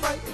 Uma.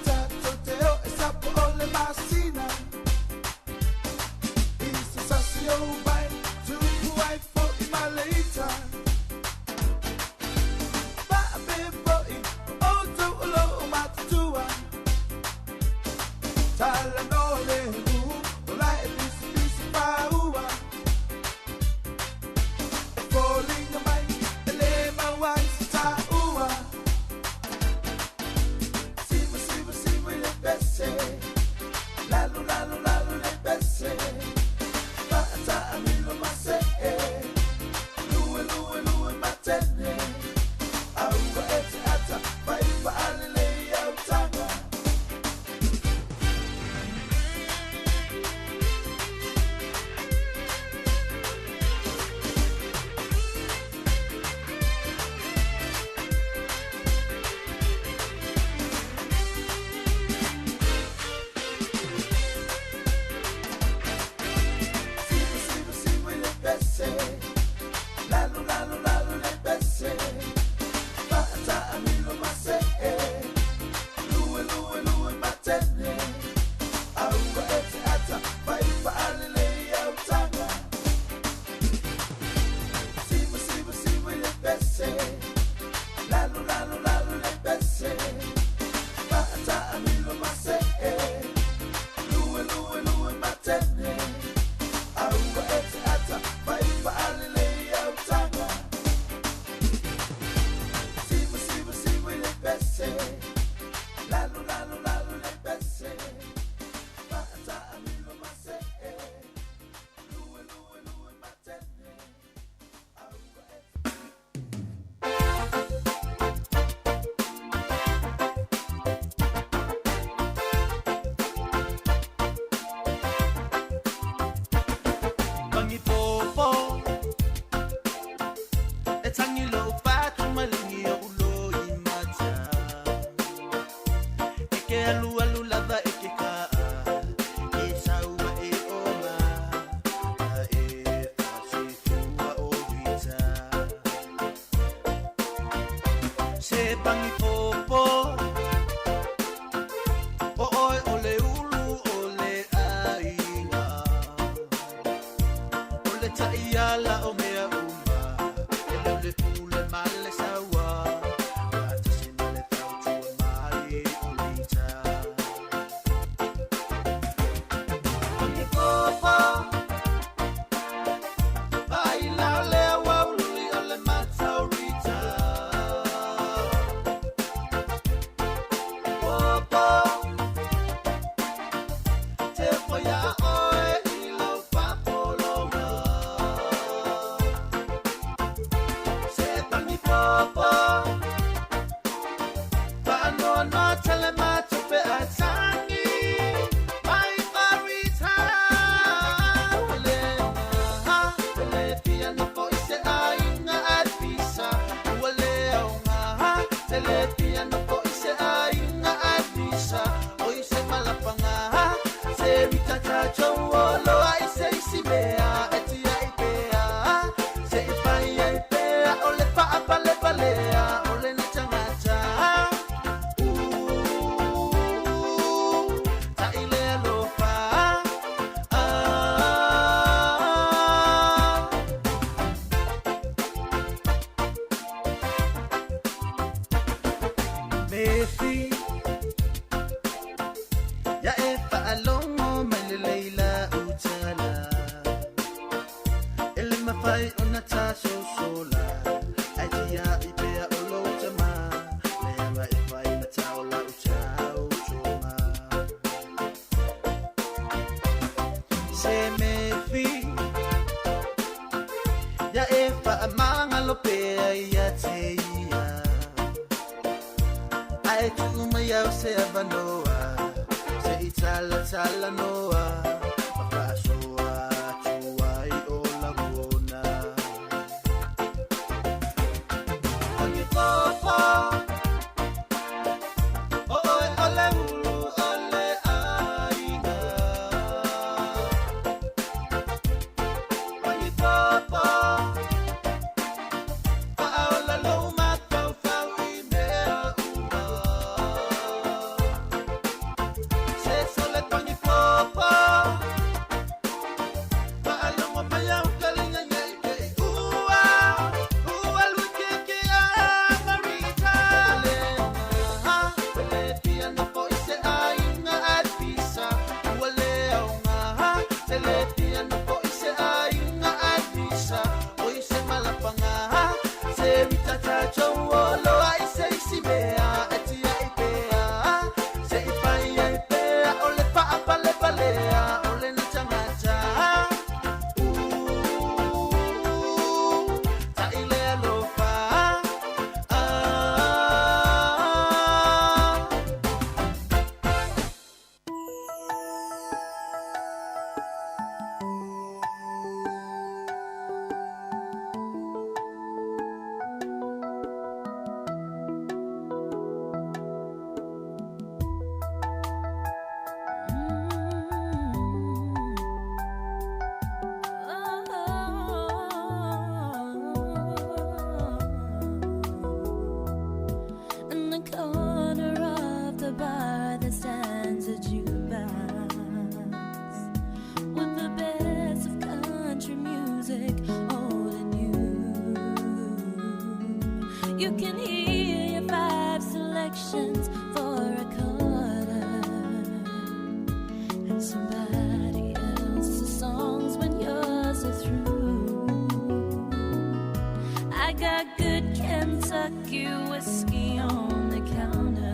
Kentucky whiskey on the counter.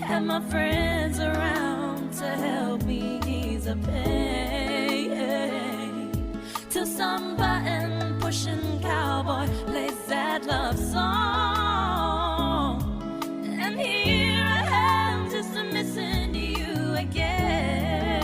Had my friends around to help me ease the pain. Till some button pushing cowboy plays that love song. And here I am just missing you again.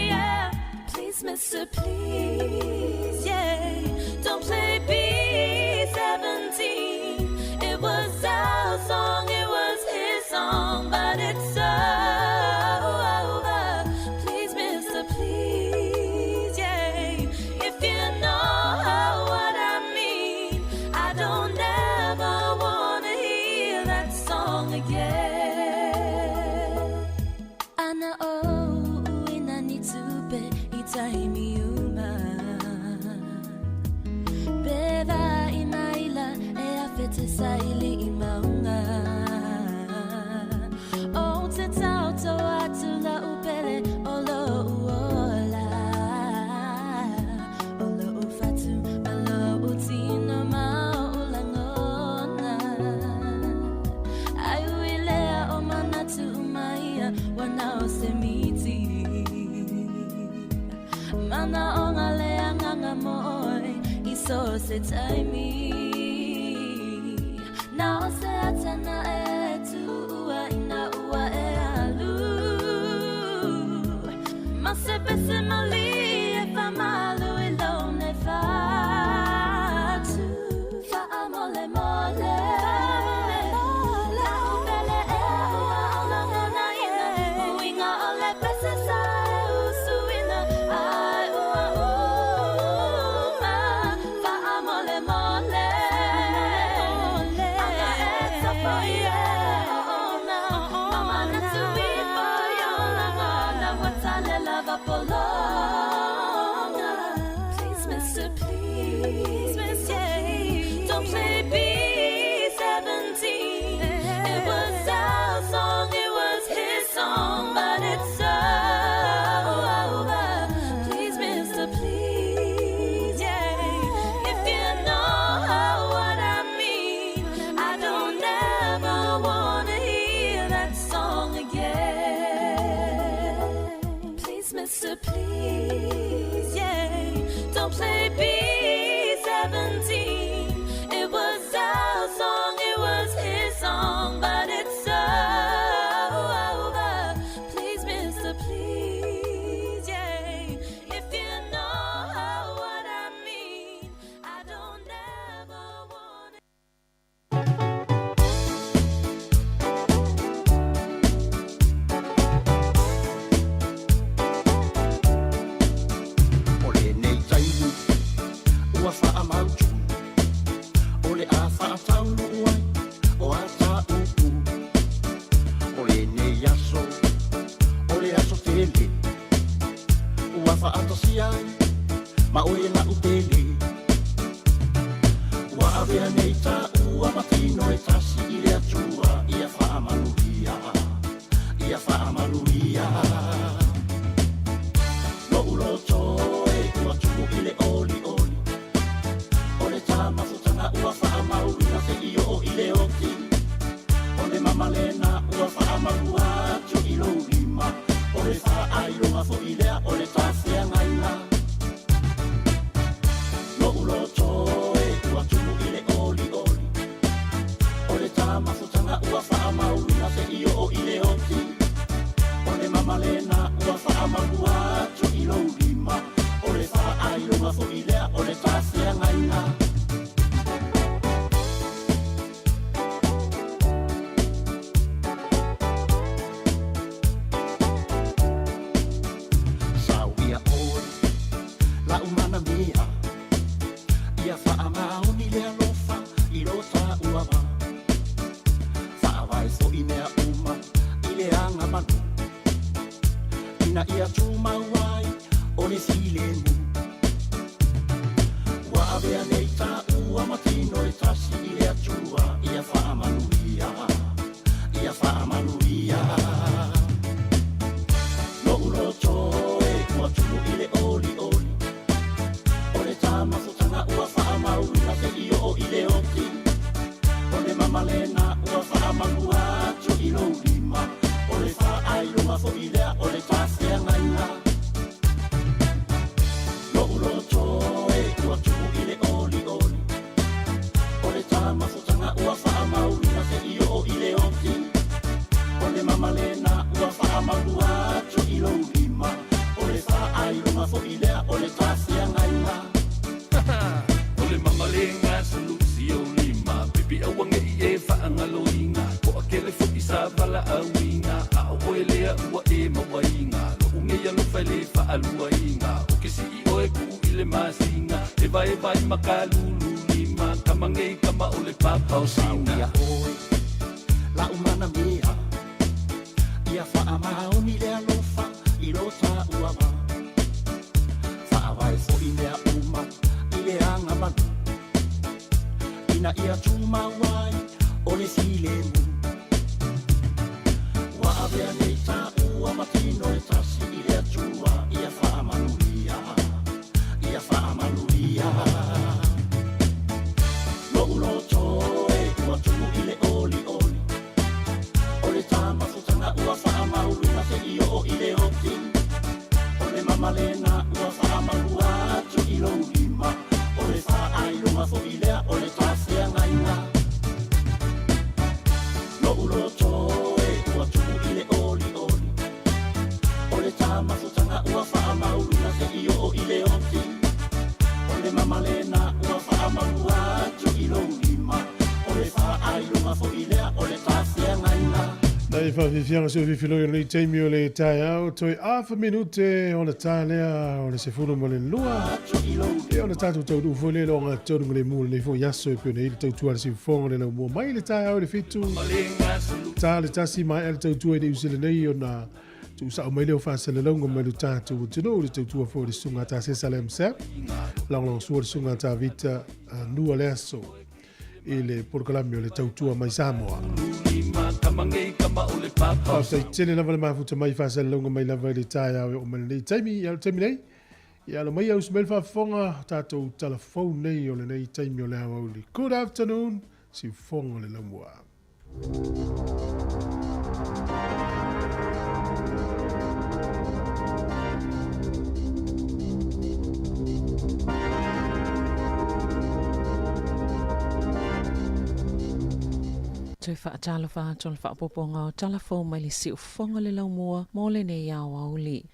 Yeah. Please, mister, please, yeah. Don't play B-17. It was our song, it was his song, but it's over. Please, mister, please, yeah. If you know what I mean, I don't ever wanna hear that song again. Ana o uina ni tupe i taimi uma. Pe vai maila e afe te saili i maunga. O te tauto atu la upele o lo uola. O lo ufatu ma lo utino ma o ulangona. Ai uilea o manatu umaia wana o se miti. Mana o ngā lea nganga moe i so se taimi. Na o se atana e tuua ina ua e alu. Ma se pese mali e whamalu i lone whatu. Whaamole mole. La upele e ua olonga na ina. Uinga o le pese sa e usuina. Ai ua uma. Whaamole mole. Anga e tapo i e ona. Mama na tui fo i ona ngana. Watale lava polonga. Please, mister, please, mister, please. Don't play B-17. It was our song, it was his song, but it's over. Please, mister, please, yeah. If you know what I mean, I don't ever wanna hear that song again. Please, mister, please, yeah. Don't play B-17. It was our song, it was his song, but it's over. Please, mister, please, yeah. If you know what I mean, I don't ever wanna. O lenei taimi ua faamautu o le a faataunuu ai o a tāupu. O lenei aso o le aso tele ua faatasia ai ma oe la'u pele. Ua avea nei tāua ma tino e tasi i le Atua ia faamanuia ia faamanuia. Lo'u loto e ua tumu i le olioli o le tamafutaga ua faamauina seia oo i le oti. O le mamalena ua faamaua atu i lou lima o le faailoga fo'i lea o le tafeagaiga. Lo'u loto e ua tumu i le olioli o le tamafutaga ua faamauina seia oo i le oti. O le mamalena ua faamaua atu i lou lima o le faailoga fo'i lea o le tafeagaiga. Sauia oe la'u manamia ia faamaoni le alofa i lo tāua ma faavae fo'i mea uma i le agamanu ina ia tumau ai o le filemu. Ua avea nei tāua ma tino e tasi i le Atua ia faamanuia ia faamanuia. Lo'u loto e ua tumu i le olioli o le tamafutaga ua faamauina seia oo i le valaauina A o oe lea ua e mauaina Lo'u nei alofa e le faaluaina O ke sii oe kuu i le masina E vaevae ma ka lulu lima Kama nei kama o le papa o sina Ia oe la'u manamea Ia faamaoni le alofa i lo taua va Faavae fo'i mea uma i le agamalu Ina ia tumau ai o le filemu Ua avea nei taua ma tino e tasi i le Atua Ia faamanuia, ia faamanuia Lo'u loto e ua tumu i le olioli O le ta mafutaga ua faamauina seia oo i le oti O le mamalena ua faamaua atu i lou lima O le faailoga fo'i lea o le ta feagaiga Lo'u loto e ua tumu i le olioli O le ta mafutaga ua faamauina seia oo i le oti O le mamalena ua faamaua atu i lou lima O le faailoga fo'i lea o le ta feagaiga Nai faafiafiaga se fifiloi o lenei taimi o le taeao, toe afa minute ona ta lea o le 12. Ia ona tatou taunuu foi lea i le ogatotonu ma le mu o lenei foi aso e pei ona i ai le tautua a le siufofoga o le laumua mai le taeao i le 7, ta le 1 maea le tautua i Niu Sila nei ona tuusao mai lea o faasalalauga mai lo tatou atunuu i le tautua foi o le Susuga a Tasesa Lamsap, lagolagosua le Susuga a Tavita Nua le aso i le polokalame o le tautua mai Samoa. Faafetai tele lava le mafuta mai faasalalauga mai lava i le taeao e oo mai lenei taimi. Ia o le taimi nei, ia alo mai usu mai le faafofoga tatou tala fou nei o lenei taimi o le aoauli. Good afternoon, siufofoga o le laumua. Toe faatalofa atu o le faaopoopoga o tala fou mai le siufofoga o le laumua mo lenei aoauli.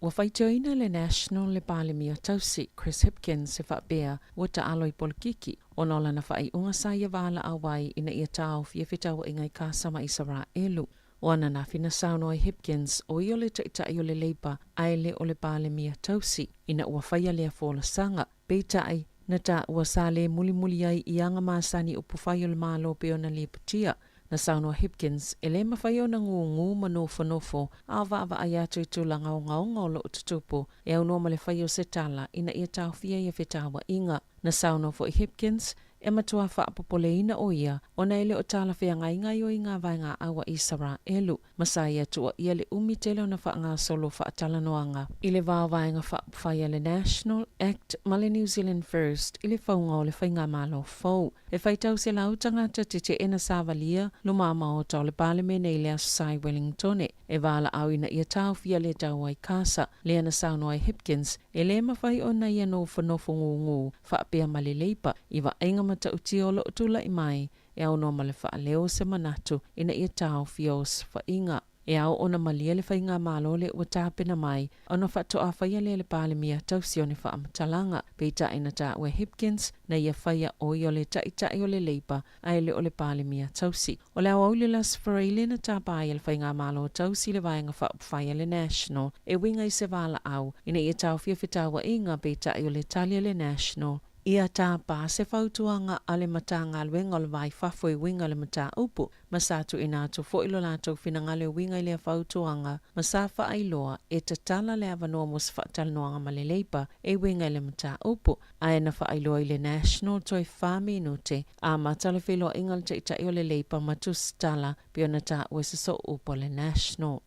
Ua faitioina le National le Palemia Tausi, Chris Hipkins, e faapea ua taalo i polokiki ona o lana faaiuga sa ia valaau ai ina ia taofia fetauaiga i Kasa ma Isaraelu. O ananafi na saunoa ai Hipkins o ia o le taitai o le Leipa ae le o le Palemia Tausi ina ua faia lea folasaga. Peitai, na taua sa le mulimuli ai i aga masani upufai o le Malo pei ona lipotia. Na saunoa Hipkins, e le mafai ona gūgū ma nofonofo a o vaavaai atu i tulaga ogaoga o lo o tutupu e aunoa ma le fai o se tala ina ia taofia ia fetauaiga. Na saunoa foi Hipkins, e matua faapopoleina ʻo ia ona e le o talafeagai gaoioiga a vaegaʻau a Isaraelu ma sa ia tuuaia le umi tele ona faagasolo faatalanoaga i le va o Vaega Faaupufai a le National Act ma le New Zealand First i le fauga o le faigamalo fou. E faitau selau tagata tetee na savalia luma maota o le Palemene i le Aso Sa i Wellingtone e valaau ina ia taofia le tau ai Kasa, lea na saunoa ai Hipkins e le mafai ona ia nofonofo gūgū faapea ma le Leipa i vaaiga matautia o lo o tulai mai e aunoa ma le faaleo o se manatu ina ia taofia osofaiga. E ao ona malie le faigamalo lea ua tapena mai ona faatoa faia lea e le Palemia tausi o ni faamatalaga. Peitai na taua e Hipkins na ia faia o ia o le taitai o le Leipa ae le o le Palemia tausi. O le aoauli o le Aso Faraile na tapa ai e le Faigamalo tausi le Vaega Faaupufai a le National e uiga i se valaau ina ia taofia fetauaiga peitai o le tali a le National ia tapa se fautuaga a le Matagaluega o le Va i Fafo e uiga i le mataupu ma sa tuuina atu foi lo latou finagalo e uiga i lea fautuaga ma sa faailoa e tatala le avanoa mo se faatalanoaga ma le Leipa e uiga i le mataupu ae na faailoa i le National toe fa minute amata le feiloaiga a le Taitai o le Leipa ma tusitala pei ona taua e se sooupu a le National.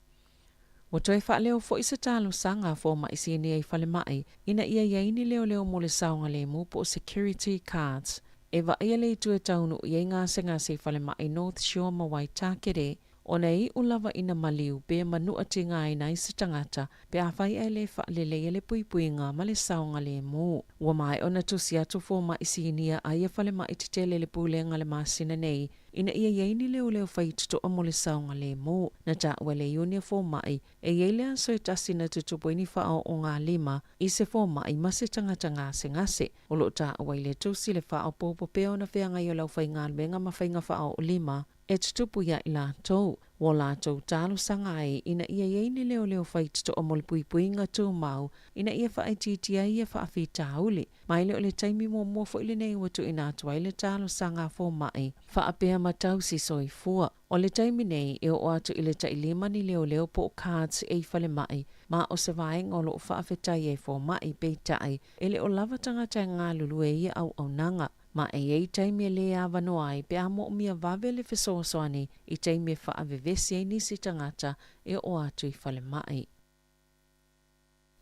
Ua toe faaleo foi se talosaga a fomai sinia i falemai ina ia i ai ni leoleo mo le saogalemu po o security cards e vaaia le itu e taunuu i ai gasegase i falemai North Shore ma Waitakere ona e iʻu lava ina maliu pe manua tigaina ai se tagata pe afai ae le faaleleia le puipuiga ma le saogalemu. Ua maea ona tusi atu fomai sinia a ia falemai tetele i le Pulega le masina nei ina ia i ai ni leoleo fai totoa mo le saogalemu. Na taua e le iuni a fomai e i ai le aso e tasi na tutupu ai ni faaoogalima i se fomai ma se tagata gasegase. O lo o taua i le tusi le faaopoopo pea ona feagai o le aufaigaluega ma faiga faaoolima. e tutupu iā i latou, ua latou talosaga ai ina ia i ai ni leoleo faitotoa mo le puipuiga tumau ina ia faaitiitia ai ia faafitauli. Ma e le o le taimi muamua foi lenei ua tuuina atu ai le talosaga a fomai faapea ma tausi soifua. O le taimi nei, e oo atu i le tailima ni leoleo po o cards e i falemai, ma o se vaega o lo o faafetai ai fomai, peitai, e le o lava tagata e galulue i ia auaunaga. Ma e i ai taimi e lē avanoa ai pe a moomia vave le fesoasoani i taimi e faavevesi ai nisi tagata e oo atu i falemai.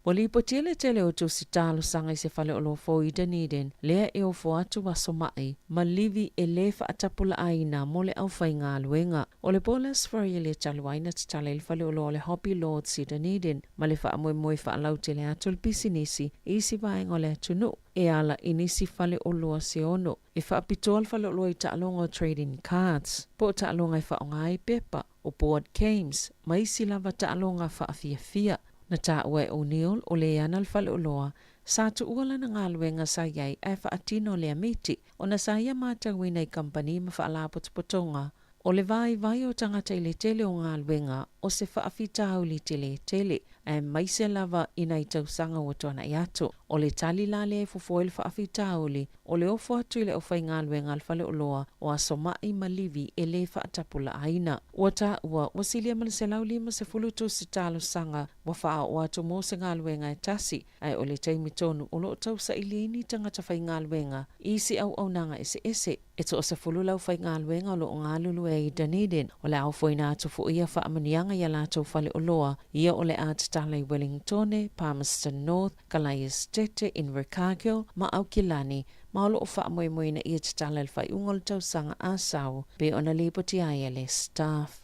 Ua lipotia le tele o tusi talosaga i se fale oloa fou i Dunedin, lea e ofo atu aso maʻi ma livi e lē faatapulaaina mo le aufaigaluega. O le Paulus Farilia talu ai na tatala i le fale oloa o le Hobby Lords i Dunedin ma le faamoemoe faalautele atu o le pisinisi i isi vaega o le atunuu e ala i nisi fale oloa se ono e faapitoa le fale oloa i taaloga o trading cards po o taaloga e faaaoga ai pepa o board games ma isi lava taaloga faafiafia. Na taua e O'Neill o le ana le fale oloa sa tuua lana galuega sa i ai ae faatino lea miti ona sa ia matauina i kamupani ma faalapotopotoga O le vaivai o tagata i le tele o galuega o se faafitauli tele tele, aemaise lava i nai tausaga ua tuanai atu. O le tali la lea e fofo ai le faafitauli, o le ofo atu i le aufaigaluega a le faleoloa o aso maʻi ma livi e lē faatapulaaina. Ua taua, ua silia ma le 150 tusi talosaga ua faaoo atu mo se galuega e tasi, ae o le taimi tonu o lo o tausaili ai ni tagata faigaluega i isi auaunaga eseese. E toasefulu le aufaigaluega o lo o galulue ai i Dunedin, o le a ofoina atu foi ia faamanuiaga i a latou faleoloa, ia o le a tatala i Wellingtone, Palmerston North, Kalai Esitete, Invercargill ma Aukilani, ma o lo o faamoemoeina ia tatala i le faaiuga o le tausaga a sau, pei ona lipoti ai e le Staff.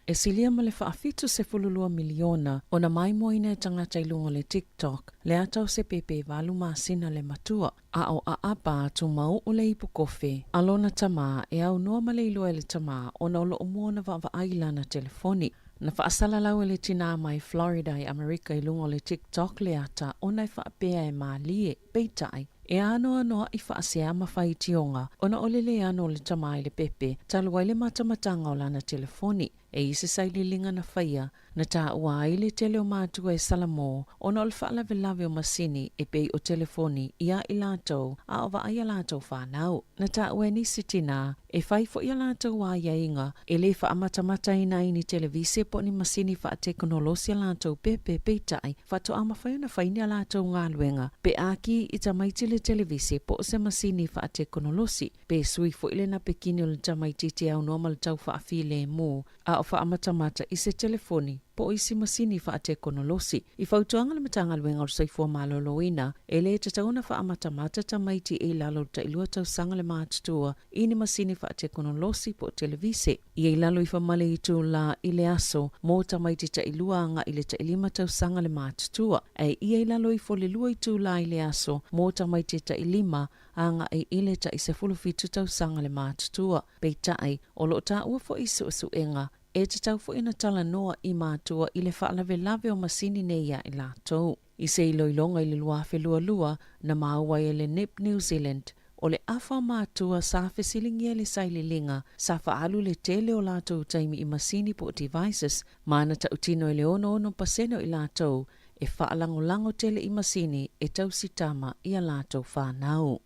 E silia ma le 72 miliona ona maimoaina e tagata i luga o le TikTok le ata o se pepe e 8 masina le matua, a o aapa atu ma oo le ipu kofe a lona tamā e aunoa ma le iloa e le tamā ona o lo o mua ona vaavaai i lana telefoni. Na faasalalau e le tinā mai Florida i Amerika i luga o le TikTok le ata ona e faapea e mālie, peitai, e anoanoaʻi faasea ma faitioga ona o le lē ano o le tamā i le pepe talu ai le matamataga o lana telefoni. E i se sailiiliga na faia, na taua ai le tele o matua e salamo ona o le faalavelave o masini e pei o telefoni iā i latou a o vaai a latou fanau. Na taua e nisi tinā, e fai foi a latou aiaiga e lē faamatamataina ai ni televise po o ni masini faatekonolosi a latou pepe, peitai, faatoa mafai ona fai ni a latou galuega pe a kī i tamaiti le televise po o se masini faatekonolosi, pe sui foi le napekini o le tamaitiiti e aunoa ma le tau faafilemu a o faamatamata i se telefoni po o isi masini faatekonolosi. I fautuaga a le Matagaluega o le Soifua Maloloina, e lē tatau ona faamatamata tamaiti e i lalo o le tailua tausaga le matutua i ni masini faatekonolosi po o televise. Ia i lalo ifo ma le itulā i le aso mo tamaiti tailua agaʻi i le tailima tausaga le matutua, ae ia i lalo ifo le lua itulā i le aso mo tamaiti tailima agaʻi i le tai 17 tausaga le matutua. Peitai, o lo o taua foi i suesuega, e tatau foi ona talanoa i matua i le faalavelave o masini nei iā i latou. I se iloiloga i le 2022, na maua ai e le nip New Zealand, o le afa o matua sa fesiligia i le sailiiliga, sa faaalu le tele o latou taimi i masini po o devices, ma na tautino i le 66% o i latou e faalagolago tele i masini e tausi tama i a latou fanau.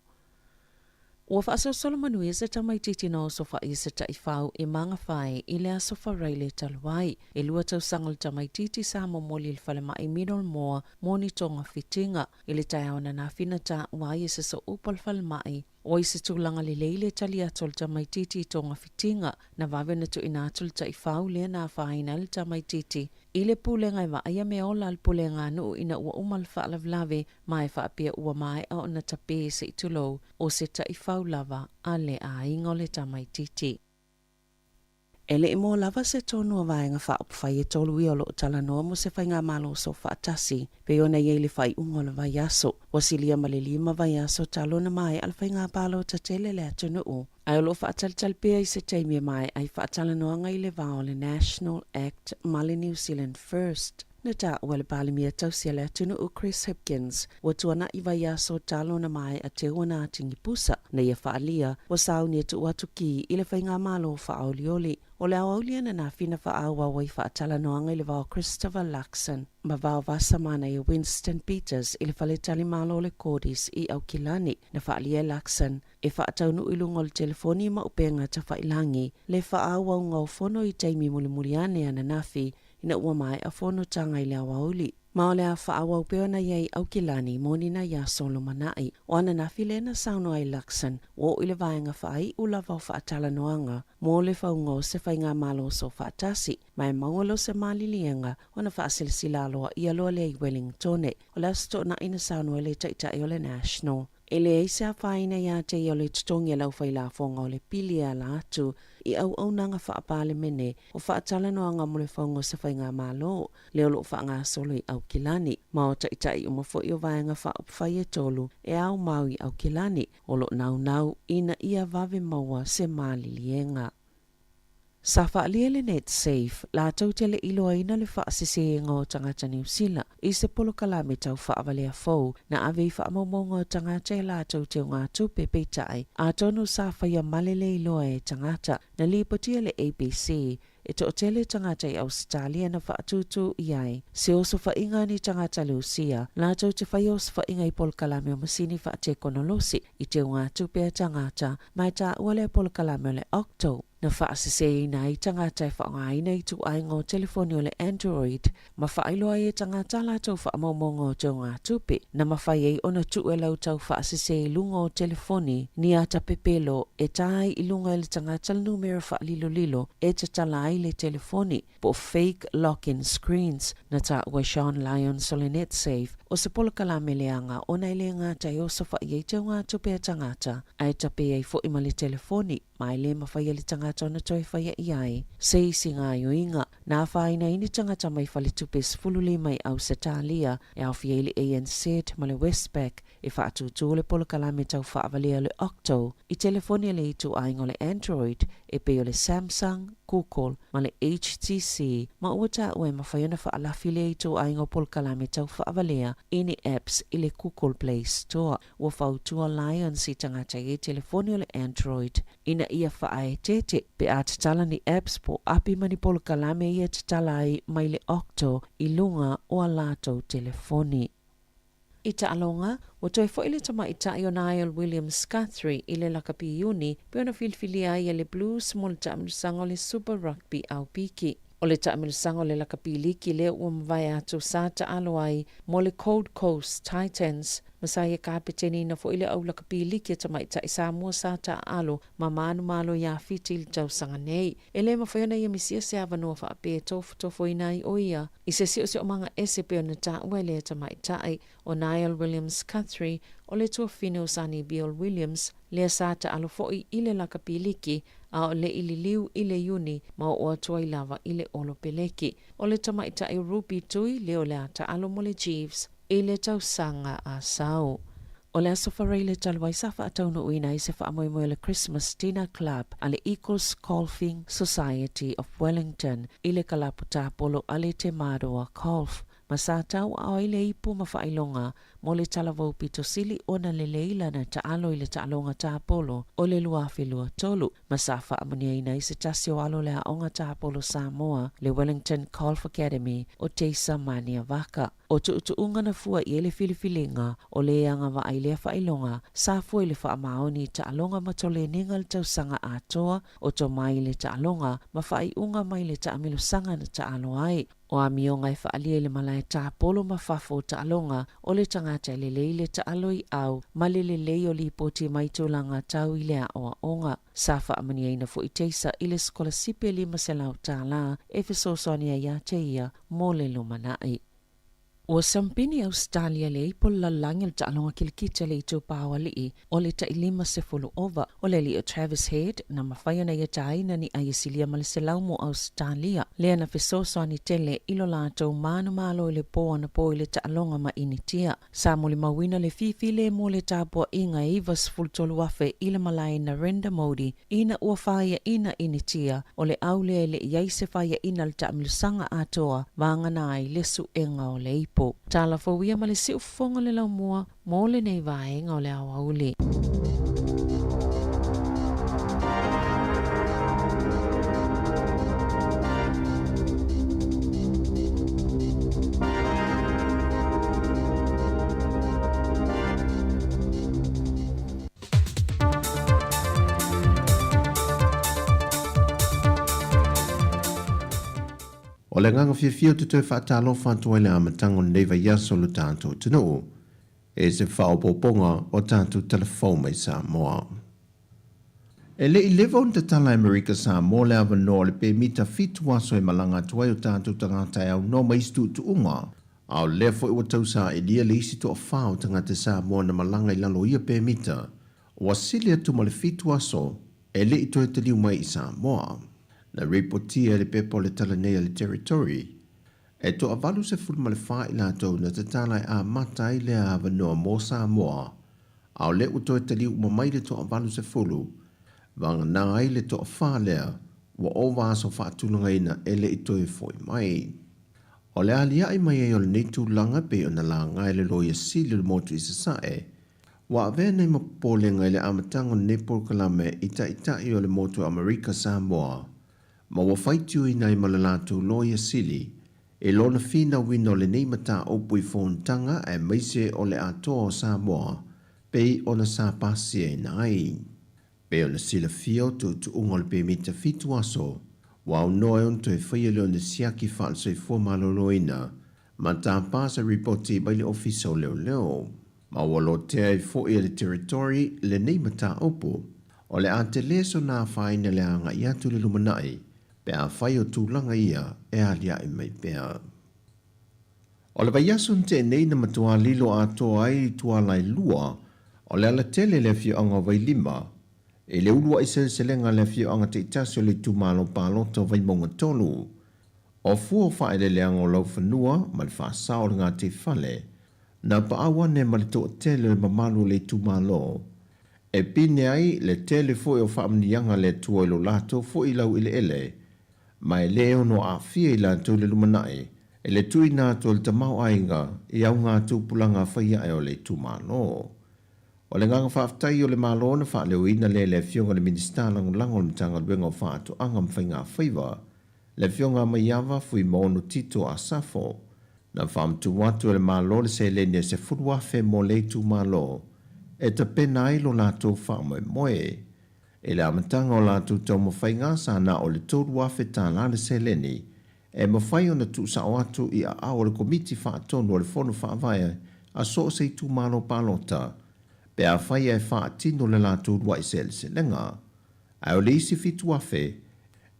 Ua faasolosolo manuia se tamaitiiti na osofaʻi i se taifau i Magafae i le aso Faraile talu ai. E lua tausaga o le tamaitiiti sa momoli i le falemai Middlemore mo ni togafitiga. I le taeao ananafi na taua ai e se sooupu a le falemai, ua i se tulaga lelei le tali atu a le tamaitiiti i togafitiga. Na vave ona tuuina atu le taifau lea na afaina ai le tamaitiiti i le pulega e vaaia mea ola a le pulega a nuu ina ua uma le faalavelave ma e faapea ua maea ona tapē se i tulou o se taifau lava a le aiga o le tamaitiiti. E le i moa lava se tonu o Vaega Faaupufai e tolu ia o lo o talanoa mo se faigamalo soofaatasi, pei ona i ai le faaiuga o le vaiaso. Ua silia ma le lima vaiaso talu ona maea le faiga palota tele a le atunuu, ae o lo o faatalitali pea i se taimi e maea ai faatalanoaga i le va o le National Act ma le New Zealand First. Na taua e le Palemia tausi a le atunuu Chris Hipkins, ua tuana'i vaiaso talu ona maea teu ana atigi pusa na ia faaalia ua sauni e tuu atu ki i le faigamalo faaolioli. O le aoauli ananafi na faaauau ai faatalanoaga i le va o Christopher Luxon ma va o Vasamanaia Winston Peters i le faletalimalo o le Cordis i Aukilani. Na faaalia e Luxon e faataunuu i luga o le telefoni ma upega tafailagi le faaauauga o fono i taimi mulimuli ane ananafi ina ua maea fonotaga i le aoauli. Ma o le a faaauau pea ona i ai Aukilani mo ni nai aso lumanai. O ananafi lea na saunoa ai Luxon, ua oo i le vaega faaiu lava o faatalanoaga mo le fauga o se faigamalo soofaatasi, ma e maua loa se maliliega ona faasilasila aloaia loa lea i Wellingtone. O le Aso Toonai na saunoa ai le Taitai o le National. E leai se afaina iā te ia o le totogi a le aufailafoga o le pili e ala atu i auaunaga faa-Palemene o faatalanoaga mo le fauga o se faigamalo lea o lo o faagasolo i Aukilani, ma o taitai uma foi o Vaega Faaupufai e tolu e aomao i Aukilani o lo o naunau ina ia vave maua se maliliega. Sa faaalia le Netsafe latou te le iloaina le faasesēga o tagata Niu Sila i se polokalame tau faavalea fou na ave i faamaumauga o tagata e latou teugatupe peitai atonu sa faia male le iloa e tagata na lipotia le ABC e toatele tagata i Ausetalia na faatūtū i ai se osofaiga a ni tagata Lusia latou te faia osofaiga i polokalame o masini faatekonolosi i teugatupe a tagata ma e taua lea polokalame o le Octo na faaseseina ai tagata e faaaogaina ituaiga o telefoni o le Android ma faailoa ai e tagata a latou faamaumauga o teugatupe na mafai ai ona tuu e lau tau faasese i luga o telefoni ni ata pepelo e tā ai i luga e le tagata le numera faalilolilo e tatala ai le telefoni po o fake login screens na taua e Sean Lyons o le Netsafe o se polokalame leaga ona e le gata e osofa'i ai teugatupe a tagata ae tape ai fo'i ma le telefoni ma e le mafai e le tagata ona toe faia i ai se isi gaoioiga. Na afaina ai ni tagata mai faletupe 15 i Ausetalia e aofia ai le ANZ ma le Westpac e faatūtū le polokalame tau faavalea o le Octo i telefoni a le ituaiga o le Android e pei o le Samsung, Google ma le HTC ma ua taua e mafai ona faalafi lea ituaiga o polokalame tau faavalea i ni apps i le Google Play Store. Ua fautua Lyons i tagata i telefoni o le Android ina ia faaeteete pe a tatala ni apps po o api ma ni polokalame ia tatala ai mai le Octo i luga o a latou telefoni. I taaloga, ua toe foi le tamaitai o Niall Williams Guthrie i le lakapi Iuni pei ona filifilia ai e le Blues mo le taamilosaga o le Super Rugby Aupiki. O le taamilosaga o le lakapi liki lea ua mavae atu sa taalo ai mo le Gold Coast Titans ma sa ia kapeteniina foi le au lakapi liki a tamaitai Samoa sa taaalo ma manumalo iā Fiti i le tausaga nei. E le mafai ona ia misia se avanoa faapea e tofotofoina ai ʻo ia i se siosiomaga ese pei ona taua e lea tamaitai ʻo Niall Williams Guthrie o le tuafafine o Sonny Bill Williams lea sa taalo foi i le lakapi liki a o le i liliu i le Iuni ma oo atu ai lava i le Olopeleki. O le tamaitai o Ruby Tui lea o le a taalo mo le Chiefs i le tausaga a sau. O le Aso Faraile talu ai sa faataunuuina ai se faamoemoe o le Christmas Dinner Club a le Eagles Golfing Society of Wellington i le kalapu tapolo a le Te Māroa Golf ma sa tauaao ai le ipu ma faailoga mo le talavou pito sili ona lelei lana taalo i le taaloga tapolo o le 2023 ma sa faamanuiaina ai se tasi o alo o le Aoga Tapolo Samoa, le Wellington Golf Academy o Teisa Maniavaka. O tuutuuga na fua i ai le filifiliga o le agavaa i lea faailoga, sa fua i le faamaoni i taaloga ma toleniga le tausaga atoa o tomai i le taaloga ma faaiuga mai le taamilosaga na taalo ai. O amioga e faaalia i le malae tapolo ma fafo o taaloga o le tagata e lelei le taalo i au ma le lelei o lipoti mai tulaga tau i le aoaoga. Sa faamanuiaina foi Teisa i le sikolasipi e $500 e fesoasoani ai ia te ia mo le lumanai. Ua sampini Ausetalia le ipu o le lalolagi o le taaloga kilikiti a le Itupa o Alii o le tai 50 ova. O le alii o Travis Head, na mafai ona ia tāina ni ai e silia ma le 100 mo Ausetalia, lea na fesoasoani tele i lo latou manumalo i le pō anapo i le taaloga ma Initia. Sa molimauina le fifilemu o le tapuaiga e 93,000 i le malae Narendra Modi ina ua faiaina Initia, o le au lea e le i ai se faiaina o le taamilosaga atoa vagana ai le suega o le ipu. Tala fou ia ma le siufofoga o le laumua mo lenei vaega o le aoauli. O le agaga fiafia ou te toe faatalofa atu ai i le amataga o lenei vaiaso o lo tatou atunuu e se faaopoopoga o tatou tala fou mai Samoa. E le i leva ona tatala e Amerika Samoa le avanoa o le pemita fitu aso e malaga atu ai o tatou tagata e aunoa ma isi tuutuuga, a o lea foi ua tausaailia le isi toafa o tagata Samoa na malaga i lalo o ia pemita, ua sili atu ma le fitu aso e le i toe taliu mai i Samoa. Na ripotia e le pepa o le tala nei a le Territory, e toa 84 i latou na tatala e amata ai lea avanoa mo Samoa, a o lea ua toe taliu uma mai le toa 80, vagana ai le toafa lea ua ova aso faatulagaina e le i toe foi mai. O le aliaʻi mai ai o lenei tulaga e pei ona laga e le Loia Sili o le Motu i Sasae, ua avea nei ma popolega i le amataga o lenei polokalame i Taitai o le Motu o Amerika Samoa, ma ua faitioina ai ma le latou Loia Sili i lona finauina o lenei mataupu i fonotaga aemaise o le atoa o Samoa pei ona sa pasiaina ai. Pei ona silafia o tuutuuga o le pemita fitu aso, ua aunoa ai ona toe faia lea o le siaki faale-soifua maloloina ma tapa se ripoti mai le Ofisa o Leoleo. Ma ua lotea ai foi e le Territory lenei mataupu, o le a tele sona afaina le agai atu i le lumanai pe afai o tulaga ia e aliae mai pea. O le vaiaso na tea nei na matua lilo atoa ai i Tualaelua o le alatele i le afioaga o Vailima, i le uluai seleselega a le afioaga taitasi o le itumalo palota o Vaimauga 3. O fua o faaeleeleaga o laufanua ma le faasao o le gataifale, na paau ane ma le toatele o le mamalu o le itumalo, e pine ai le tele foi o faamanuiaga a le Atua i lo latou foi laueleele, ma e le ono aafia i latou i le lumanai, i le tuuina atu o le tamaoaiga i augatupulaga faiae o le itumalo. O le agaga faafetai o le Malo na faaleoina lea e le Afioga i le Minisita Lagolago o le Matagaluega o Faatoaga ma Faigafaiva, le Afioga a Maiava Fuimaono Tito Asafo. Na faamatuu atu e le Malo le seleni e $10,000 mo le itumalo e tapena ai lo latou faamoemoe. I le amataga o latou taumafaiga sa na o le $3,000 le seleni e mafai ona tuusao atu i aao o le Komiti Faatonu o le Fono Faavae a so o se itumalo palota pe afai e faatino le latou uluai seleselega. Ae o le isi 7,000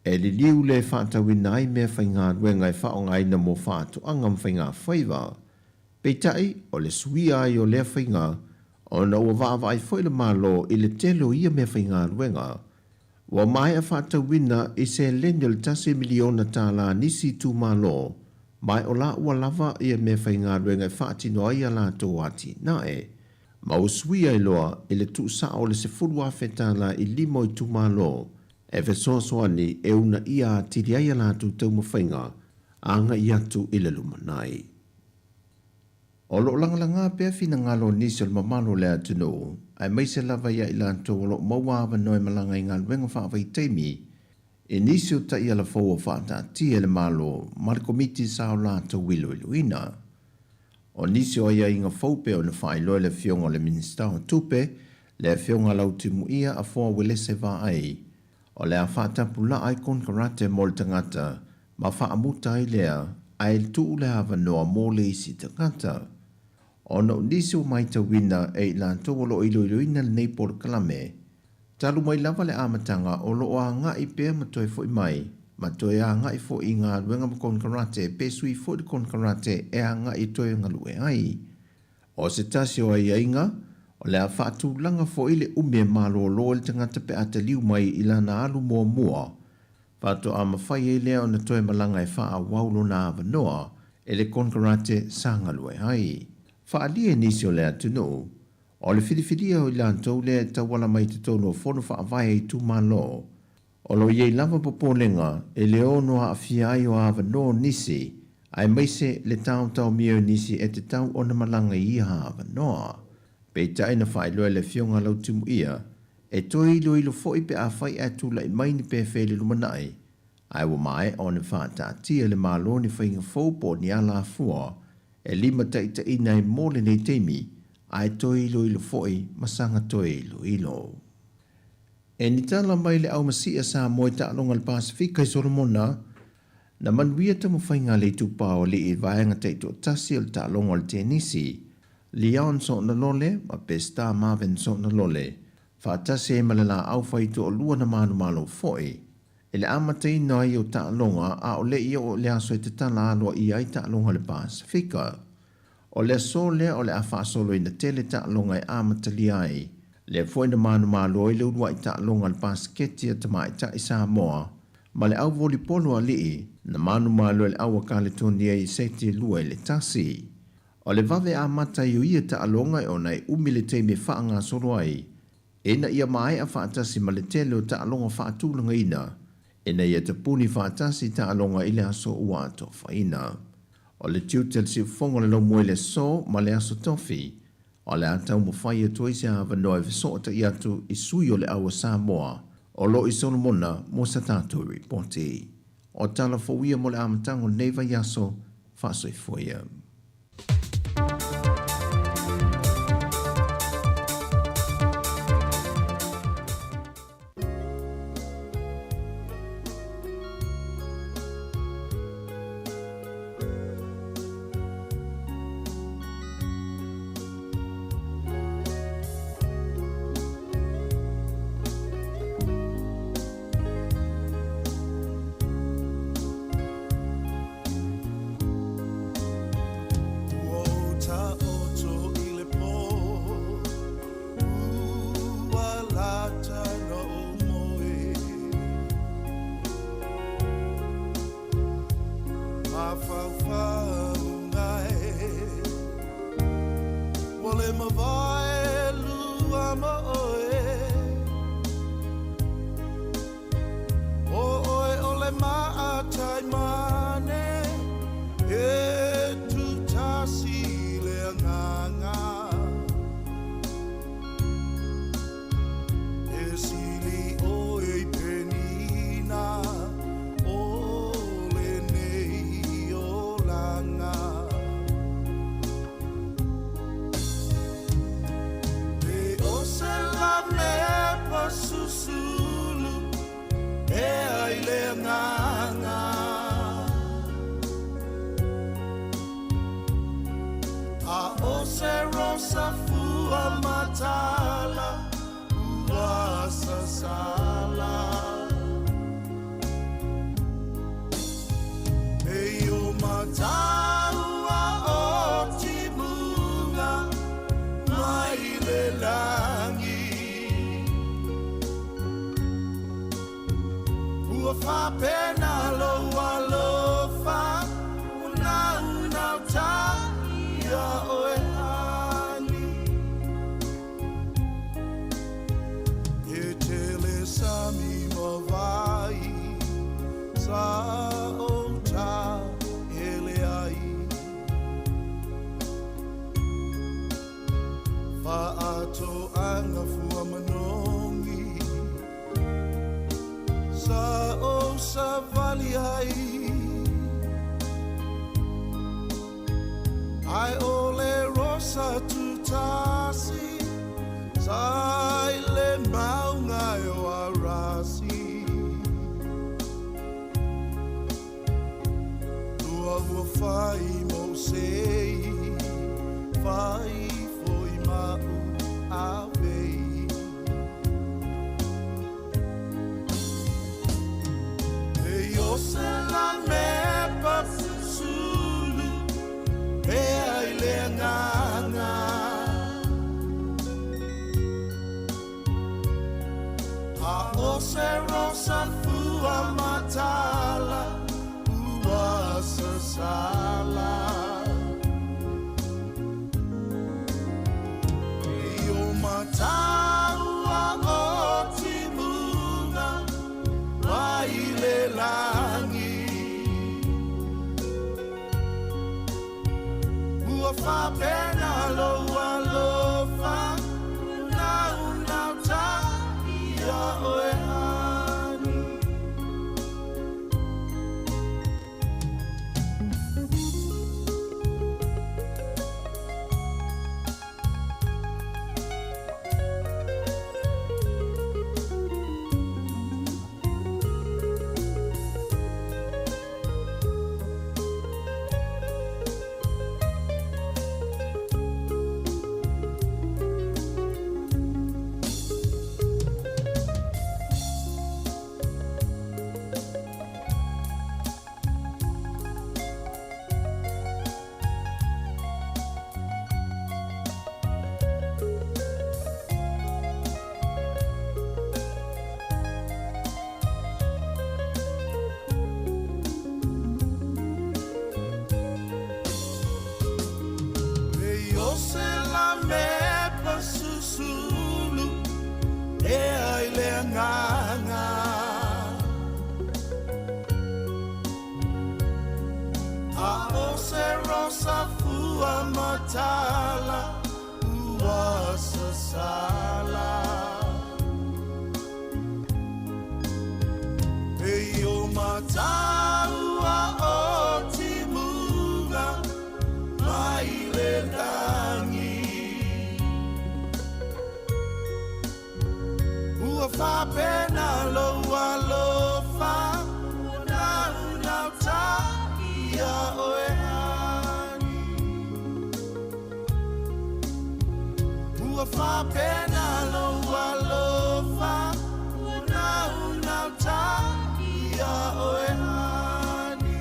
e liliu le faatauina ai mea faigaluega e faaaogaina mo faatoaga ma faigafaiva. Peitai, o le suia ai o lea faiga ona ua vaavaai foi le Malo i le tele o ia mea faigaluega. Ua maea faatauina i seleni o le $1 miliona nisi itumalo, ma e o la ua lava ia mea faigaluega e faatino ai a latou atinae. Ma ua suia ai loa i le tuusao o le $10,000 i lima o itumalo e fesoasoani e uunaia atili ai a latou taumafaiga agai atu i le lumanai. O lo o lagalaga pea finagalo o nisi o le mamalu o le atunuu, aemaise lava ia i latou o lo o maua avanoa e malaga i galuega faavaitaimi i nisi o taiala fou ua faataatia e le Malo ma le Komiti sa o latou iloiloina. O nisi o aiaiga fou pei ona faailoa e le Afioga o le Minisita o Tupe, le Afioga Lautimuia Afoa Uelese Vaai, o le a faatapulaa ai konekarate mo le tagata ma faamuta ai lea ae tuu le avanoa mo le isi tagata. Ona o nisi ua matauina e i latou o lo o iloiloina lenei polokalame, talu mai lava le amataga o lo o agai pea ma toe foi mai. ma toe agai foi i galuega ma konekarate pe sui foi le konekarate e agai e toe galue ai. O se tasi o aiaiga, o le a faatulaga foi le umi e malolo ai le tagata pe a taliu mai i lana alu muamua, faatoa mafai ai lea ona toe malaga e faaauau lona avanoa e le konekarate sa galue ai. Faaalia nisi o le atunuu, o le filifilia o i latou lea e tauala mai i totonu o fono faavae a itumalo, O lo o i ai lava popolega e le ono aafia ai o avanoa o nisi, aemaise le taotaomia o nisi e tatau ona malaga i ia avanoa. Peitai na faailoa e le Afioga Lautimuia, e toe iloilo foi pe afai ae tulai mai ni pefē i le lumanai, ae ua maea ona faataatia e le Malo ni faiga fou po o ni alafua e limataitaiina ai mo lenei taimi, ae toe iloilo foi ma saga toe iloilo. E ni tala mai le au masi'a Samoa i taaloga a le Pasefika i Solomona, na manuia taumafaiga a le itupa o alii i vaega taitoatasi o le taaloga o le tenisi, Leon Soonalole ma Pestar Marvin Soonalole, faatasi ai ma le laau faitoalua na manumalo foi. I le amataina ai o taaloga a o le i oo i le aso e tatala aloaia ai taaloga a le Pasefika. O le aso lea o le a faasoloina tele taaloga e amatalia ai, lea foi na manumalo ai le uluai taaloga a le pasiketi a tamaitai Samoa ma le au volipolo a alii na manumalo e le au a Kaletonia i seti e 2-1. O le vave amata ai o ia taaloga e ona e umi le taimi e faagasolo ai, ina ia maea faatasi ma le tele o taaloga faatulagaina ina ia tapuni faatasi taaloga i le aso ua atofaina. O le tiute o le siufofoga o le laumua i le aso ma le aso tofi, o le a taumafai atu ai se avanoa e fesootai atu i sui o le au a Samoa o lo o i Solomona mo sa tatou ripoti. O tala fou ia mo le amataga o lenei vaiaso. Faasoifua ia. Ua ou taoto i le pō, Ua lata na ou moe. Mafaufauga e, Ua le mavae lua ma oe. ʻO ʻoe o le maʻataimane e tūtasi i le agaga. E sili ʻoe i penina o lenei olaga. E o se lamepa susulu e ai le agaga. A o se rosa fua matala ua sasala. E o mataua o timuga mai le lagi. Ua faapena lou alofa unaunauta ia oe ani. E tele sami ma vai sa ou ta hele ai. Faatoaga fua manogi sa ou savali ai. Ae o le rosa tutasi sa i le maunga e o Arasi. Lua ua fai mou sei, fai foi ma'u avei. E faapena lou alofa Unaunauta ia oe ani. E o se la me pasusulu e ai le agaga. A o se rosa fua matala ua sasala. E o mataua o timuga mai le lagi. Ua faapena lou alofa Unaunauta ia oe ani. Ua faapena lou alofa Unaunauta ia oe ani.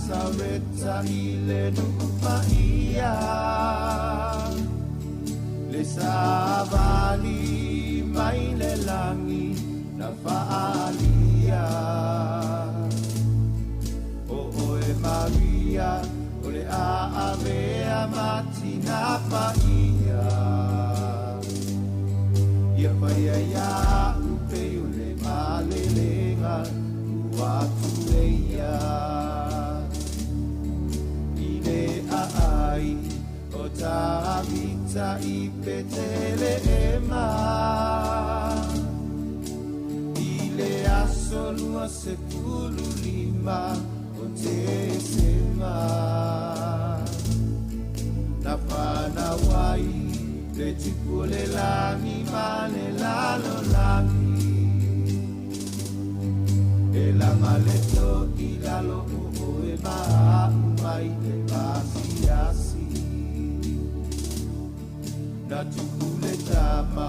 Nasareta i le nuu paia Le savali mai le lagi na faalia O oe Maria o le a avea ma tina paia Ia faia iaʻu pei o le malelega ua tuleia I le aai o Tavita i Petelehema I le aso 25 o Tesema Na fanau ai le Tupu o le lagi ma le lalolagi E laga le toilalo o oe ma aʻu mai le asiasi Na tupu le tama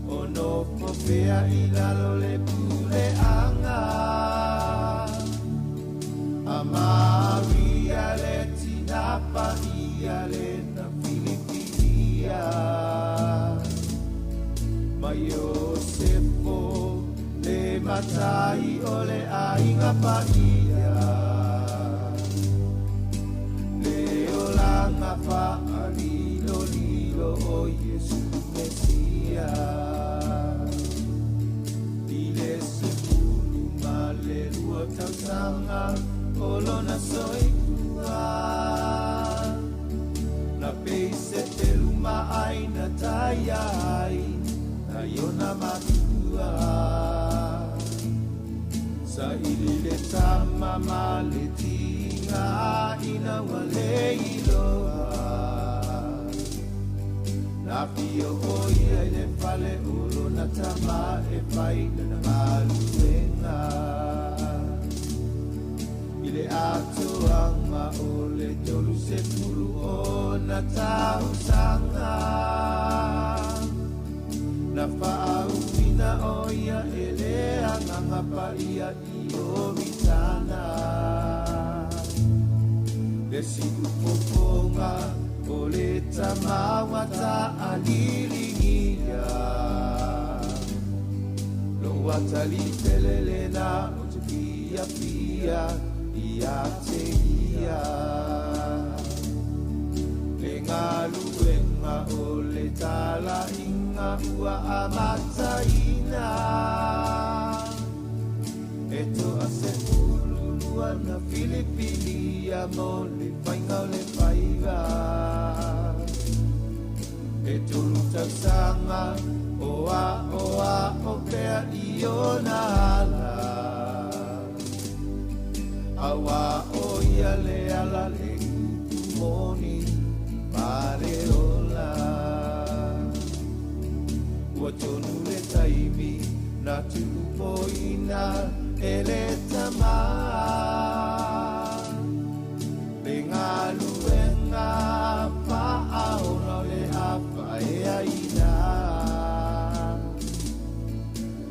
o nofo pea i lalo le puleaga A Maria le tina paia le na filifilia Ma Iosepo le matai o le aiga paia Le olaga faalilolilo o Iesu Mesia I le 12 tausaga o lona soifua Na pei se telu maai na taia ai nai ona matua Saili le tama ma le tiga ina ua le iloa Na afio o ia i le fale o lona tama e fai lana galuega I le atoaga o le 30 ona tausaga Na faauuina o ia e le Agaga Paia i Ioritana Le siufofoga o le tama ua taaliligia Lou atalii pele lena ou te fiafia ia te ia Le galuega o le talaiga ua amataina E 12 na filifilia mo le faiga o le faiva E 3 tausaga o aoao pea i ona ala Auā o ia le ala le upu moni ma le ola Ua tonu le taimi na tuupoina e le Tama Le galuega faaola o le a faaeaina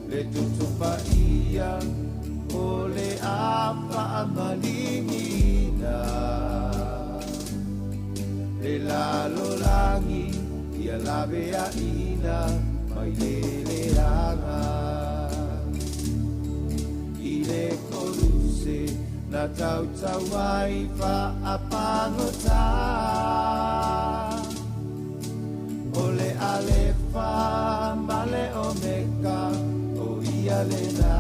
Le toto paia o le a faamalimiina Le lalolagi ia laveaina mai le leaga I le koluse na tautau ai faapagota O le Alefa ma le Omeka o ia lena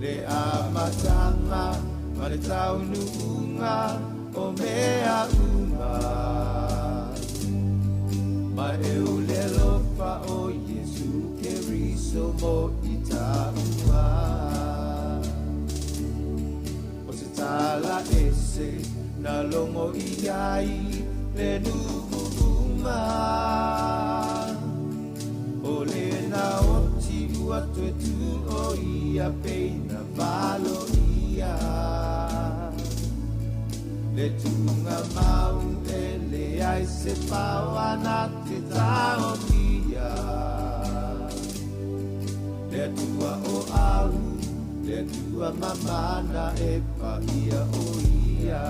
Le amataga ma le taunuuga o mea uma Ma e o le alofa o Iesu Keriso mo i taua O se tala ese na logo i ai le nuu uma O le naoti ua toe tu o ia pei na valoia Le tuugamau e leai se pao na te taofia Le Atua o au le Le Atua mamana e paia o ia.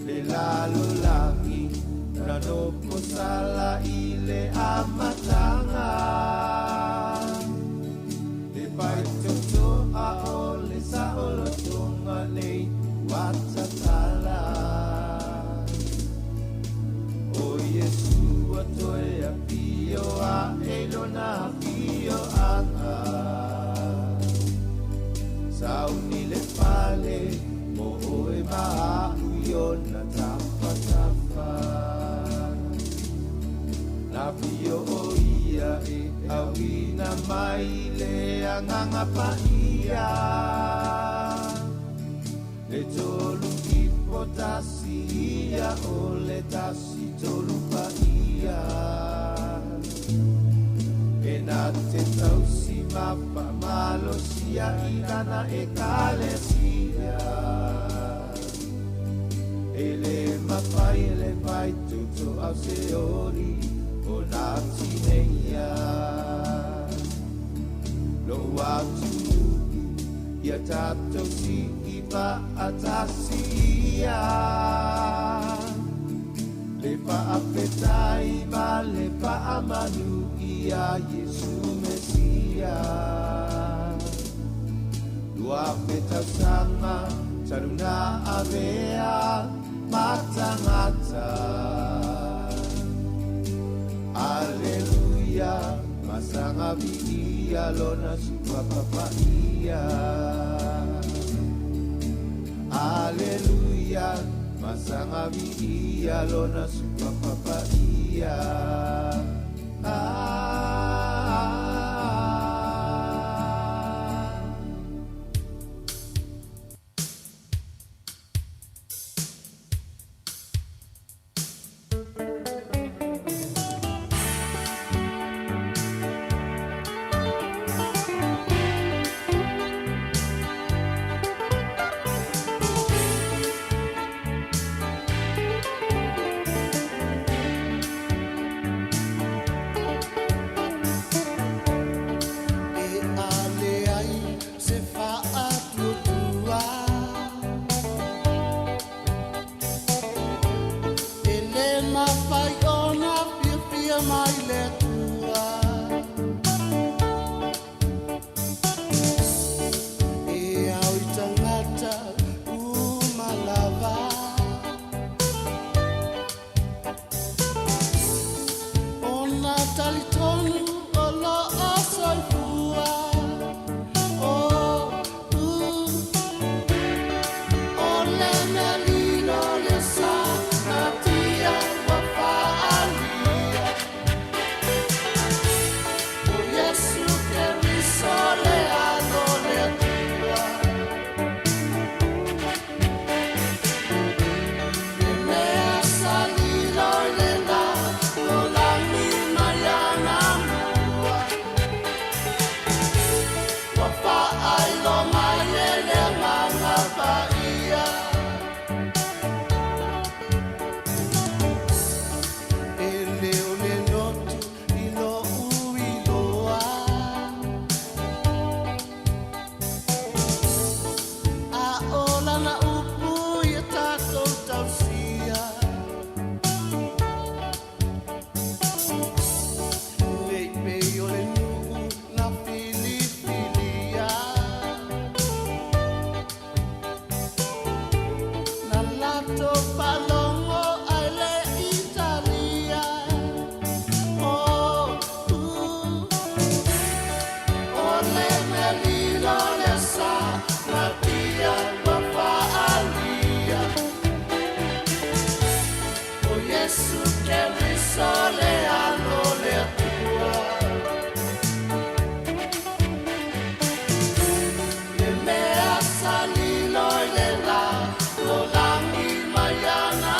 Le lalolagi na nofosala i le amataga. Le faitotoa o le saolotoga nei ua tatala. O Iesu ua toe afio aʻe i lona afioaga. Sauni le fale mo oe ma aʻu i ona tafatafa. Na afio ʻo ia e auina mai le Agaga Paia. Le tolu ipo tasi ia o le tasi tolu paia. E na te tausi ma faamalosia i lana Ekalesia. E le mafai e le faitotoa o Seoli ona tineia. Lou atunuu ia tatou sii faatasi ia. Le faafetai ma le faamanu ia Iesu Mesia. 2000 tausaga talu na avea ma tagata. Aleluia, masaga viia lona suafa paia. Aleluia, masaga viia lona suafa paia. Ah. E ale ai se faatuatua E le mafai ona fiafia mai le Atua E ao i tagata uma lava Ona talitonu o loo soifua Oh, uh, o le mea lilo le sa natia ua faaalia O Iesu Keriso le Alo o le Atua Le mea sa lilo i le lalolagi mai anamua Ua faailoa mai e le Agaga Paia E le o le loto i lo'u iloa A o lana upu ia tatou tausia Nei pei o le nuu na filifilia Na latou faalogo ae le i talia Oh, uh, o le mea lilo lea sa natia ua faaalia O Iesu Keriso le Alo o le Atua Le mea sa lilo i le lalolagi mai ana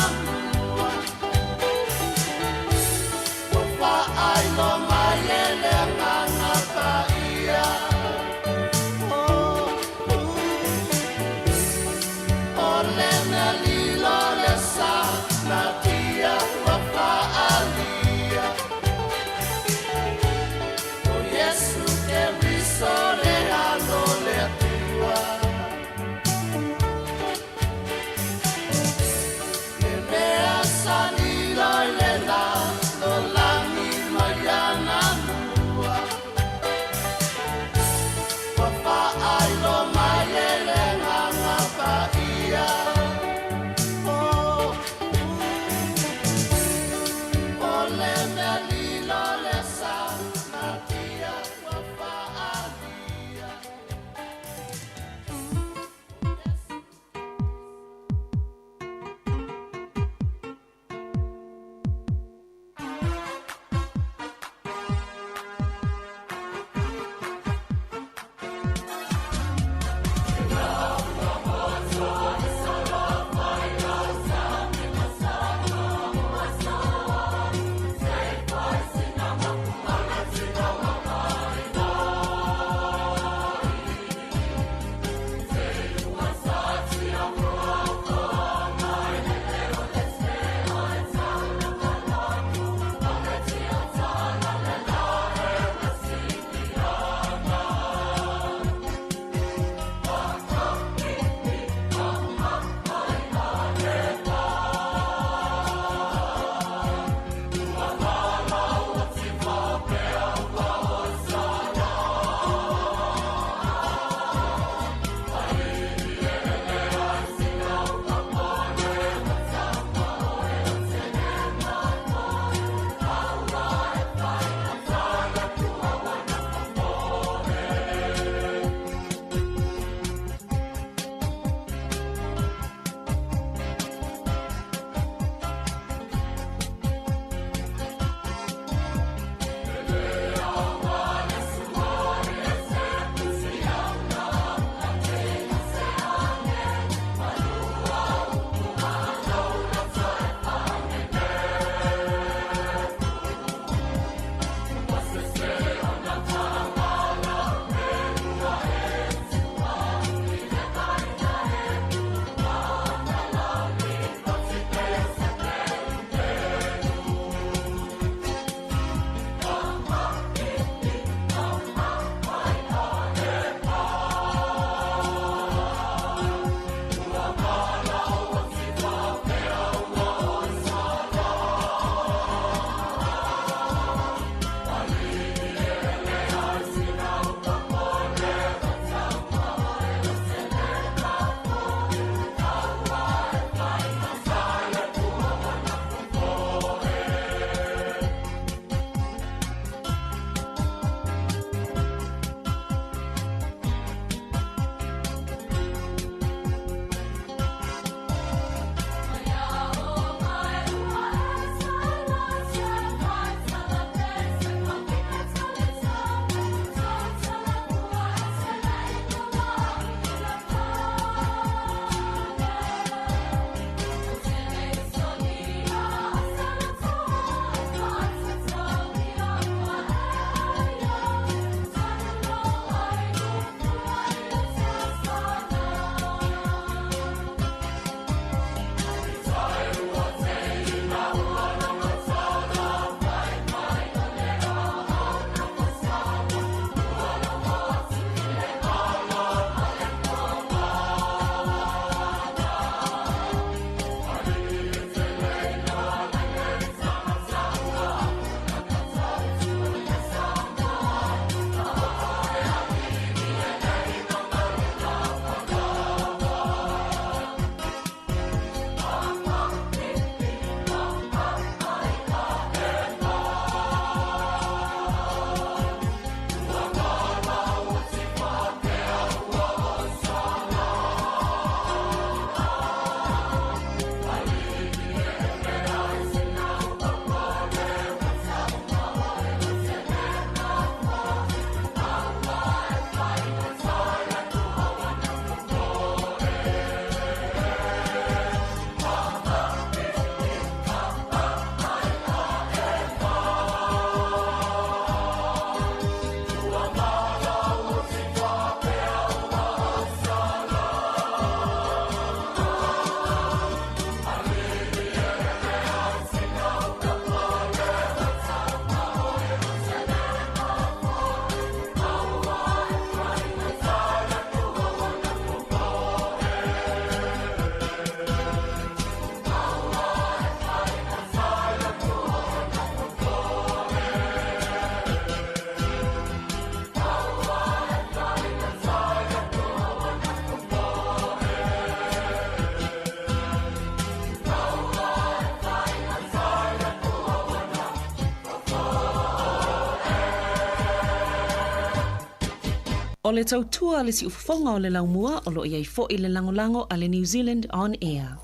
O le tautua a le siufofoga o le laumua o lo o i ai foi le lagolago a le New Zealand On Air.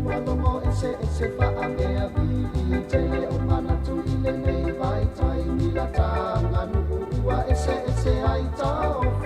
Ua logo eseese faameavili tele o manatu i lenei vaitaimi lataga nuu ua eseese ai taofi.